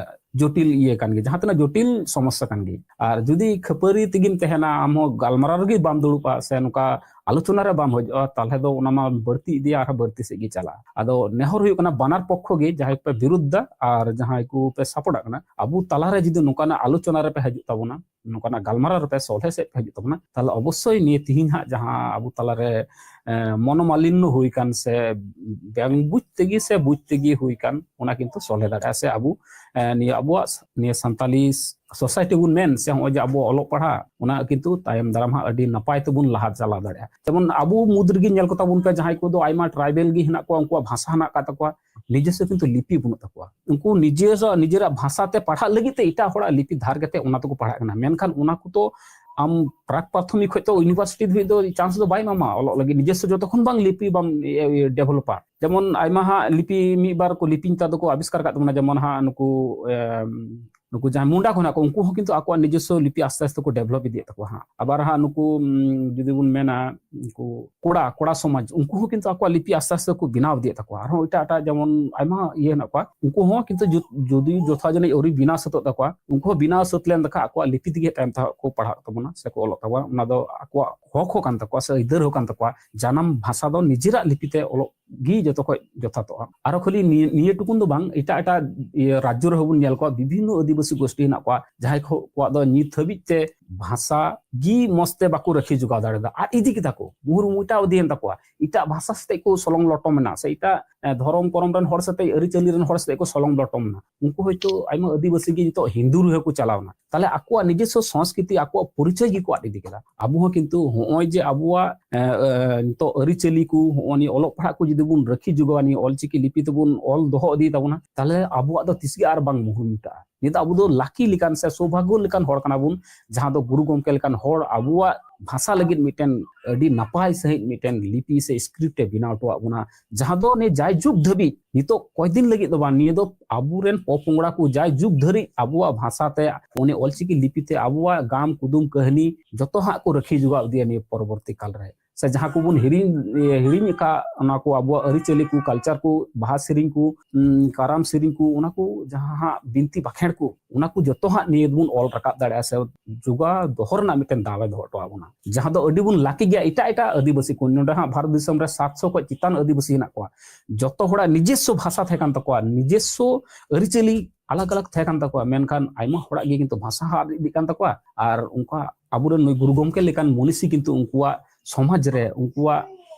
ᱡᱚᱴᱤᱞ ᱤᱭᱟᱹ ᱠᱟᱱ ᱜᱮ, ᱡᱟᱦᱟᱸ ᱛᱤᱱᱟᱹᱜ ᱡᱚᱴᱤᱞ ᱥᱚᱢᱚᱥᱥᱟ ᱠᱟᱱ ᱜᱮ᱾ ᱟᱨ ᱡᱩᱫᱤ ᱠᱷᱟᱹᱯᱟᱹᱨᱤ ᱛᱮᱜᱮᱢ ᱛᱟᱦᱮᱱᱟ, ᱟᱢ ᱦᱚᱸ ᱜᱟᱞᱢᱟᱨᱟᱣ ᱨᱮᱜᱮ ᱵᱟᱢ ᱫᱩᱲᱩᱵᱼᱟ ᱥᱮ ᱱᱚᱝᱠᱟ ᱟᱞᱳᱪᱚᱱᱟ ᱨᱮ ᱵᱟᱢ ᱦᱤᱡᱩᱜᱼᱟ, ᱛᱟᱦᱚᱞᱮ ᱫᱚ ᱚᱱᱟ ᱢᱟ ᱵᱟᱹᱲᱛᱤ ᱤᱫᱤᱭᱟ, ᱟᱨᱦᱚᱸ ᱵᱟᱹᱲᱛᱤ ᱥᱮᱫ ᱜᱮ ᱪᱟᱞᱟᱜᱼᱟ᱾ ᱟᱫᱚ ᱱᱮᱦᱚᱨ ᱦᱩᱭᱩᱜ ᱠᱟᱱᱟ, ᱵᱟᱱᱟᱨ ᱯᱚᱠᱠᱷᱚ ᱜᱮ, ᱡᱟᱦᱟᱸᱭ ᱯᱮ ᱵᱤᱨᱩᱫᱷ ᱫᱟ ᱟᱨ ᱡᱟᱦᱟᱸᱭ ᱠᱚ ᱯᱮ ᱥᱟᱯᱳᱨᱴᱟᱜ ᱠᱟᱱᱟ, ᱟᱵᱚ ᱛᱟᱞᱟᱨᱮ ᱡᱩᱫᱤ ᱱᱚᱝᱠᱟᱱᱟᱜ ᱟᱞᱳᱪᱚᱱᱟ ᱨᱮᱯᱮ ᱦᱤᱡᱩᱜ ᱛᱟᱵᱚᱱᱟ, ᱱᱚᱝᱠᱟᱱᱟᱜ ᱜᱟᱞᱢᱟᱨᱟᱣ ᱨᱮᱯᱮ ᱥᱚᱞᱦᱮ ᱥᱮᱫ ᱯᱮ ᱦᱤᱡᱩᱜ ᱛᱟᱵᱚᱱᱟ, ᱛᱟᱦᱚᱞᱮ ᱚᱵᱚᱥᱥᱳᱭ ᱱᱤᱭᱟᱹ ᱛᱤᱦᱤᱧ ᱦᱟᱸᱜ ᱡᱟᱦᱟᱸ ᱟᱵᱚ ᱛᱟᱞᱟᱨᱮ, ᱮ, ᱢᱚᱱᱳᱢᱟᱞᱤᱱᱱᱚ ᱦᱩᱭ ᱠᱟᱱ ᱥᱮ ᱵᱟᱝ ᱵᱩᱡᱽ ᱛᱮᱜᱮ ᱥᱮ ᱵᱩᱡᱽ ᱛᱮᱜᱮ ᱦᱩᱭ ᱠᱟᱱ, ᱚᱱᱟ ᱠᱤᱱᱛᱩ ᱥᱚᱞᱦᱮ ᱫᱟᱲᱮᱭᱟᱜᱼᱟ᱾ ᱥᱮ ᱟᱵᱚ, ᱮ, ᱱᱤᱭᱟᱹ ᱟᱵᱚᱣᱟᱜ ᱱᱤᱭᱟᱹ ᱥᱟᱱᱛᱟᱞᱤ ᱥᱳᱥᱟᱭᱴᱤ ᱵᱚᱱ ᱢᱮᱱ, ᱥᱮ ᱱᱚᱜᱼᱚᱭ ᱡᱮ ᱟᱵᱚ ᱚᱞᱚᱜ ᱯᱟᱲᱦᱟᱜ, ᱚᱱᱟ ᱠᱤᱱᱛᱩ ᱛᱟᱭᱚᱢ ᱫᱟᱨᱟᱢ ᱦᱟᱸᱜ ᱟᱹᱰᱤ ᱱᱟᱯᱟᱭ ᱛᱮᱵᱚᱱ ᱞᱟᱦᱟ ᱪᱟᱞᱟᱣ ᱫᱟᱲᱮᱭᱟᱜᱼᱟ᱾ ᱡᱮᱢᱚᱱ ᱟᱵᱚ ᱢᱩᱫᱽ ᱨᱮᱜᱮ ᱧᱮᱞ ᱠᱚᱛᱟ ᱵᱚᱱ ᱯᱮ, ᱡᱟᱦᱟᱸᱭ ᱠᱚᱫᱚ ᱟᱭᱢᱟ ᱴᱨᱟᱭᱵᱮᱞ ᱜᱮ ᱦᱮᱱᱟᱜ ᱠᱚᱣᱟ, ᱩᱱᱠᱩᱣᱟᱜ ᱵᱷᱟᱥᱟ ᱦᱮᱱᱟᱜ ᱟᱠᱟᱫ ᱛᱟᱠᱚᱣᱟ, ᱱᱤᱡᱮᱥᱥᱚ ᱠᱤᱱᱛᱩ ᱞᱤᱯᱤ ᱵᱟᱹᱱᱩᱜ ᱛᱟᱠᱚᱣᱟ᱾ ᱩᱱᱠᱩ ᱱᱤᱡᱮᱥᱥᱚ, ᱱᱤᱡᱮᱨᱟᱜ ᱵᱷᱟᱥᱟ ᱛᱮ ᱯᱟᱲᱦᱟᱜ ᱞᱟᱹᱜᱤᱫ ᱛᱮ ᱮᱴᱟᱜ ᱦᱚᱲᱟᱜ ᱞᱤᱯᱤ ᱫᱷᱟᱨ ᱠᱟᱛᱮ ᱚᱱᱟ ᱛᱮᱠᱚ ᱯᱟᱲᱦᱟᱜ ᱠᱟᱱᱟ᱾ ᱢᱮᱱᱠᱷᱟᱱ ᱚᱱᱟ ᱠᱚᱫᱚ ᱟᱢ ᱯᱨᱟᱠ ᱯᱨᱟᱛᱷᱚᱢᱤᱠ ᱠᱷᱚᱡ ᱛᱚ ᱤᱭᱩᱱᱤᱵᱷᱟᱨᱥᱤᱴᱤ ᱫᱷᱟᱹᱵᱤᱡ ᱫᱚ ᱪᱟᱱᱥ ᱫᱚ ᱵᱟᱭ ᱮᱢᱟᱢᱟ ᱚᱞᱚᱜ ᱞᱟᱹᱜᱤᱫ, ᱱᱤᱡᱮᱥᱥᱚ ᱡᱚᱛᱚ ᱠᱷᱚᱱ ᱵᱟᱝ ᱞᱤᱯᱤ ᱵᱟᱢ ᱰᱮᱵᱷᱞᱚᱯᱟ᱾ ᱡᱮᱢᱚᱱ ᱟᱭᱢᱟ ᱦᱟᱸᱜ ᱞᱤᱯᱤ ᱢᱤᱫ ᱵᱟᱨ ᱠᱚ ᱞᱤᱯᱤ ᱱᱮᱛᱟᱨ ᱫᱚᱠᱚ ᱟᱵᱤᱥᱠᱟᱨ ᱠᱟᱜ ᱛᱟᱵᱚᱱᱟ, ᱡᱮᱢᱚᱱ ᱦᱟᱸᱜ ᱱᱩᱠᱩ, ᱮᱢ, ᱱᱩᱠᱩ ᱡᱟᱦᱟᱸᱭ ᱢᱩᱱᱰᱟ ᱠᱚ ᱦᱮᱱᱟᱜ ᱠᱚ, ᱩᱱᱠᱩ ᱦᱚᱸ ᱠᱤᱱᱛᱩ ᱟᱠᱚᱣᱟᱜ ᱱᱤᱡᱚᱥᱥᱚ ᱞᱤᱯᱤ ᱟᱥᱛᱮ ᱟᱥᱛᱮ ᱠᱚ ᱰᱮᱵᱷᱞᱚᱯ ᱤᱫᱤᱭᱮᱫ ᱛᱟᱠᱚᱣᱟ ᱦᱟᱸᱜ᱾ ᱟᱵᱟᱨ ᱦᱟᱸᱜ ᱱᱩᱠᱩ, ᱩᱢ, ᱡᱩᱫᱤ ᱵᱚᱱ ᱢᱮᱱᱟ, ᱩᱱᱠᱩ ᱠᱚᱲᱟ, ᱠᱚᱲᱟ ᱥᱚᱢᱟᱡᱽ, ᱩᱱᱠᱩ ᱦᱚᱸ ᱠᱤᱱᱛᱩ ᱟᱠᱚᱣᱟᱜ ᱞᱤᱯᱤ ᱟᱥᱛᱮ ᱟᱥᱛᱮ ᱠᱚ ᱵᱮᱱᱟᱣ ᱤᱫᱤᱭᱮᱫ ᱛᱟᱠᱚᱣᱟ᱾ ᱟᱨᱦᱚᱸ ᱮᱴᱟᱜ ᱮᱴᱟᱜ ᱡᱮᱢᱚᱱ ᱟᱭᱢᱟ ᱤᱭᱟᱹ ᱦᱮᱱᱟᱜ ᱠᱚᱣᱟ, ᱩᱱᱠᱩ ᱦᱚᱸ ᱠᱤᱱᱛᱩ ᱡᱩ-, ᱡᱩᱫᱤ ᱡᱚᱛᱷᱟ ᱡᱟᱹᱱᱤᱡ ᱟᱹᱣᱨᱤ ᱵᱮᱱᱟᱣ ᱥᱟᱹᱛᱚᱜ ᱛᱟᱠᱚᱣᱟ, ᱩᱱᱠᱩ ᱦᱚᱸ ᱵᱮᱱᱟᱣ ᱥᱟᱹᱛ ᱞᱮᱱ ᱛᱟᱠᱷᱟᱱ ᱟᱠᱚᱣᱟᱜ ᱞᱤᱯᱤ ᱛᱮᱜᱮ ᱛᱟᱭᱚᱢ ᱛᱮ ᱦᱟᱸᱜ ᱠᱚ ᱯᱟᱲᱦᱟᱜ ᱛᱟᱵᱚᱱᱟ ᱥᱮ ᱠᱚ ᱚᱞᱚᱜ ᱛᱟᱵᱚᱱᱟ᱾ ᱚᱱᱟ ᱫᱚ ᱟᱠᱚᱣᱟᱜ ᱦᱚᱠ ᱦᱚᱸ ᱠᱟᱱ ᱛᱟᱠᱚᱣᱟ ᱥᱮ ᱟᱹᱭᱫᱟᱹᱨ ᱦᱚᱸ ᱠᱟᱱ ᱛᱟᱠᱚᱣᱟ᱾ ᱡᱟᱱᱟᱢ ᱵᱷᱟᱥᱟ ᱫᱚ ᱱᱤᱡᱮᱨᱟᱜ ᱞᱤᱯᱤ ᱛᱮ ᱚᱞᱚᱜ ᱜᱮ ᱡᱚᱛᱚ ᱠᱷᱚᱡ ᱡᱚᱛᱷᱟᱛᱚᱜᱼᱟ᱾ ᱟᱨᱚ ᱠᱷᱟᱹᱞᱤ ᱱᱤᱭᱟᱹ, ᱱᱤᱭᱟᱹ ᱴᱩᱠᱩᱱ ᱫᱚ ᱵᱟᱝ, ᱮᱴᱟᱜ ᱮᱴᱟᱜ ᱤᱭᱟᱹ ᱨᱟᱡᱽᱡᱚ ᱨᱮᱦᱚᱸ ᱵᱚᱱ ᱧᱮᱞ ᱠᱚᱣᱟ, ᱵᱤᱵᱷᱤᱱᱱᱚ ᱟᱹᱫᱤᱵᱟᱹᱥᱤ ᱜᱳᱥᱴᱤ ᱦᱮᱱᱟᱜ ᱠᱚᱣᱟ, ᱡᱟᱦᱟᱸᱭ ᱠᱚ, ᱠᱚᱣᱟᱜ ᱫᱚ ᱱᱤᱛ ᱦᱟᱹᱵᱤᱡ ᱛᱮ ᱵᱷᱟᱥᱟ ᱜᱮ ᱢᱚᱸᱡᱽ ᱛᱮ ᱵᱟᱠᱚ ᱨᱟᱹᱠᱷᱤ ᱡᱚᱜᱟᱣ ᱫᱟᱲᱮᱭᱟᱫᱟ, ᱟᱫ ᱤᱫᱤ ᱠᱮᱫᱟ ᱠᱚ, ᱢᱩᱦᱩᱨ ᱢᱩᱴᱟᱣ ᱤᱫᱤᱭᱮᱱ ᱛᱟᱠᱚᱣᱟ᱾ ᱮᱴᱟᱜ ᱵᱷᱟᱥᱟ ᱥᱟᱛᱮᱜ ᱠᱚ ᱥᱚᱞᱚᱝ ᱞᱚᱴᱚᱢ ᱮᱱᱟ, ᱥᱮ ᱮᱴᱟᱜ, ᱮ, ᱫᱷᱚᱨᱚᱢ ᱠᱚᱨᱚᱢ ᱨᱮᱱ ᱦᱚᱲ ᱥᱟᱛᱮᱜ, ᱟᱹᱨᱤᱪᱟᱹᱞᱤ ᱨᱮᱱ ᱦᱚᱲ ᱥᱟᱛᱮᱜ ᱠᱚ ᱥᱚᱞᱚᱝ ᱞᱚᱴᱚᱢ ᱮᱱᱟ᱾ ᱩᱱᱠᱩ ᱦᱚᱭᱛᱳ ᱟᱭᱢᱟ ᱟᱹᱫᱤᱵᱟᱹᱥᱤ ᱜᱮ ᱱᱤᱛᱚᱜ ᱦᱤᱱᱫᱩ ᱨᱮᱦᱚᱸ ᱠᱚ ᱪᱟᱞᱟᱣ ᱮᱱᱟ᱾ ᱛᱟᱦᱞᱮ ᱟᱠᱚᱣᱟᱜ ᱱᱤᱡᱚᱥᱥᱚ ᱥᱚᱝᱥᱠᱨᱤᱛᱤ, ᱟᱠᱚᱣᱟᱜ ᱯᱚᱨᱤᱪᱚᱭ ᱜᱮᱠᱚ ᱟᱫ ᱤᱫᱤ ᱠᱮᱫᱟ᱾ ᱟᱵᱚ ᱦᱚᱸ ᱠᱤᱱᱛᱩ ᱦᱚᱸᱜᱼᱚᱭ ᱡᱮ ᱟᱵᱚᱣᱟᱜ, ᱮ, ᱮ, ᱱᱤᱛᱚᱜ ᱟᱹᱨᱤᱪᱟᱹᱞᱤ ᱠᱚ, ᱦᱚᱸᱜᱼᱚᱭ ᱱᱤᱭᱟᱹ ᱚᱞᱚᱜ ᱯᱟᱲᱦᱟᱜ ᱠᱚ ᱡᱩᱫᱤ ᱵᱚᱱ ᱨᱟᱹᱠᱷᱤ ᱡᱚᱜᱟᱣᱟ, ᱱᱤᱭᱟᱹ ᱚᱞᱪᱤᱠᱤ ᱞᱤᱯᱤ ᱛᱮᱵᱚᱱ ᱚᱞ ᱫᱚᱦᱚ ᱤᱫᱤ ᱛᱟᱵᱚᱱᱟ, ᱛᱟᱦᱞᱮ ᱟᱵᱚᱣᱟᱜ ᱫᱚ ᱛᱤᱥ ᱜᱮ ᱟᱨ ᱵᱟᱝ ᱢᱩᱦᱩᱨ ᱢᱮᱴᱟᱜᱼᱟ᱾ ᱱᱤᱭᱟᱹ ᱫᱚ ᱟᱵᱚ ᱫᱚ ᱞᱟᱹᱠᱤ ᱞᱮᱠᱟᱱ ᱥᱮ ᱥᱳᱵᱷᱟᱜᱽᱜᱚ ᱞᱮᱠᱟᱱ ᱦᱚᱲ ᱠᱟᱱᱟ ᱵᱚᱱ, ᱡᱟᱦᱟᱸ ᱫᱚ ᱜᱩᱨᱩ ᱜᱚᱢᱠᱮ ᱞᱮᱠᱟᱱ ᱦᱚᱲ ᱟᱵᱚᱣᱟᱜ ᱵᱷᱟᱥᱟ ᱞᱟᱹᱜᱤᱫ ᱢᱤᱫᱴᱮᱱ ᱟᱹᱰᱤ ᱱᱟᱯᱟᱭ ᱥᱟᱺᱦᱤᱡ ᱢᱤᱫᱴᱮᱱ ᱞᱤᱯᱤ ᱥᱮ ᱥᱠᱨᱤᱯᱴ ᱮ ᱵᱮᱱᱟᱣ ᱦᱚᱴᱚᱣᱟᱜ ᱵᱚᱱᱟ, ᱡᱟᱦᱟᱸ ᱫᱚ ᱱᱤᱭᱟᱹ ᱡᱟᱭᱡᱩᱜᱽ ᱫᱷᱟᱹᱵᱤᱡ, ᱱᱤᱛᱚᱜ ᱠᱚᱭᱫᱤᱱ ᱞᱟᱹᱜᱤᱫ ᱫᱚ ᱵᱟᱝ, ᱱᱤᱭᱟᱹ ᱫᱚ ᱟᱵᱚᱨᱮᱱ ᱯᱚᱯᱚᱝᱲᱟ ᱠᱚ ᱡᱟᱭᱡᱩᱜᱽ ᱫᱷᱟᱹᱨᱤᱡ ᱟᱵᱚᱣᱟᱜ ᱵᱷᱟᱥᱟ ᱛᱮ, ᱩᱱᱤ ᱚᱞᱪᱤᱠᱤ ᱞᱤᱯᱤ ᱛᱮ ᱟᱵᱚᱣᱟᱜ ᱜᱟᱢ, ᱠᱩᱫᱩᱢ, ᱠᱟᱹᱦᱱᱤ ᱡᱚᱛᱚ ᱦᱟᱸᱜ ᱠᱚ ᱨᱟᱹᱠᱷᱤ ᱡᱚᱜᱟᱣ ᱤᱫᱤᱭᱟ ᱱᱤᱭᱟᱹ ᱯᱚᱨᱚᱵᱚᱨᱛᱤ ᱠᱟᱞ ᱨᱮ᱾ ᱥᱮ ᱡᱟᱦᱟᱸ ᱠᱚᱵᱚᱱ ᱦᱤᱲᱤᱧ, ᱦᱤᱲᱤᱧ ᱟᱠᱟᱫ, ᱚᱱᱟ ᱠᱚ ᱟᱵᱚᱣᱟᱜ ᱟᱹᱨᱤᱪᱟᱹᱞᱤ ᱠᱚ, ᱠᱟᱞᱪᱟᱨ ᱠᱚ, ᱵᱟᱦᱟ ᱥᱮᱨᱮᱧ ᱠᱚ, ᱩᱸ, ᱠᱟᱨᱟᱢ ᱥᱮᱨᱮᱧ ᱠᱚ, ᱚᱱᱟ ᱠᱚ ᱡᱟᱦᱟᱸ ᱦᱟᱸᱜ ᱵᱤᱱᱛᱤ ᱵᱟᱠᱷᱮᱲ ᱠᱚ, ᱚᱱᱟ ᱠᱚ ᱡᱚᱛᱚ ᱦᱟᱸᱜ ᱱᱤᱭᱟᱹ ᱵᱚᱱ ᱚᱞ ᱨᱟᱠᱟᱵ ᱫᱟᱲᱮᱭᱟᱜᱼᱟ ᱥᱮ ᱡᱚᱜᱟᱣ ᱫᱚᱦᱚ ᱨᱮᱱᱟᱜ ᱢᱤᱫᱴᱮᱱ ᱫᱟᱣ ᱮ ᱫᱚᱦᱚ ᱦᱚᱴᱚ ᱟᱵᱚᱱᱟ, ᱡᱟᱦᱟᱸ ᱫᱚ ᱟᱹᱰᱤ ᱵᱚᱱ ᱞᱟᱹᱠᱤ ᱜᱮᱭᱟ᱾ ᱮᱴᱟᱜ ᱮᱴᱟᱜ ᱟᱹᱫᱤᱵᱟᱹᱥᱤ ᱠᱚ, ᱱᱚᱰᱮ ᱦᱟᱸᱜ ᱵᱷᱟᱨᱚᱛ ᱫᱤᱥᱚᱢ ᱨᱮ ᱥᱟᱛᱥᱚ ᱠᱷᱚᱱ ᱪᱮᱛᱟᱱ ᱟᱹᱫᱤᱵᱟᱹᱥᱤ ᱦᱮᱱᱟᱜ ᱠᱚᱣᱟ, ᱡᱚᱛᱚ ᱦᱚᱲᱟᱜ ᱱᱤᱡᱮᱥᱥᱚ ᱵᱷᱟᱥᱟ ᱛᱟᱦᱮᱸ ᱠᱟᱱ ᱛᱟᱠᱚᱣᱟ, ᱱᱤᱡᱮᱥᱥᱚ ᱟᱹᱨᱤᱪᱟᱹᱞᱤ ᱟᱞᱟᱜᱽ ᱟᱞᱟᱜᱽ ᱛᱟᱦᱮᱸ ᱠᱟᱱ ᱛᱟᱠᱚᱣᱟ, ᱢᱮᱱᱠᱷᱟᱱ ᱟᱭᱢᱟ ᱦᱚᱲᱟᱜ ᱜᱮ ᱠᱤᱱᱛᱩ ᱵᱷᱟᱥᱟ ᱦᱚᱸ ᱟᱫ ᱤᱫᱤᱜ ᱠᱟᱱ ᱛᱟᱠᱚᱣᱟ᱾ ᱟᱨ ᱚᱱᱠᱟ ᱟᱵᱚᱨᱮᱱ ᱱᱩᱭ ᱜᱩᱨᱩ ᱜᱚᱢᱠᱮ ᱞᱮᱠᱟᱱ ᱢᱩᱱᱤᱥᱤ ᱠᱤᱱᱛᱩ ᱩᱱᱠᱩᱣᱟᱜ ᱥᱚᱢᱟᱡᱽ ᱨᱮ, ᱩᱱᱠᱩᱣᱟᱜ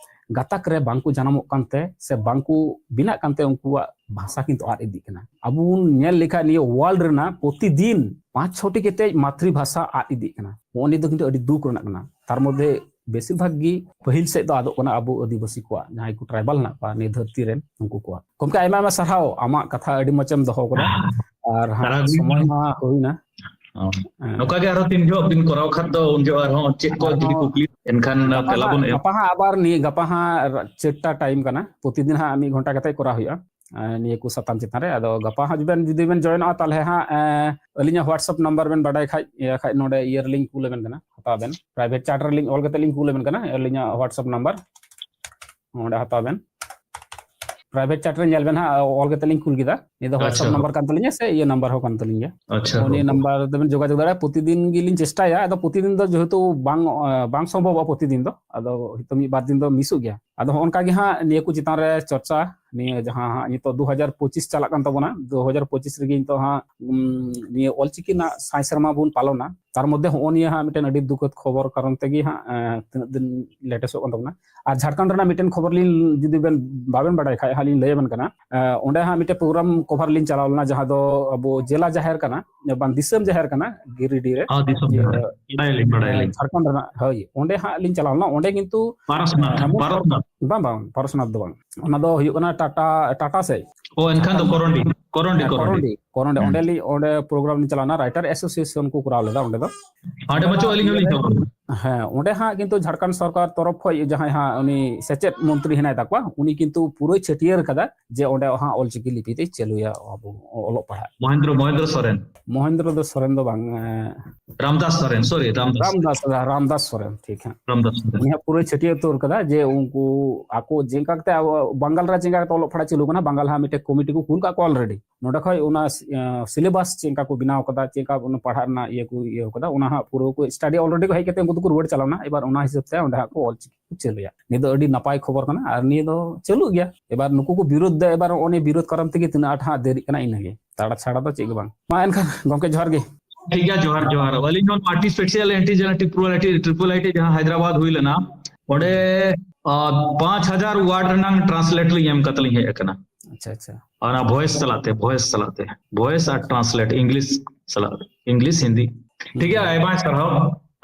ᱜᱟᱛᱟᱠ ᱨᱮ ᱵᱟᱝᱠᱚ ᱡᱟᱱᱟᱢᱚᱜ ᱠᱟᱱᱛᱮ ᱥᱮ ᱵᱟᱝᱠᱚ ᱵᱮᱱᱟᱜ ᱠᱟᱱᱛᱮ ᱩᱱᱠᱩᱣᱟᱜ ᱵᱷᱟᱥᱟ ᱠᱤᱱᱛᱩ ᱟᱫ ᱤᱫᱤᱜ ᱠᱟᱱᱟ᱾ ᱟᱵᱚ ᱵᱚᱱ ᱧᱮᱞ ᱞᱮᱠᱷᱟᱱ ᱱᱤᱭᱟᱹ ᱣᱟᱨᱞᱰ ᱨᱮᱱᱟᱜ ᱯᱨᱚᱛᱤᱫᱤᱱ ᱯᱟᱸᱪ ᱪᱷᱚᱴᱤ ᱠᱟᱛᱮ ᱢᱟᱛᱨᱤ ᱵᱷᱟᱥᱟ ᱟᱫ ᱤᱫᱤᱜ ᱠᱟᱱᱟ᱾ ᱱᱚᱜᱼᱚ ᱱᱤᱭᱟᱹ ᱫᱚ ᱠᱤᱱᱛᱩ ᱟᱹᱰᱤ ᱫᱩᱠ ᱨᱮᱱᱟᱜ ᱠᱟᱱᱟ᱾ ᱛᱟᱨ ᱢᱚᱫᱽᱫᱷᱮ ᱵᱮᱥᱤᱨ ᱵᱷᱟᱜᱽ ᱜᱮ ᱯᱟᱹᱦᱤᱞ ᱥᱮᱫ ᱫᱚ ᱟᱫᱚᱜ ᱠᱟᱱᱟ ᱟᱵᱚ ᱟᱹᱫᱤᱵᱟᱹᱥᱤ ᱠᱚᱣᱟᱜ, ᱡᱟᱦᱟᱸᱭ ᱠᱚ ᱴᱨᱟᱭᱵᱟᱞ ᱦᱮᱱᱟᱜ ᱠᱚᱣᱟ ᱱᱤᱭᱟᱹ ᱫᱷᱟᱹᱨᱛᱤ ᱨᱮᱱ, ᱩᱱᱠᱩ ᱠᱚᱣᱟᱜ᱾ ᱜᱚᱢᱠᱮ, ᱟᱭᱢᱟ ᱟᱭᱢᱟ ᱥᱟᱨᱦᱟᱣ, ᱟᱢᱟᱜ ᱠᱟᱛᱷᱟ ᱟᱹᱰᱤ ᱢᱚᱡᱽ ᱮᱢ ᱫᱚᱦᱚ ᱠᱟᱫᱟ᱾ ᱟᱨ ᱦᱟᱸᱜ ᱟᱨ ᱟᱹᱵᱤᱱ ᱥᱚᱢᱚᱭ ᱦᱚᱸ ᱢᱟ ᱦᱩᱭᱱᱟ᱾ ᱚ᱾ ᱦᱮᱸ᱾ ᱱᱚᱝᱠᱟ ᱜᱮ ᱟᱨᱦᱚᱸ ᱛᱤᱱ ᱡᱚᱦᱚᱜ ᱵᱤᱱ ᱠᱚᱨᱟᱣ ᱠᱷᱟᱱ ᱫᱚ ᱩᱱ ᱡᱚᱦᱚᱜ ᱟᱨᱦᱚᱸ ᱪᱮᱫ ᱠᱚ ᱟᱨᱦᱚᱸ ᱡᱩᱫᱤ ᱠᱩᱠᱞᱤ ᱮᱱᱠᱷᱟᱱ ᱜᱟᱯᱟ ᱛᱮᱞᱟ ᱦᱟᱸᱜ, ᱵᱚᱱ ᱮᱢ᱾ ᱜᱟᱯᱟ ᱦᱟᱸᱜ ᱟᱵᱟᱨ ᱱᱤᱭᱟᱹ, ᱜᱟᱯᱟ ᱦᱟᱸᱜ ᱪᱟᱨᱴᱟ ᱴᱟᱭᱤᱢ ᱠᱟᱱᱟ, ᱯᱨᱚᱛᱤᱫᱤᱱ ᱦᱟᱸᱜ ᱢᱤᱫ ᱜᱷᱚᱱᱴᱟ ᱠᱟᱛᱮ ᱠᱚᱨᱟᱣ ᱦᱩᱭᱩᱜᱼᱟ᱾ ᱮᱸ, ᱱᱤᱭᱟᱹ ᱠᱚ ᱥᱟᱛᱟᱢ ᱪᱮᱛᱟᱱ ᱨᱮ᱾ ᱟᱫᱚ ᱜᱟᱯᱟ ᱦᱟᱸᱜ ᱡᱩᱫᱤ ᱵᱮᱱ, ᱡᱩᱫᱤ ᱵᱮᱱ ᱡᱚᱭᱮᱱᱚᱜᱼᱟ, ᱛᱟᱦᱚᱞᱮ ᱦᱟᱸᱜ, ᱮᱸ, ᱟᱹᱞᱤᱧᱟᱜ WhatsApp ᱱᱟᱢᱵᱟᱨ ᱵᱮᱱ ᱵᱟᱰᱟᱭ ᱠᱷᱟᱡ, ᱤᱭᱟᱹ ᱠᱷᱟᱡ, ᱱᱚᱰᱮ ᱤᱭᱟᱹ ᱨᱮᱞᱤᱧ ᱠᱩᱞ ᱟᱵᱮᱱ ᱠᱟᱱᱟ, ᱦᱟᱛᱟᱣ ᱵᱮᱱ, ᱯᱨᱟᱭᱵᱷᱮᱴ ᱪᱮᱴ ᱨᱮᱞᱤᱧ ᱚᱞ ᱠᱟᱛᱮ ᱞᱤᱧ ᱠᱩᱞ ᱟᱵᱮᱱ ᱠᱟᱱᱟ ᱟᱹᱞᱤᱧᱟᱜ WhatsApp ᱱᱟᱢᱵᱟᱨ᱾ ᱚᱸᱰᱮ ᱦᱟᱛᱟᱣ ᱵᱮᱱ᱾ ᱯᱨᱟᱭᱵᱷᱮᱴ ᱪᱮᱴ ᱨᱮ ᱧᱮᱞ ᱵᱮᱱ ᱦᱟᱸᱜ, ᱚᱞ ᱠᱟᱛᱮ ᱞᱤᱧ ᱠᱩᱞ ᱠᱮᱫᱟ᱾ ᱱᱤᱭᱟᱹ ᱫᱚ WhatsApp ᱟᱪᱪᱷᱟ᱾ ᱱᱟᱢᱵᱟᱨ ᱠᱟᱱ ᱛᱟᱹᱞᱤᱧᱟ ᱥᱮ ᱤᱭᱟᱹ ᱱᱟᱢᱵᱟᱨ ᱦᱚᱸ ᱠᱟᱱ ᱛᱟᱹᱞᱤᱧ ᱜᱮᱭᱟ᱾ ᱟᱪᱪᱷᱟ, ᱱᱤᱭᱟᱹ ᱦᱳᱭ᱾ ᱱᱟᱢᱵᱟᱨ ᱛᱮᱵᱮᱱ ᱡᱳᱜᱟᱡᱳᱜᱽ ᱫᱟᱲᱮᱭᱟᱜᱼᱟ᱾ ᱯᱨᱚᱛᱤᱫᱤᱱ ᱜᱮᱞᱤᱧ ᱪᱮᱥᱴᱟᱭᱟ, ᱟᱫᱚ ᱯᱨᱚᱛᱤᱫᱤᱱ ᱫᱚ ᱡᱮᱦᱮᱛᱩ ᱵᱟᱝ, ᱮ, ᱵᱟᱝ ᱥᱚᱢᱵᱷᱚᱵᱚᱜᱼᱟ ᱯᱨᱚᱛᱤᱫᱤᱱ ᱫᱚ, ᱟᱫᱚ ᱦᱚᱭᱛᱳ ᱢᱤᱫ ᱵᱟᱨ ᱫᱤᱱ ᱫᱚ ᱢᱤᱥᱚᱜ ᱜᱮᱭᱟ᱾ ᱟᱫᱚ ᱦᱚᱸᱜᱼᱚ ᱱᱚᱝᱠᱟ ᱜᱮ ᱦᱟᱸᱜ ᱱᱤᱭᱟᱹ ᱠᱚ ᱪᱮᱛᱟᱱ ᱨᱮ ᱪᱚᱨᱪᱟ, ᱱᱤᱭᱟᱹ ᱡᱟᱦᱟᱸ ᱦᱟᱸᱜ ᱱᱤᱛᱚᱜ ᱫᱩ ᱦᱟᱡᱟᱨ ᱯᱚᱸᱪᱤᱥ ᱪᱟᱞᱟᱜ ᱠᱟᱱ ᱛᱟᱵᱚᱱᱟ, ᱫᱩ ᱦᱟᱡᱟᱨ ᱯᱚᱸᱪᱤᱥ ᱨᱮᱜᱮ ᱱᱤᱛᱚᱜ ᱦᱟᱸᱜ, ᱩᱢ, ᱱᱤᱭᱟᱹ ᱚᱞᱪᱤᱠᱤ ᱨᱮᱱᱟᱜ ᱥᱟᱭ ᱥᱮᱨᱢᱟ ᱵᱚᱱ ᱯᱟᱞᱚᱱᱟ᱾ ᱛᱟᱨ ᱢᱚᱫᱽᱫᱷᱮ ᱦᱚᱸᱜᱼᱚ ᱱᱤᱭᱟᱹ ᱦᱟᱸᱜ ᱢᱤᱫᱴᱮᱱ ᱟᱹᱰᱤ ᱫᱩᱠᱷᱚᱫ ᱠᱷᱚᱵᱚᱨ ᱠᱟᱨᱚᱱ ᱛᱮᱜᱮ ᱦᱟᱸᱜ, ᱮᱸ, ᱛᱤᱱᱟᱹᱜ ᱫᱤᱱ ᱞᱮᱴᱮᱥᱚᱜ ᱠᱟᱱ ᱛᱟᱵᱚᱱᱟ᱾ ᱟᱨ ᱡᱷᱟᱲᱠᱷᱚᱸᱰ ᱨᱮᱱᱟᱜ ᱢᱤᱫᱴᱮᱱ ᱠᱷᱚᱵᱚᱨ ᱞᱤᱧ, ᱡᱩᱫᱤ ᱵᱮᱱ ᱵᱟᱵᱮᱱ ᱵᱟᱰᱟᱭ ᱠᱷᱟᱡ ᱦᱟᱸᱜ ᱞᱤᱧ ᱞᱟᱹᱭ ᱟᱵᱮᱱ ᱠᱟᱱᱟ᱾ ᱮᱸ, ᱚᱸᱰᱮ ᱦᱟᱸᱜ ᱢᱤᱫᱴᱮᱱ ᱯᱨᱳᱜᱨᱟᱢ ᱠᱚᱵᱷᱟᱨ ᱞᱤᱧ ᱪᱟᱞᱟᱣ ᱞᱮᱱᱟ, ᱡᱟᱦᱟᱸ ᱫᱚ ᱟᱵᱚ ᱡᱮᱞᱟ ᱡᱟᱦᱮᱨ ᱠᱟᱱᱟ, ᱵᱟᱝ, ᱫᱤᱥᱚᱢ ᱡᱟᱦᱮᱨ ᱠᱟᱱᱟ ᱜᱤᱨᱤᱰᱤ ᱨᱮ᱾ ᱦᱚᱸ, ᱫᱤᱥᱚᱢ ᱡᱮ, ᱡᱟᱦᱮᱨ᱾ ᱵᱟᱰᱟᱭᱟᱞᱤᱧ, ᱵᱟᱰᱟᱭᱟᱞᱤᱧ᱾ ᱡᱷᱟᱲᱠᱷᱚᱸᱰ ᱨᱮᱱᱟᱜ, ᱦᱳᱭ, ᱚᱸᱰᱮ ᱦᱟᱸᱜ ᱞᱤᱧ ᱪᱟᱞᱟᱣ ᱞᱮᱱᱟ᱾ ᱚᱸᱰᱮ ᱠᱤᱱᱛᱩ, ᱯᱟᱨᱚᱥᱱᱟᱛᱷ, ᱮᱸ, ᱮᱢᱚᱱ ᱯᱟᱨᱚᱥᱱᱟᱛᱷ᱾ ᱵᱟᱝ, ᱵᱟᱝ, ᱯᱟᱨᱚᱥᱱᱟᱛᱷ ᱫᱚ ᱵᱟᱝ᱾ ᱚᱱᱟ ᱫᱚ ᱦᱩᱭᱩᱜ ᱠᱟᱱᱟ ᱴᱟᱴᱟ, ᱴᱟᱴᱟ ᱥᱮᱫ᱾ ᱚ, ᱮᱱᱠᱷᱟᱱ ᱫᱚ ᱡᱷᱟᱲᱠᱷᱚᱸᱰ ᱠᱚᱨᱚᱱᱰᱤ, ᱠᱚᱨᱚᱱᱰᱤ, ᱦᱮᱸ, ᱠᱚᱨᱚᱱᱰᱤ᱾ ᱠᱚᱨᱚᱱᱰᱤ, ᱠᱚᱨᱚᱱᱰᱤ᱾ ᱦᱩᱸ᱾ ᱚᱸᱰᱮ ᱞᱤᱧ, ᱚᱸᱰᱮ ᱯᱨᱳᱜᱨᱟᱢ ᱞᱤᱧ ᱪᱟᱞᱟᱣ ᱞᱮᱱᱟ, ᱨᱟᱭᱴᱟᱨ ᱮᱥᱳᱥᱤᱭᱮᱥᱚᱱ ᱠᱚ ᱠᱚᱨᱟᱣ ᱞᱮᱫᱟ ᱚᱸᱰᱮ ᱫᱚ᱾ ᱦᱟᱸᱰᱮ ᱚᱸᱰᱮ ᱢᱟᱪᱚ ᱦᱟᱸᱜ ᱟᱹᱞᱤᱧ ᱦᱚᱸᱞᱤᱧ ᱧᱮᱞ ᱪᱟᱞᱟᱣ ᱞᱮᱱᱟ᱾ ᱦᱮᱸ, ᱚᱸᱰᱮ ᱦᱟᱸᱜ ᱠᱤᱱᱛᱩ ᱡᱷᱟᱲᱠᱷᱚᱸᱰ ᱥᱚᱨᱠᱟᱨ ᱛᱚᱨᱚᱯ ᱠᱷᱚᱱ ᱡᱟᱦᱟᱸᱭ ᱦᱟᱸᱜ ᱩᱱᱤ ᱥᱮᱪᱮᱫ ᱢᱚᱱᱛᱨᱤ ᱦᱮᱱᱟᱭ ᱛᱟᱠᱚᱣᱟ, ᱩᱱᱤ ᱠᱤᱱᱛᱩ ᱯᱩᱨᱟᱹᱭ ᱪᱷᱟᱹᱴᱭᱟᱹᱨ ᱠᱟᱫᱟ ᱡᱮ ᱚᱸᱰᱮ ᱦᱟᱸᱜ ᱚᱞᱪᱤᱠᱤ ᱞᱤᱯᱤ ᱛᱮ ᱪᱟᱹᱞᱩᱭᱟ ᱟᱵᱚ ᱚᱞᱚᱜ ᱯᱟᱲᱦᱟᱜ᱾ ᱢᱚᱦᱮᱱᱫᱨᱚ, ᱢᱚᱦᱮᱱᱫᱨᱚ ᱥᱚᱨᱮᱱ᱾ ᱢᱚᱦᱮᱱᱫᱨᱚ ᱫᱚ ᱥᱚᱨᱮᱱ ᱫᱚ ᱵᱟᱝ, ᱮ, ᱨᱟᱢᱫᱟᱥ ᱥᱚᱨᱮᱱ, sorry, ᱨᱟᱢᱫᱟᱥ᱾ ᱨᱟᱢᱫᱟᱥ, ᱨᱟᱢᱫᱟᱥ ᱥᱚᱨᱮᱱ, ᱴᱷᱤᱠ ᱦᱟᱸᱜ᱾ ᱨᱟᱢᱫᱟᱥ ᱥᱚᱨᱮᱱ᱾ ᱩᱱᱤ ᱦᱟᱸᱜ ᱯᱩᱨᱟᱹᱭ ᱪᱷᱟᱹᱴᱭᱟᱹᱨ ᱩᱛᱟᱹᱨ ᱠᱟᱫᱟ ᱡᱮ ᱩᱱᱠᱩ ᱟᱠᱚ ᱪᱮᱫᱠᱟ ᱠᱟᱛᱮ ᱟᱵᱚ ᱵᱟᱝᱜᱟᱞ ᱨᱮ ᱪᱮᱫᱠᱟ ᱠᱟᱛᱮ ᱚᱞᱚᱜ ᱯᱟᱲᱦᱟᱜ ᱪᱟᱹᱞᱩ ᱠᱟᱱᱟ, ᱵᱟᱝᱜᱟᱞ ᱦᱟᱸᱜ ᱢᱤᱫᱴᱮᱱ ᱠᱚᱢᱤᱴᱤ ᱠᱚ ᱠᱩᱞ ᱠᱟᱜ ᱠᱚᱣᱟ already᱾ ᱱᱚᱸᱰᱮ ᱠᱷᱚᱡ ᱚᱱᱟ, ᱮ, syllabus ᱪᱮᱫ ᱞᱮᱠᱟ ᱠᱚ ᱵᱮᱱᱟᱣ ᱠᱟᱫᱟ, ᱪᱮᱫ ᱞᱮᱠᱟ ᱚᱱᱟ ᱯᱟᱲᱦᱟᱜ ᱨᱮᱱᱟᱜ ᱤᱭᱟᱹ ᱠᱚ ᱤᱭᱟᱹ ᱠᱟᱫᱟ, ᱚᱱᱟ ᱦᱟᱸᱜ ᱯᱩᱨᱟᱹ ᱠᱚ study already ᱠᱚ ᱦᱮᱡ ᱠᱟᱛᱮ ᱩᱱᱠᱩ ᱫᱚᱠᱚ ᱨᱩᱣᱟᱹᱲ ᱪᱟᱞᱟᱣ ᱮᱱᱟ᱾ ᱮᱵᱟᱨ ᱚᱱᱟ ᱦᱤᱥᱟᱹᱵ ᱛᱮ ᱚᱸᱰᱮ ᱦᱟᱸᱜ ᱠᱚ ᱚᱞ ᱪᱤᱠᱤ ᱠᱚ ᱪᱟᱹᱞᱩᱭᱟ᱾ ᱱᱤᱭᱟᱹ ᱫᱚ ᱟᱹᱰᱤ ᱱᱟᱯᱟᱭ ᱠᱷᱚᱵᱚᱨ ᱠᱟᱱᱟ ᱟᱨ ᱱᱤᱭᱟᱹ ᱫᱚ ᱪᱟᱹᱞᱩᱜ ᱜᱮᱭᱟ᱾ ᱮᱵᱟᱨ ᱱᱩᱠᱩ ᱠᱚ ᱵᱤᱨᱳᱫ ᱫᱟ, ᱮᱵᱟᱨ ᱚᱱᱮ ᱵᱤᱨᱳᱫ ᱠᱟᱨᱚᱱ ᱛᱮᱜᱮ ᱛᱤᱱᱟᱹᱜ ᱟᱸᱴ ᱦᱟᱸᱜ ᱫᱮᱨᱤᱜ ᱠᱟᱱᱟ ᱤᱱᱟᱹᱜᱮ, ᱛᱟᱲᱟ ᱪᱷᱟᱲᱟ ᱫᱚ ᱪᱮᱫ ᱜᱮ ᱵᱟᱝ᱾ ᱢᱟ ᱮᱱᱠᱷᱟᱱ ᱜᱚᱢᱠᱮ ᱡᱚᱦᱟᱨ ᱜᱮ᱾ ᱴᱷᱤᱠ ᱜᱮᱭᱟ, ᱡᱚᱦᱟᱨ, ᱡᱚᱦᱟᱨ᱾ ᱟᱹᱞᱤᱧ ᱦᱚᱸ multi special antigen triple IT, triple IT ᱡᱟᱦᱟᱸ ᱦᱟᱭᱫᱨᱟᱵᱟᱫ ᱦᱩᱭ ᱞᱮᱱᱟ, ᱚᱸᱰᱮ, ᱟ, ᱯᱟᱸᱪ ᱦᱟᱡᱟᱨ word ᱨᱮᱱᱟᱝ translate ᱞᱤᱧ ᱮᱢ ᱠᱟᱛᱮ ᱞᱤᱧ ᱦᱮᱡ ᱟᱠᱟᱱᱟ᱾ ᱟᱪᱪᱷᱟ, ᱟᱪᱪᱷᱟ᱾ ᱚᱱᱟ voice ᱥᱟᱞᱟᱜ ᱛᱮ, voice ᱥᱟᱞᱟᱜ ᱛᱮ, voice ᱟᱨ translate English ᱥᱟᱞᱟᱜ, English ᱦᱤᱱᱫᱤ᱾ ᱴᱷᱤᱠ ᱜᱮᱭᱟ, ᱟᱭᱢᱟ ᱥᱟᱨᱦᱟᱣ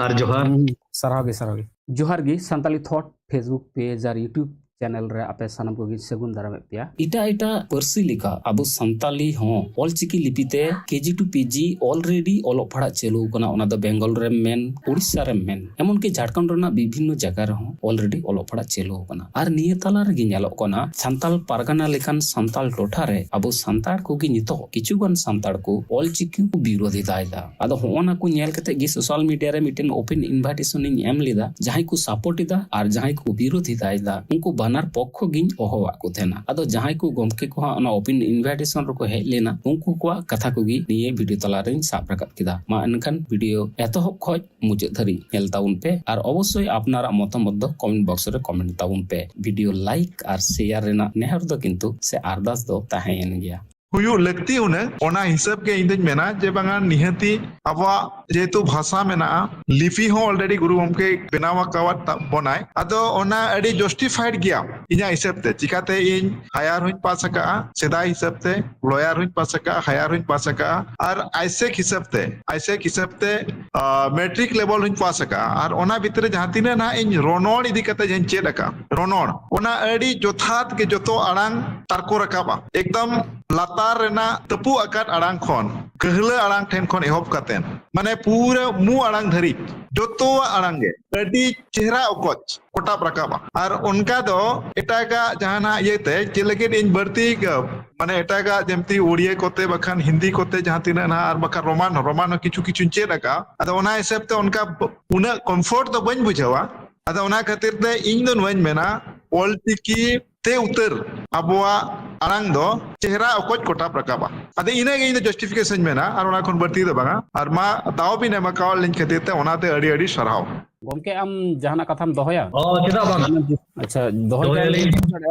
ᱟᱨ ᱡᱚᱦᱟᱨ᱾ ᱦᱩᱸ, ᱥᱟᱨᱦᱟᱣ ᱜᱮ, ᱥᱟᱨᱦᱟᱣ ᱜᱮ᱾ ᱡᱚᱦᱟᱨ ᱜᱮ, ᱥᱟᱱᱛᱟᱞᱤ ᱛᱷᱚᱴ Facebook page ᱟᱨ YouTube channel ᱨᱮ ᱟᱯᱮ ᱥᱟᱱᱟᱢ ᱠᱚᱜᱮ ᱥᱟᱹᱜᱩᱱ ᱫᱟᱨᱟᱢᱮᱫ ᱯᱮᱭᱟ᱾ ᱮᱴᱟᱜ ᱮᱴᱟᱜ ᱯᱟᱹᱨᱥᱤ ᱞᱮᱠᱟ ᱟᱵᱚ ᱥᱟᱱᱛᱟᱞᱤ ᱦᱚᱸ ᱚᱞᱪᱤᱠᱤ ᱞᱤᱯᱤ ᱛᱮ KG to PG already ᱚᱞᱚᱜ ᱯᱟᱲᱦᱟᱜ ᱪᱟᱹᱞᱩ ᱟᱠᱟᱱᱟ᱾ ᱚᱱᱟ ᱫᱚ ᱵᱮᱝᱜᱚᱞ ᱨᱮᱢ ᱢᱮᱱ, ᱩᱲᱤᱥᱥᱟ ᱨᱮᱢ ᱢᱮᱱ, ᱮᱢᱚᱱᱠᱤ ᱡᱷᱟᱲᱠᱷᱚᱸᱰ ᱨᱮᱱᱟᱜ ᱵᱤᱵᱷᱤᱱᱱᱚ ᱡᱟᱭᱜᱟ ᱨᱮᱦᱚᱸ already ᱚᱞᱚᱜ ᱯᱟᱲᱦᱟᱜ ᱪᱟᱹᱞᱩ ᱟᱠᱟᱱᱟ᱾ ᱟᱨ ᱱᱤᱭᱟᱹ ᱛᱟᱞᱟ ᱨᱮᱜᱮ ᱧᱮᱞᱚᱜ ᱠᱟᱱᱟ, ᱥᱟᱱᱛᱟᱞ ᱯᱟᱨᱜᱟᱱᱟ ᱞᱮᱠᱟᱱ ᱥᱟᱱᱛᱟᱞ ᱴᱚᱴᱷᱟ ᱨᱮ ᱟᱵᱚ ᱥᱟᱱᱛᱟᱲ ᱠᱚᱜᱮ ᱱᱤᱛᱚᱜ ᱠᱤᱪᱷᱩ ᱜᱟᱱ ᱥᱟᱱᱛᱟᱲ ᱠᱚ ᱚᱞᱪᱤᱠᱤ ᱠᱚ ᱵᱤᱨᱳᱫᱷ ᱮᱫᱟ᱾ ᱟᱫᱚ ᱦᱚᱸᱜᱼᱚ ᱱᱟ ᱠᱚ ᱧᱮᱞ ᱠᱟᱛᱮ ᱜᱮ social media ᱨᱮ ᱢᱤᱫᱴᱮᱱ open invitation ᱤᱧ ᱮᱢ ᱞᱮᱫᱟ, ᱡᱟᱦᱟᱸᱭ ᱠᱚ support ᱮᱫᱟ ᱟᱨ ᱡᱟᱦᱟᱸᱭ ᱠᱚ ᱵᱤᱨᱳᱫᱷ ᱮᱫᱟ, ᱩᱱᱠᱩ ᱵᱟᱱᱟᱨ ᱯᱚᱠᱠᱷᱚ ᱜᱤᱧ ᱦᱚᱦᱚᱣᱟᱫ ᱠᱚ ᱛᱟᱦᱮᱱᱟ᱾ ᱟᱫᱚ ᱡᱟᱦᱟᱸᱭ ᱠᱚ ᱜᱚᱢᱠᱮ ᱠᱚ ᱦᱟᱸᱜ ᱚᱱᱟ open invitation ᱨᱮᱠᱚ ᱦᱮᱡ ᱞᱮᱱᱟ, ᱩᱱᱠᱩ ᱠᱚᱣᱟᱜ ᱠᱟᱛᱷᱟ ᱠᱚᱜᱮ ᱱᱤᱭᱟᱹ video ᱛᱟᱞᱟᱨᱮᱧ ᱥᱟᱵ ᱨᱟᱠᱟᱵ ᱠᱮᱫᱟ᱾ ᱢᱟ ᱮᱱᱠᱷᱟᱱ video ᱮᱛᱚᱦᱚᱵ ᱠᱷᱚᱡ ᱢᱩᱪᱟᱹᱫ ᱫᱷᱟᱹᱨᱤᱡ ᱧᱮᱞ ᱛᱟᱵᱚᱱ ᱯᱮ ᱟᱨ ᱚᱵᱚᱥᱥᱳᱭ ᱟᱯᱱᱟᱨᱟᱜ ᱢᱚᱛᱟᱢᱚᱛ ᱫᱚ comment box ᱨᱮ comment ᱛᱟᱵᱚᱱ ᱯᱮ᱾ Video like ᱟᱨ share ᱨᱮᱱᱟᱜ ᱱᱮᱦᱚᱨ ᱫᱚ ᱠᱤᱱᱛᱩ ᱥᱮ ᱟᱨᱫᱟᱥ ᱫᱚ ᱛᱟᱦᱮᱸᱭᱮᱱ ᱜᱮᱭᱟ᱾ ᱦᱩᱭᱩᱜ ᱞᱟᱹᱠᱛᱤ ᱦᱩᱱᱟᱹᱝ, ᱚᱱᱟ ᱦᱤᱥᱟᱹᱵ ᱜᱮ ᱤᱧ ᱫᱩᱧ ᱢᱮᱱᱟ ᱡᱮ ᱵᱟᱝᱟ, ᱱᱤᱦᱟᱹᱛᱤ ᱟᱵᱚᱣᱟᱜ ᱡᱮᱦᱮᱛᱩ ᱵᱷᱟᱥᱟ ᱢᱮᱱᱟᱜᱼᱟ, ᱞᱤᱯᱤ ᱦᱚᱸ already ᱜᱩᱨᱩ ᱜᱚᱢᱠᱮ ᱵᱮᱱᱟᱣ ᱟᱠᱟᱣᱟᱫ ᱛᱟ-, ᱵᱚᱱᱟᱭ, ᱟᱫᱚ ᱚᱱᱟ ᱟᱹᱰᱤ justified ᱜᱮᱭᱟ ᱤᱧᱟᱹᱜ ᱦᱤᱥᱟᱹᱵ ᱛᱮ᱾ ᱪᱤᱠᱟᱛᱮ ᱤᱧ higher ᱦᱚᱸᱧ pass ᱟᱠᱟᱜᱼᱟ, ᱥᱮᱫᱟᱭ ᱦᱤᱥᱟᱹᱵ ᱛᱮ lawyer ᱦᱚᱸᱧ pass ᱟᱠᱟᱜᱼᱟ, higher ᱦᱚᱸᱧ pass ᱟᱠᱟᱜᱼᱟ, ᱟᱨ ᱟᱭᱥᱮᱠ ᱦᱤᱥᱟᱹᱵ ᱛᱮ, ᱟᱭᱥᱮᱠ ᱦᱤᱥᱟᱹᱵ ᱛᱮ, ᱟ, matric level ᱦᱚᱸᱧ pass ᱟᱠᱟᱜᱼᱟ᱾ ᱟᱨ ᱚᱱᱟ ᱵᱷᱤᱛᱨᱤ ᱨᱮ ᱡᱟᱦᱟᱸ ᱛᱤᱱᱟᱹᱜ ᱱᱟᱦᱟᱜ ᱤᱧ ᱨᱚᱱᱚᱲ ᱤᱫᱤ ᱠᱟᱛᱮ ᱡᱟᱦᱟᱸᱧ ᱪᱮᱫ ᱟᱠᱟᱫ, ᱨᱚᱱᱚᱲ, ᱚᱱᱟ ᱟᱹᱰᱤ ᱡᱚᱛᱷᱟᱛ ᱜᱮ ᱡᱚᱛᱚ ᱟᱲᱟᱝ ᱛᱟᱨᱠᱚ ᱨᱟᱠᱟᱵᱼᱟ, ᱮᱠᱫᱚᱢ ᱞᱟᱛᱟᱨ ᱨᱮᱱᱟᱜ ᱛᱟᱹᱯᱩᱜ ᱟᱠᱟᱫ ᱟᱲᱟᱝ ᱠᱷᱚᱱ ᱠᱟᱹᱦᱞᱟᱹ ᱟᱲᱟᱝ ᱴᱷᱮᱱ ᱠᱷᱚᱱ ᱮᱦᱚᱵ ᱠᱟᱛᱮᱱ, ᱢᱟᱱᱮ ᱯᱩᱨᱟᱹ ᱢᱩ ᱟᱲᱟᱝ ᱫᱷᱟᱹᱨᱤᱡ ᱡᱚᱛᱚᱣᱟᱜ ᱟᱲᱟᱝ ᱜᱮ ᱟᱹᱰᱤ ᱪᱮᱦᱨᱟ ᱚᱠᱚᱡ ᱠᱚᱴᱟᱵ ᱨᱟᱠᱟᱵᱼᱟ᱾ ᱟᱨ ᱚᱱᱠᱟ ᱫᱚ ᱮᱴᱟᱜᱟᱜ ᱡᱟᱦᱟᱱᱟᱜ ᱤᱭᱟᱹᱛᱮ ᱪᱮᱫ ᱞᱟᱹᱜᱤᱫ ᱤᱧ ᱵᱟᱹᱲᱛᱤ ᱜᱟᱹ-, ᱢᱟᱱᱮ ᱮᱴᱟᱜᱟᱜ ᱡᱮᱢᱛᱤ ᱳᱲᱤᱭᱟᱹ ᱠᱚᱛᱮ ᱵᱟᱠᱷᱟᱱ ᱦᱤᱱᱫᱤ ᱠᱚᱛᱮ ᱡᱟᱦᱟᱸ ᱛᱤᱱᱟᱹᱜ ᱱᱟᱦᱟᱜ ᱟᱨ ᱵᱟᱠᱷᱟᱱ ᱨᱳᱢᱟᱱ, ᱨᱳᱢᱟᱱ ᱦᱚᱸ ᱠᱤᱪᱷᱩ ᱠᱤᱪᱷᱩᱧ ᱪᱮᱫ ᱟᱠᱟᱫᱼᱟ᱾ ᱟᱫᱚ ᱚᱱᱟ ᱦᱤᱥᱟᱹᱵ ᱛᱮ ᱚᱱᱠᱟ ᱩᱱᱟᱹᱜ ᱠᱚᱢᱯᱷᱚᱨᱴ ᱫᱚ ᱵᱟᱹᱧ ᱵᱩᱡᱷᱟᱹᱣᱟ᱾ ᱟᱫᱚ ᱚᱱᱟ ᱠᱷᱟᱹᱛᱤᱨ ᱛᱮ ᱤᱧ ᱫᱚ ᱱᱚᱣᱟᱧ ᱢᱮᱱᱟ, ᱚᱞᱪᱤᱠᱤ ᱛᱮ ᱩᱛᱟᱹᱨ ᱟᱵᱚᱣᱟᱜ ᱟᱲᱟᱝ ᱫᱚ ᱪᱮᱦᱨᱟ ᱚᱠᱚᱡ ᱠᱚᱴᱟᱵ ᱨᱟᱠᱟᱵᱟ᱾ ᱟᱫᱚ ᱤᱱᱟᱹᱜᱮ ᱤᱧ ᱫᱚ ᱡᱟᱥᱴᱤᱯᱷᱤᱠᱮᱥᱚᱱ ᱢᱮᱱᱟ, ᱟᱨ ᱚᱱᱟ ᱠᱷᱚᱱ ᱵᱟᱹᱲᱛᱤ ᱫᱚ ᱵᱟᱝᱟ᱾ ᱟᱨ ᱢᱟ ᱫᱟᱣ ᱵᱤᱱ ᱮᱢ ᱟᱠᱟᱣᱟᱫ ᱞᱤᱧ ᱠᱷᱟᱹᱛᱤᱨ ᱛᱮ ᱚᱱᱟᱛᱮ ᱟᱹᱰᱤ ᱟᱹᱰᱤ ᱥᱟᱨᱦᱟᱣ᱾ ᱜᱚᱢᱠᱮ, ᱟᱢ ᱡᱟᱦᱟᱱᱟᱜ ᱠᱟᱛᱷᱟᱢ ᱫᱚᱦᱚᱭᱟ? ᱚ, ᱪᱮᱫᱟᱜ ᱵᱟᱝ? ᱟᱪᱪᱷᱟ, ᱫᱚᱦᱚᱭ ᱫᱚᱦᱚᱭ ᱠᱷᱟᱱ ᱟᱹᱞᱤᱧ᱾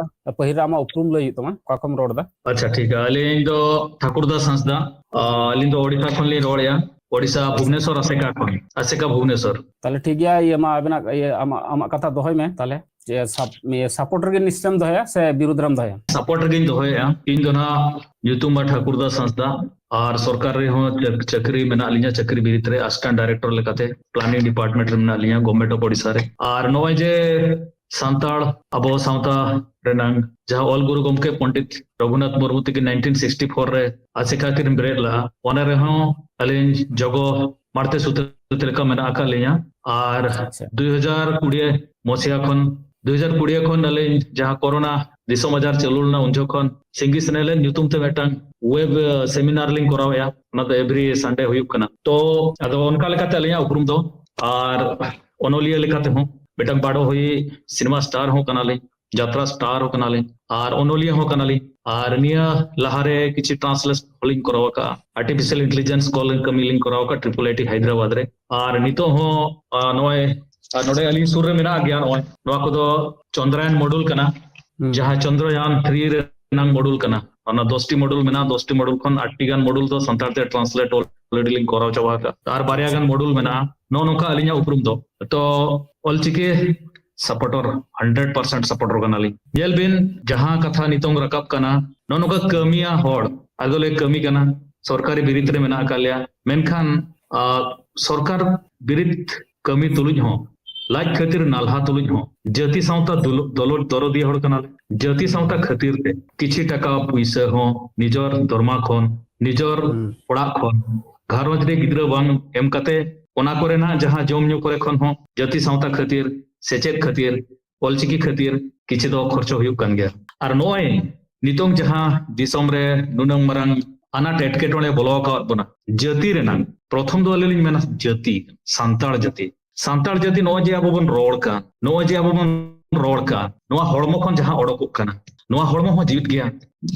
ᱯᱟᱹᱦᱤᱞ ᱨᱮ ᱟᱢᱟᱜ ᱩᱯᱨᱩᱢ ᱞᱟᱹᱭ ᱦᱩᱭᱩᱜ ᱛᱟᱢᱟ, ᱚᱠᱟ ᱠᱷᱚᱱᱮᱢ ᱨᱚᱲ ᱮᱫᱟ? ᱟᱪᱪᱷᱟ, ᱴᱷᱤᱠ ᱜᱮᱭᱟ᱾ ᱟᱹᱞᱤᱧ ᱫᱚ ᱴᱷᱟᱠᱩᱨ ᱫᱟᱥ ᱦᱟᱸᱥᱫᱟ᱾ ᱟ, ᱟᱹᱞᱤᱧ ᱫᱚ ᱳᱰᱤᱥᱟ ᱠᱷᱚᱱ ᱞᱤᱧ ᱨᱚᱲᱮᱫᱼᱟ᱾ ᱳᱰᱤᱥᱟ, ᱟᱪᱪᱷᱟ᱾ ᱵᱷᱩᱵᱽᱱᱮᱥᱚᱨ ᱟᱥᱮᱠᱟ ᱠᱷᱚᱱ, ᱟᱥᱮᱠᱟ ᱵᱷᱩᱵᱽᱱᱮᱥᱚᱨ᱾ ᱛᱟᱦᱞᱮ ᱴᱷᱤᱠ ᱜᱮᱭᱟ, ᱤᱭᱟᱹ, ᱢᱟ ᱟᱵᱮᱱᱟᱜ, ᱤᱭᱟᱹ, ᱟᱢᱟᱜ, ᱟᱢᱟᱜ ᱠᱟᱛᱷᱟ ᱫᱚᱦᱚᱭ ᱢᱮ ᱛᱟᱦᱞᱮ᱾ ᱡᱮ ᱥᱟᱯ-, ᱤᱭᱟᱹ, ᱥᱟᱯᱳᱨᱴ ᱨᱮᱜᱮ ᱱᱤᱥᱪᱚᱭᱮᱢ ᱫᱚᱦᱚᱭᱟ ᱥᱮ ᱵᱤᱨᱩᱫᱽ ᱨᱮᱢ ᱫᱚᱦᱚᱭᱟ? ᱥᱟᱯᱳᱨᱴ ᱨᱮᱜᱮᱧ ᱫᱚᱦᱚᱭᱮᱫᱼᱟ᱾ ᱤᱧ ᱫᱚ ᱱᱟᱦᱟᱜ ᱧᱩᱛᱩᱢ ᱢᱟ ᱴᱷᱟᱠᱩᱨ ᱫᱟᱥ ᱦᱟᱸᱥᱫᱟ, ᱟᱨ ᱥᱚᱨᱠᱟᱨ ᱨᱮᱦᱚᱸ ᱪᱟᱹᱠ-, ᱪᱟᱹᱠᱨᱤ ᱢᱮᱱᱟᱜ ᱞᱤᱧᱟ, ᱪᱟᱹᱠᱨᱤ ᱵᱤᱨᱤᱫ ᱨᱮ ᱟᱥᱤᱥᱴᱮᱱᱴ ᱰᱟᱭᱨᱮᱠᱴᱚᱨ ᱞᱮᱠᱟᱛᱮ ᱯᱞᱟᱱᱤᱝ ᱰᱤᱯᱟᱨᱴᱢᱮᱱᱴ ᱨᱮ ᱢᱮᱱᱟᱜ ᱞᱤᱧᱟ, ᱜᱚᱵᱷᱢᱮᱱᱴ ᱚᱯᱷ ᱳᱰᱤᱥᱟ ᱨᱮ᱾ ᱟᱨ ᱱᱚᱜᱼᱚᱭ ᱡᱮ ᱥᱟᱱᱛᱟᱲ ᱟᱵᱚ ᱥᱟᱶᱛᱟ ᱨᱮᱱᱟᱝ ᱡᱟᱦᱟᱸ ᱚᱞ ᱜᱩᱨᱩ ᱜᱚᱢᱠᱮ ᱯᱚᱱᱰᱤᱛ ᱨᱚᱜᱷᱩᱱᱟᱛᱷ ᱢᱩᱨᱢᱩ ᱛᱟᱹᱠᱤᱱ ᱱᱟᱭᱤᱱᱴᱤᱱ ᱥᱤᱠᱥᱴᱤ ᱯᱷᱳᱨ ᱨᱮ ᱟᱥᱮᱠᱟ ᱠᱤᱱ ᱵᱮᱨᱮᱫ ᱞᱮᱫᱼᱟ, ᱚᱱᱟ ᱨᱮᱦᱚᱸ ᱟᱹᱞᱤᱧ ᱡᱚᱜᱚ ᱢᱟᱲᱛᱮ ᱥᱩᱛᱨᱮᱛ ᱞᱮᱠᱟ ᱢᱮᱱᱟᱜ ᱟᱠᱟᱫ ᱞᱤᱧᱟ᱾ ᱟᱨ ᱟᱪᱪᱷᱟ᱾ ᱫᱩᱭ ᱦᱟᱡᱟᱨ ᱠᱩᱲᱤ ᱢᱚᱥᱤᱭᱟ ᱠᱷᱚᱱ, ᱫᱩᱭ ᱦᱟᱡᱟᱨ ᱠᱩᱲᱤ ᱠᱷᱚᱱ ᱟᱹᱞᱤᱧ ᱡᱟᱦᱟᱸ ᱠᱳᱨᱳᱱᱟ ᱫᱤᱥᱚᱢ ᱟᱡᱟᱨ ᱪᱟᱹᱞᱩ ᱞᱮᱱᱟ, ᱩᱱ ᱡᱚᱠᱷᱚᱱ ᱥᱤᱝᱜᱤ ᱥᱮᱱᱮᱞᱮᱫ ᱧᱩᱛᱩᱢ ᱛᱮ ᱢᱤᱫᱴᱟᱝ ᱣᱮᱵ, ᱟ, ᱥᱮᱢᱤᱱᱟᱨ ᱞᱤᱧ ᱠᱚᱨᱟᱣᱮᱫᱼᱟ᱾ ᱚᱱᱟ ᱫᱚ ᱮᱵᱷᱨᱤ ᱥᱟᱱᱰᱮ ᱦᱩᱭᱩᱜ ᱠᱟᱱᱟ᱾ ᱛᱚ ᱟᱫᱚ ᱚᱱᱠᱟ ᱞᱮᱠᱟᱛᱮ ᱟᱹᱞᱤᱧᱟᱜ ᱩᱯᱨᱩᱢ ᱫᱚ, ᱟᱨ ᱚᱱᱚᱞᱤᱭᱟᱹ ᱞᱮᱠᱟ ᱛᱮᱦᱚᱸ ᱢᱤᱫᱴᱟᱝ ᱵᱟᱰᱚ ᱦᱩᱭ ᱥᱤᱱᱮᱢᱟ ᱥᱴᱟᱨ ᱦᱚᱸ ᱠᱟᱱᱟᱞᱤᱧ, ᱡᱟᱛᱨᱟ ᱥᱴᱟᱨ ᱦᱚᱸ ᱠᱟᱱᱟᱞᱤᱧ, ᱟᱨ ᱚᱱᱚᱞᱤᱭᱟᱹ ᱦᱚᱸ ᱠᱟᱱᱟᱞᱤᱧ᱾ ᱟᱨ ᱱᱤᱭᱟᱹ ᱞᱟᱦᱟᱨᱮ ᱠᱤᱪᱷᱩ ᱴᱨᱟᱱᱥᱞᱮᱴ ᱦᱚᱸᱞᱤᱧ ᱠᱚᱨᱟᱣ ᱟᱠᱟᱫᱼᱟ, ᱟᱨᱴᱤᱯᱷᱤᱥᱤᱭᱟᱞ ᱤᱱᱴᱮᱞᱤᱡᱮᱱᱥ ᱠᱚ ᱠᱟᱹᱢᱤ ᱞᱤᱧ ᱠᱚᱨᱟᱣ ᱟᱠᱟᱫᱼᱟ, ᱴᱨᱤᱯᱚᱞ ᱟᱭ ᱴᱤ ᱦᱟᱭᱫᱨᱟᱵᱟᱫᱽ ᱨᱮ᱾ ᱟᱨ ᱱᱤᱛᱚᱜ ᱦᱚᱸ, ᱟ, ᱱᱚᱜᱼᱚᱭ, ᱟᱨ ᱱᱚᱰᱮ ᱟᱹᱞᱤᱧ ᱥᱩᱨ ᱨᱮ ᱢᱮᱱᱟᱜ ᱜᱮᱭᱟ, ᱱᱚᱜᱼᱚᱭ ᱱᱚᱣᱟ ᱠᱚᱫᱚ ᱪᱚᱱᱫᱨᱟᱭᱟᱱ ᱢᱚᱰᱩᱞ ᱠᱟᱱᱟ, ᱦᱩᱸ᱾ ᱡᱟᱦᱟᱸ ᱪᱚᱱᱫᱨᱚᱭᱟᱱ ᱛᱷᱨᱤ ᱨᱮᱱᱟᱝ ᱢᱚᱰᱩᱞ ᱠᱟᱱᱟ᱾ ᱚᱱᱟ ᱫᱚᱥᱴᱤ ᱢᱚᱰᱩᱞ ᱢᱮᱱᱟᱜᱼᱟ, ᱫᱚᱥᱴᱤ ᱢᱚᱰᱩᱞ ᱠᱷᱚᱱ ᱟᱴᱴᱤ ᱜᱟᱱ ᱢᱚᱰᱩᱞ ᱫᱚ ᱥᱟᱱᱛᱟᱲ ᱛᱮ ᱴᱨᱟᱱᱥᱞᱮᱴ ᱚᱞᱨᱮᱰᱤ ᱞᱤᱧ ᱠᱚᱨᱟᱣ ᱪᱟᱵᱟ ᱟᱠᱟᱫᱼᱟ᱾ ᱟᱨ ᱵᱟᱨᱭᱟ ᱜᱟᱱ ᱢᱚᱰᱩᱞ ᱢᱮᱱᱟᱜᱼᱟ᱾ ᱱᱚᱜᱼᱚ ᱱᱚᱝᱠᱟ ᱟᱹᱞᱤᱧᱟᱜ ᱩᱯᱨᱩᱢ ᱫᱚ᱾ ᱛᱚ ᱚᱞᱪᱤᱠᱤ ᱥᱟᱯᱚᱨᱴᱚᱨ, ᱦᱟᱱᱰᱨᱮᱰ ᱯᱟᱨᱥᱮᱱᱴ ᱥᱟᱯᱚᱨᱴᱚᱨ ᱠᱟᱱᱟᱞᱤᱧ᱾ ᱧᱮᱞ ᱵᱤᱱ, ᱡᱟᱦᱟᱸ ᱠᱟᱛᱷᱟ ᱱᱤᱛᱚᱝ ᱨᱟᱠᱟᱵ ᱠᱟᱱᱟ, ᱱᱚᱜᱼᱚ ᱱᱚᱝᱠᱟ ᱠᱟᱹᱢᱤᱭᱟ ᱦᱚᱲ, ᱟᱞᱮ ᱫᱚᱞᱮ ᱠᱟᱹᱢᱤ ᱠᱟᱱᱟ, ᱥᱚᱨᱠᱟᱨᱤ ᱵᱤᱨᱤᱫ ᱨᱮ ᱢᱮᱱᱟᱜ ᱟᱠᱟᱫ ᱞᱮᱭᱟ, ᱢᱮᱱᱠᱷᱟᱱ, ᱟ, ᱥᱚᱨᱠᱟᱨ ᱵᱤᱨᱤᱫ ᱠᱟᱹᱢᱤ ᱛᱩᱞᱩᱡ ᱦᱚᱸ, ᱞᱟᱡ ᱠᱷᱟᱹᱛᱤᱨ ᱱᱟᱞᱦᱟ ᱛᱩᱞᱩᱡ ᱦᱚᱸ, ᱡᱟᱹᱛᱤ ᱥᱟᱶᱛᱟ ᱫᱩᱞ-, ᱫᱚᱞᱚᱛ ᱫᱚᱨᱚᱫᱤᱭᱟᱹ ᱦᱚᱲ ᱠᱟᱱᱟᱞᱮ᱾ ᱡᱟᱹᱛᱤ ᱥᱟᱶᱛᱟ ᱠᱷᱟᱹᱛᱤᱨ ᱛᱮ ᱠᱤᱪᱷᱤ ᱴᱟᱠᱟ ᱯᱩᱭᱥᱟᱹ ᱦᱚᱸ ᱱᱤᱡᱚᱨ ᱫᱚᱨᱢᱟ ᱠᱷᱚᱱ ᱱᱤᱡᱚᱨ ᱚᱲᱟᱜ ᱠᱷᱚᱱ, ᱜᱷᱟᱨᱚᱸᱡᱽ ᱨᱮ ᱜᱤᱫᱽᱨᱟᱹ ᱵᱟᱝ ᱮᱢ ᱠᱟᱛᱮ, ᱚᱱᱟ ᱠᱚᱨᱮᱱᱟᱜ ᱡᱟᱦᱟᱸ ᱡᱚᱢ ᱧᱩ ᱠᱚᱨᱮ ᱠᱷᱚᱱ ᱦᱚᱸ ᱡᱟᱹᱛᱤ ᱥᱟᱶᱛᱟ ᱠᱷᱟᱹᱛᱤᱨ, ᱥᱮᱪᱮᱫ ᱠᱷᱟᱹᱛᱤᱨ, ᱚᱞᱪᱤᱠᱤ ᱠᱷᱟᱹᱛᱤᱨ ᱠᱤᱪᱷᱩ ᱫᱚ ᱠᱷᱚᱨᱪᱚ ᱦᱩᱭᱩᱜ ᱠᱟᱱ ᱜᱮᱭᱟ᱾ ᱟᱨ ᱱᱚᱜᱼᱚᱭ ᱱᱤᱛᱚᱝ ᱡᱟᱦᱟᱸ ᱫᱤᱥᱚᱢ ᱨᱮ ᱱᱩᱱᱟᱹᱝ ᱢᱟᱨᱟᱝ ᱟᱱᱟᱴ ᱮᱴᱠᱮᱴᱚᱬᱮ ᱵᱚᱞᱚ ᱟᱠᱟᱣᱟᱫ ᱵᱚᱱᱟ, ᱡᱟᱹᱛᱤ ᱨᱮᱱᱟᱜ, ᱯᱨᱚᱛᱷᱚᱢ ᱫᱚ ᱟᱹᱞᱤᱧ ᱞᱤᱧ ᱢᱮᱱᱟ ᱡᱟᱹᱛᱤ, ᱥᱟᱱᱛᱟᱲ ᱡᱟᱹᱛᱤ᱾ ᱥᱟᱱᱛᱟᱲ ᱡᱟᱹᱛᱤ ᱱᱚᱜᱼᱚᱭ ᱡᱮ ᱟᱵᱚ ᱵᱚᱱ ᱨᱚᱲ ᱠᱟᱱ, ᱱᱚᱜᱼᱚᱭ ᱡᱮ ᱟᱵᱚ ᱵᱚᱱ ᱨᱚᱲ ᱠᱟᱱ, ᱱᱚᱣᱟ ᱦᱚᱲᱢᱚ ᱠᱷᱚᱱ ᱡᱟᱦᱟᱸ ᱚᱰᱚᱠᱚᱜ ᱠᱟᱱᱟ, ᱱᱚᱣᱟ ᱦᱚᱲᱢᱚ ᱦᱚᱸ ᱡᱤᱣᱤᱫ ᱜᱮᱭᱟ᱾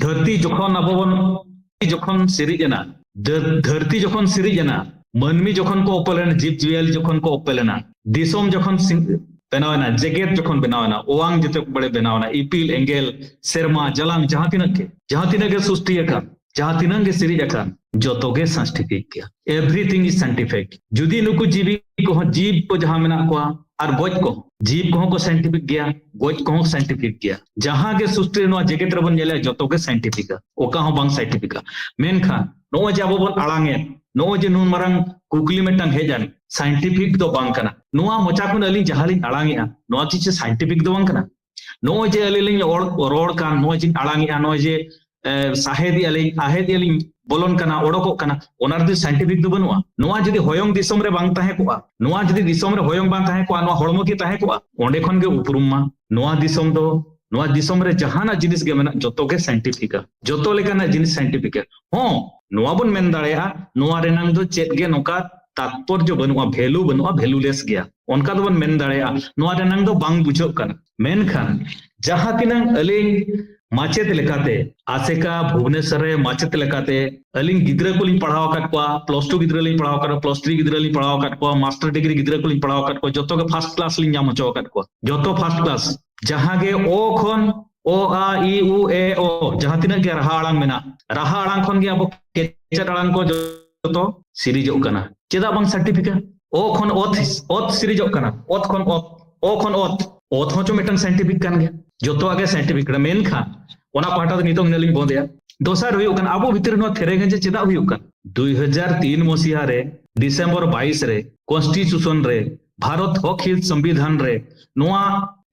ᱫᱷᱟᱹᱨᱛᱤ ᱡᱚᱠᱷᱚᱱ ᱟᱵᱚ ᱵᱚᱱ, ᱡᱚᱠᱷᱚᱱ ᱥᱤᱨᱤᱡ ᱮᱱᱟ, ᱫᱷᱟᱹᱨ-, ᱫᱷᱟᱹᱨᱛᱤ ᱡᱚᱠᱷᱚᱱ ᱥᱤᱨᱤᱡ ᱮᱱᱟ, ᱢᱟᱹᱱᱢᱤ ᱡᱚᱠᱷᱚᱱ ᱠᱚ ᱩᱯᱮᱞ ᱮᱱᱟ, ᱡᱤᱵᱽ ᱡᱤᱭᱟᱹᱞᱤ ᱡᱚᱠᱷᱚᱱ ᱠᱚ ᱩᱯᱮᱞ ᱮᱱᱟ, ᱫᱤᱥᱚᱢ ᱡᱚᱠᱷᱚᱱ ᱥᱤ-, ᱵᱮᱱᱟᱣ ᱮᱱᱟ, ᱡᱮᱜᱮᱛ ᱡᱚᱠᱷᱚᱱ ᱵᱮᱱᱟᱣ ᱮᱱᱟ, ᱚᱣᱟᱝ ᱡᱮᱛᱮ ᱵᱟᱲᱮ ᱵᱮᱱᱟᱣ ᱮᱱᱟ, ᱤᱯᱤᱞ, ᱮᱸᱜᱮᱞ, ᱥᱮᱨᱢᱟ, ᱡᱟᱞᱟᱝ, ᱡᱟᱦᱟᱸ ᱛᱤᱱᱟᱹᱜ ᱜᱮ, ᱡᱟᱦᱟᱸ ᱛᱤᱱᱟᱹᱜ ᱜᱮ ᱥᱩᱥᱴᱤ ᱟᱠᱟᱱ, ᱡᱟᱦᱟᱸ ᱛᱤᱱᱟᱹᱜ ᱜᱮ ᱥᱤᱨᱤᱡ ᱟᱠᱟᱱ, ᱡᱚᱛᱚ ᱜᱮ scientific ᱜᱮᱭᱟ᱾ Everything is scientific. ᱡᱩᱫᱤ ᱱᱩᱠᱩ ᱡᱤᱣᱤ ᱠᱚᱦᱚᱸ, ᱡᱤᱵ ᱠᱚ ᱡᱟᱦᱟᱸ ᱢᱮᱱᱟᱜ ᱠᱚᱣᱟ, ᱟᱨ ᱜᱚᱡ ᱠᱚ, ᱡᱤᱵ ᱠᱚᱦᱚᱸ ᱠᱚ scientific ᱜᱮᱭᱟ, ᱜᱚᱡ ᱠᱚᱦᱚᱸ scientific ᱜᱮᱭᱟ᱾ ᱡᱟᱦᱟᱸ ᱜᱮ ᱥᱩᱥᱴᱤ ᱨᱮ ᱱᱚᱣᱟ ᱡᱮᱜᱮᱛ ᱨᱮᱵᱚᱱ ᱧᱮᱞᱮᱜᱼᱟ, ᱡᱚᱛᱚ ᱜᱮ scientificᱟ, ᱚᱠᱟ ᱦᱚᱸ ᱵᱟᱝ scientificᱟ᱾ ᱢᱮᱱᱠᱷᱟᱱ ᱱᱚᱜᱼᱚᱭ ᱡᱮ ᱟᱵᱚ ᱵᱚᱱ ᱟᱲᱟᱝ ᱮᱫ, ᱱᱚᱜᱼᱚᱭ ᱡᱮ ᱱᱩᱱ ᱢᱟᱨᱟᱝ ᱠᱩᱠᱞᱤ ᱢᱤᱫᱴᱟᱝ ᱦᱮᱡ ᱮᱱ, scientific ᱫᱚ ᱵᱟᱝ ᱠᱟᱱᱟ᱾ ᱱᱚᱣᱟ ᱢᱚᱪᱟ ᱠᱷᱚᱱ ᱟᱹᱞᱤᱧ ᱡᱟᱦᱟᱸ ᱞᱤᱧ ᱟᱲᱟᱝ ᱮᱜᱼᱟ, ᱱᱚᱣᱟ ᱠᱤ ᱪᱮᱫ scientific ᱫᱚ ᱵᱟᱝ ᱠᱟᱱᱟ? ᱱᱚᱜᱼᱚᱭ ᱡᱮ ᱟᱹᱞᱤᱧ ᱞᱤᱧ ᱚᱲ-, ᱨᱚᱲ ᱠᱟᱱ, ᱱᱚᱜᱼᱚᱭ ᱡᱮ ᱟᱲᱟᱝ ᱮᱜᱼᱟ, ᱱᱚᱜᱼᱚᱭ ᱡᱮ, ᱮ, ᱥᱟᱦᱮᱫ ᱮᱜᱼᱟ ᱞᱤᱧ, ᱟᱦᱮᱫ ᱮᱜᱼᱟ ᱞᱤᱧ, ᱵᱚᱞᱚᱱ ᱠᱟᱱᱟ, ᱚᱰᱚᱠᱚᱜ ᱠᱟᱱᱟ, ᱚᱱᱟ ᱨᱮᱫᱚ scientific ᱫᱚ ᱵᱟᱹᱱᱩᱜᱼᱟ᱾ ᱱᱚᱣᱟ ᱡᱩᱫᱤ ᱦᱚᱭᱚᱝ ᱫᱤᱥᱚᱢ ᱨᱮ ᱵᱟᱝ ᱛᱟᱦᱮᱸ ᱠᱚᱜᱼᱟ, ᱱᱚᱣᱟ ᱡᱩᱫᱤ ᱫᱤᱥᱚᱢ ᱨᱮ ᱦᱚᱭᱚᱝ ᱵᱟᱝ ᱛᱟᱦᱮᱸ ᱠᱚᱜᱼᱟ, ᱱᱚᱣᱟ ᱦᱚᱲᱢᱚ ᱠᱤ ᱛᱟᱦᱮᱸ ᱠᱚᱜᱼᱟ? ᱚᱸᱰᱮ ᱠᱷᱚᱱ ᱜᱮ ᱩᱯᱨᱩᱢ ᱢᱟ᱾ ᱱᱚᱣᱟ ᱫᱤᱥᱚᱢ ᱫᱚ, ᱱᱚᱣᱟ ᱫᱤᱥᱚᱢ ᱨᱮ ᱡᱟᱦᱟᱱᱟᱜ ᱡᱤᱱᱤᱥ ᱜᱮ ᱢᱮᱱᱟᱜ, ᱡᱚᱛᱚ ᱜᱮ scientificᱟ, ᱡᱚᱛᱚ ᱞᱮᱠᱟᱱᱟᱜ ᱡᱤᱱᱤᱥ scientificᱟ᱾ ᱦᱚᱸ, ᱱᱚᱣᱟ ᱵᱚᱱ ᱢᱮᱱ ᱫᱟᱲᱮᱭᱟᱜᱼᱟ, ᱱᱚᱣᱟ ᱨᱮᱱᱟᱝ ᱫᱚ ᱪᱮᱫ ᱜᱮ ᱱᱚᱝᱠᱟ ᱛᱟᱛᱯᱚᱨᱡᱚ ᱵᱟᱹᱱᱩᱜᱼᱟ, value ᱵᱟᱹᱱᱩᱜᱼᱟ, valueless ᱜᱮᱭᱟ, ᱚᱱᱠᱟ ᱫᱚᱵᱚᱱ ᱢᱮᱱ ᱫᱟᱲᱮᱭᱟᱜᱼᱟ᱾ ᱱᱚᱣᱟ ᱨᱮᱱᱟᱝ ᱫᱚ ᱵᱟᱝ ᱵᱩᱡᱷᱟᱹᱜ ᱠᱟᱱᱟ᱾ ᱢᱮᱱᱠᱷᱟᱱ ᱡᱟᱦᱟᱸ ᱛᱤᱱᱟᱹᱝ ᱟᱹᱞᱤᱧ ᱢᱟᱪᱮᱫ ᱞᱮᱠᱟᱛᱮ, ᱟᱥᱮᱠᱟ ᱵᱷᱩᱵᱽᱱᱮᱥᱚᱨ ᱨᱮ ᱢᱟᱪᱮᱫ ᱞᱮᱠᱟᱛᱮ ᱟᱹᱞᱤᱧ ᱜᱤᱫᱽᱨᱟᱹ ᱠᱚᱞᱤᱧ ᱯᱟᱲᱦᱟᱣ ᱟᱠᱟᱫ ᱠᱚᱣᱟ, plus two ᱜᱤᱫᱽᱨᱟᱹ ᱞᱤᱧ ᱯᱟᱲᱦᱟᱣ ᱟᱠᱟᱫ ᱠᱚᱣᱟ, plus three ᱜᱤᱫᱽᱨᱟᱹ ᱞᱤᱧ ᱯᱟᱲᱦᱟᱣ ᱟᱠᱟᱫ ᱠᱚᱣᱟ, master degree ᱜᱤᱫᱽᱨᱟᱹ ᱠᱚᱞᱤᱧ ᱯᱟᱲᱦᱟᱣ ᱟᱠᱟᱫ ᱠᱚᱣᱟ, ᱡᱚᱛᱚ ᱜᱮ first class ᱞᱤᱧ ᱧᱟᱢ ᱦᱚᱪᱚ ᱟᱠᱟᱫ ᱠᱚᱣᱟ, ᱡᱚᱛᱚ first class᱾ ᱡᱟᱦᱟᱸ ᱜᱮ ᱚ ᱠᱷᱚᱱ, ᱚ, ᱟ, ᱤ, ᱩ, ᱮ, ᱚ, ᱡᱟᱦᱟᱸ ᱛᱤᱱᱟᱹᱜ ᱜᱮ ᱨᱟᱦᱟ ᱟᱲᱟᱝ ᱢᱮᱱᱟᱜ, ᱨᱟᱦᱟ ᱟᱲᱟᱝ ᱠᱷᱚᱱ ᱜᱮ ᱟᱵᱚ ᱠᱮᱪᱮᱫ ᱟᱲᱟᱝ ᱠᱚ ᱡᱚᱛᱚ ᱥᱤᱨᱤᱡᱚᱜ ᱠᱟᱱᱟ᱾ ᱪᱮᱫᱟᱜ ᱵᱟᱝ scientificᱟ? ᱚ ᱠᱷᱚᱱ ᱚᱛ, ᱚᱛ ᱥᱤᱨᱤᱡᱚᱜ ᱠᱟᱱᱟ, ᱚᱛ ᱠᱷᱚᱱ ᱚᱛ, ᱚ ᱠᱷᱚᱱ ᱚᱛ, ᱚᱛ ᱦᱚᱸ ᱪᱚ ᱢᱤᱫᱴᱟᱝ scientific ᱠᱟᱱ ᱜᱮᱭᱟ᱾ ᱡᱚᱛᱚᱣᱟᱜ ᱜᱮ scientific ᱠᱟᱱᱟ᱾ ᱢᱮᱱᱠᱷᱟᱱ ᱚᱱᱟ ᱯᱟᱦᱴᱟ ᱫᱚ ᱱᱤᱛᱚᱝ ᱦᱤᱱᱟᱹ ᱞᱤᱧ ᱵᱚᱸᱫᱮᱭᱟ᱾ ᱫᱚᱥᱟᱨ ᱦᱩᱭᱩᱜ ᱠᱟᱱᱟ, ᱟᱵᱚ ᱵᱷᱤᱛᱤᱨ ᱨᱮ ᱱᱚᱣᱟ ᱛᱷᱮᱨᱮ ᱜᱮᱸᱡᱮ ᱪᱮᱫᱟᱜ ᱦᱩᱭᱩᱜ ᱠᱟᱱᱟ? ᱫᱩᱭ ᱦᱟᱡᱟᱨ ᱛᱤᱱ ᱢᱚᱥᱤᱦᱟ ᱨᱮ ᱰᱤᱥᱮᱢᱵᱚᱨ ᱵᱟᱭᱤᱥ ᱨᱮ constitution ᱨᱮ, ᱵᱷᱟᱨᱚᱛ ᱦᱚᱠ ᱦᱤᱛ ᱥᱚᱝᱵᱤᱫᱷᱟᱱ ᱨᱮ ᱱᱚᱣᱟ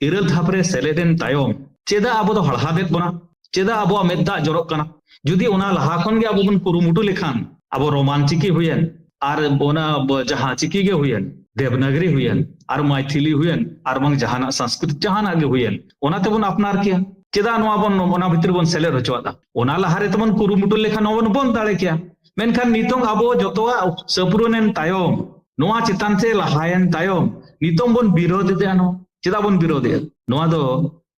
ᱤᱨᱟᱹᱞ ᱫᱷᱟᱯ ᱨᱮ ᱥᱮᱞᱮᱫ ᱮᱱ ᱛᱟᱭᱚᱢ ᱪᱮᱫᱟᱜ ᱟᱵᱚ ᱫᱚ ᱦᱟᱲᱦᱟᱫᱮᱫ ᱵᱚᱱᱟ? ᱪᱮᱫᱟᱜ ᱟᱵᱚᱣᱟᱜ ᱢᱮᱫ ᱫᱟᱜ ᱡᱚᱨᱚᱜ ᱠᱟᱱᱟ? ᱡᱩᱫᱤ ᱚᱱᱟ ᱞᱟᱦᱟ ᱠᱷᱚᱱ ᱜᱮ ᱟᱵᱚ ᱵᱚᱱ ᱠᱩᱨᱩᱢᱩᱴᱩ ᱞᱮᱠᱷᱟᱱ, ᱟᱵᱚ ᱨᱳᱢᱟᱱ ᱪᱤᱠᱤ ᱦᱩᱭᱮᱱ, ᱟᱨ ᱚᱱᱟ ᱵ-, ᱡᱟᱦᱟᱸ ᱪᱤᱠᱤ ᱜᱮ ᱦᱩᱭᱮᱱ, ᱫᱮᱵᱽᱱᱟᱜᱽᱨᱤ ᱦᱩᱭᱮᱱ, ᱟᱨ ᱢᱟᱭᱛᱷᱤᱞᱤ ᱦᱩᱭᱮᱱ, ᱟᱨ ᱵᱟᱝ ᱡᱟᱦᱟᱱᱟᱜ ᱥᱚᱝᱥᱠᱨᱤᱛ ᱡᱟᱦᱟᱱᱟᱜ ᱜᱮ ᱦᱩᱭᱮᱱ, ᱚᱱᱟ ᱛᱮᱵᱚᱱ ᱟᱯᱱᱟᱨ ᱠᱮᱭᱟ᱾ ᱪᱮᱫᱟᱜ ᱱᱚᱣᱟ ᱵᱚᱱ, ᱚᱱᱟ ᱵᱷᱤᱛᱨᱤ ᱵᱚᱱ ᱥᱮᱞᱮᱫ ᱦᱚᱪᱚᱣᱟᱫᱟ? ᱚᱱᱟ ᱞᱟᱦᱟ ᱨᱮ ᱛᱮᱵᱚᱱ ᱠᱩᱨᱩᱢᱩᱴᱩ ᱞᱮᱠᱷᱟᱱ ᱱᱚᱣᱟ ᱵᱚᱱ ᱵᱚᱱᱫ ᱫᱟᱲᱮ ᱠᱮᱭᱟ᱾ ᱢᱮᱱᱠᱷᱟᱱ ᱱᱤᱛᱚᱝ ᱟᱵᱚ ᱡᱚᱛᱚᱣᱟᱜ ᱥᱟᱹᱯᱩᱨᱩᱱᱮᱱ ᱛᱟᱭᱚᱢ, ᱱᱚᱣᱟ ᱪᱮᱛᱟᱱ ᱥᱮ ᱞᱟᱦᱟᱭᱮᱱ ᱛᱟᱭᱚᱢ, ᱱᱤᱛᱚᱝ ᱵᱚᱱ ᱵᱤᱨᱳᱫ ᱮᱫᱟ᱾ ᱱᱚᱣᱟ ᱪᱮᱫᱟᱜ ᱵᱚᱱ ᱵᱤᱨᱳᱫ ᱮᱫᱟ? ᱱᱚᱣᱟ ᱫᱚ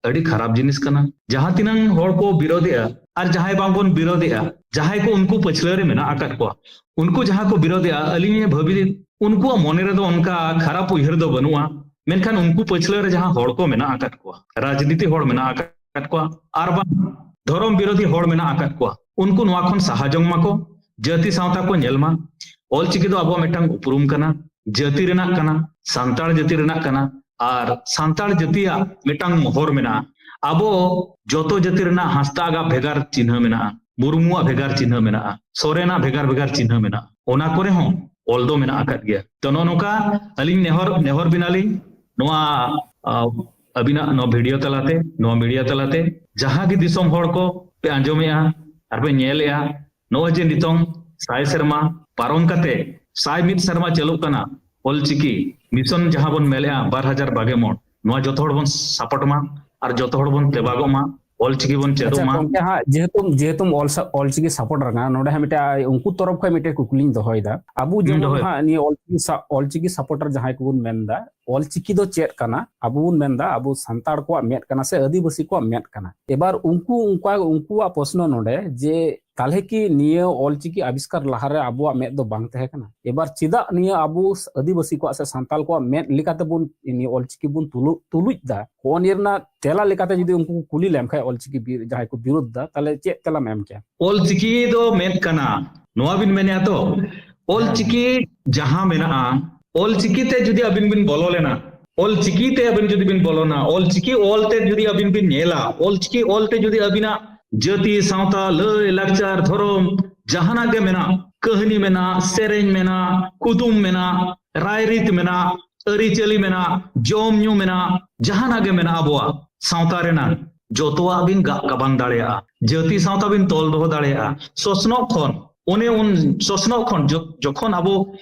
ᱟᱹᱰᱤ ᱠᱷᱟᱨᱟᱯ ᱡᱤᱱᱤᱥ ᱠᱟᱱᱟ᱾ ᱡᱟᱦᱟᱸ ᱛᱤᱱᱟᱹᱝ ᱦᱚᱲ ᱠᱚ ᱵᱤᱨᱳᱫᱮᱜᱼᱟ ᱟᱨ ᱡᱟᱦᱟᱸᱭ ᱵᱟᱝᱵᱚᱱ ᱵᱤᱨᱳᱫᱮᱜᱼᱟ, ᱡᱟᱦᱟᱸᱭ ᱠᱚ ᱩᱱᱠᱩ ᱯᱟᱹᱪᱷᱞᱟᱹ ᱨᱮ ᱢᱮᱱᱟᱜ ᱟᱠᱟᱫ ᱠᱚᱣᱟ, ᱩᱱᱠᱩ ᱡᱟᱦᱟᱸ ᱠᱚ ᱵᱤᱨᱳᱫᱮᱜᱼᱟ, ᱟᱹᱞᱤᱧ ᱞᱤᱧ ᱵᱷᱟᱹᱵᱤ, ᱩᱱᱠᱩᱣᱟᱜ ᱢᱚᱱᱮ ᱨᱮᱫᱚ ᱚᱱᱠᱟ ᱠᱷᱟᱨᱟᱯ ᱩᱭᱦᱟᱹᱨ ᱫᱚ ᱵᱟᱹᱱᱩᱜᱼᱟ, ᱢᱮᱱᱠᱷᱟᱱ ᱩᱱᱠᱩ ᱯᱟᱹᱪᱷᱞᱟᱹ ᱨᱮ ᱡᱟᱦᱟᱸ ᱦᱚᱲ ᱠᱚ ᱢᱮᱱᱟᱜ ᱟᱠᱟᱫ ᱠᱚᱣᱟ, ᱨᱟᱡᱽᱱᱤᱛᱤ ᱦᱚᱲ ᱢᱮᱱᱟᱜ ᱟᱠᱟᱫ ᱠᱚᱣᱟ, ᱟᱨ ᱵᱟᱝ ᱫᱷᱚᱨᱚᱢ ᱵᱤᱨᱳᱫᱷᱤ ᱦᱚᱲ ᱢᱮᱱᱟᱜ ᱟᱠᱟᱫ ᱠᱚᱣᱟ, ᱩᱱᱠᱩ ᱱᱚᱣᱟ ᱠᱷᱚᱱ ᱥᱟᱦᱟ ᱡᱚᱝ ᱢᱟᱠᱚ, ᱡᱟᱹᱛᱤ ᱥᱟᱶᱛᱟ ᱠᱚ ᱧᱮᱞ ᱢᱟ᱾ ᱚᱞᱪᱤᱠᱤ ᱫᱚ ᱟᱵᱚᱣᱟᱜ ᱢᱤᱫᱴᱟᱝ ᱩᱯᱨᱩᱢ ᱠᱟᱱᱟ, ᱡᱟᱹᱛᱤ ᱨᱮᱱᱟᱜ ᱠᱟᱱᱟ, ᱥᱟᱱᱛᱟᱲ ᱡᱟᱹᱛᱤ ᱨᱮᱱᱟᱜ ᱠᱟᱱᱟ, ᱟᱨ ᱥᱟᱱᱛᱟᱲ ᱡᱟᱹᱛᱤᱭᱟᱜ ᱢᱤᱫᱴᱟᱝ ᱢᱚᱦᱚᱨ ᱢᱮᱱᱟᱜᱼᱟ᱾ ᱟᱵᱚ ᱡᱚᱛᱚ ᱡᱟᱹᱛᱤ ᱨᱮᱱᱟᱜ ᱦᱟᱸᱥᱫᱟᱜᱟᱜ ᱵᱷᱮᱜᱟᱨ ᱪᱤᱱᱦᱟᱹ ᱢᱮᱱᱟᱜᱼᱟ, ᱢᱩᱨᱢᱩᱣᱟᱜ ᱵᱷᱮᱜᱟᱨ ᱪᱤᱱᱦᱟᱹ ᱢᱮᱱᱟᱜᱼᱟ, ᱥᱚᱨᱮᱱᱟᱜ ᱵᱷᱮᱜᱟᱨ ᱵᱷᱮᱜᱟᱨ ᱪᱤᱱᱦᱟᱹ ᱢᱮᱱᱟᱜᱼᱟ᱾ ᱚᱱᱟ ᱠᱚᱨᱮ ᱦᱚᱸ ᱚᱞ ᱫᱚ ᱢᱮᱱᱟᱜ ᱟᱠᱟᱫ ᱜᱮᱭᱟ᱾ ᱛᱚ, ᱱᱚᱜᱼᱚ ᱱᱚᱝᱠᱟ ᱟᱹᱞᱤᱧ ᱱᱮᱦᱚᱨ, ᱱᱮᱦᱚᱨ ᱵᱮᱱᱟᱞᱤᱧ, ᱱᱚᱣᱟ, ᱟ, ᱟᱹᱵᱤᱱᱟᱜ ᱱᱚᱣᱟ ᱵᱷᱤᱰᱤᱭᱳ ᱛᱟᱞᱟᱛᱮ, ᱱᱚᱣᱟ ᱢᱤᱰᱤᱭᱟ ᱛᱟᱞᱟᱛᱮ, ᱡᱟᱦᱟᱸ ᱜᱮ ᱫᱤᱥᱚᱢ ᱦᱚᱲ ᱠᱚ ᱯᱮ ᱟᱸᱡᱚᱢᱮᱜᱼᱟ ᱟᱨ ᱯᱮ ᱧᱮᱞᱮᱜᱼᱟ, ᱱᱚᱜᱼᱚᱭ ᱡᱮ ᱱᱤᱛᱚᱝ ᱥᱟᱭ ᱥᱮᱨᱢᱟ ᱯᱟᱨᱚᱢ ᱠᱟᱛᱮ ᱥᱟᱭ ᱢᱤᱫ ᱥᱮᱨᱢᱟ ᱪᱟᱹᱞᱩᱜ ᱠᱟᱱᱟ ᱚᱞᱪᱤᱠᱤ ᱢᱤᱥᱚᱱ, ᱡᱟᱦᱟᱸ ᱵᱚᱱ ᱢᱮᱱᱮᱜᱼᱟ ᱵᱟᱨ ᱦᱟᱡᱟᱨ ᱵᱟᱜᱮ ᱢᱚᱬ, ᱱᱚᱣᱟ ᱡᱚᱛᱚ ᱦᱚᱲ ᱵᱚᱱ ᱥᱟᱯᱚᱴ ᱢᱟ ᱟᱨ ᱡᱚᱛᱚ ᱦᱚᱲ ᱵᱚᱱ ᱛᱮᱵᱟᱜᱚᱜ ᱢᱟ, ᱚᱞᱪᱤᱠᱤ ᱵᱚᱱ ᱪᱮᱫᱚᱜ ᱟᱪᱪᱷᱟ ᱢᱟ᱾ ᱜᱚᱝᱠᱮ, ᱦᱟᱸᱜ ᱡᱮᱦᱮᱛᱩ ᱡᱮᱦᱮᱛᱩ ᱚᱞ ᱥᱟ- ᱚᱞᱪᱤᱠᱤ ᱥᱟᱯᱚᱴ ᱨᱮᱱᱟᱜ ᱱᱚᱰᱮ ᱦᱟᱸᱜ ᱢᱤᱫᱴᱮᱡ ᱩᱱᱠᱩ ᱛᱚᱨᱚᱯ ᱠᱷᱚᱱ ᱢᱤᱫᱴᱮᱡ ᱠᱩᱠᱞᱤᱧ ᱫᱚᱦᱚᱭᱮᱫᱟ᱾ ᱟᱵᱚ ᱦᱩᱸ, ᱡᱮᱢᱚᱱ ᱫᱚᱦᱚᱭ᱾ ᱦᱟᱸᱜ ᱱᱤᱭᱟᱹ ᱚᱞᱪᱤᱠᱤ ᱥᱟ- ᱚᱞᱪᱤᱠᱤ ᱥᱟᱯᱚᱴᱟᱨ ᱡᱟᱦᱟᱸᱭ ᱠᱚᱵᱚᱱ ᱢᱮᱱᱫᱟ, ᱚᱞᱪᱤᱠᱤ ᱫᱚ ᱪᱮᱫ ᱠᱟᱱᱟ? ᱟᱵᱚ ᱵᱚᱱ ᱢᱮᱱᱫᱟ ᱟᱵᱚ ᱥᱟᱱᱛᱟᱲ ᱠᱚᱣᱟᱜ ᱢᱮᱫ ᱠᱟᱱᱟ ᱥᱮ ᱟᱹᱫᱤᱵᱟᱹᱥᱤ ᱠᱚᱣᱟᱜ ᱢᱮᱫ ᱠᱟᱱᱟ? ᱮᱵᱟᱨ ᱩᱱᱠᱩ ᱩᱱᱠᱩᱣᱟᱜ ᱩᱱᱠᱩᱣᱟᱜ ᱯᱨᱚᱥᱱᱚ ᱱᱚᱰᱮ ᱡᱮ ᱛᱟᱦᱞᱮ ᱠᱤ ᱱᱤᱭᱟᱹ ᱚᱞᱪᱤᱠᱤ ᱟᱵᱤᱥᱠᱟᱨ ᱞᱟᱦᱟᱨᱮ ᱟᱵᱚᱣᱟᱜ ᱢᱮᱫ ᱫᱚ ᱵᱟᱝ ᱛᱟᱦᱮᱸ ᱠᱟᱱᱟ? ᱮᱵᱟᱨ ᱪᱮᱫᱟᱜ ᱱᱤᱭᱟᱹ ᱟᱵᱚ ᱟᱹᱫᱤᱵᱟᱹᱥᱤ ᱠᱚᱣᱟᱜ ᱥᱮ ᱥᱟᱱᱛᱟᱲ ᱠᱚᱣᱟᱜ ᱢᱮᱫ ᱞᱮᱠᱟᱛᱮᱵᱚᱱ ᱱᱤᱭᱟᱹ ᱚᱞᱪᱤᱠᱤ ᱵᱚᱱ ᱛᱩᱞᱩ- ᱛᱩᱞᱩᱡ ᱫᱟ? ᱦᱚᱸᱜᱼᱚ ᱱᱤᱭᱟᱹ ᱨᱮᱱᱟᱜ ᱛᱮᱞᱟ ᱞᱮᱠᱟᱛᱮ ᱡᱩᱫᱤ ᱩᱱᱠᱩ ᱠᱚ ᱠᱩᱞᱤ ᱞᱮᱢ ᱠᱷᱟᱡ, ᱚᱞᱪᱤᱠᱤ ᱵᱤ- ᱡᱟᱦᱟᱸᱭ ᱠᱚ ᱵᱤᱨᱳᱫ ᱫᱟ, ᱛᱟᱦᱞᱮ ᱪᱮᱫ ᱛᱮᱞᱟᱢ ᱮᱢ ᱠᱮᱭᱟ? ᱚᱞᱪᱤᱠᱤ ᱫᱚ ᱢᱮᱫ ᱠᱟᱱᱟ, ᱱᱚᱣᱟ ᱵᱤᱱ ᱢᱮᱱᱮᱜᱼᱟ ᱛᱚ? ᱚᱞᱪᱤᱠᱤ ᱡᱟᱦᱟᱸ ᱢᱮᱱᱟᱜᱼᱟ, ᱚᱞᱪᱤᱠᱤ ᱛᱮ ᱡᱩᱫᱤ ᱟᱹᱵᱤᱱ ᱵᱤᱱ ᱵᱚᱞᱚ ᱞᱮᱱᱟ, ᱚᱞᱪᱤᱠᱤ ᱛᱮ ᱟᱹᱵᱤᱱ ᱡᱩᱫᱤ ᱵᱤᱱ ᱵᱚᱞᱚᱱᱟ, ᱚᱞᱪᱤᱠᱤ ᱚᱞ ᱛᱮ ᱡᱩᱫᱤ ᱟᱹᱵᱤᱱ ᱵᱤᱱ ᱧᱮᱞᱟ, ᱚᱞᱪᱤᱠᱤ ᱚᱞ ᱛᱮ ᱡᱩᱫᱤ ᱟᱹᱵᱤᱱᱟᱜ ᱡᱟᱹᱛᱤ, ᱥᱟᱶᱛᱟ, ᱞᱟᱹᱭ, ᱞᱟᱠᱪᱟᱨ, ᱫᱷᱚᱨᱚᱢ, ᱡᱟᱦᱟᱱᱟᱜ ᱜᱮ ᱢᱮᱱᱟᱜ, ᱠᱟᱹᱦᱱᱤ ᱢᱮᱱᱟᱜ, ᱥᱮᱨᱮᱧ ᱢᱮᱱᱟᱜ, ᱠᱩᱫᱩᱢ ᱢᱮᱱᱟᱜ, ᱨᱟᱭᱨᱤᱛ ᱢᱮᱱᱟᱜ, ᱟᱹᱨᱤᱪᱟᱹᱞᱤ ᱢᱮᱱᱟᱜ, ᱡᱚᱢ ᱧᱩ ᱢᱮᱱᱟᱜ, ᱡᱟᱦᱟᱱᱟᱜ ᱜᱮ ᱢᱮᱱᱟᱜ ᱟᱵᱚᱣᱟᱜ ᱥᱟᱶᱛᱟ ᱨᱮᱱᱟᱜ, ᱡᱚᱛᱚᱣᱟᱜ ᱵᱤᱱ ᱜᱟᱜ ᱜᱟᱵᱟᱱ ᱫᱟᱲᱮᱭᱟᱜᱼᱟ, ᱡᱟᱹᱛᱤ ᱥᱟᱶᱛᱟ ᱵᱤᱱ ᱛᱚᱞ ᱫᱚᱦᱚ ᱫᱟᱲᱮᱭᱟᱜᱼᱟ᱾ ᱥᱚᱥᱱᱚᱜ ᱠᱷᱚᱱ, ᱚᱱᱮ ᱩᱱ ᱥᱚᱥᱱᱚᱜ ᱠᱷᱚᱱ ᱡᱚ-, ᱡᱚᱠᱷᱚᱱ ᱟᱵᱚ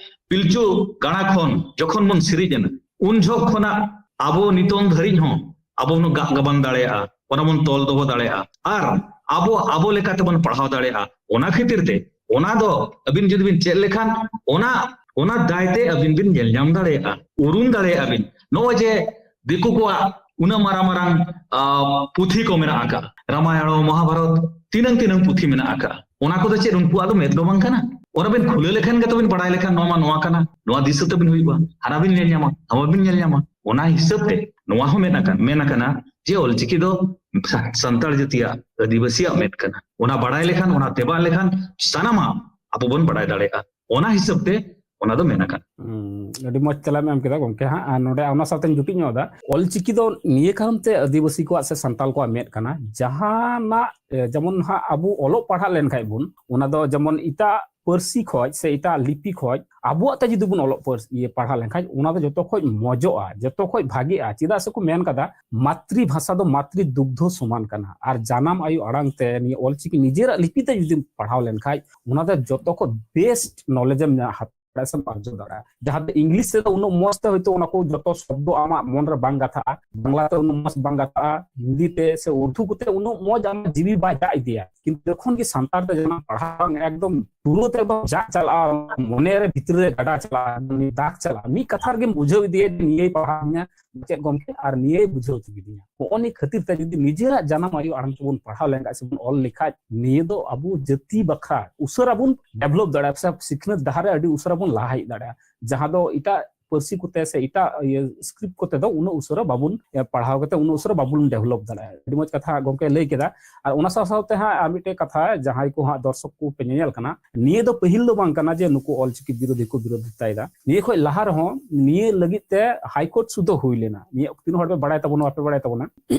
ᱯᱤᱞᱪᱩ ᱜᱟᱲᱟ ᱠᱷᱚᱱ ᱡᱚᱠᱷᱚᱱ ᱵᱚᱱ ᱥᱤᱨᱤᱡ ᱮᱱᱟ, ᱩᱱ ᱡᱚᱦᱚᱜ ᱠᱷᱚᱱᱟᱜ ᱟᱵᱚ ᱱᱤᱛᱚᱝ ᱫᱷᱟᱹᱨᱤᱡ ᱦᱚᱸ ᱟᱵᱚ ᱵᱚᱱ ᱜᱟᱜ ᱜᱟᱵᱟᱱ ᱫᱟᱲᱮᱭᱟᱜᱼᱟ, ᱚᱱᱟ ᱵᱚᱱ ᱛᱚᱞ ᱫᱚᱦᱚ ᱫᱟᱲᱮᱭᱟᱜᱼᱟ, ᱟᱨ ᱟᱵᱚ, ᱟᱵᱚ ᱞᱮᱠᱟ ᱛᱮᱵᱚᱱ ᱯᱟᱲᱦᱟᱣ ᱫᱟᱲᱮᱭᱟᱜᱼᱟ᱾ ᱚᱱᱟ ᱠᱷᱟᱹᱛᱤᱨ ᱛᱮ ᱚᱱᱟ ᱫᱚ ᱟᱹᱵᱤᱱ ᱡᱩᱫᱤ ᱵᱤᱱ ᱪᱮᱫ ᱞᱮᱠᱷᱟᱱ, ᱚᱱᱟ, ᱚᱱᱟ ᱫᱟᱭ ᱛᱮ ᱟᱹᱵᱤᱱ ᱵᱤᱱ ᱧᱮᱞ ᱧᱟᱢ ᱫᱟᱲᱮᱭᱟᱜᱼᱟ, ᱩᱨᱩᱢ ᱫᱟᱲᱮᱭᱟᱜᱼᱟ ᱵᱤᱱ᱾ ᱱᱚᱜᱼᱚᱭ ᱡᱮ ᱫᱤᱠᱩ ᱠᱚᱣᱟᱜ ᱩᱱᱟᱹᱜ ᱢᱟᱨᱟᱝ ᱢᱟᱨᱟᱝ, ᱟ, ᱯᱩᱛᱷᱤ ᱠᱚ ᱢᱮᱱᱟᱜ ᱟᱠᱟᱫᱼᱟ, ᱨᱟᱢᱟᱭᱚᱬ, ᱢᱚᱦᱟᱵᱷᱟᱨᱚᱛ, ᱛᱤᱱᱟᱹᱝ ᱛᱤᱱᱟᱹᱝ ᱯᱩᱛᱷᱤ ᱢᱮᱱᱟᱜ ᱟᱠᱟᱫᱼᱟ, ᱚᱱᱟ ᱠᱚᱫᱚ ᱪᱮᱫ ᱩᱱᱠᱩᱣᱟᱜ ᱫᱚ ᱢᱮᱫ ᱫᱚ ᱵᱟᱝ ᱠᱟᱱᱟ? ᱚᱱᱟ ᱵᱤᱱ ᱠᱷᱩᱞᱟᱹ ᱞᱮᱠᱷᱟᱱ ᱜᱮᱛᱚ ᱵᱤᱱ ᱵᱟᱲᱟᱭ ᱞᱮᱠᱷᱟᱱ ᱱᱚᱣᱟ ᱢᱟ ᱱᱚᱣᱟ ᱠᱟᱱᱟ, ᱱᱚᱣᱟ ᱫᱤᱥᱟᱹ ᱛᱮᱵᱤᱱ ᱦᱩᱭᱩᱜᱼᱟ, ᱦᱟᱱᱟ ᱵᱤᱱ ᱧᱮᱞ ᱧᱟᱢᱟ, ᱱᱚᱣᱟ ᱵᱤᱱ ᱧᱮᱞ ᱧᱟᱢᱟ᱾ ᱚᱱᱟ ᱦᱤᱥᱟᱹᱵ ᱛᱮ ᱱᱚᱣᱟ ᱦᱚᱸ ᱢᱮᱱ ᱟᱠᱟᱱ, ᱢᱮᱱ ᱟᱠᱟᱱᱟ ᱡᱮ ᱚᱞᱪᱤᱠᱤ ᱫᱚ ᱥᱟ-, ᱥᱟᱱᱛᱟᱲ ᱡᱟᱹᱛᱤᱭᱟᱜ, ᱟᱹᱫᱤᱵᱟᱹᱥᱤᱭᱟᱜ ᱢᱮᱫ ᱠᱟᱱᱟ᱾ ᱚᱱᱟ ᱵᱟᱲᱟᱭ ᱞᱮᱠᱷᱟᱱ, ᱚᱱᱟ ᱛᱮᱵᱟᱜ ᱞᱮᱠᱷᱟᱱ ᱥᱟᱱᱟᱢᱟᱜ ᱟᱵᱚ ᱵᱚᱱ ᱵᱟᱲᱟᱭ ᱫᱟᱲᱮᱭᱟᱜᱼᱟ᱾ ᱚᱱᱟ ᱦᱤᱥᱟᱹᱵ ᱛᱮ ᱚᱱᱟ ᱫᱚ ᱢᱮᱱ ᱟᱠᱟᱱᱟ᱾ ᱦᱩᱸ, ᱟᱹᱰᱤ ᱢᱚᱡᱽ ᱛᱮᱞᱟᱢ ᱮᱢ ᱠᱮᱫᱟ ᱜᱚᱢᱠᱮ ᱦᱟᱸᱜ᱾ ᱟᱨ ᱱᱚᱰᱮ ᱚᱱᱟ ᱥᱟᱶᱛᱮᱧ ᱡᱩᱴᱤᱡ ᱧᱚᱜ ᱮᱫᱟ, ᱚᱞᱪᱤᱠᱤ ᱫᱚ ᱱᱤᱭᱟᱹ ᱠᱟᱨᱚᱱ ᱛᱮ ᱟᱹᱫᱤᱵᱟᱹᱥᱤ ᱠᱚᱣᱟᱜ ᱥᱮ ᱥᱟᱱᱛᱟᱲ ᱠᱚᱣᱟᱜ ᱢᱮᱫ ᱠᱟᱱᱟ, ᱡᱟᱦᱟᱱᱟᱜ, ᱮ, ᱡᱮᱢᱚᱱ ᱦᱟᱸᱜ ᱟᱵᱚ ᱚᱞᱚᱜ ᱯᱟᱲᱦᱟᱜ ᱞᱮᱱᱠᱷᱟᱡ ᱵᱚᱱ, ᱚᱱᱟ ᱫᱚ ᱡᱮᱢᱚᱱ ᱮᱴᱟᱜ ᱯᱟᱹᱨᱥᱤ ᱠᱷᱚᱡ ᱥᱮ ᱮᱴᱟᱜ ᱞᱤᱯᱤ ᱠᱷᱚᱡ ᱟᱵᱚᱣᱟᱜ ᱛᱮ ᱡᱩᱫᱤ ᱵᱚᱱ ᱚᱞᱚᱜ ᱯᱟᱹᱨᱥ-, ᱤᱭᱟᱹ, ᱯᱟᱲᱦᱟᱣ ᱞᱮᱱᱠᱷᱟᱡ, ᱚᱱᱟ ᱫᱚ ᱡᱚᱛᱚ ᱠᱷᱚᱡ ᱢᱚᱡᱚᱜᱼᱟ, ᱡᱚᱛᱚ ᱠᱷᱚᱡ ᱵᱷᱟᱜᱮᱜᱼᱟ᱾ ᱪᱮᱫᱟᱜ ᱥᱮ ᱠᱚ ᱢᱮᱱ ᱠᱟᱫᱟ, ᱢᱟᱛᱨᱤ ᱵᱷᱟᱥᱟ ᱫᱚ ᱢᱟᱛᱨᱤ ᱫᱩᱜᱽᱫᱷᱚ ᱥᱚᱢᱟᱱ ᱠᱟᱱᱟ᱾ ᱟᱨ ᱡᱟᱱᱟᱢ ᱟᱭᱳ ᱟᱲᱟᱝ ᱛᱮ ᱱᱤᱭᱟᱹ ᱚᱞᱪᱤᱠᱤ ᱱᱤᱡᱮᱨᱟᱜ ᱞᱤᱯᱤ ᱛᱮ ᱡᱩᱫᱤᱢ ᱯᱟᱲᱦᱟᱣ ᱞᱮᱱᱠᱷᱟᱡ, ᱚᱱᱟ ᱫᱚ ᱡᱚᱛᱚ ᱠᱷᱚᱡ best knowledge ᱮᱢ ᱧᱟ-, ᱦᱟᱛᱟᱣ ᱫᱟᱲᱮᱭᱟᱜᱼᱟ ᱥᱮᱢ ᱟᱨᱡᱟᱣ ᱫᱟᱲᱮᱭᱟᱜᱼᱟ᱾ ᱡᱟᱦᱟᱸ ᱫᱚ ᱤᱝᱞᱤᱥ ᱛᱮᱫᱚ ᱩᱱᱟᱹᱜ ᱢᱚᱡᱽ ᱛᱮ ᱦᱚᱭᱛᱳ ᱚᱱᱟ ᱠᱚ ᱡᱚᱛᱚ ᱥᱚᱵᱫᱚ ᱟᱢᱟᱜ ᱢᱚᱱ ᱨᱮ ᱵᱟᱝ ᱜᱟᱛᱷᱟᱜᱼᱟ, ᱵᱟᱝᱞᱟ ᱛᱮ ᱩᱱᱟᱹᱜ ᱢᱚᱡᱽ ᱵᱟᱝ ᱜᱟᱛᱷᱟᱜᱼᱟ, ᱦᱤᱱᱫᱤ ᱛᱮ ᱥᱮ ᱩᱨᱫᱩ ᱠᱚᱛᱮ ᱩᱱᱟᱹᱜ ᱢᱚᱡᱽ ᱟᱢᱟᱜ ᱡᱤᱣᱤ ᱵᱟᱭ ᱡᱟᱜ ᱤᱫᱤᱭᱟ᱾ ᱠᱤᱱᱛᱩ ᱡᱚᱠᱷᱚᱱ ᱜᱮ ᱥᱟᱱᱛᱟᱲ ᱛᱮ ᱡᱟᱱᱟᱢ ᱯᱟᱲᱦᱟᱣ ᱮᱠᱫᱚᱢ ᱯᱩᱨᱟᱹ ᱛᱮ ᱮᱠᱫᱚᱢ ᱡᱟᱜ ᱪᱟᱞᱟᱜᱼᱟ, ᱢᱚᱱᱮ ᱨᱮ ᱵᱷᱤᱛᱨᱤ ᱨᱮ ᱜᱟᱰᱟ ᱪᱟᱞᱟᱜᱼᱟ, ᱫᱟᱜᱽ ᱪᱟᱞᱟᱜᱼᱟ, ᱢᱤᱫ ᱠᱟᱛᱷᱟ ᱨᱮᱜᱮᱢ ᱵᱩᱡᱷᱟᱹᱣ ᱤᱫᱤᱭᱟ ᱡᱮ ᱱᱤᱭᱟᱹᱭ ᱯᱟᱲᱦᱟᱣ ᱤᱧᱟ ᱢᱟᱪᱮᱫ ᱜᱚᱢᱠᱮ ᱟᱨ ᱱᱤᱭᱟᱹᱭ ᱵᱩᱡᱷᱟᱹᱣ ᱦᱚᱪᱚ ᱠᱤᱫᱤᱧᱟ᱾ ᱦᱚᱸᱜᱼᱚ ᱱᱤᱭᱟᱹ ᱠᱷᱟᱹᱛᱤᱨ ᱛᱮ ᱡᱩᱫᱤ ᱱᱤᱡᱮᱨᱟᱜ ᱡᱟᱱᱟᱢ ᱟᱭᱳ ᱟᱲᱟᱝ ᱛᱮᱵᱚᱱ ᱯᱟᱲᱦᱟᱣ ᱞᱮᱱᱠᱷᱟᱡ ᱥᱮᱵᱚᱱ ᱚᱞ ᱞᱮᱠᱷᱟᱡ, ᱱᱤᱭᱟᱹ ᱫᱚ ᱟᱵᱚ ᱡᱟᱹᱛᱤ ᱵᱟᱠᱷᱨᱟ ᱩᱥᱟᱹᱨᱟ ᱵᱚᱱ develop ᱫᱟᱲᱮᱭᱟᱜᱼᱟ, ᱥᱮ ᱥᱤᱠᱷᱱᱟᱹᱛ ᱰᱟᱦᱟᱨ ᱨᱮ ᱟᱹᱰᱤ ᱩᱥᱟᱹᱨᱟ ᱵᱚᱱ ᱞᱟᱦᱟ ᱦᱮᱡ ᱫᱟᱲᱮᱭᱟᱜᱼᱟ, ᱡᱟᱦᱟᱸ ᱫᱚ ᱮᱴᱟᱜ ᱯᱟᱹᱨᱥᱤ ᱠᱚᱛᱮ ᱥᱮ ᱮᱴᱟᱜ, ᱤᱭᱟᱹ, script ᱠᱚᱛᱮ ᱫᱚ ᱩᱱᱟᱹᱜ ᱩᱥᱟᱹᱨᱟ ᱵᱟᱵᱚᱱ, ᱮ, ᱯᱟᱲᱦᱟᱣ ᱠᱟᱛᱮ ᱩᱱᱟᱹᱜ ᱩᱥᱟᱹᱨᱟ ᱵᱟᱵᱚᱱ develop ᱫᱟᱲᱮᱭᱟᱜᱼᱟ᱾ ᱟᱹᱰᱤ ᱢᱚᱡᱽ ᱠᱟᱛᱷᱟ ᱜᱚᱢᱠᱮ ᱞᱟᱹᱭ ᱠᱮᱫᱟ᱾ ᱟᱨ ᱚᱱᱟ ᱥᱟᱶ ᱥᱟᱶᱛᱮ ᱦᱟᱸᱜ ᱟᱨ ᱢᱤᱫᱴᱮᱡ ᱠᱟᱛᱷᱟ, ᱡᱟᱦᱟᱸᱭ ᱠᱚ ᱦᱟᱸᱜ ᱫᱚᱨᱥᱚᱠ ᱠᱚ ᱯᱮ ᱧᱮᱧᱮᱞ ᱠᱟᱱᱟ, ᱱᱤᱭᱟᱹ ᱫᱚ ᱯᱟᱹᱦᱤᱞ ᱫᱚ ᱵᱟᱝ ᱠᱟᱱᱟ ᱡᱮ ᱱᱩᱠᱩ ᱚᱞᱪᱤᱠᱤ ᱵᱤᱨᱳᱫᱷᱤ ᱠᱚ ᱵᱤᱨᱳᱫᱷᱤᱛᱟᱭᱮᱫᱟ᱾ ᱱᱤᱭᱟᱹ ᱠᱷᱚᱡ ᱞᱟᱦᱟ ᱨᱮᱦᱚᱸ ᱱᱤᱭᱟᱹ ᱞᱟᱹᱜᱤᱫ ᱛᱮ High Court ᱥᱩᱫᱷᱟᱹ ᱦᱩᱭ ᱞᱮᱱᱟ᱾ ᱱᱤᱭᱟᱹ ᱛᱤᱱ ᱦᱚᱲ ᱯᱮ ᱵᱟᱲᱟᱭ ᱛᱟᱵᱚᱱᱟ, ᱵᱟᱯᱮ ᱵᱟᱲᱟᱭ ᱛᱟᱵᱚᱱᱟ,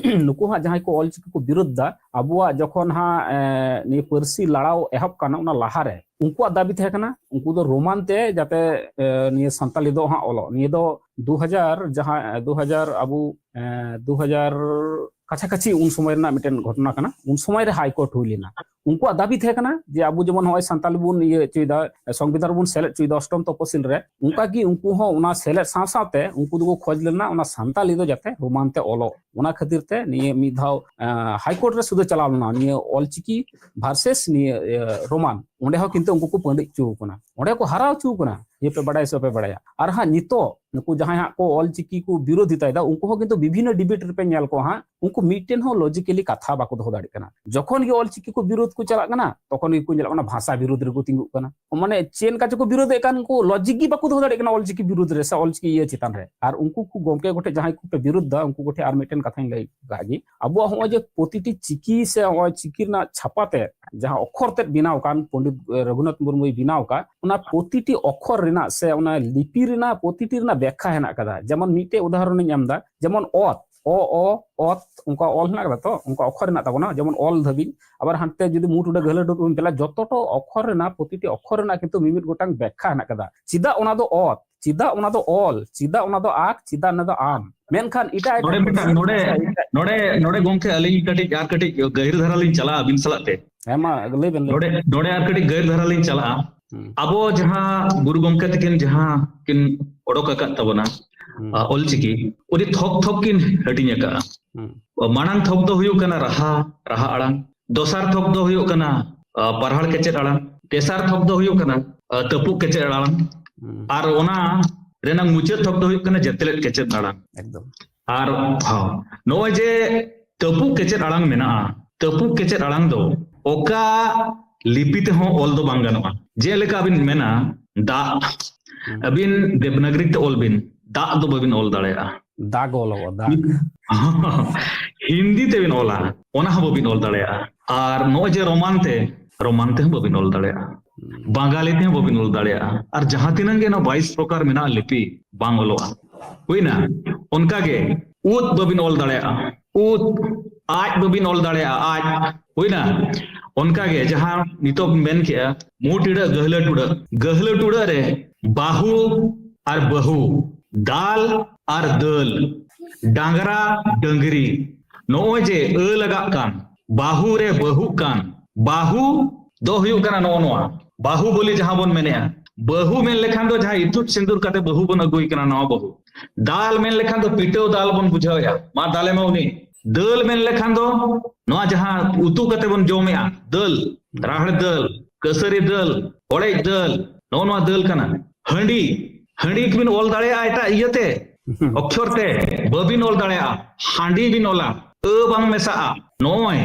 ᱱᱩᱠᱩ ᱦᱟᱸᱜ ᱡᱟᱦᱟᱸᱭ ᱠᱚ ᱚᱞᱪᱤᱠᱤ ᱠᱚ ᱵᱤᱨᱳᱫᱷ ᱫᱟ, ᱟᱵᱚᱣᱟᱜ ᱡᱚᱠᱷᱚᱱ ᱦᱟᱸᱜ, ᱮ, ᱱᱤᱭᱟᱹ ᱯᱟᱹᱨᱥᱤ ᱞᱟᱲᱟᱣ ᱮᱦᱚᱵ ᱠᱟᱱᱟ, ᱚᱱᱟ ᱞᱟᱦᱟᱨᱮ ᱩᱱᱠᱩᱣᱟᱜ ᱫᱟᱹᱵᱤ ᱛᱟᱦᱮᱸ ᱠᱟᱱᱟ, ᱩᱱᱠᱩ ᱫᱚ ᱨᱳᱢᱟᱱ ᱛᱮ ᱡᱟᱛᱮ, ᱮ, ᱱᱤᱭᱟᱹ ᱥᱟᱱᱛᱟᱞᱤ ᱫᱚ ᱦᱟᱸᱜ ᱚᱞᱚᱜ᱾ ᱱᱤᱭᱟᱹ ᱫᱚ ᱫᱩ ᱦᱟᱡᱟᱨ, ᱡᱟᱦᱟᱸ, ᱮ, ᱫᱩ ᱦᱟᱡᱟᱨ ᱟᱵᱚ, ᱮ, ᱫᱩ ᱦᱟᱡᱟᱨ ᱠᱟᱪᱷᱟ ᱠᱟᱪᱷᱤ ᱩᱱ ᱥᱚᱢᱚᱭ ᱨᱮᱱᱟᱜ ᱢᱤᱫᱴᱮᱱ ᱜᱷᱚᱴᱚᱱᱟ ᱠᱟᱱᱟ᱾ ᱩᱱ ᱥᱚᱢᱚᱭ ᱨᱮ ᱦᱟᱭ ᱠᱳᱨᱴ ᱦᱩᱭ ᱞᱮᱱᱟ᱾ ᱩᱱᱠᱩᱣᱟᱜ ᱫᱟᱹᱵᱤ ᱛᱟᱦᱮᱸ ᱠᱟᱱᱟ ᱡᱮ ᱟᱵᱚ ᱡᱮᱢᱚᱱ ᱱᱚᱜᱼᱚᱭ ᱥᱟᱱᱛᱟᱞᱤ ᱵᱚᱱ ᱤᱭᱟᱹ ᱦᱚᱪᱚᱭᱮᱫᱟ, ᱥᱚᱝᱵᱤᱫᱷᱟᱱ ᱨᱮᱵᱚᱱ ᱥᱮᱞᱮᱫ ᱦᱚᱪᱚᱭᱮᱫᱟ ᱚᱥᱴᱚᱢ ᱛᱚᱯᱚᱥᱤᱞ ᱨᱮ, ᱚᱱᱠᱟ ᱜᱮ ᱩᱱᱠᱩ ᱦᱚᱸ ᱚᱱᱟ ᱥᱮᱞᱮᱫ ᱥᱟᱶ ᱥᱟᱶᱛᱮ ᱩᱱᱠᱩ ᱫᱚᱠᱚ ᱠᱷᱚᱡᱽ ᱞᱮᱱᱟ ᱚᱱᱟ ᱥᱟᱱᱛᱟᱞᱤ ᱫᱚ ᱡᱟᱛᱮ ᱨᱳᱢᱟᱱ ᱛᱮ ᱚᱞᱚᱜ᱾ ᱚᱱᱟ ᱠᱷᱟᱹᱛᱤᱨ ᱛᱮ ᱱᱤᱭᱟᱹ ᱢᱤᱫ ᱫᱷᱟᱣ ᱦᱟᱭ ᱠᱳᱨᱴ ᱨᱮ ᱥᱩᱫᱷᱟᱹ ᱪᱟᱞᱟᱣ ᱞᱮᱱᱟ, ᱱᱤᱭᱟᱹ ᱚᱞᱪᱤᱠᱤ ᱵᱷᱟᱨᱥᱮᱥ ᱱᱤᱭᱟᱹ ᱤᱭᱟᱹ ᱨᱳᱢᱟᱱ᱾ ᱚᱸᱰᱮ ᱦᱚᱸ ᱠᱤᱱᱛᱩ ᱩᱱᱠᱩ ᱠᱚ ᱯᱟᱹᱰᱤ ᱦᱚᱪᱚ ᱠᱟᱱᱟ, ᱚᱸᱰᱮ ᱠᱚ ᱦᱟᱨᱟᱣ ᱦᱚᱪᱚ ᱠᱟᱱᱟ᱾ ᱤᱭᱟᱹ ᱯᱮ ᱵᱟᱲᱟᱭᱟ ᱥᱮ ᱵᱟᱯᱮ ᱵᱟᱲᱟᱭᱟ? ᱟᱨ ᱦᱟᱸᱜ ᱱᱤᱛᱚᱜ ᱱᱩᱠᱩ ᱡᱟᱦᱟᱸᱭ ᱦᱟᱸᱜ ᱠᱚ ᱚᱞᱪᱤᱠᱤ ᱠᱚ ᱵᱤᱨᱳᱫᱷᱤᱛᱟᱭᱮᱫᱟ, ᱩᱱᱠᱩ ᱦᱚᱸ ᱠᱤᱱᱛᱩ ᱵᱤᱵᱷᱤᱱᱱᱚ ᱰᱤᱵᱮᱴ ᱨᱮᱯᱮ ᱧᱮᱞ ᱠᱚᱣᱟ ᱦᱟᱸᱜ, ᱩᱱᱠᱩ ᱢᱤᱫᱴᱮᱱ ᱦᱚᱸ ᱞᱚᱡᱤᱠᱮᱞᱤ ᱠᱟᱛᱷᱟ ᱵᱟᱠᱚ ᱫᱚᱦᱚ ᱫᱟᱲᱮᱭᱟᱜ ᱠᱟᱱᱟ᱾ ᱡᱚᱠᱷᱚᱱ ᱜᱮ ᱚᱞᱪᱤᱠᱤ ᱠᱚ ᱵᱤᱨᱳᱫᱷ ᱠᱚ ᱪᱟᱞᱟᱜ ᱠᱟᱱᱟ, ᱛᱚᱠᱷᱚᱱ ᱜᱮᱠᱚ ᱧᱮᱞᱚᱜ ᱠᱟᱱᱟ ᱵᱷᱟᱥᱟ ᱵᱤᱨᱳᱫᱷ ᱨᱮᱠᱚ ᱛᱤᱸᱜᱩᱜ ᱠᱟᱱᱟ᱾ ᱢᱟᱱᱮ ᱪᱮᱫ ᱞᱮᱠᱟ ᱪᱚᱠᱚ ᱵᱤᱨᱳᱫᱷᱮᱫ ᱠᱟᱱ, ᱩᱱᱠᱩ ᱞᱚᱡᱤᱠ ᱜᱮ ᱵᱟᱠᱚ ᱫᱚᱦᱚ ᱫᱟᱲᱮᱭᱟᱜ ᱠᱟᱱᱟ ᱚᱞᱪᱤᱠᱤ ᱵᱤᱨᱳᱫᱷ ᱨᱮ ᱥᱮ ᱚᱞᱪᱤᱠᱤ ᱤᱭᱟᱹ ᱪᱮᱛᱟᱱ ᱨᱮ᱾ ᱟᱨ ᱩᱱᱠᱩ ᱠᱚ ᱜᱚᱢᱠᱮ ᱠᱚᱴᱷᱮᱱ ᱡᱟᱦᱟᱸᱭ ᱠᱚᱯᱮ ᱵᱤᱨᱳᱫᱷ ᱫᱟ, ᱩᱱᱠᱩ ᱠᱚᱴᱷᱮᱱ ᱟᱨ ᱢᱤᱫᱴᱮᱱ ᱠᱟᱛᱷᱟᱧ ᱞᱟᱹᱭ ᱠᱟᱜ ᱜᱮ, ᱟᱵᱚᱣᱟᱜ ᱦᱚᱸᱜᱼᱚᱭ ᱡᱮ ᱯᱨᱚᱛᱤᱴᱤ ᱪᱤᱠᱤ ᱥᱮ ᱦᱚᱸᱜᱼᱚᱭ ᱪᱤᱠᱤ ᱨᱮᱱᱟᱜ ᱪᱷᱟᱯᱟ ᱛᱮ ᱡᱟᱦᱟᱸ ᱚᱠᱠᱷᱚᱨ ᱛᱮᱫ ᱵᱮᱱᱟᱣ ᱟᱠᱟᱱ, ᱯᱚᱱᱰᱤᱛ ᱨᱚᱜᱷᱩᱱᱟᱛᱷ ᱢᱩᱨᱢᱩᱭ ᱵᱮᱱᱟᱣ ᱟᱠᱟᱫ, ᱚᱱᱟ ᱯᱨᱚᱛᱤᱴᱤ ᱚᱠᱠᱷᱚᱨ ᱨᱮᱱᱟᱜ ᱥᱮ ᱚᱱᱟ ᱞᱤᱯᱤ ᱨᱮᱱᱟᱜ ᱯᱨᱚᱛᱤᱴᱤ ᱨᱮᱱᱟᱜ ᱵᱮᱠᱠᱷᱟ ᱦᱮᱱᱟᱜ ᱟᱠᱟᱫᱟ᱾ ᱡᱮᱢᱚᱱ ᱢᱤᱫᱴᱮᱡ ᱩᱫᱟᱦᱚᱨᱚᱱᱤᱧ ᱮᱢ ᱮᱫᱟ, ᱡᱮᱢᱚᱱ ᱚᱛ, ᱚ, ᱚ, ᱚᱛ, ᱚᱱᱠᱟ ᱚᱞ ᱦᱮᱱᱟᱜ ᱟᱠᱟᱫᱟ ᱛᱚ, ᱚᱱᱠᱟ ᱚᱠᱠᱷᱚᱨ ᱦᱮᱱᱟᱜ ᱛᱟᱵᱚᱱᱟ, ᱡᱮᱢᱚᱱ ᱚᱞ ᱫᱷᱟᱹᱵᱤᱡ᱾ ᱟᱵᱟᱨ ᱦᱟᱱᱛᱮ ᱡᱩᱫᱤ ᱢᱩ ᱴᱩᱰᱟᱹᱜ ᱜᱟᱹᱦᱞᱟᱹ ᱴᱩᱰᱟᱹᱜ ᱵᱚᱱ ᱪᱟᱞᱟᱜᱼᱟ, ᱡᱚᱛᱚ ᱴᱚ ᱚᱠᱠᱷᱚᱨ ᱨᱮᱱᱟᱜ, ᱯᱨᱚᱛᱤᱴᱤ ᱚᱠᱠᱷᱚᱨ ᱨᱮᱱᱟᱜ ᱠᱤᱱᱛᱩ ᱢᱤᱢᱤᱫ ᱜᱚᱴᱟᱝ ᱵᱮᱠᱠᱷᱟ ᱦᱮᱱᱟᱜ ᱟᱠᱟᱫᱟ᱾ ᱪᱮᱫᱟᱜ ᱚᱱᱟ ᱫᱚ ᱚᱛ? ᱪᱮᱫᱟᱜ ᱚᱱᱟ ᱫᱚ ᱚᱞ? ᱪᱮᱫᱟᱜ ᱚᱱᱟ ᱫᱚ ᱟᱠ? ᱪᱮᱫᱟᱜ ᱚᱱᱟ ᱫᱚ ᱟᱢ? ᱢᱮᱱᱠᱷᱟᱱ ᱮᱴᱟᱜ ᱮᱴᱟᱜ ᱱᱚᱰᱮ ᱢᱤᱫᱴᱟᱝ, ᱯᱟᱹᱨᱥᱤ ᱱᱚᱰᱮ, ᱥᱮ ᱮᱴᱟᱜ ᱱᱚᱰᱮ, ᱱᱚᱰᱮ ᱜᱚᱢᱠᱮ, ᱟᱹᱞᱤᱧ ᱠᱟᱹᱴᱤᱡ ᱟᱨ ᱠᱟᱹᱴᱤᱡ ᱜᱟᱹᱦᱤᱨ ᱫᱷᱟᱨᱟ ᱞᱤᱧ ᱪᱟᱞᱟᱜᱼᱟ ᱟᱹᱵᱤᱱ ᱥᱟᱞᱟᱜ ᱛᱮ᱾ ᱦᱮᱸ, ᱢᱟ ᱞᱟᱹᱭ ᱵᱮᱱ, ᱞᱟᱹᱭ ᱱᱚᱰᱮ, ᱵᱮᱱ᱾ ᱱᱚᱰᱮ ᱟᱨ ᱠᱟᱹᱴᱤᱡ ᱜᱟᱹᱦᱤᱨ ᱫᱷᱟᱨᱟ ᱞᱤᱧ ᱪᱟᱞᱟᱜᱼᱟ᱾ ᱦᱩᱸ᱾ ᱟᱵᱚ ᱡᱟᱦᱟᱸ ᱜᱩᱨᱩ ᱜᱚᱢᱠᱮ ᱛᱟᱹᱠᱤᱱ ᱡᱟᱦᱟᱸ ᱠᱤᱱ ᱚᱰᱚᱠ ᱟᱠᱟᱫ ᱛᱟᱵᱚᱱᱟ, ᱦᱩᱸ᱾ ᱟ, ᱚᱞᱪᱤᱠᱤ, ᱩᱱᱤ ᱛᱷᱚᱠ ᱛᱷᱚᱠ ᱠᱤᱱ ᱦᱟᱹᱴᱤᱧ ᱟᱠᱟᱫᱼᱟ᱾ ᱦᱩᱸ᱾ ᱢᱟᱲᱟᱝ ᱛᱷᱚᱠ ᱫᱚ ᱦᱩᱭᱩᱜ ᱠᱟᱱᱟ ᱨᱟᱦᱟ, ᱨᱟᱦᱟ ᱟᱲᱟᱝ᱾ ᱫᱚᱥᱟᱨ ᱛᱷᱚᱠ ᱫᱚ ᱦᱩᱭᱩᱜ ᱠᱟᱱᱟ, ᱟ, ᱯᱟᱨᱦᱟᱲ ᱠᱮᱪᱮᱫ ᱟᱲᱟᱝ᱾ ᱛᱮᱥᱟᱨ ᱛᱷᱚᱠ ᱫᱚ ᱦᱩᱭᱩᱜ ᱠᱟᱱᱟ, ᱟ, ᱛᱟᱹᱯᱩᱜ ᱠᱮᱪᱮᱫ ᱟᱲᱟᱝ᱾ ᱦᱩᱸ᱾ ᱟᱨ ᱚᱱᱟ ᱨᱮᱱᱟᱜ ᱢᱩᱪᱟᱹᱫ ᱛᱷᱚᱠ ᱫᱚ ᱦᱩᱭᱩᱜ ᱠᱟᱱᱟ ᱡᱮᱛᱮᱞᱮᱫ ᱠᱮᱪᱮᱫ ᱟᱲᱟᱝ᱾ ᱮᱠᱫᱚᱢ᱾ ᱟᱨ ᱦᱚᱸ, ᱱᱚᱜᱼᱚᱭ ᱡᱮ ᱛᱟᱹᱯᱩᱜ ᱠᱮᱪᱮᱫ ᱟᱲᱟᱝ ᱢᱮᱱᱟᱜᱼᱟ, ᱛᱟᱹᱯᱩᱜ ᱠᱮᱪᱮᱫ ᱟᱲᱟᱝ ᱫᱚ ᱚᱠᱟ ᱞᱤᱯᱤ ᱛᱮᱦᱚᱸ ᱚᱞ ᱫᱚ ᱵᱟᱝ ᱜᱟᱱᱚᱜᱼᱟ᱾ ᱡᱮᱞᱮᱠᱟ ᱟᱹᱵᱤᱱ ᱢᱮᱱᱟ, ᱫᱟᱜ, ᱦᱩᱸ᱾ ᱟᱹᱵᱤᱱ ᱫᱮᱵᱽᱱᱟᱜᱽᱨᱤ ᱛᱮ ᱚᱞ ᱵᱤᱱ, ᱫᱟᱜ ᱫᱚ ᱵᱟᱹᱵᱤᱱ ᱚᱞ ᱫᱟᱲᱮᱭᱟᱜᱼᱟ᱾ ᱫᱟᱜ ᱚᱞᱚᱜᱚᱜᱼᱟ, ᱫᱟᱜ᱾ ᱦᱤᱱᱫᱤ ᱛᱮᱵᱤᱱ ᱚᱞᱟ, ᱚᱱᱟ ᱦᱚᱸ ᱵᱟᱹᱵᱤᱱ ᱚᱞ ᱫᱟᱲᱮᱭᱟᱜᱼᱟ᱾ ᱟᱨ ᱱᱚᱜᱼᱚᱭ ᱡᱮ ᱨᱳᱢᱟᱱ ᱛᱮ, ᱨᱳᱢᱟᱱ ᱛᱮᱦᱚᱸ ᱵᱟᱹᱵᱤᱱ ᱚᱞ ᱫᱟᱲᱮᱭᱟᱜᱼᱟ᱾ ᱦᱩᱸ᱾ ᱵᱟᱝᱜᱟᱞᱤ ᱛᱮᱦᱚᱸ ᱵᱟᱹᱵᱤᱱ ᱚᱞ ᱫᱟᱲᱮᱭᱟᱜᱼᱟ᱾ ᱟᱨ ᱡᱟᱦᱟᱸ ᱛᱤᱱᱟᱹᱜ ᱜᱮ ᱱᱚᱣᱟ ᱵᱟᱭᱤᱥ ᱯᱨᱚᱠᱟᱨ ᱢᱮᱱᱟᱜᱼᱟ ᱞᱤᱯᱤ, ᱵᱟᱝ ᱚᱞᱚᱜᱼᱟ᱾ ᱦᱩᱭᱱᱟ? ᱚᱱᱠᱟᱜᱮ ᱩᱫ ᱵᱟᱹᱵᱤᱱ ᱚᱞ ᱫᱟᱲᱮᱭᱟᱜᱼᱟ, ᱩᱫ, ᱟᱡ ᱵᱟᱹᱵᱤᱱ ᱚᱞ ᱫᱟᱲᱮᱭᱟᱜᱼᱟ, ᱟᱡ᱾ ᱦᱩᱭᱱᱟ? ᱚᱱᱠᱟᱜᱮ ᱡᱟᱦᱟᱸ ᱱᱤᱛᱚᱜ ᱢᱮᱱ ᱠᱮᱜᱼᱟ, ᱢᱩ ᱴᱤᱰᱟᱹᱜ ᱜᱟᱹᱦᱞᱟᱹ ᱴᱩᱰᱟᱹᱜ, ᱜᱟᱹᱦᱞᱟᱹ ᱴᱩᱰᱟᱹᱜ ᱨᱮ ᱵᱟᱹᱦᱩ ᱟᱨ ᱵᱟᱹᱦᱩ, ᱫᱟᱞ ᱟᱨ ᱫᱟᱹᱞ, ᱰᱟᱝᱨᱟ ᱰᱟᱹᱝᱨᱤ, ᱱᱚᱜᱼᱚᱭ ᱡᱮ ᱟᱹ ᱞᱟᱜᱟᱜ ᱠᱟᱱ, ᱵᱟᱹᱦᱩ ᱨᱮ ᱵᱟᱹᱦᱩᱜ ᱠᱟᱱ, ᱵᱟᱹᱦᱩ ᱫᱚ ᱦᱩᱭᱩᱜ ᱠᱟᱱᱟ ᱱᱚᱜᱼᱚ ᱱᱚᱣᱟ ᱵᱟᱹᱦᱩ ᱵᱚᱞᱤ ᱡᱟᱦᱟᱸ ᱵᱚᱱ ᱢᱮᱱᱮᱜᱼᱟ᱾ ᱵᱟᱹᱦᱩ ᱢᱮᱱ ᱞᱮᱠᱷᱟᱱ ᱫᱚ ᱡᱟᱦᱟᱸ ᱤᱛᱩᱫ ᱥᱤᱸᱫᱩᱨ ᱠᱟᱛᱮ ᱵᱟᱹᱦᱩ ᱵᱚᱱ ᱟᱹᱜᱩᱭ ᱠᱟᱱᱟ, ᱱᱚᱣᱟ ᱵᱟᱹᱦᱩ᱾ ᱫᱟᱞ ᱢᱮᱱ ᱞᱮᱠᱷᱟᱱ ᱫᱚ ᱯᱤᱴᱟᱹᱣ ᱫᱟᱞ ᱵᱚᱱ ᱵᱩᱡᱷᱟᱹᱣᱮᱜᱼᱟ, ᱢᱟ ᱫᱟᱞᱮ ᱢᱮ ᱩᱱᱤ᱾ ᱫᱟᱹᱞ ᱢᱮᱱ ᱞᱮᱠᱷᱟᱱ ᱫᱚ ᱱᱚᱣᱟ ᱡᱟᱦᱟᱸ ᱩᱛᱩ ᱠᱟᱛᱮ ᱵᱚᱱ ᱡᱚᱢᱮᱜᱼᱟ, ᱫᱟᱹᱞ, ᱨᱟᱦᱮᱲ ᱫᱟᱹᱞ, ᱠᱟᱹᱥᱟᱹᱨᱤ ᱫᱟᱹᱞ, ᱦᱚᱲᱮᱡ ᱫᱟᱹᱞ, ᱱᱚᱜᱼᱚ ᱱᱚᱣᱟ ᱫᱟᱹᱞ ᱠᱟᱱᱟ᱾ ᱦᱟᱺᱰᱤ, ᱦᱟᱺᱰᱤ ᱵᱤᱱ ᱚᱞ ᱫᱟᱲᱮᱭᱟᱜᱼᱟ ᱮᱴᱟᱜ ᱤᱭᱟᱹᱛᱮ, ᱚᱠᱠᱷᱚᱨ ᱛᱮ ᱵᱟᱹᱵᱤᱱ ᱚᱞ ᱫᱟᱲᱮᱭᱟᱜᱼᱟ, ᱦᱟᱺᱰᱤ ᱵᱤᱱ ᱚᱞᱟ, ᱟᱹ ᱵᱟᱝ ᱢᱮᱥᱟᱜᱼᱟ᱾ ᱱᱚᱜᱼᱚᱭ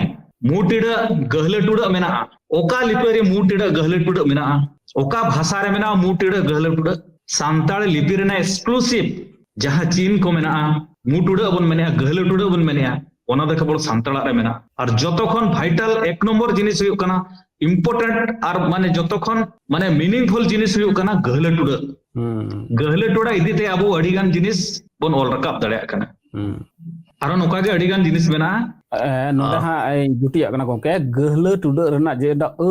ᱢᱩ ᱴᱤᱰᱟᱹᱜ ᱜᱟᱹᱦᱞᱟᱹ ᱴᱩᱰᱟᱹᱜ ᱢᱮᱱᱟᱜᱼᱟ, ᱚᱠᱟ ᱞᱤᱯᱤ ᱨᱮ ᱢᱩ ᱴᱤᱰᱟᱹᱜ ᱜᱟᱹᱦᱞᱟᱹ ᱴᱩᱰᱟᱹᱜ ᱢᱮᱱᱟᱜᱼᱟ? ᱚᱠᱟ ᱵᱷᱟᱥᱟ ᱨᱮ ᱢᱮᱱᱟᱜᱼᱟ ᱢᱩ ᱴᱤᱰᱟᱹᱜ ᱜᱟᱹᱦᱞᱟᱹ ᱴᱩᱰᱟᱹᱜ? ᱥᱟᱱᱛᱟᱲ ᱞᱤᱯᱤ ᱨᱮᱱᱟᱜ ᱮᱠᱥᱠᱞᱩᱥᱤᱵᱷ ᱡᱟᱦᱟᱸ ᱪᱤᱱ ᱠᱚ ᱢᱮᱱᱟᱜᱼᱟ, ᱢᱩ ᱴᱩᱰᱟᱹᱜ ᱵᱚᱱ ᱢᱮᱱᱮᱜᱼᱟ, ᱜᱟᱹᱦᱞᱟᱹ ᱴᱩᱰᱟᱹᱜ ᱵᱚᱱ ᱢᱮᱱᱮᱜᱼᱟ, ᱚᱱᱟ ᱫᱚ ᱠᱮᱵᱚᱞ ᱥᱟᱱᱛᱟᱲᱟᱜ ᱨᱮ ᱢᱮᱱᱟᱜᱼᱟ᱾ ᱟᱨ ᱡᱚᱛᱚ ᱠᱷᱚᱱ ᱵᱷᱟᱭᱴᱟᱞ ᱮᱠ ᱱᱚᱢᱵᱚᱨ ᱡᱤᱱᱤᱥ ᱦᱩᱭᱩᱜ ᱠᱟᱱᱟ, ᱤᱢᱯᱚᱨᱴᱮᱱᱴ ᱟᱨ ᱢᱟᱱᱮ ᱡᱚᱛᱚ ᱠᱷᱚᱱ ᱢᱟᱱᱮ ᱢᱤᱱᱤᱝᱯᱷᱩᱞ ᱡᱤᱱᱤᱥ ᱦᱩᱭᱩᱜ ᱠᱟᱱᱟ ᱜᱟᱹᱦᱞᱟᱹ ᱴᱩᱰᱟᱹᱜ᱾ ᱦᱩᱸ᱾ ᱜᱟᱹᱦᱞᱟᱹ ᱴᱩᱰᱟᱹᱜ ᱤᱫᱤ ᱛᱮ ᱟᱵᱚ ᱟᱹᱰᱤ ᱜᱟᱱ ᱡᱤᱱᱤᱥ ᱵᱚᱱ ᱚᱞ ᱨᱟᱠᱟᱵ ᱫᱟᱲᱮᱭᱟᱜ ᱠᱟᱱᱟ᱾ ᱦᱩᱸ᱾ ᱟᱨᱚ ᱱᱚᱝᱠᱟ ᱜᱮ ᱟᱹᱰᱤ ᱜᱟᱱ ᱡᱤᱱᱤᱥ ᱢᱮᱱᱟᱜᱼᱟ᱾ ᱮ, ᱱᱚᱰᱮ ᱟᱸ᱾ ᱦᱟᱸᱜ ᱤᱧ ᱡᱩᱴᱤᱭᱟᱜ ᱠᱟᱱᱟ ᱜᱚᱝᱠᱮ, ᱜᱟᱹᱦᱞᱟᱹ ᱴᱩᱰᱟᱹᱜ ᱨᱮᱱᱟᱜ ᱡᱮ ᱫᱟ ᱟᱹ,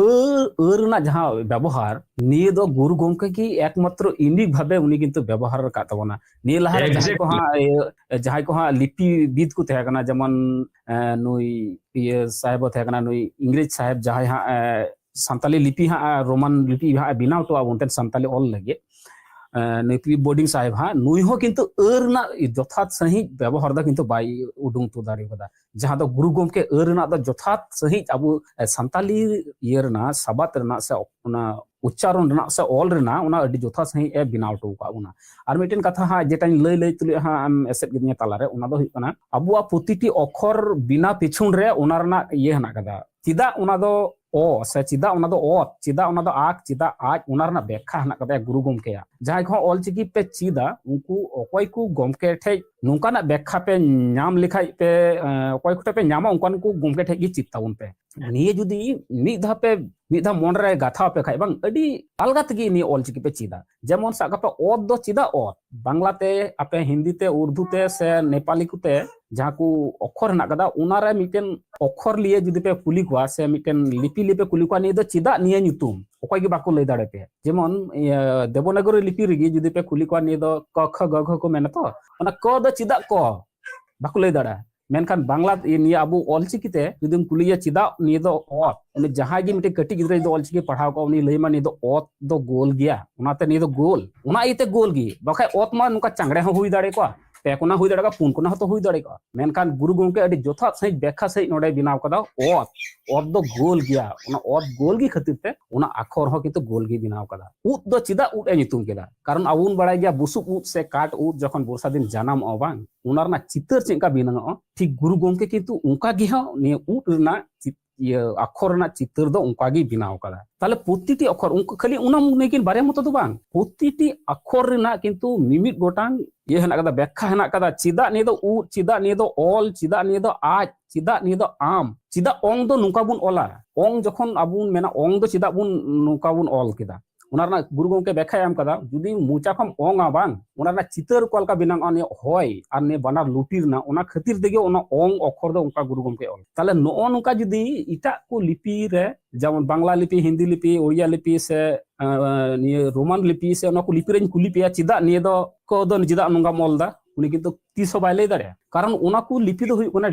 ᱟᱹ ᱨᱮᱱᱟᱜ ᱡᱟᱦᱟᱸ ᱵᱮᱵᱚᱦᱟᱨ, ᱱᱤᱭᱟᱹ ᱫᱚ ᱜᱩᱨᱩ ᱜᱚᱢᱠᱮ ᱜᱮ ᱮᱠᱢᱟᱛᱨᱚ unique ᱵᱷᱟᱵᱮ ᱩᱱᱤ ᱠᱤᱱᱛᱩ ᱵᱮᱵᱚᱦᱟᱨ ᱟᱠᱟᱫ ᱛᱟᱵᱚᱱᱟ᱾ ᱱᱤᱭᱟᱹ ᱞᱟᱦᱟᱨᱮ ᱡᱟᱦᱟᱸᱭ ᱠᱚ Exactly. ᱦᱟᱸᱜ, ᱤᱭᱟᱹ, ᱡᱟᱦᱟᱸᱭ ᱠᱚ ᱦᱟᱸᱜ ᱞᱤᱯᱤ ᱵᱤᱫ ᱠᱚ ᱛᱟᱦᱮᱸ ᱠᱟᱱᱟ, ᱡᱮᱢᱚᱱ, ᱮ, ᱱᱩᱭ ᱤᱭᱟᱹ ᱥᱟᱦᱮᱵ ᱛᱟᱦᱮᱸ ᱠᱟᱱᱟ, ᱱᱩᱭ ᱤᱝᱨᱮᱡᱽ ᱥᱟᱦᱮᱵ, ᱡᱟᱦᱟᱸᱭ ᱦᱟᱸᱜ, ᱮ, ᱥᱟᱱᱛᱟᱞᱤ ᱞᱤᱯᱤ ᱦᱟᱸᱜ, ᱮ, ᱨᱳᱢᱟᱱ ᱞᱤᱯᱤ ᱦᱟᱸᱜ ᱮ ᱵᱮᱱᱟᱣ ᱦᱚᱴᱚᱣᱟᱜ ᱵᱚᱱ ᱛᱟᱦᱮᱸᱫ ᱥᱟᱱᱛᱟᱞᱤ ᱚᱞ ᱞᱟᱹᱜᱤᱫ, ᱮ, ᱱᱩᱭ ᱯᱤ ᱵᱳᱨᱰᱤᱝ ᱥᱟᱦᱮᱵ ᱦᱟᱸᱜ, ᱱᱩᱭ ᱦᱚᱸ ᱠᱤᱱᱛᱩ ᱟᱹ ᱨᱮᱱᱟᱜ ᱡᱚᱛᱷᱟᱛ ᱥᱟᱺᱦᱤᱡ ᱵᱮᱵᱚᱦᱟᱨ ᱫᱚ ᱠᱤᱱᱛᱩ ᱵᱟᱭ ᱩᱰᱩᱝ ᱦᱚᱴᱚ ᱫᱟᱲᱮ ᱠᱟᱫᱟ᱾ ᱡᱟᱦᱟᱸ ᱫᱚ ᱜᱩᱨᱩ ᱜᱚᱢᱠᱮ ᱟᱹ ᱨᱮᱱᱟᱜ ᱫᱚ ᱡᱚᱛᱷᱟᱛ ᱥᱟᱺᱦᱤᱡ ᱟᱵᱚ, ᱮ, ᱥᱟᱱᱛᱟᱞᱤ ᱤᱭᱟᱹ ᱨᱮᱱᱟᱜ ᱥᱟᱵᱟᱫ ᱨᱮᱱᱟᱜ ᱥᱮ ᱚᱱᱟ ᱩᱪᱪᱟᱨᱚᱱ ᱨᱮᱱᱟᱜ ᱥᱮ ᱚᱞ ᱨᱮᱱᱟᱜ ᱚᱱᱟ ᱟᱹᱰᱤ ᱡᱚᱛᱷᱟᱛ ᱥᱟᱺᱦᱤᱡ ᱮ ᱵᱮᱱᱟᱣ ᱦᱚᱴᱚ ᱟᱠᱟᱫ ᱵᱚᱱᱟ᱾ ᱟᱨ ᱢᱤᱫᱴᱮᱱ ᱠᱟᱛᱷᱟ ᱦᱟᱸᱜ ᱡᱮᱴᱟᱧ ᱞᱟᱹᱭ ᱞᱟᱹᱭ ᱛᱩᱞᱩᱡ ᱦᱟᱸᱜ ᱟᱢ ᱮᱥᱮᱫ ᱠᱤᱫᱤᱧᱟ ᱛᱟᱞᱟᱨᱮ, ᱚᱱᱟ ᱫᱚ ᱦᱩᱭᱩᱜ ᱠᱟᱱᱟ ᱟᱵᱚᱣᱟᱜ ᱯᱨᱚᱛᱤᱴᱤ ᱚᱠᱷᱚᱨ ᱵᱮᱱᱟᱣ ᱯᱤᱪᱷᱚᱱ ᱨᱮ ᱚᱱᱟ ᱨᱮᱱᱟᱜ ᱤᱭᱟᱹ ᱦᱮᱱᱟᱜ ᱠᱟᱫᱟ᱾ ᱪᱮᱫᱟᱜ ᱚᱱᱟ ᱫᱚ ᱚ ᱥᱮ ᱪᱮᱫᱟᱜ ᱚᱱᱟ ᱫᱚ ᱚᱛ, ᱪᱮᱫᱟᱜ ᱚᱱᱟ ᱫᱚ ᱟᱠ, ᱪᱮᱫᱟᱜ ᱟᱡ, ᱚᱱᱟ ᱨᱮᱱᱟᱜ ᱵᱮᱠᱠᱷᱟ ᱦᱮᱱᱟᱜ ᱠᱟᱫᱟ ᱜᱩᱨᱩ ᱜᱚᱢᱠᱮᱭᱟᱜ᱾ ᱡᱟᱦᱟᱸᱭ ᱠᱚᱦᱚᱸ ᱚᱞᱪᱤᱠᱤ ᱯᱮ ᱪᱮᱫᱟ, ᱩᱱᱠᱩ ᱚᱠᱚᱭ ᱠᱚ ᱜᱚᱢᱠᱮ ᱴᱷᱮᱡ ᱱᱚᱝᱠᱟᱱᱟᱜ ᱵᱮᱠᱠᱷᱟ ᱯᱮ ᱧᱟᱢ ᱞᱮᱠᱷᱟᱡ ᱯᱮ, ᱮ, ᱚᱠᱚᱭ ᱠᱚᱴᱷᱮᱡ ᱯᱮ ᱧᱟᱢᱟ, ᱚᱱᱠᱟᱱ ᱠᱚ ᱜᱚᱢᱠᱮ ᱴᱷᱮᱡ ᱜᱮ ᱪᱮᱫ ᱛᱟᱵᱚᱱ ᱯᱮ᱾ ᱱᱤᱭᱟᱹ ᱡᱩᱫᱤ ᱢᱤᱫ ᱫᱷᱟᱣ ᱯᱮ, ᱢᱤᱫ ᱫᱷᱟᱣ ᱢᱚᱱ ᱨᱮ ᱜᱟᱛᱷᱟᱣ ᱯᱮ ᱠᱷᱟᱡ ᱵᱟᱝ, ᱟᱹᱰᱤ ᱟᱞᱜᱟ ᱛᱮᱜᱮ ᱱᱤᱭᱟᱹ ᱚᱞᱪᱤᱠᱤ ᱯᱮ ᱪᱮᱫᱟ᱾ ᱡᱮᱢᱚᱱ ᱥᱟᱵ ᱠᱟᱜ ᱯᱮ, ᱚᱛ ᱫᱚ ᱪᱮᱫᱟᱜ ᱚᱛ? ᱵᱟᱝᱞᱟ ᱛᱮ, ᱟᱯᱮ ᱦᱤᱱᱫᱤ ᱛᱮ, ᱩᱨᱫᱩ ᱛᱮ ᱥᱮ ᱱᱮᱯᱟᱞᱤ ᱠᱚᱛᱮ ᱡᱟᱦᱟᱸ ᱠᱚ ᱚᱠᱷᱚᱨ ᱦᱮᱱᱟᱜ ᱠᱟᱫᱟ, ᱚᱱᱟ ᱨᱮ ᱢᱤᱫᱴᱮᱱ ᱚᱠᱷᱚᱨ ᱞᱤᱭᱮ ᱡᱩᱫᱤ ᱯᱮ ᱠᱩᱞᱤ ᱠᱚᱣᱟ ᱥᱮ ᱢᱤᱫᱴᱮᱱ ᱞᱤᱯᱤ ᱞᱤᱭᱮ ᱯᱮ ᱠᱩᱞᱤ ᱠᱚᱣᱟ, ᱱᱤᱭᱟᱹ ᱫᱚ ᱪᱮᱫᱟᱜ ᱱᱤᱭᱟᱹ ᱧᱩᱛᱩᱢ? ᱚᱠᱚᱭ ᱜᱮ ᱵᱟᱠᱚ ᱞᱟᱹᱭ ᱫᱟᱲᱮ ᱯᱮᱭᱟ᱾ ᱡᱮᱢᱚᱱ, ᱤᱭᱟᱹ, ᱫᱮᱵᱚᱱᱟᱜᱚᱨᱤ ᱞᱤᱯᱤ ᱨᱮᱜᱮ ᱡᱩᱫᱤ ᱯᱮ ᱠᱩᱞᱤ ᱠᱚᱣᱟ, ᱱᱤᱭᱟᱹ ᱫᱚ ᱠᱚ, ᱠᱷᱚ, ᱜᱚ, ᱜᱷᱚ ᱠᱚ ᱢᱮᱱᱟ ᱛᱚ, ᱚᱱᱟ ᱠᱚ ᱫᱚ ᱪᱮᱫᱟᱜ ᱠᱚ? ᱵᱟᱠᱚ ᱞᱟᱹᱭ ᱫᱟᱲᱮᱭᱟᱜᱼᱟ᱾ ᱢᱮᱱᱠᱷᱟᱱ ᱵᱟᱝᱞᱟ, ᱱᱤᱭᱟᱹ ᱟᱵᱚ ᱚᱞᱪᱤᱠᱤ ᱛᱮ ᱡᱩᱫᱤᱢ ᱠᱩᱞᱤᱭᱟ ᱪᱮᱫᱟᱜ ᱱᱤᱭᱟᱹ ᱫᱚ ᱚᱛ, ᱩᱱᱤ ᱡᱟᱦᱟᱸᱭ ᱜᱮ ᱢᱤᱫᱴᱮᱱ ᱠᱟᱹᱴᱤᱡ ᱜᱤᱫᱽᱨᱟᱹ ᱡᱩᱫᱤ ᱚᱞᱪᱤᱠᱤ ᱯᱟᱲᱦᱟᱣ ᱠᱚᱜᱼᱟ, ᱩᱱᱤ ᱞᱟᱹᱭ ᱟᱢᱟ ᱱᱤᱭᱟᱹ ᱫᱚ ᱚᱛ ᱫᱚ ᱜᱳᱞ ᱜᱮᱭᱟ, ᱚᱱᱟᱛᱮ ᱱᱤᱭᱟᱹ ᱫᱚ ᱜᱳᱞ, ᱚᱱᱟ ᱤᱭᱟᱹᱛᱮ ᱜᱳᱞ ᱜᱮ, ᱵᱟᱠᱷᱟᱡ ᱚᱛ ᱢᱟ ᱱᱚᱝᱠᱟ ᱪᱟᱝᱲᱮ ᱦᱚᱸ ᱦᱩᱭ ᱫᱟᱲᱮ ᱠᱚᱜᱼᱟ, ᱯᱮ ᱠᱚᱱᱟ ᱦᱩᱭ ᱫᱟᱲᱮ ᱠᱚᱜᱼᱟ, ᱯᱩᱱ ᱠᱚᱱᱟ ᱦᱚᱸᱛᱚ ᱦᱩᱭ ᱫᱟᱲᱮ ᱠᱚᱜᱼᱟ᱾ ᱢᱮᱱᱠᱷᱟᱱ ᱜᱩᱨᱩ ᱜᱚᱢᱠᱮ ᱟᱹᱰᱤ ᱡᱚᱛᱷᱟᱛ ᱥᱟᱺᱦᱤᱡ ᱵᱮᱠᱠᱷᱟ ᱥᱟᱺᱦᱤᱡ ᱱᱚᱰᱮ ᱵᱮᱱᱟᱣ ᱠᱟᱫᱟ, ᱚᱛ, ᱚᱛ ᱫᱚ ᱜᱳᱞ ᱜᱮᱭᱟ, ᱚᱱᱟ ᱚᱛ ᱜᱳᱞ ᱜᱮ ᱠᱷᱟᱹᱛᱤᱨ ᱛᱮ ᱚᱱᱟ ᱟᱠᱷᱚᱨ ᱦᱚᱸ ᱠᱤᱱᱛᱩ ᱜᱳᱞ ᱜᱮ ᱵᱮᱱᱟᱣ ᱠᱟᱫᱟ᱾ ᱩᱫ ᱫᱚ ᱪᱮᱫᱟᱜ ᱩᱫ ᱮ ᱧᱩᱛᱩᱢ ᱠᱮᱫᱟ? ᱠᱟᱨᱚᱱ ᱟᱵᱚ ᱵᱚᱱ ᱵᱟᱲᱟᱭ ᱜᱮᱭᱟ ᱵᱩᱥᱩᱵ ᱩᱫ ᱥᱮ ᱠᱟᱴ ᱩᱫ ᱡᱚᱠᱷᱚᱱ ᱵᱚᱨᱥᱟ ᱫᱤᱱ ᱡᱟᱱᱟᱢᱚᱜᱼᱟ ᱵᱟᱝ, ᱚᱱᱟ ᱨᱮᱱᱟᱜ ᱪᱤᱛᱟᱹᱨ ᱪᱮᱫ ᱞᱮᱠᱟ ᱵᱮᱱᱟᱣᱚᱜᱼᱟ, ᱴᱷᱤᱠ ᱜᱩᱨᱩ ᱜᱚᱢᱠᱮ ᱠᱤᱱᱛᱩ ᱚᱱᱠᱟ ᱜᱮ ᱦᱚᱸ ᱱᱤᱭᱟᱹ ᱩᱫ ᱨᱮᱱᱟᱜ ᱪᱤ-, ᱤᱭᱟᱹ ᱟᱠᱷᱚᱨ ᱨᱮᱱᱟᱜ ᱪᱤᱛᱟᱹᱨ ᱫᱚ ᱚᱱᱠᱟ ᱜᱮ ᱵᱮᱱᱟᱣ ᱠᱟᱫᱟ᱾ ᱛᱟᱦᱞᱮ ᱯᱨᱚᱛᱤᱴᱤ ᱟᱠᱷᱚᱨ, ᱩᱱᱠᱩ ᱠᱷᱟᱹᱞᱤ ᱚᱱᱟ ᱢᱩᱱᱮ ᱠᱤᱱ ᱵᱟᱨᱭᱟ ᱢᱚᱛᱚ ᱫᱚ ᱵᱟᱝ, ᱯᱨᱚᱛᱤᱴᱤ ᱟᱠᱷᱚᱨ ᱨᱮᱱᱟᱜ ᱠᱤᱱᱛᱩ ᱢᱤᱢᱤᱫ ᱜᱚᱴᱟᱝ ᱤᱭᱟᱹ ᱦᱮᱱᱟᱜ ᱠᱟᱫᱟ, ᱵᱮᱠᱠᱷᱟ ᱦᱮᱱᱟᱜ ᱠᱟᱫᱟ᱾ ᱪᱮᱫᱟᱜ ᱱᱤᱭᱟᱹ ᱫᱚ ᱩᱫ, ᱪᱮᱫᱟᱜ ᱱᱤᱭᱟᱹ ᱫᱚ ᱚᱞ, ᱪᱮᱫᱟᱜ ᱱᱤᱭᱟᱹ ᱫᱚ ᱟᱡ, ᱪᱮᱫᱟᱜ ᱱᱤᱭᱟᱹ ᱫᱚ ᱟᱢ, ᱪᱮᱫᱟᱜ ᱚᱝ ᱫᱚ ᱱᱚᱝᱠᱟ ᱵᱚᱱ ᱚᱞᱟ? ᱚᱝ ᱡᱚᱠᱷᱚᱱ ᱟᱵᱚ ᱵᱚᱱ ᱢᱮᱱᱟ ᱚᱝ ᱫᱚ ᱪᱮᱫᱟᱜ ᱵᱚᱱ ᱱᱚᱝᱠᱟ ᱵᱚᱱ ᱚᱞ ᱠᱮᱫᱟ, ᱚᱱᱟ ᱨᱮᱱᱟᱜ ᱜᱩᱨᱩ ᱜᱚᱢᱠᱮ ᱵᱮᱠᱠᱷᱟᱭ ᱮᱢ ᱠᱟᱫᱟ, ᱡᱩᱫᱤ ᱢᱚᱪᱟ ᱠᱷᱚᱱ ᱚᱝᱟ ᱵᱟᱝ, ᱚᱱᱟ ᱨᱮᱱᱟᱜ ᱪᱤᱛᱟᱹᱨ ᱚᱠᱟ ᱞᱮᱠᱟ ᱵᱮᱱᱟᱜᱼᱟ, ᱱᱤᱭᱟᱹ ᱦᱚᱭ ᱟᱨ ᱱᱤᱭᱟᱹ ᱵᱟᱱᱟᱨ ᱞᱩᱴᱤ ᱨᱮᱱᱟᱜ, ᱚᱱᱟ ᱠᱷᱟᱹᱛᱤᱨ ᱛᱮᱜᱮ ᱚᱱᱟ ᱚᱝ ᱚᱠᱷᱚᱨ ᱫᱚ ᱚᱱᱠᱟ ᱜᱩᱨᱩ ᱜᱚᱢᱠᱮ ᱚᱞ᱾ ᱛᱟᱦᱞᱮ ᱱᱚᱜᱼᱚ ᱱᱚᱝᱠᱟ ᱡᱩᱫᱤ ᱮᱴᱟᱜ ᱠᱚ ᱞᱤᱯᱤ ᱨᱮ, ᱡᱮᱢᱚᱱ ᱵᱟᱝᱞᱟ ᱞᱤᱯᱤ, ᱦᱤᱱᱫᱤ ᱞᱤᱯᱤ, ᱳᱲᱤᱭᱟ ᱞᱤᱯᱤ ᱥᱮ, ᱟᱸ, ᱱᱤᱭᱟᱹ ᱨᱳᱢᱟᱱ ᱞᱤᱯᱤ ᱥᱮ ᱚᱱᱟ ᱠᱚ ᱞᱤᱯᱤ ᱨᱮᱧ ᱠᱩᱞᱤ ᱯᱮᱭᱟ, ᱪᱮᱫᱟᱜ ᱱᱤᱭᱟᱹ ᱫᱚ ᱠᱚ ᱫᱚ ᱪᱮᱫᱟᱜ ᱱᱚᱝᱠᱟᱢ ᱚᱞ ᱫᱟ? ᱩᱱᱤ ᱠᱤᱱᱛᱩ ᱛᱤᱥ ᱦᱚᱸ ᱵᱟᱭ ᱞᱟᱹᱭ ᱫᱟᱲᱮᱭᱟᱜᱼᱟ᱾ ᱠᱟᱨᱚᱱ ᱚᱱᱟ ᱠᱚ ᱞᱤᱯᱤ ᱫᱚ ᱦᱩᱭᱩᱜ ᱠᱟᱱᱟ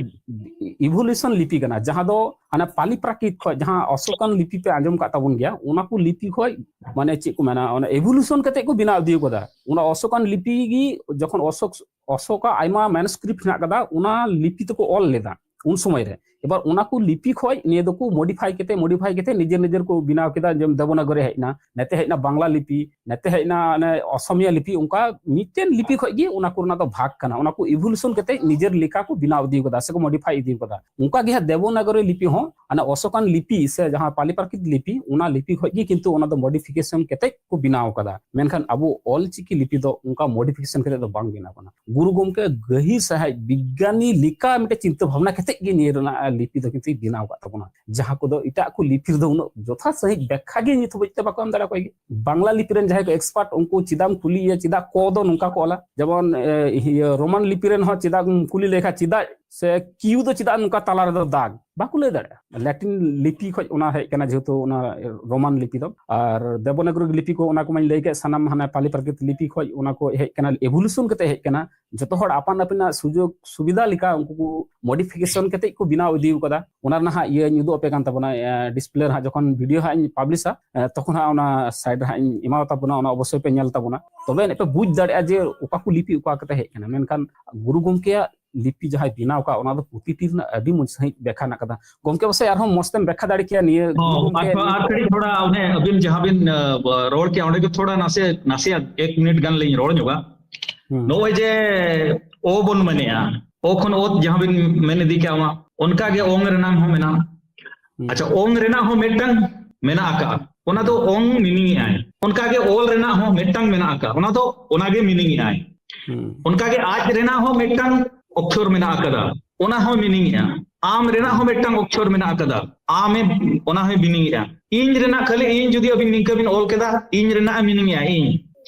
evolution ᱞᱤᱯᱤ ᱠᱟᱱᱟ, ᱡᱟᱦᱟᱸ ᱫᱚ ᱦᱟᱱᱟ ᱯᱟᱞᱤ ᱯᱨᱟᱠᱨᱤᱛ ᱠᱷᱚᱱ, ᱡᱟᱦᱟᱸ ᱚᱥᱳᱠᱟᱱ ᱞᱤᱯᱤ ᱯᱮ ᱟᱸᱡᱚᱢ ᱠᱟᱜ ᱛᱟᱵᱚᱱ ᱜᱮᱭᱟ, ᱚᱱᱟ ᱠᱚ ᱞᱤᱯᱤ ᱠᱷᱚᱱ, ᱢᱟᱱᱮ ᱪᱮᱫ ᱠᱚ ᱢᱮᱱᱟ, ᱚᱱᱟ evolution ᱠᱟᱛᱮ ᱠᱚ ᱵᱮᱱᱟᱣ ᱤᱫᱤ ᱠᱟᱫᱟ᱾ ᱚᱱᱟ ᱚᱥᱳᱠᱟᱱ ᱞᱤᱯᱤ ᱜᱮ ᱡᱚᱠᱷᱚᱱ ᱚᱥᱳᱠ, ᱚᱥᱳᱠᱟᱜ ᱟᱭᱢᱟ manuscript ᱦᱮᱱᱟᱜ ᱠᱟᱫᱟ, ᱚᱱᱟ ᱞᱤᱯᱤ ᱛᱮᱠᱚ ᱚᱞ ᱞᱮᱫᱟ ᱩᱱ ᱥᱚᱢᱚᱭ ᱨᱮ᱾ ᱮᱵᱟᱨ ᱚᱱᱟ ᱠᱚ ᱞᱤᱯᱤ ᱠᱷᱚᱱ ᱱᱤᱭᱟᱹ ᱫᱚᱠᱚ modify ᱠᱟᱛᱮ, modify ᱠᱟᱛᱮ ᱱᱤᱡᱮᱨ ᱱᱤᱡᱮᱨ ᱠᱚ ᱵᱮᱱᱟᱣ ᱠᱮᱫᱟ᱾ ᱡᱮᱢᱚᱱ ᱫᱮᱵᱚᱱᱟᱜᱚᱨᱤ ᱦᱮᱡ ᱮᱱᱟ, ᱱᱮᱛᱮ ᱦᱮᱡ ᱮᱱᱟ ᱵᱟᱝᱞᱟ ᱞᱤᱯᱤ, ᱱᱮᱛᱮ ᱦᱮᱡ ᱮᱱᱟ ᱚᱱᱮ ᱚᱥᱚᱢᱤᱭᱟ ᱞᱤᱯᱤ, ᱚᱱᱠᱟ ᱢᱤᱫᱴᱮᱱ ᱞᱤᱯᱤ ᱠᱷᱚᱱ ᱜᱮ ᱚᱱᱟ ᱠᱚᱨᱮᱱᱟᱜ ᱫᱚ ᱵᱷᱟᱜᱽ ᱠᱟᱱᱟ᱾ ᱚᱱᱟ ᱠᱚ evolution ᱠᱟᱛᱮ ᱱᱤᱡᱮᱨ ᱞᱮᱠᱟ ᱠᱚ ᱵᱮᱱᱟᱣ ᱤᱫᱤ ᱠᱟᱫᱟ ᱥᱮᱠᱚ modify ᱤᱫᱤ ᱠᱟᱫᱟ᱾ ᱚᱱᱠᱟ ᱜᱮ ᱦᱟᱸᱜ ᱫᱮᱵᱚᱱᱟᱜᱚᱨᱤ ᱞᱤᱯᱤ ᱦᱚᱸ, ᱚᱱᱟ ᱚᱥᱳᱠᱟᱱ ᱞᱤᱯᱤ ᱥᱮ ᱡᱟᱦᱟᱸ ᱯᱟᱞᱤ ᱯᱨᱟᱠᱨᱤᱛ ᱞᱤᱯᱤ, ᱚᱱᱟ ᱞᱤᱯᱤ ᱠᱷᱚᱱ ᱜᱮ ᱠᱤᱱᱛᱩ ᱚᱱᱟ ᱫᱚ modification ᱠᱟᱛᱮ ᱠᱚ ᱵᱮᱱᱟᱣ ᱠᱟᱫᱟ᱾ ᱢᱮᱱᱠᱷᱟᱱ ᱟᱵᱚ ᱚᱞ ᱪᱤᱠᱤ ᱞᱤᱯᱤ ᱫᱚ ᱚᱱᱠᱟ modification ᱠᱟᱛᱮ ᱫᱚ ᱵᱟᱝ ᱵᱮᱱᱟᱣ ᱠᱟᱱᱟ᱾ ᱜᱩᱨᱩ ᱜᱚᱢᱠᱮ ᱜᱟᱹᱦᱤᱨ ᱥᱟᱹᱦᱤᱡ ᱵᱤᱜᱽᱜᱟᱱᱤ ᱞᱮᱠᱟ ᱢᱤᱫᱴᱮᱱ ᱪᱤᱱᱛᱟᱹ ᱵᱷᱟᱵᱽᱱᱟ ᱠᱟᱛᱮ ᱜᱮ ᱱᱤᱭᱟᱹ ᱨᱮᱱᱟᱜ ᱞᱤᱯᱤ ᱫᱚ ᱠᱤᱱᱛᱩ ᱵᱮᱱᱟᱣ ᱠᱟᱫ ᱛᱟᱵᱚᱱᱟ, ᱡᱟᱦᱟᱸ ᱠᱚᱫᱚ ᱮᱴᱟᱜ ᱠᱚ ᱞᱤᱯᱤ ᱨᱮᱫᱚ ᱩᱱᱟᱹᱜ ᱡᱚᱛᱷᱟᱛ ᱥᱟᱹᱦᱤᱡ ᱵᱮᱠᱠᱷᱟ ᱜᱮ ᱱᱤᱛ ᱦᱟᱹᱵᱤᱡ ᱛᱮ ᱵᱟᱠᱚ ᱮᱢ ᱫᱟᱲᱮ ᱠᱚᱣᱟ᱾ ᱵᱟᱝᱞᱟ ᱞᱤᱯᱤ ᱨᱮᱱ ᱡᱟᱦᱟᱸᱭ ᱠᱚ expert, ᱩᱱᱠᱩ ᱪᱮᱫᱟᱜ ᱮᱢ ᱠᱩᱞᱤᱭᱮᱭᱟ, ᱪᱮᱫᱟᱜ ᱠᱚ ᱫᱚ ᱱᱚᱝᱠᱟ ᱠᱚ ᱚᱞᱟ? ᱡᱮᱢᱚᱱ, ᱮ, ᱤᱭᱟᱹ, ᱨᱳᱢᱟᱱ ᱞᱤᱯᱤ ᱨᱮᱱ ᱦᱚᱸ ᱪᱮᱫᱟᱜ ᱮᱢ ᱠᱩᱞᱤ ᱞᱮᱠᱷᱟᱱ ᱪᱮᱫᱟᱜ ᱥᱮ ᱠᱤᱭᱩ ᱫᱚ ᱪᱮᱫᱟᱜ ᱱᱚᱝᱠᱟ ᱛᱟᱞᱟ ᱨᱮᱫᱚ ᱫᱟᱜᱽ? ᱵᱟᱠᱚ ᱞᱟᱹᱭ ᱫᱟᱲᱮᱭᱟᱜᱼᱟ᱾ ᱞᱮᱴᱤᱱ ᱞᱤᱯᱤ ᱠᱷᱚᱱ ᱚᱱᱟ ᱦᱮᱡ ᱠᱟᱱᱟ, ᱡᱮᱦᱮᱛᱩ ᱚᱱᱟ ᱨᱳᱢᱟᱱ ᱞᱤᱯᱤ ᱫᱚ᱾ ᱟᱨ ᱫᱮᱵᱚᱱᱟᱜᱚᱨᱤ ᱞᱤᱯᱤ ᱠᱚ, ᱚᱱᱟ ᱠᱚ ᱢᱟᱧ ᱞᱟᱹᱭ ᱠᱮᱫ, ᱥᱟᱱᱟᱢ ᱦᱟᱱᱮ ᱯᱟᱞᱤ ᱯᱨᱟᱠᱨᱤᱛ ᱞᱤᱯᱤ ᱠᱷᱚᱱ ᱚᱱᱟ ᱠᱚ ᱦᱮᱡ ᱠᱟᱱᱟ, ᱮᱵᱷᱳᱞᱩᱥᱚᱱ ᱠᱟᱛᱮ ᱦᱮᱡ ᱠᱟᱱᱟ᱾ ᱡᱚᱛᱚ ᱦᱚᱲ ᱟᱯᱟᱱ ᱟᱹᱯᱤᱱᱟᱜ ᱥᱩᱡᱳᱜᱽ ᱥᱩᱵᱤᱫᱷᱟ ᱞᱮᱠᱟ ᱩᱱᱠᱩ ᱠᱚ ᱢᱚᱰᱤᱯᱷᱤᱠᱮᱥᱚᱱ ᱠᱟᱛᱮ ᱠᱚ ᱵᱮᱱᱟᱣ ᱤᱫᱤ ᱟᱠᱟᱫᱟ᱾ ᱚᱱᱟ ᱨᱮᱱᱟᱜ ᱦᱟᱸᱜ ᱤᱭᱟᱹᱧ ᱩᱫᱩᱜ ᱟᱯᱮ ᱠᱟᱱ ᱛᱟᱵᱚᱱᱟ, ᱰᱤᱥᱯᱞᱮ ᱨᱮ ᱦᱟᱸᱜ ᱡᱚᱠᱷᱚᱱ ᱵᱷᱤᱰᱤᱭᱳ ᱦᱟᱸᱜ ᱤᱧ ᱯᱟᱵᱽᱞᱤᱥᱟ, ᱛᱚᱠᱷᱚᱱ ᱦᱟᱸᱜ ᱚᱱᱟ ᱥᱟᱭᱤᱰ ᱨᱮ ᱦᱟᱸᱜ ᱤᱧ ᱮᱢᱟᱣ ᱛᱟᱵᱚᱱᱟ, ᱚᱱᱟ ᱚᱵᱚᱥᱥᱳᱭ ᱯᱮ ᱧᱮᱞ ᱛᱟᱵᱚᱱᱟ᱾ ᱛᱚᱵᱮ ᱟᱹᱱᱤᱡ ᱯᱮ ᱵᱩᱡᱽ ᱫᱟᱲᱮᱭᱟᱜᱼᱟ ᱡᱮ ᱚᱠᱟ ᱠᱚ ᱞᱤᱯᱤ ᱚᱠᱟ ᱠᱟᱛᱮ ᱦᱮᱡ ᱠᱟᱱᱟ᱾ ᱢᱮᱱᱠᱷᱟᱱ ᱜᱩᱨᱩ ᱜᱚᱢᱠᱮᱭᱟᱜ ᱞᱤᱯᱤ ᱡᱟᱦᱟᱸᱭ ᱵᱮᱱᱟᱣ ᱠᱟᱜ, ᱚᱱᱟ ᱫᱚ ᱯᱩᱛᱤᱴᱤ ᱨᱮᱱᱟᱜ ᱟᱹᱰᱤ ᱢᱚᱡᱽ ᱥᱟᱺᱦᱤᱡ ᱵᱮᱠᱷᱟ ᱢᱮᱱᱟᱜ ᱠᱟᱫᱟ᱾ ᱜᱚᱢᱠᱮ ᱯᱟᱥᱮᱡ ᱟᱨᱦᱚᱸ ᱢᱚᱡᱽ ᱛᱮᱢ ᱵᱮᱠᱷᱟ ᱫᱟᱲᱮ ᱠᱮᱭᱟ ᱱᱤᱭᱟᱹ ᱜᱩᱨᱩ ᱦᱚᱸ, ᱜᱚᱢᱠᱮ ᱟᱨ ᱱᱤᱭᱟᱹ ᱟᱨ ᱠᱟᱹᱴᱤᱡ ᱛᱷᱚᱲᱟ ᱚᱱᱮ ᱟᱹᱵᱤᱱ ᱡᱟᱦᱟᱸ ᱵᱤᱱ, ᱟᱸ, ᱨᱚᱲ ᱠᱮᱜᱼᱟ, ᱚᱸᱰᱮ ᱜᱮ ᱛᱷᱚᱲᱟ ᱱᱟᱥᱮ, ᱱᱟᱥᱮᱭᱟᱜ ᱮᱠ ᱢᱤᱱᱤᱴ ᱜᱟᱱ ᱞᱤᱧ ᱨᱚᱲ ᱧᱚᱜᱟ᱾ ᱦᱩᱸ᱾ ᱱᱚᱜᱼᱚᱭ ᱡᱮ ᱚ ᱵᱚᱱ ᱢᱮᱱᱮᱜᱼᱟ, ᱚ ᱠᱷᱚᱱ ᱚᱛ ᱡᱟᱦᱟᱸ ᱵᱤᱱ ᱢᱮᱱ ᱤᱫᱤ ᱠᱮᱜᱼᱟ, ᱚᱱᱟ ᱚᱱᱠᱟ ᱜᱮ ᱚᱝ ᱨᱮᱱᱟᱝ ᱦᱚᱸ ᱢᱮᱱᱟᱜᱼᱟ᱾ ᱦᱩᱸ᱾ ᱟᱪᱪᱷᱟ, ᱚᱝ ᱨᱮᱱᱟᱜ ᱦᱚᱸ ᱢᱤᱫᱴᱟᱝ ᱢᱮᱱᱟᱜ ᱟᱠᱟᱜᱼᱟ, ᱚᱱᱟ ᱫᱚ ᱚᱝ ᱢᱤᱱᱤᱝ ᱮᱜᱼᱟᱭ᱾ ᱚᱱᱠᱟ ᱜᱮ ᱚᱞ ᱨᱮᱱᱟᱜ ᱦᱚᱸ ᱢᱤᱫᱴᱟᱝ ᱢᱮᱱᱟᱜ ᱟᱠᱟᱜᱼᱟ, ᱚᱱᱟ ᱫᱚ ᱚᱱᱟ ᱜᱮ ᱢᱤᱱᱤᱝ ᱮᱜᱼᱟᱭ᱾ ᱦᱩᱸ᱾ ᱚᱱᱠᱟ ᱜᱮ ᱟᱡ ᱨᱮᱱᱟᱜ ᱦᱚᱸ ᱢᱤᱫᱴᱟᱝ ᱚᱠᱠᱷᱚᱨ ᱢᱮᱱᱟᱜ ᱟᱠᱟᱫᱟ, ᱚᱱᱟ ᱦᱚᱸ ᱢᱤᱱᱤᱝ ᱮᱜᱼᱟ᱾ ᱟᱢ ᱨᱮᱱᱟᱜ ᱦᱚᱸ ᱢᱤᱫᱴᱟᱝ ᱚᱠᱠᱷᱚᱨ ᱢᱮᱱᱟᱜ ᱟᱠᱟᱫᱟ, ᱟᱢ ᱮ, ᱚᱱᱟ ᱦᱚᱸᱭ ᱢᱤᱱᱤᱝ ᱮᱜᱼᱟ᱾ ᱤᱧ ᱨᱮᱱᱟᱜ ᱠᱷᱟᱹᱞᱤ ᱤᱧ ᱡᱩᱫᱤ ᱟᱹᱵᱤᱱ ᱱᱤᱝᱠᱟᱹ ᱵᱤᱱ ᱚᱞ ᱠᱮᱫᱟ, ᱤᱧ ᱨᱮᱱᱟᱜ ᱮ ᱢᱤᱱᱤᱝ ᱮᱜᱼᱟ, ᱤᱧ᱾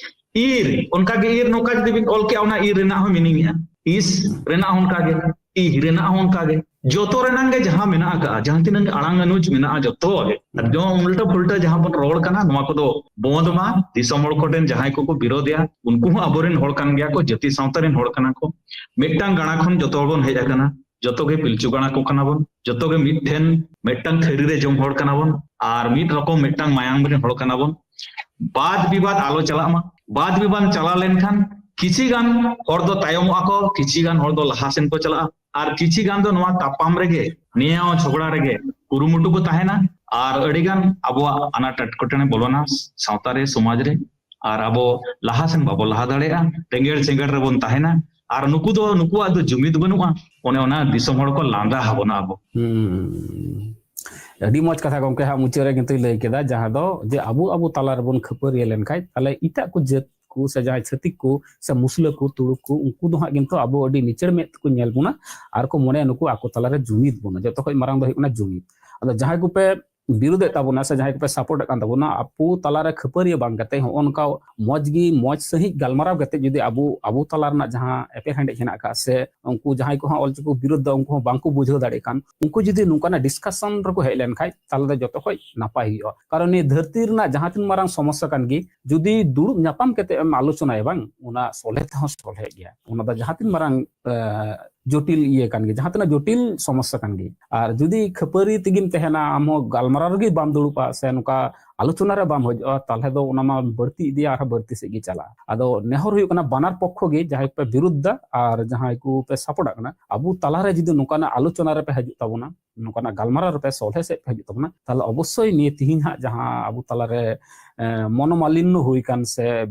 ᱤᱨ, ᱚᱱᱠᱟ ᱜᱮ ᱤᱨ ᱱᱚᱝᱠᱟ ᱡᱩᱫᱤ ᱵᱤᱱ ᱚᱞ ᱠᱮᱜᱼᱟ, ᱚᱱᱟ ᱤᱨ ᱨᱮᱱᱟᱜ ᱦᱚᱸ ᱢᱤᱱᱤᱝ ᱮᱜᱼᱟ᱾ ᱤᱥ ᱨᱮᱱᱟᱜ ᱦᱚᱸ ᱚᱱᱠᱟ ᱜᱮ, ᱤᱦ ᱨᱮᱱᱟᱜ ᱦᱚᱸ ᱚᱱᱠᱟ ᱜᱮ᱾ ᱡᱚᱛᱚ ᱨᱮᱱᱟᱝ ᱜᱮ ᱡᱟᱦᱟᱸ ᱢᱮᱱᱟᱜ ᱟᱠᱟᱜᱼᱟ, ᱡᱟᱦᱟᱸ ᱛᱤᱱᱟᱹᱜ ᱜᱮ ᱟᱲᱟᱝ ᱟᱹᱱᱩᱡ ᱢᱮᱱᱟᱜᱼᱟ, ᱡᱚᱛᱚ ᱜᱮ᱾ ᱟᱨ ᱡᱚᱢ ᱩᱞᱴᱟᱹ ᱯᱩᱞᱴᱟᱹ ᱡᱟᱦᱟᱸ ᱵᱚᱱ ᱨᱚᱲ ᱠᱟᱱᱟ, ᱱᱚᱣᱟ ᱠᱚᱫᱚ ᱵᱚᱸᱫ ᱢᱟ᱾ ᱫᱤᱥᱚᱢ ᱦᱚᱲ ᱠᱚᱴᱷᱮᱱ ᱡᱟᱦᱟᱸᱭ ᱠᱚᱠᱚ ᱵᱤᱨᱳᱫᱮᱜᱼᱟ, ᱩᱱᱠᱩ ᱦᱚᱸ ᱟᱵᱚᱨᱮᱱ ᱦᱚᱲ ᱠᱟᱱ ᱜᱮᱭᱟ ᱠᱚ, ᱡᱟᱹᱛᱤ ᱥᱟᱶᱛᱟ ᱨᱮᱱ ᱦᱚᱲ ᱠᱟᱱᱟ ᱠᱚ᱾ ᱢᱤᱫᱴᱟᱝ ᱜᱟᱲᱟ ᱠᱷᱚᱱ ᱡᱚᱛᱚ ᱦᱚᱲ ᱵᱚᱱ ᱦᱮᱡ ᱟᱠᱟᱱᱟ, ᱡᱚᱛᱚ ᱜᱮ ᱯᱤᱞᱪᱩ ᱜᱟᱲᱟ ᱠᱚ ᱠᱟᱱᱟ ᱵᱚᱱ, ᱡᱚᱛᱚ ᱜᱮ ᱢᱤᱫ ᱴᱷᱮᱱ ᱢᱤᱫᱴᱟᱝ ᱛᱷᱟᱹᱨᱤ ᱨᱮ ᱡᱚᱢ ᱦᱚᱲ ᱠᱟᱱᱟ ᱵᱚᱱ, ᱟᱨ ᱢᱤᱫ ᱨᱚᱠᱚᱢ ᱢᱤᱫᱴᱟᱝ ᱢᱟᱭᱟᱢ ᱨᱮᱱ ᱦᱚᱲ ᱠᱟᱱᱟ ᱵᱚᱱ᱾ ᱵᱟᱫ ᱵᱤᱵᱟᱫ ᱟᱞᱚ ᱪᱟᱞᱟᱜ ᱢᱟ᱾ ᱵᱟᱫ ᱵᱤᱵᱟᱫ ᱪᱟᱞᱟᱣ ᱞᱮᱱᱠᱷᱟᱱ ᱠᱤᱪᱷᱤ ᱜᱟᱱ ᱦᱚᱲ ᱫᱚ ᱛᱟᱭᱚᱢᱚᱜᱼᱟ ᱠᱚ, ᱠᱤᱪᱷᱤ ᱜᱟᱱ ᱦᱚᱲ ᱫᱚ ᱞᱟᱦᱟ ᱥᱮᱱ ᱠᱚ ᱪᱟᱞᱟᱜᱼᱟ, ᱟᱨ ᱠᱤᱪᱷᱤ ᱜᱟᱱ ᱫᱚ ᱱᱚᱣᱟ ᱛᱟᱯᱟᱢ ᱨᱮᱜᱮ, ᱱᱮᱭᱟᱣ ᱡᱷᱚᱜᱽᱲᱟ ᱨᱮᱜᱮ ᱠᱩᱨᱩᱢᱩᱴᱩ ᱠᱚ ᱛᱟᱦᱮᱱᱟ᱾ ᱟᱨ ᱟᱹᱰᱤ ᱜᱟᱱ ᱟᱵᱚᱣᱟᱜ ᱟᱱᱟᱴ ᱮᱴᱠᱮᱴᱚᱬᱮ ᱵᱚᱞᱚᱱᱟ ᱥᱟᱶᱛᱟ ᱨᱮ, ᱥᱚᱢᱟᱡᱽ ᱨᱮ, ᱟᱨ ᱟᱵᱚ ᱞᱟᱦᱟ ᱥᱮᱱ ᱵᱟᱵᱚ ᱞᱟᱦᱟ ᱫᱟᱲᱮᱭᱟᱜᱼᱟ, ᱨᱮᱸᱜᱮᱲ ᱪᱮᱸᱜᱮᱲ ᱨᱮᱵᱚᱱ ᱛᱟᱦᱮᱱᱟ᱾ ᱟᱨ ᱱᱩᱠᱩ ᱫᱚ, ᱱᱩᱠᱩᱣᱟᱜ ᱫᱚ ᱡᱩᱢᱤᱫ ᱵᱟᱹᱱᱩᱜᱼᱟ, ᱚᱱᱮ ᱚᱱᱟ ᱫᱤᱥᱚᱢ ᱦᱚᱲ ᱠᱚ ᱞᱟᱸᱫᱟ ᱟᱵᱚᱱᱟ ᱟᱵᱚ᱾ ᱦᱩᱸ᱾ ᱟᱹᱰᱤ ᱢᱚᱡᱽ ᱠᱟᱛᱷᱟ ᱜᱚᱢᱠᱮ ᱦᱟᱸᱜ ᱢᱩᱪᱟᱹᱫ ᱨᱮ ᱠᱤᱱᱛᱩᱭ ᱞᱟᱹᱭ ᱠᱮᱫᱟ, ᱡᱟᱦᱟᱸ ᱫᱚ ᱡᱮ ᱟᱵᱚ, ᱟᱵᱚ ᱛᱟᱞᱟ ᱨᱮᱵᱚᱱ ᱠᱷᱟᱹᱯᱟᱹᱨᱤᱭᱟᱹ ᱞᱮᱱᱠᱷᱟᱡ, ᱛᱟᱦᱞᱮ ᱮᱴᱟᱜ ᱠᱚ ᱡᱟᱹᱛ ᱠᱚ ᱥᱮ ᱡᱟᱦᱟᱸᱭ ᱪᱷᱟᱹᱛᱤᱠ ᱠᱚ ᱥᱮ ᱢᱩᱥᱞᱟᱹ ᱠᱚ, ᱛᱩᱲᱩᱠ ᱠᱚ, ᱩᱱᱠᱩ ᱫᱚ ᱦᱟᱸᱜ ᱠᱤᱱᱛᱩ ᱟᱵᱚ ᱟᱹᱰᱤ ᱱᱤᱪᱟᱹᱲ ᱢᱮᱫ ᱛᱮᱠᱚ ᱧᱮᱞ ᱵᱚᱱᱟ ᱟᱨ ᱠᱚ ᱢᱚᱱᱮᱭᱟ ᱱᱩᱠᱩ ᱟᱠᱚ ᱛᱟᱞᱟ ᱨᱮ ᱡᱩᱢᱤᱫ ᱵᱟᱹᱱᱩᱜᱼᱟ᱾ ᱡᱚᱛᱚ ᱠᱷᱚᱡ ᱢᱟᱨᱟᱝ ᱫᱚ ᱦᱩᱭᱩᱜ ᱠᱟᱱᱟ ᱡᱩᱢᱤᱫ᱾ ᱟᱫᱚ ᱡᱟᱦᱟᱸᱭ ᱠᱚᱯᱮ ᱵᱤᱨᱩᱫᱷᱮᱫ ᱛᱟᱵᱚᱱᱟ ᱥᱮ ᱡᱟᱦᱟᱸᱭ ᱠᱚᱯᱮ ᱥᱟᱯᱳᱨᱴ ᱮᱫ ᱠᱟᱱ ᱛᱟᱵᱚᱱᱟ, ᱟᱵᱚ ᱛᱟᱞᱟᱨᱮ ᱠᱷᱟᱹᱯᱟᱹᱨᱤᱭᱟᱹ ᱵᱟᱝ ᱠᱟᱛᱮ ᱦᱚᱸᱜᱼᱚ ᱱᱚᱝᱠᱟ ᱢᱚᱡᱽ ᱜᱮ, ᱢᱚᱡᱽ ᱥᱟᱺᱦᱤᱡ ᱜᱟᱞᱢᱟᱨᱟᱣ ᱠᱟᱛᱮ ᱡᱩᱫᱤ ᱟᱵᱚ, ᱟᱵᱚ ᱛᱟᱞᱟ ᱨᱮᱱᱟᱜ ᱡᱟᱦᱟᱸ ᱮᱯᱮᱨᱦᱮᱸᱰᱮᱡ ᱦᱮᱱᱟᱜ ᱟᱠᱟᱫ ᱥᱮ ᱩᱱᱠᱩ ᱡᱟᱦᱟᱸᱭ ᱠᱚ ᱦᱟᱸᱜ ᱚᱞᱪᱤᱠᱤ ᱠᱚ ᱵᱤᱨᱩᱫᱷ ᱫᱟ, ᱩᱱᱠᱩ ᱦᱚᱸ ᱵᱟᱝᱠᱚ ᱵᱩᱡᱷᱟᱹᱣ ᱫᱟᱲᱮᱭᱟᱜ ᱠᱟᱱ, ᱩᱱᱠᱩ ᱡᱩᱫᱤ ᱱᱚᱝᱠᱟᱱᱟᱜ ᱰᱤᱥᱠᱟᱥᱚᱱ ᱨᱮᱠᱚ ᱦᱮᱡ ᱞᱮᱱᱠᱷᱟᱡ, ᱛᱟᱦᱚᱞᱮ ᱫᱚ ᱡᱚᱛᱚ ᱠᱷᱚᱡ ᱱᱟᱯᱟᱭ ᱦᱩᱭᱩᱜᱼᱟ᱾ ᱠᱟᱨᱚᱱ ᱱᱤᱭᱟᱹ ᱫᱷᱟᱹᱨᱛᱤ ᱨᱮᱱᱟᱜ ᱡᱟᱦᱟᱸ ᱛᱤᱱ ᱢᱟᱨᱟᱝ ᱥᱚᱢᱚᱥᱥᱟ ᱠᱟᱱ ᱜᱮ, ᱡᱩᱫᱤ ᱫᱩᱲᱩᱵ ᱧᱟᱯᱟᱢ ᱠᱟᱛᱮ ᱮᱢ ᱟᱞᱳᱪᱚᱱᱟᱭᱟ ᱵᱟᱝ, ᱚᱱᱟ ᱥᱚᱞᱦᱮ ᱛᱮᱦᱚᱸ ᱥᱚᱞᱦᱮᱜ ᱜᱮᱭᱟ᱾ ᱚᱱᱟ ᱫᱚ ᱡᱟᱦᱟᱸ ᱛᱤᱱ ᱢᱟᱨᱟᱝ, ᱮ, ᱡᱚᱴᱤᱞ ᱤᱭᱟᱹ ᱠᱟᱱ ᱜᱮ, ᱡᱟᱦᱟᱸ ᱛᱤᱱᱟᱹᱜ ᱡᱚᱴᱤᱞ ᱥᱚᱢᱚᱥᱥᱟ ᱠᱟᱱ ᱜᱮ᱾ ᱟᱨ ᱡᱩᱫᱤ ᱠᱷᱟᱹᱯᱟᱹᱨᱤ ᱛᱮᱜᱮᱢ ᱛᱟᱦᱮᱱᱟ, ᱟᱢ ᱦᱚᱸ ᱜᱟᱞᱢᱟᱨᱟᱣ ᱨᱮᱜᱮ ᱵᱟᱢ ᱫᱩᱲᱩᱵᱼᱟ ᱥᱮ ᱱᱚᱝᱠᱟ ᱟᱞᱳᱪᱚᱱᱟ ᱨᱮ ᱵᱟᱢ ᱦᱤᱡᱩᱜᱼᱟ, ᱛᱟᱦᱚᱞᱮ ᱫᱚ ᱚᱱᱟ ᱢᱟ ᱵᱟᱹᱲᱛᱤ ᱤᱫᱤᱭᱟ, ᱟᱨᱦᱚᱸ ᱵᱟᱹᱲᱛᱤ ᱥᱮᱫ ᱜᱮ ᱪᱟᱞᱟᱜᱼᱟ᱾ ᱟᱫᱚ ᱱᱮᱦᱚᱨ ᱦᱩᱭᱩᱜ ᱠᱟᱱᱟ, ᱵᱟᱱᱟᱨ ᱯᱚᱠᱠᱷᱚ ᱜᱮ, ᱡᱟᱦᱟᱸᱭ ᱯᱮ ᱵᱤᱨᱩᱫᱷ ᱫᱟ ᱟᱨ ᱡᱟᱦᱟᱸᱭ ᱠᱚ ᱯᱮ ᱥᱟᱯᱳᱨᱴᱟᱜ ᱠᱟᱱᱟ, ᱟᱵᱚ ᱛᱟᱞᱟᱨᱮ ᱡᱩᱫᱤ ᱱᱚᱝᱠᱟᱱᱟᱜ ᱟᱞᱳᱪᱚᱱᱟ ᱨᱮᱯᱮ ᱦᱤᱡᱩᱜ ᱛᱟᱵᱚᱱᱟ, ᱱᱚᱝᱠᱟᱱᱟᱜ ᱜᱟᱞᱢᱟᱨᱟᱣ ᱨᱮᱯᱮ ᱥᱚᱞᱦᱮ ᱥᱮᱫ ᱯᱮ ᱦᱤᱡᱩᱜ ᱛᱟᱵᱚᱱᱟ, ᱛᱟᱦᱚᱞᱮ ᱚᱵᱚᱥᱥᱳᱭ ᱱᱤᱭᱟᱹ ᱛᱤᱦᱤᱧ ᱦᱟᱸᱜ ᱡᱟᱦᱟᱸ ᱟᱵᱚ ᱛᱟᱞᱟᱨᱮ, ᱮ, ᱢᱚᱱᱳᱢᱟᱞᱤᱱᱱᱚ ᱦᱩᱭ ᱠᱟᱱ ᱥᱮ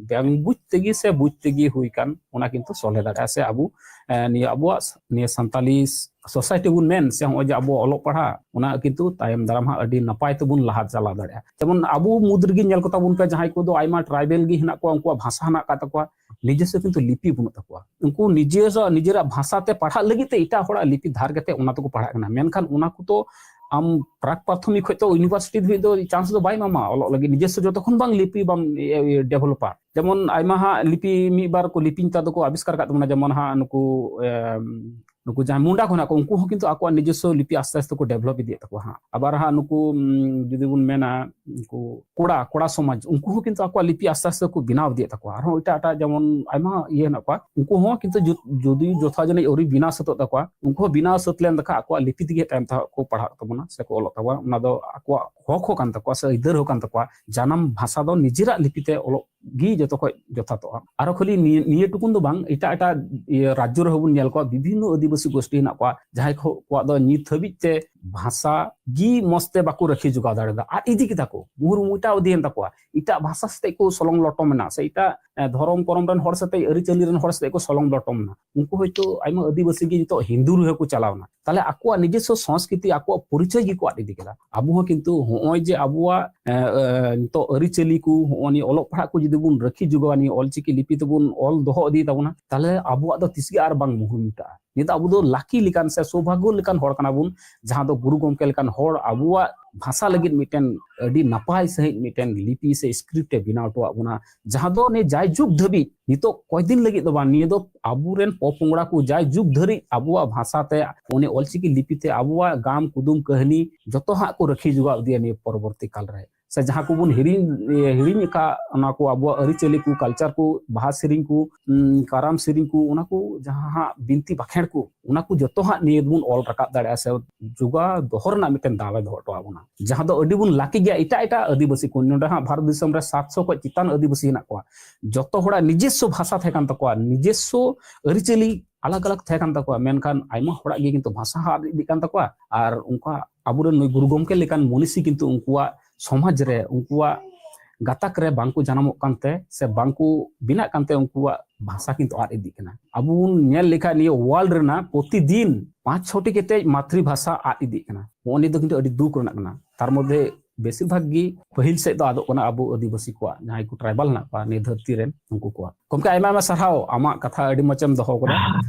ᱵᱟᱝ ᱵᱩᱡᱽ ᱛᱮᱜᱮ ᱥᱮ ᱵᱩᱡᱽ ᱛᱮᱜᱮ ᱦᱩᱭ ᱠᱟᱱ, ᱚᱱᱟ ᱠᱤᱱᱛᱩ ᱥᱚᱞᱦᱮ ᱫᱟᱲᱮᱭᱟᱜᱼᱟ ᱥᱮ ᱟᱵᱚ, ᱮ, ᱱᱤᱭᱟᱹ ᱟᱵᱚᱣᱟᱜ ᱱᱤᱭᱟᱹ ᱥᱟᱱᱛᱟᱞᱤ ᱥᱳᱥᱟᱭᱴᱤ ᱵᱚᱱ ᱢᱮᱱ ᱥᱮ ᱱᱚᱜᱼᱚᱭ ᱡᱮ ᱟᱵᱚ ᱚᱞᱚᱜ ᱯᱟᱲᱦᱟᱜ, ᱚᱱᱟ ᱠᱤᱱᱛᱩ ᱛᱟᱭᱚᱢ ᱫᱟᱨᱟᱢ ᱦᱟᱸᱜ ᱟᱹᱰᱤ ᱱᱟᱯᱟᱭ ᱛᱮᱵᱚᱱ ᱞᱟᱦᱟ ᱪᱟᱞᱟᱣ ᱫᱟᱲᱮᱭᱟᱜᱼᱟ᱾ ᱡᱮᱢᱚᱱ ᱟᱵᱚ ᱢᱩᱫᱽ ᱨᱮᱜᱮ ᱧᱮᱞ ᱠᱚ ᱛᱟᱵᱚᱱ ᱯᱮ, ᱡᱟᱦᱟᱸᱭ ᱠᱚᱫᱚ ᱟᱭᱢᱟ ᱴᱨᱟᱭᱵᱮᱞ ᱜᱮ ᱦᱮᱱᱟᱜ ᱠᱚᱣᱟ, ᱩᱱᱠᱩᱣᱟᱜ ᱵᱷᱟᱥᱟ ᱦᱮᱱᱟᱜ ᱟᱠᱟᱫ ᱛᱟᱠᱚᱣᱟ, ᱱᱤᱡᱮᱥᱥᱚ ᱠᱤᱱᱛᱩ ᱞᱤᱯᱤ ᱵᱟᱹᱱᱩᱜ ᱛᱟᱠᱚᱣᱟ᱾ ᱩᱱᱠᱩ ᱱᱤᱡᱮᱥᱥᱚ, ᱱᱤᱡᱮᱨᱟᱜ ᱵᱷᱟᱥᱟ ᱛᱮ ᱯᱟᱲᱦᱟᱜ ᱞᱟᱹᱜᱤᱫ ᱛᱮ ᱮᱴᱟᱜ ᱦᱚᱲᱟᱜ ᱞᱤᱯᱤ ᱫᱷᱟᱨ ᱠᱟᱛᱮ ᱚᱱᱟ ᱛᱮᱠᱚ ᱯᱟᱲᱦᱟᱜ ᱠᱟᱱᱟ᱾ ᱢᱮᱱᱠᱷᱟᱱ ᱚᱱᱟ ᱠᱚᱫᱚ ᱟᱢ ᱯᱨᱟᱠ ᱯᱨᱟᱛᱷᱚᱢᱤᱠ ᱠᱷᱚᱱ ᱫᱚ ᱤᱭᱩᱱᱤᱵᱷᱟᱨᱥᱤᱴᱤ ᱫᱷᱟᱹᱵᱤᱡ ᱫᱚ ᱪᱟᱱᱥ ᱫᱚ ᱵᱟᱭ ᱮᱢᱟᱢᱟ ᱚᱞᱚᱜ ᱞᱟᱹᱜᱤᱫ, ᱱᱤᱡᱮᱥᱥᱚ ᱡᱚᱛᱚ ᱠᱷᱚᱱ ᱵᱟᱝ ᱞᱤᱯᱤ ᱵᱟᱢ ᱰᱮᱵᱷᱞᱚᱯᱟ᱾ ᱡᱮᱢᱚᱱ ᱟᱭᱢᱟ ᱦᱟᱸᱜ ᱞᱤᱯᱤ ᱢᱤᱫ ᱵᱟᱨ ᱠᱚ ᱞᱤᱯᱤ ᱱᱮᱛᱟᱨ ᱫᱚᱠᱚ ᱟᱵᱤᱥᱠᱟᱨ ᱟᱠᱟᱫ ᱛᱟᱵᱚᱱᱟ, ᱡᱮᱢᱚᱱ ᱦᱟᱸᱜ ᱱᱩᱠᱩ, ᱮᱢ, ᱱᱩᱠᱩ ᱡᱟᱦᱟᱸᱭ ᱢᱩᱱᱰᱟ ᱠᱚ ᱦᱮᱱᱟᱜ ᱠᱚ, ᱩᱱᱠᱩ ᱦᱚᱸ ᱠᱤᱱᱛᱩ ᱟᱠᱚᱣᱟᱜ ᱱᱤᱡᱚᱥᱥᱚ ᱞᱤᱯᱤ ᱟᱥᱛᱮ ᱟᱥᱛᱮ ᱠᱚ ᱰᱮᱵᱷᱞᱚᱯ ᱤᱫᱤᱭᱮᱫ ᱛᱟᱠᱚᱣᱟ ᱦᱟᱸᱜ᱾ ᱟᱵᱟᱨ ᱦᱟᱸᱜ ᱱᱩᱠᱩ, ᱩᱢ, ᱡᱩᱫᱤ ᱵᱚᱱ ᱢᱮᱱᱟ, ᱩᱱᱠᱩ ᱠᱚᱲᱟ, ᱠᱚᱲᱟ ᱥᱚᱢᱟᱡᱽ, ᱩᱱᱠᱩ ᱦᱚᱸ ᱠᱤᱱᱛᱩ ᱟᱠᱚᱣᱟᱜ ᱞᱤᱯᱤ ᱟᱥᱛᱮ ᱟᱥᱛᱮ ᱠᱚ ᱵᱮᱱᱟᱣ ᱤᱫᱤᱭᱮᱫ ᱛᱟᱠᱚᱣᱟ᱾ ᱟᱨᱦᱚᱸ ᱮᱴᱟᱜ ᱮᱴᱟᱜ ᱡᱮᱢᱚᱱ ᱟᱭᱢᱟ ᱤᱭᱟᱹ ᱦᱮᱱᱟᱜ ᱠᱚᱣᱟ, ᱩᱱᱠᱩ ᱦᱚᱸ ᱠᱤᱱᱛᱩ ᱡᱩ-, ᱡᱩᱫᱤ ᱡᱚᱛᱷᱟ ᱡᱟᱹᱱᱤᱡ ᱟᱹᱣᱨᱤ ᱵᱮᱱᱟᱣ ᱥᱟᱹᱛᱚᱜ ᱛᱟᱠᱚᱣᱟ, ᱩᱱᱠᱩ ᱦᱚᱸ ᱵᱮᱱᱟᱣ ᱥᱟᱹᱛ ᱞᱮᱱ ᱛᱟᱠᱷᱟᱱ ᱟᱠᱚᱣᱟᱜ ᱞᱤᱯᱤ ᱛᱮᱜᱮ ᱛᱟᱭᱚᱢ ᱛᱮ ᱦᱟᱸᱜ ᱠᱚ ᱯᱟᱲᱦᱟᱜ ᱛᱟᱵᱚᱱᱟ ᱥᱮ ᱠᱚ ᱚᱞᱚᱜ ᱛᱟᱵᱚᱱᱟ᱾ ᱚᱱᱟ ᱫᱚ ᱟᱠᱚᱣᱟᱜ ᱦᱚᱠ ᱦᱚᱸ ᱠᱟᱱ ᱛᱟᱠᱚᱣᱟ ᱥᱮ ᱟᱹᱭᱫᱟᱹᱨ ᱦᱚᱸ ᱠᱟᱱ ᱛᱟᱠᱚᱣᱟ᱾ ᱡᱟᱱᱟᱢ ᱵᱷᱟᱥᱟ ᱫᱚ ᱱᱤᱡᱮᱨᱟᱜ ᱞᱤᱯᱤ ᱛᱮ ᱚᱞᱚᱜ ᱜᱮ ᱡᱚᱛᱚ ᱠᱷᱚᱡ ᱡᱚᱛᱷᱟᱛᱚᱜᱼᱟ᱾ ᱟᱨᱚ ᱠᱷᱟᱹᱞᱤ ᱱᱤᱭᱟᱹ, ᱱᱤᱭᱟᱹ ᱴᱩᱠᱩᱱ ᱫᱚ ᱵᱟᱝ, ᱮᱴᱟᱜ ᱮᱴᱟᱜ ᱤᱭᱟᱹ ᱨᱟᱡᱽᱡᱚ ᱨᱮᱦᱚᱸ ᱵᱚᱱ ᱧᱮᱞ ᱠᱚᱣᱟ, ᱵᱤᱵᱷᱤᱱᱱᱚ ᱟᱹᱫᱤᱵᱟᱹᱥᱤ ᱜᱳᱥᱴᱤ ᱦᱮᱱᱟᱜ ᱠᱚᱣᱟ, ᱡᱟᱦᱟᱸᱭ ᱠᱚ, ᱠᱚᱣᱟᱜ ᱫᱚ ᱱᱤᱛ ᱦᱟᱹᱵᱤᱡ ᱛᱮ ᱵᱷᱟᱥᱟ ᱜᱮ ᱢᱚᱸᱡᱽ ᱛᱮ ᱵᱟᱠᱚ ᱨᱟᱹᱠᱷᱤ ᱡᱚᱜᱟᱣ ᱫᱟᱲᱮᱭᱟᱫᱟ, ᱟᱫ ᱤᱫᱤ ᱠᱮᱫᱟ ᱠᱚ, ᱢᱩᱦᱩᱨ ᱢᱩᱴᱟᱣ ᱤᱫᱤᱭᱮᱱ ᱛᱟᱠᱚᱣᱟ᱾ ᱮᱴᱟᱜ ᱵᱷᱟᱥᱟ ᱥᱟᱛᱮᱜ ᱠᱚ ᱥᱚᱞᱚᱝ ᱞᱚᱴᱚᱢ ᱮᱱᱟ, ᱥᱮ ᱮᱴᱟᱜ, ᱮ, ᱫᱷᱚᱨᱚᱢ ᱠᱚᱨᱚᱢ ᱨᱮᱱ ᱦᱚᱲ ᱥᱟᱛᱮᱜ, ᱟᱹᱨᱤᱪᱟᱹᱞᱤ ᱨᱮᱱ ᱦᱚᱲ ᱥᱟᱛᱮᱜ ᱠᱚ ᱥᱚᱞᱚᱝ ᱞᱚᱴᱚᱢ ᱮᱱᱟ᱾ ᱩᱱᱠᱩ ᱦᱚᱭᱛᱳ ᱟᱭᱢᱟ ᱟᱹᱫᱤᱵᱟᱹᱥᱤ ᱜᱮ ᱱᱤᱛᱚᱜ ᱦᱤᱱᱫᱩ ᱨᱮᱦᱚᱸ ᱠᱚ ᱪᱟᱞᱟᱣ ᱮᱱᱟ᱾ ᱛᱟᱦᱞᱮ ᱟᱠᱚᱣᱟᱜ ᱱᱤᱡᱚᱥᱥᱚ ᱥᱚᱝᱥᱠᱨᱤᱛᱤ, ᱟᱠᱚᱣᱟᱜ ᱯᱚᱨᱤᱪᱚᱭ ᱜᱮᱠᱚ ᱟᱫ ᱤᱫᱤ ᱠᱮᱫᱟ᱾ ᱟᱵᱚ ᱦᱚᱸ ᱠᱤᱱᱛᱩ ᱦᱚᱸᱜᱼᱚᱭ ᱡᱮ ᱟᱵᱚᱣᱟᱜ, ᱮ, ᱮ, ᱱᱤᱛᱚᱜ ᱟᱹᱨᱤᱪᱟᱹᱞᱤ ᱠᱚ, ᱦᱚᱸᱜᱼᱚᱭ ᱱᱤᱭᱟᱹ ᱚᱞᱚᱜ ᱯᱟᱲᱦᱟᱜ ᱠᱚ ᱡᱩᱫᱤ ᱵᱚᱱ ᱨᱟᱹᱠᱷᱤ ᱡᱚᱜᱟᱣᱟ, ᱱᱤᱭᱟᱹ ᱚᱞᱪᱤᱠᱤ ᱞᱤᱯᱤ ᱛᱮᱵᱚᱱ ᱚᱞ ᱫᱚᱦᱚ ᱤᱫᱤᱭ ᱛᱟᱵᱚᱱᱟ, ᱛᱟᱦᱞᱮ ᱟᱵᱚᱣᱟᱜ ᱫᱚ ᱛᱤᱥ ᱜᱮ ᱟᱨ ᱵᱟᱝ ᱢᱩᱦᱩᱨ ᱢᱮᱴᱟᱜᱼᱟ᱾ ᱱᱤᱭᱟᱹ ᱫᱚ ᱟᱵᱚ ᱫᱚ ᱞᱟᱠᱤ ᱞᱮᱠᱟᱱ ᱥᱮ ᱥᱳᱵᱷᱟᱜᱽᱜᱚ ᱞᱮᱠᱟᱱ ᱦᱚᱲ ᱠᱟᱱᱟ ᱵᱚᱱ, ᱡᱟᱦᱟᱸ ᱛᱚ ᱜᱩᱨᱩ ᱜᱚᱢᱠᱮ ᱞᱮᱠᱟᱱ ᱦᱚᱲ ᱟᱵᱚᱣᱟᱜ ᱵᱷᱟᱥᱟ ᱞᱟᱹᱜᱤᱫ ᱢᱤᱫᱴᱮᱱ ᱟᱹᱰᱤ ᱱᱟᱯᱟᱭ ᱥᱟᱺᱦᱤᱡ ᱢᱤᱫᱴᱮᱱ ᱞᱤᱯᱤ ᱥᱮ ᱥᱠᱨᱤᱯᱴ ᱮ ᱵᱮᱱᱟᱣ ᱦᱚᱴᱚᱣᱟᱜ ᱵᱚᱱᱟ, ᱡᱟᱦᱟᱸ ᱫᱚ ᱱᱤᱭᱟᱹ ᱡᱟᱭᱡᱩᱜᱽ ᱫᱷᱟᱹᱵᱤᱡ, ᱱᱤᱛᱚᱜ ᱠᱚᱭᱫᱤᱱ ᱞᱟᱹᱜᱤᱫ ᱫᱚ ᱵᱟᱝ, ᱱᱤᱭᱟᱹ ᱫᱚ ᱟᱵᱚᱨᱮᱱ ᱯᱚᱯᱚᱝᱲᱟ ᱠᱚ ᱡᱟᱭᱡᱩᱜᱽ ᱫᱷᱟᱹᱨᱤᱡ ᱟᱵᱚᱣᱟᱜ ᱵᱷᱟᱥᱟ ᱛᱮ, ᱩᱱᱤ ᱚᱞᱪᱤᱠᱤ ᱞᱤᱯᱤ ᱛᱮ ᱟᱵᱚᱣᱟᱜ ᱜᱟᱢ, ᱠᱩᱫᱩᱢ, ᱠᱟᱹᱦᱱᱤ ᱡᱚᱛᱚ ᱦᱟᱸᱜ ᱠᱚ ᱨᱟᱹᱠᱷᱤ ᱡᱚᱜᱟᱣ ᱤᱫᱤᱭᱟ ᱱᱤᱭᱟᱹ ᱯᱚᱨᱚᱵᱚᱨᱛᱤ ᱠᱟᱞ ᱨᱮ᱾ ᱥᱮ ᱡᱟᱦᱟᱸ ᱠᱚᱵᱚᱱ ᱦᱤᱲᱤᱧ, ᱤᱭᱟᱹ, ᱦᱤᱲᱤᱧ ᱟᱠᱟᱫ, ᱚᱱᱟ ᱠᱚ ᱟᱵᱚᱣᱟᱜ ᱟᱹᱨᱤᱪᱟᱹᱞᱤ ᱠᱚ, ᱠᱟᱞᱪᱟᱨ ᱠᱚ, ᱵᱟᱦᱟ ᱥᱮᱨᱮᱧ ᱠᱚ, ᱩᱢ, ᱠᱟᱨᱟᱢ ᱥᱮᱨᱮᱧ ᱠᱚ, ᱚᱱᱟ ᱠᱚ ᱡᱟᱦᱟᱸ ᱦᱟᱸᱜ ᱵᱤᱱᱛᱤ ᱵᱟᱠᱷᱮᱲ ᱠᱚ, ᱚᱱᱟ ᱠᱚ ᱡᱚᱛᱚ ᱦᱟᱸᱜ ᱱᱤᱭᱟᱹ ᱵᱚᱱ ᱚᱞ ᱨᱟᱠᱟᱵ ᱫᱟᱲᱮᱭᱟᱜᱼᱟ ᱥᱮ ᱡᱚᱜᱟᱣ ᱫᱚᱦᱚ ᱨᱮᱱᱟᱜ ᱢᱤᱫᱴᱮᱱ ᱫᱟᱣ ᱮ ᱫᱚᱦᱚ ᱦᱚᱴᱚ ᱟᱵᱚᱱᱟ, ᱡᱟᱦᱟᱸ ᱫᱚ ᱟᱹᱰᱤ ᱵᱚᱱ ᱞᱟᱹᱠᱤ ᱜᱮᱭᱟ᱾ ᱮᱴᱟᱜ ᱮᱴᱟᱜ ᱟᱹᱫᱤᱵᱟᱹᱥᱤ ᱠᱚ, ᱱᱚᱰᱮ ᱦᱟᱸᱜ ᱵᱷᱟᱨᱚᱛ ᱫᱤᱥᱚᱢ ᱨᱮ ᱥᱟᱛᱥᱚ ᱠᱷᱚᱱ ᱪᱮᱛᱟᱱ ᱟᱹᱫᱤᱵᱟᱹᱥᱤ ᱦᱮᱱᱟᱜ ᱠᱚᱣᱟ, ᱡᱚᱛᱚ ᱦᱚᱲᱟᱜ ᱱᱤᱡᱮᱥᱥᱚ ᱵᱷᱟᱥᱟ ᱛᱟᱦᱮᱸ ᱠᱟᱱ ᱛᱟᱠᱚᱣᱟ, ᱱᱤᱡᱮᱥᱥᱚ ᱟᱹᱨᱤᱪᱟᱹᱞᱤ ᱟᱞᱟᱜᱽ ᱟᱞᱟᱜᱽ ᱛᱟᱦᱮᱸ ᱠᱟᱱ ᱛᱟᱠᱚᱣᱟ, ᱢᱮᱱᱠᱷᱟᱱ ᱟᱭᱢᱟ ᱦᱚᱲᱟᱜ ᱜᱮ ᱠᱤᱱᱛᱩ ᱵᱷᱟᱥᱟ ᱦᱚᱸ ᱟᱫ ᱤᱫᱤᱜ ᱠᱟᱱ ᱛᱟᱠᱚᱣᱟ᱾ ᱟᱨ ᱚᱱᱠᱟ ᱟᱵᱚᱨᱮᱱ ᱱᱩᱭ ᱜᱩᱨᱩ ᱜᱚᱢᱠᱮ ᱞᱮᱠᱟᱱ ᱢᱚᱱᱤᱥᱤ ᱠᱤᱱᱛᱩ ᱩᱱᱠᱩᱣᱟᱜ ᱥᱚᱢᱟᱡᱽ ᱨᱮ, ᱩᱱᱠᱩᱣᱟᱜ ᱜᱟᱛᱟᱠ ᱨᱮ ᱵᱟᱝᱠᱚ ᱡᱟᱱᱟᱢᱚᱜ ᱠᱟᱱᱛᱮ ᱥᱮ ᱵᱟᱝᱠᱚ ᱵᱮᱱᱟᱜ ᱠᱟᱱᱛᱮ ᱩᱱᱠᱩᱣᱟᱜ ᱵᱷᱟᱥᱟ ᱠᱤᱱᱛᱩ ᱟᱫ ᱤᱫᱤᱜ ᱠᱟᱱᱟ᱾ ᱟᱵᱚ ᱵᱚᱱ ᱧᱮᱞ ᱞᱮᱠᱷᱟᱱ ᱱᱤᱭᱟᱹ ᱣᱟᱨᱞᱰ ᱨᱮᱱᱟᱜ ᱯᱨᱚᱛᱤᱫᱤᱱ ᱯᱟᱸᱪ ᱪᱷᱚᱴᱤ ᱠᱟᱛᱮ ᱢᱟᱛᱨᱤ ᱵᱷᱟᱥᱟ ᱟᱫ ᱤᱫᱤᱜ ᱠᱟᱱᱟ᱾ ᱱᱚᱜᱼᱚ ᱱᱤᱭᱟᱹ ᱫᱚ ᱠᱤᱱᱛᱩ ᱟᱹᱰᱤ ᱫᱩᱠ ᱨᱮᱱᱟᱜ ᱠᱟᱱᱟ᱾ ᱛᱟᱨ ᱢᱚᱫᱽᱫᱷᱮ ᱵᱮᱥᱤᱨ ᱵᱷᱟᱜᱽ ᱜᱮ ᱯᱟᱹᱦᱤᱞ ᱥᱮᱫ ᱫᱚ ᱟᱫᱚᱜ ᱠᱟᱱᱟ ᱟᱵᱚ ᱟᱹᱫᱤᱵᱟᱹᱥᱤ ᱠᱚᱣᱟᱜ, ᱡᱟᱦᱟᱸᱭ ᱠᱚ ᱴᱨᱟᱭᱵᱟᱞ ᱦᱮᱱᱟᱜ ᱠᱚᱣᱟ ᱱᱤᱭᱟᱹ ᱫᱷᱟᱹᱨᱛᱤ ᱨᱮᱱ, ᱩᱱᱠᱩ ᱠᱚᱣᱟᱜ᱾ ᱜᱚᱢᱠᱮ, ᱟᱭᱢᱟ ᱟᱭᱢᱟ ᱥᱟᱨᱦᱟᱣ, ᱟᱢᱟᱜ ᱠᱟᱛᱷᱟ ᱟᱹᱰᱤ ᱢᱚᱡᱽ ᱮᱢ ᱫᱚᱦᱚ ᱠᱟᱫᱟ᱾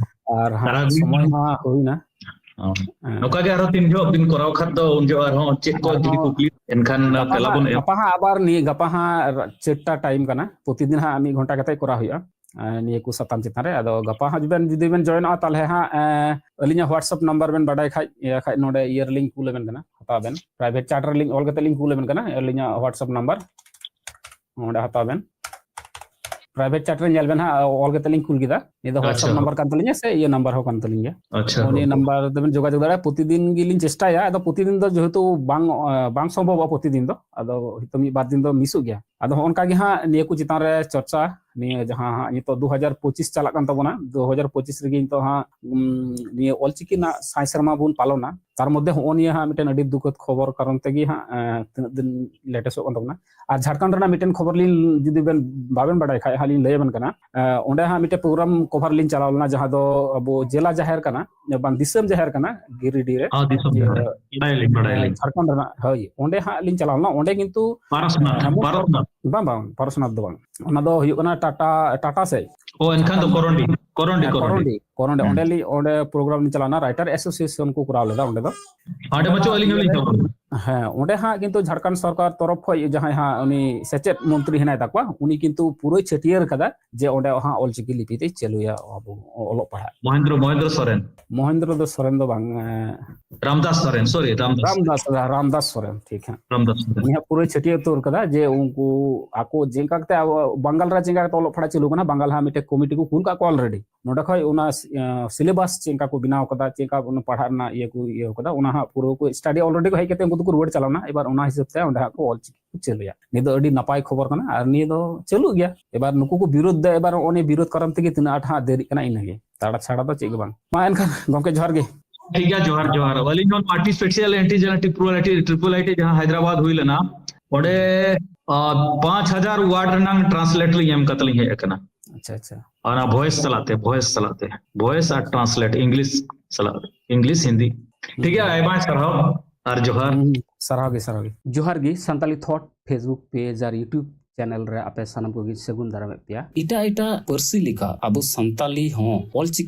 ᱟᱨ ᱦᱟᱸᱜ ᱥᱟᱨᱦᱟᱣ ᱜᱮ᱾ ᱥᱚᱢᱚᱭ ᱦᱚᱸ ᱦᱩᱭᱱᱟ᱾ ᱦᱚᱸ᱾ ᱦᱮᱸ᱾ ᱱᱚᱝᱠᱟ ᱜᱮ ᱟᱨᱦᱚᱸ ᱛᱤᱱ ᱡᱚᱦᱚᱜ ᱵᱤᱱ ᱠᱚᱨᱟᱣ ᱠᱷᱟᱱ ᱫᱚ ᱩᱱ ᱡᱚᱦᱚᱜ ᱟᱨᱦᱚᱸ ᱪᱮᱫ ᱠᱚ ᱟᱨᱦᱚᱸ ᱡᱩᱫᱤ ᱠᱩᱠᱞᱤ ᱮᱱᱠᱷᱟᱱ ᱜᱟᱯᱟ ᱛᱮᱞᱟ ᱦᱟᱸᱜ, ᱵᱚᱱ ᱮᱢ᱾ ᱜᱟᱯᱟ ᱦᱟᱸᱜ ᱟᱵᱟᱨ ᱱᱤᱭᱟᱹ, ᱜᱟᱯᱟ ᱦᱟᱸᱜ ᱪᱟᱨᱴᱟ ᱴᱟᱭᱤᱢ ᱠᱟᱱᱟ, ᱯᱨᱚᱛᱤᱫᱤᱱ ᱦᱟᱸᱜ ᱢᱤᱫ ᱜᱷᱚᱱᱴᱟ ᱠᱟᱛᱮ ᱠᱚᱨᱟᱣ ᱦᱩᱭᱩᱜᱼᱟ᱾ ᱟᱨ ᱱᱤᱭᱟᱹ ᱠᱚ ᱥᱟᱛᱟᱢ ᱪᱮᱛᱟᱱ ᱨᱮ᱾ ᱟᱫᱚ ᱜᱟᱯᱟ ᱦᱟᱸᱜ ᱡᱩᱫᱤ ᱵᱮᱱ, ᱡᱩᱫᱤ ᱵᱮᱱ ᱡᱚᱭᱮᱱᱚᱜᱼᱟ, ᱛᱟᱦᱚᱞᱮ ᱦᱟᱸᱜ, ᱮᱸ, ᱟᱹᱞᱤᱧᱟᱜ WhatsApp ᱱᱟᱢᱵᱟᱨ ᱵᱮᱱ ᱵᱟᱰᱟᱭ ᱠᱷᱟᱡ, ᱤᱭᱟᱹ ᱠᱷᱟᱡ, ᱱᱚᱰᱮ ᱤᱭᱟᱹ ᱨᱮᱞᱤᱧ ᱠᱩᱞ ᱟᱵᱮᱱ ᱠᱟᱱᱟ, ᱦᱟᱛᱟᱣ ᱵᱮᱱ᱾ ᱯᱨᱟᱭᱵᱷᱮᱴ ᱪᱟᱴ ᱨᱮᱞᱤᱧ ᱚᱞ ᱠᱟᱛᱮ ᱞᱤᱧ ᱠᱩᱞ ᱟᱵᱮᱱ ᱠᱟᱱᱟ ᱟᱹᱞᱤᱧᱟᱜ WhatsApp ᱱᱟᱢᱵᱟᱨ᱾ ᱱᱚᱰᱮ ᱦᱟᱛᱟᱣ ᱵᱮᱱ᱾ ᱯᱨᱟᱭᱵᱷᱮᱴ ᱪᱟᱴ ᱨᱮ ᱧᱮᱞ ᱵᱮᱱ ᱦᱟᱸᱜ, ᱚᱞ ᱠᱟᱛᱮ ᱞᱤᱧ ᱠᱩᱞ ᱠᱮᱫᱟ᱾ ᱱᱤᱭᱟᱹ ᱫᱚ WhatsApp ᱟᱪᱪᱷᱟ᱾ ᱱᱟᱢᱵᱟᱨ ᱠᱟᱱ ᱛᱟᱹᱞᱤᱧᱟ ᱥᱮ ᱤᱭᱟᱹ ᱱᱟᱢᱵᱟᱨ ᱦᱚᱸ ᱠᱟᱱ ᱛᱟᱹᱞᱤᱧ ᱜᱮᱭᱟ᱾ ᱟᱪᱪᱷᱟ, ᱱᱚᱜᱼᱚ ᱱᱤᱭᱟᱹ ᱦᱳᱭ᱾ ᱱᱟᱢᱵᱟᱨ ᱛᱮᱵᱮᱱ ᱡᱳᱜᱟᱡᱳᱜᱽ ᱫᱟᱲᱮᱭᱟᱜᱼᱟ᱾ ᱯᱨᱚᱛᱤᱫᱤᱱ ᱜᱮᱞᱤᱧ ᱪᱮᱥᱴᱟᱭᱟ, ᱟᱫᱚ ᱯᱨᱚᱛᱤᱫᱤᱱ ᱫᱚ ᱡᱮᱦᱮᱛᱩ ᱵᱟᱝ, ᱟᱸ, ᱵᱟᱝ ᱥᱚᱢᱵᱷᱚᱵᱚᱜᱼᱟ ᱯᱨᱚᱛᱤᱫᱤᱱ ᱫᱚ, ᱟᱫᱚ ᱦᱚᱭᱛᱳ ᱢᱤᱫ ᱵᱟᱨ ᱫᱤᱱ ᱫᱚ ᱢᱤᱥᱚᱜ ᱜᱮᱭᱟ᱾ ᱟᱫᱚ ᱦᱚᱸᱜᱼᱚ ᱱᱚᱝᱠᱟ ᱜᱮ ᱦᱟᱸᱜ ᱱᱤᱭᱟᱹ ᱠᱚ ᱪᱮᱛᱟᱱ ᱨᱮ ᱪᱚᱨᱪᱟ, ᱱᱤᱭᱟᱹ ᱡᱟᱦᱟᱸ ᱦᱟᱸᱜ ᱱᱤᱛᱚᱜ ᱫᱩ ᱦᱟᱡᱟᱨ ᱯᱚᱸᱪᱤᱥ ᱪᱟᱞᱟᱜ ᱠᱟᱱ ᱛᱟᱵᱚᱱᱟ, ᱫᱩ ᱦᱟᱡᱟᱨ ᱯᱚᱸᱪᱤᱥ ᱨᱮᱜᱮ ᱱᱤᱛᱚᱜ ᱦᱟᱸᱜ, ᱩᱢ, ᱱᱤᱭᱟᱹ ᱚᱞᱪᱤᱠᱤ ᱨᱮᱱᱟᱜ ᱥᱟᱭ ᱥᱮᱨᱢᱟ ᱵᱚᱱ ᱯᱟᱞᱚᱱᱟ᱾ ᱛᱟᱨ ᱢᱚᱫᱽᱫᱷᱮ ᱦᱚᱸᱜᱼᱚ ᱱᱤᱭᱟᱹ ᱦᱟᱸᱜ ᱢᱤᱫᱴᱮᱱ ᱟᱹᱰᱤ ᱫᱩᱠᱷᱚᱫ ᱠᱷᱚᱵᱚᱨ ᱠᱟᱨᱚᱱ ᱛᱮᱜᱮ ᱦᱟᱸᱜ, ᱮᱸ, ᱛᱤᱱᱟᱹᱜ ᱫᱤᱱ ᱞᱮᱴᱮᱥᱚᱜ ᱠᱟᱱ ᱛᱟᱵᱚᱱᱟ᱾ ᱟᱨ ᱡᱷᱟᱲᱠᱷᱚᱸᱰ ᱨᱮᱱᱟᱜ ᱢᱤᱫᱴᱮᱱ ᱠᱷᱚᱵᱚᱨ ᱞᱤᱧ, ᱡᱩᱫᱤ ᱵᱮᱱ ᱵᱟᱵᱮᱱ ᱵᱟᱰᱟᱭ ᱠᱷᱟᱡ ᱦᱟᱸᱜ ᱞᱤᱧ ᱞᱟᱹᱭ ᱟᱵᱮᱱ ᱠᱟᱱᱟ᱾ ᱮᱸ, ᱚᱸᱰᱮ ᱦᱟᱸᱜ ᱢᱤᱫᱴᱮᱱ ᱯᱨᱳᱜᱨᱟᱢ ᱠᱚᱵᱷᱟᱨ ᱞᱤᱧ ᱪᱟᱞᱟᱣ ᱞᱮᱱᱟ, ᱡᱟᱦᱟᱸ ᱫᱚ ᱟᱵᱚ ᱡᱮᱞᱟ ᱡᱟᱦᱮᱨ ᱠᱟᱱᱟ, ᱵᱟᱝ, ᱫᱤᱥᱚᱢ ᱡᱟᱦᱮᱨ ᱠᱟᱱᱟ ᱜᱤᱨᱤᱰᱤ ᱨᱮ᱾ ᱦᱚᱸ, ᱫᱤᱥᱚᱢ ᱡᱟᱦᱮᱨ᱾ ᱵᱟᱰᱟᱭᱟᱞᱤᱧ, ᱵᱟᱰᱟᱭᱟᱞᱤᱧ᱾ ᱡᱷᱟᱲᱠᱷᱚᱸᱰ ᱨᱮᱱᱟᱜ, ᱦᱳᱭ, ᱚᱸᱰᱮ ᱦᱟᱸᱜ ᱞᱤᱧ ᱪᱟᱞᱟᱣ ᱞᱮᱱᱟ᱾ ᱚᱸᱰᱮ ᱠᱤᱱᱛᱩ ᱯᱟᱨᱥᱱᱟᱛᱷ, ᱦᱮᱢᱚᱱᱛ ᱯᱟᱨᱥᱱᱟᱛᱷ᱾ ᱵᱟᱝ, ᱵᱟᱝ, ᱯᱟᱨᱥᱱᱟᱛᱷ ᱫᱚ ᱵᱟᱝ, ᱚᱱᱟ ᱫᱚ ᱦᱩᱭᱩᱜ ᱠᱟᱱᱟ ᱴᱟᱴᱟ, ᱴᱟᱴᱟ ᱥᱮᱫ᱾ ᱳ, ᱮᱱᱠᱷᱟᱱ ᱫᱚ ᱠᱚᱨᱚᱱᱰᱤ, ᱠᱚᱨᱚᱱᱰᱤ, ᱦᱮᱸ, ᱠᱚᱨᱚᱱᱰᱤ᱾ ᱠᱚᱨᱚᱱᱰᱤ, ᱠᱚᱨᱚᱱᱰᱤ᱾ ᱦᱩᱸ᱾ ᱚᱸᱰᱮ ᱞᱤᱧ, ᱚᱸᱰᱮ ᱯᱨᱳᱜᱨᱟᱢ ᱞᱤᱧ ᱪᱟᱞᱟᱣ ᱞᱮᱱᱟ, ᱨᱟᱭᱴᱟᱨ ᱮᱥᱳᱥᱤᱭᱮᱥᱚᱱ ᱠᱚ ᱠᱚᱨᱟᱣ ᱞᱮᱫᱟ ᱚᱸᱰᱮ ᱫᱚ᱾ ᱚᱸᱰᱮ ᱢᱟᱪᱚ ᱟᱹᱞᱤᱧ ᱦᱚᱸᱞᱤᱧ ᱪᱟᱞᱟᱣ ᱞᱮᱱᱟ᱾ ᱦᱮᱸ, ᱚᱸᱰᱮ ᱦᱟᱸᱜ ᱠᱤᱱᱛᱩ ᱡᱷᱟᱲᱠᱷᱚᱸᱰ ᱥᱚᱨᱠᱟᱨ ᱛᱚᱨᱚᱯ ᱠᱷᱚᱱ ᱡᱟᱦᱟᱸᱭ ᱦᱟᱸᱜ ᱩᱱᱤ ᱥᱮᱪᱮᱫ ᱢᱚᱱᱛᱨᱤ ᱦᱮᱱᱟᱭ ᱛᱟᱠᱚᱣᱟ, ᱩᱱᱤ ᱠᱤᱱᱛᱩ ᱯᱩᱨᱟᱹᱭ ᱪᱷᱟᱹᱴᱭᱟᱹᱨ ᱠᱟᱫᱟ ᱡᱮ ᱚᱸᱰᱮ ᱦᱟᱸᱜ ᱚᱞᱪᱤᱠᱤ ᱞᱤᱯᱤ ᱛᱮ ᱪᱟᱹᱞᱩᱭᱟ ᱟᱵᱚ ᱚᱞᱚᱜ ᱯᱟᱲᱦᱟᱜ᱾ ᱢᱚᱦᱮᱱᱫᱨᱚ, ᱢᱚᱦᱮᱱᱫᱨᱚ ᱥᱚᱨᱮᱱ᱾ ᱢᱚᱦᱮᱱᱫᱨᱚ ᱫᱚ ᱥᱚᱨᱮᱱ ᱫᱚ ᱵᱟᱝ, ᱮᱸ, ᱨᱟᱢᱫᱟᱥ ᱥᱚᱨᱮᱱ, sorry, ᱨᱟᱢᱫᱟᱥ᱾ ᱨᱟᱢᱫᱟᱥ, ᱨᱟᱢᱫᱟᱥ ᱥᱚᱨᱮᱱ, ᱴᱷᱤᱠ ᱦᱟᱸᱜ᱾ ᱨᱟᱢᱫᱟᱥ ᱥᱚᱨᱮᱱ᱾ ᱩᱱᱤ ᱦᱟᱸᱜ ᱯᱩᱨᱟᱹᱭ ᱪᱷᱟᱹᱴᱭᱟᱹᱨ ᱩᱛᱟᱹᱨ ᱠᱟᱫᱟ ᱡᱮ ᱩᱱᱠᱩ ᱟᱠᱚ ᱪᱮᱫ ᱞᱮᱠᱟ ᱠᱟᱛᱮ ᱟᱵᱚ ᱵᱟᱝᱜᱟᱞ ᱨᱮ ᱪᱮᱫ ᱞᱮᱠᱟ ᱠᱟᱛᱮ ᱚᱞᱚᱜ ᱯᱟᱲᱦᱟᱜ ᱪᱟᱹᱞᱩ ᱠᱟᱱᱟ, ᱵᱟᱝᱜᱟᱞ ᱦᱟᱸᱜ ᱢᱤᱫᱴᱮᱱ ᱠᱚᱢᱤᱴᱤ ᱠᱚ ᱠᱩᱞ ᱠᱟᱜ ᱠᱚᱣᱟ already᱾ ᱱᱚᱸᱰᱮ ᱠᱷᱚᱡ ᱚᱱᱟ, ᱮᱸ, syllabus ᱪᱮᱫ ᱞᱮᱠᱟ ᱠᱚ ᱵᱮᱱᱟᱣ ᱠᱟᱫᱟ, ᱪᱮᱫ ᱞᱮᱠᱟ ᱚᱱᱟ ᱯᱟᱲᱦᱟᱜ ᱨᱮᱱᱟᱜ ᱤᱭᱟᱹ ᱠᱚ ᱤᱭᱟᱹ ᱠᱟᱫᱟ, ᱚᱱᱟ ᱦᱟᱸᱜ ᱯᱩᱨᱟᱹ ᱠᱚ study already ᱠᱚ ᱦᱮᱡ ᱠᱟᱛᱮ ᱩᱱᱠᱩ ᱫᱚᱠᱚ ᱨᱩᱣᱟᱹᱲ ᱪᱟᱞᱟᱣ ᱮᱱᱟ᱾ ᱮᱵᱟᱨ ᱚᱱᱟ ᱦᱤᱥᱟᱹᱵ ᱛᱮ ᱚᱸᱰᱮ ᱦᱟᱸᱜ ᱠᱚ ᱚᱞ ᱪᱤᱠᱤ ᱠᱚ ᱪᱟᱹᱞᱩᱭᱟ᱾ ᱱᱤᱭᱟᱹ ᱫᱚ ᱟᱹᱰᱤ ᱱᱟᱯᱟᱭ ᱠᱷᱚᱵᱚᱨ ᱠᱟᱱᱟ ᱟᱨ ᱱᱤᱭᱟᱹ ᱫᱚ ᱪᱟᱹᱞᱩᱜ ᱜᱮᱭᱟ᱾ ᱮᱵᱟᱨ ᱱᱩᱠᱩ ᱠᱚ ᱵᱤᱨᱳᱫ ᱫᱟ, ᱮᱵᱟᱨ ᱚᱱᱮ ᱵᱤᱨᱳᱫ ᱠᱟᱨᱚᱱ ᱛᱮᱜᱮ ᱛᱤᱱᱟᱹᱜ ᱟᱸᱴ ᱦᱟᱸᱜ ᱫᱮᱨᱤᱜ ᱠᱟᱱᱟ ᱤᱱᱟᱹᱜᱮ, ᱛᱟᱲᱟ ᱪᱷᱟᱲᱟ ᱫᱚ ᱪᱮᱫ ᱜᱮ ᱵᱟᱝ᱾ ᱢᱟ ᱮᱱᱠᱷᱟᱱ ᱜᱚᱢᱠᱮ ᱡᱚᱦᱟᱨ ᱜᱮ᱾ ᱴᱷᱤᱠ ᱜᱮᱭᱟ, ᱡᱚᱦᱟᱨ, ᱡᱚᱦᱟᱨ᱾ ᱟᱹᱞᱤᱧ ᱱᱚᱣᱟ multispecial antigen triple IIT, triple IIT ᱡᱟᱦᱟᱸ ᱦᱟᱭᱫᱨᱟᱵᱟᱫ ᱦᱩᱭ ᱞᱮᱱᱟ, ᱚᱸᱰᱮ, ᱟ, ᱯᱟᱸᱪ ᱦᱟᱡᱟᱨ word ᱨᱮᱱᱟᱝ translate ᱞᱤᱧ ᱮᱢ ᱠᱟᱛᱮ ᱞᱤᱧ ᱦᱮᱡ ᱟᱠᱟᱱᱟ᱾ ᱟᱪᱪᱷᱟ, ᱟᱪᱪᱷᱟ᱾ ᱚᱱᱟ voice ᱛᱟᱞᱟᱛᱮ, voice ᱛᱟᱞᱟᱛᱮ, voice ᱟᱨ translate English ᱥᱟᱞᱟᱜ, English ᱦᱤᱱᱫᱤ᱾ ᱴᱷᱤᱠ ᱜᱮᱭᱟ, ᱟᱭᱢᱟ ᱥᱟᱨᱦᱟᱣ ᱟᱨ ᱡᱚᱦᱟᱨ᱾ ᱦᱩᱸ, ᱥᱟᱨᱦᱟᱣ ᱜᱮ, ᱥᱟᱨᱦᱟᱣ ᱜᱮ᱾ ᱡᱚᱦᱟᱨ ᱜᱮ, ᱥᱟᱱᱛᱟᱞᱤ Thought Facebook page ᱟᱨ YouTube channel ᱨᱮ ᱟᱯᱮ ᱥᱟᱱᱟᱢ ᱠᱚᱜᱮ ᱥᱟᱹᱜᱩᱱ ᱫᱟᱨᱟᱢᱮᱫ ᱯᱮᱭᱟ᱾ ᱮᱴᱟᱜ ᱮᱴᱟᱜ ᱯᱟᱹᱨᱥᱤ ᱞᱮᱠᱟ ᱟᱵᱚ ᱥᱟᱱᱛᱟᱞᱤ ᱦᱚᱸ ᱚᱞᱪᱤᱠᱤ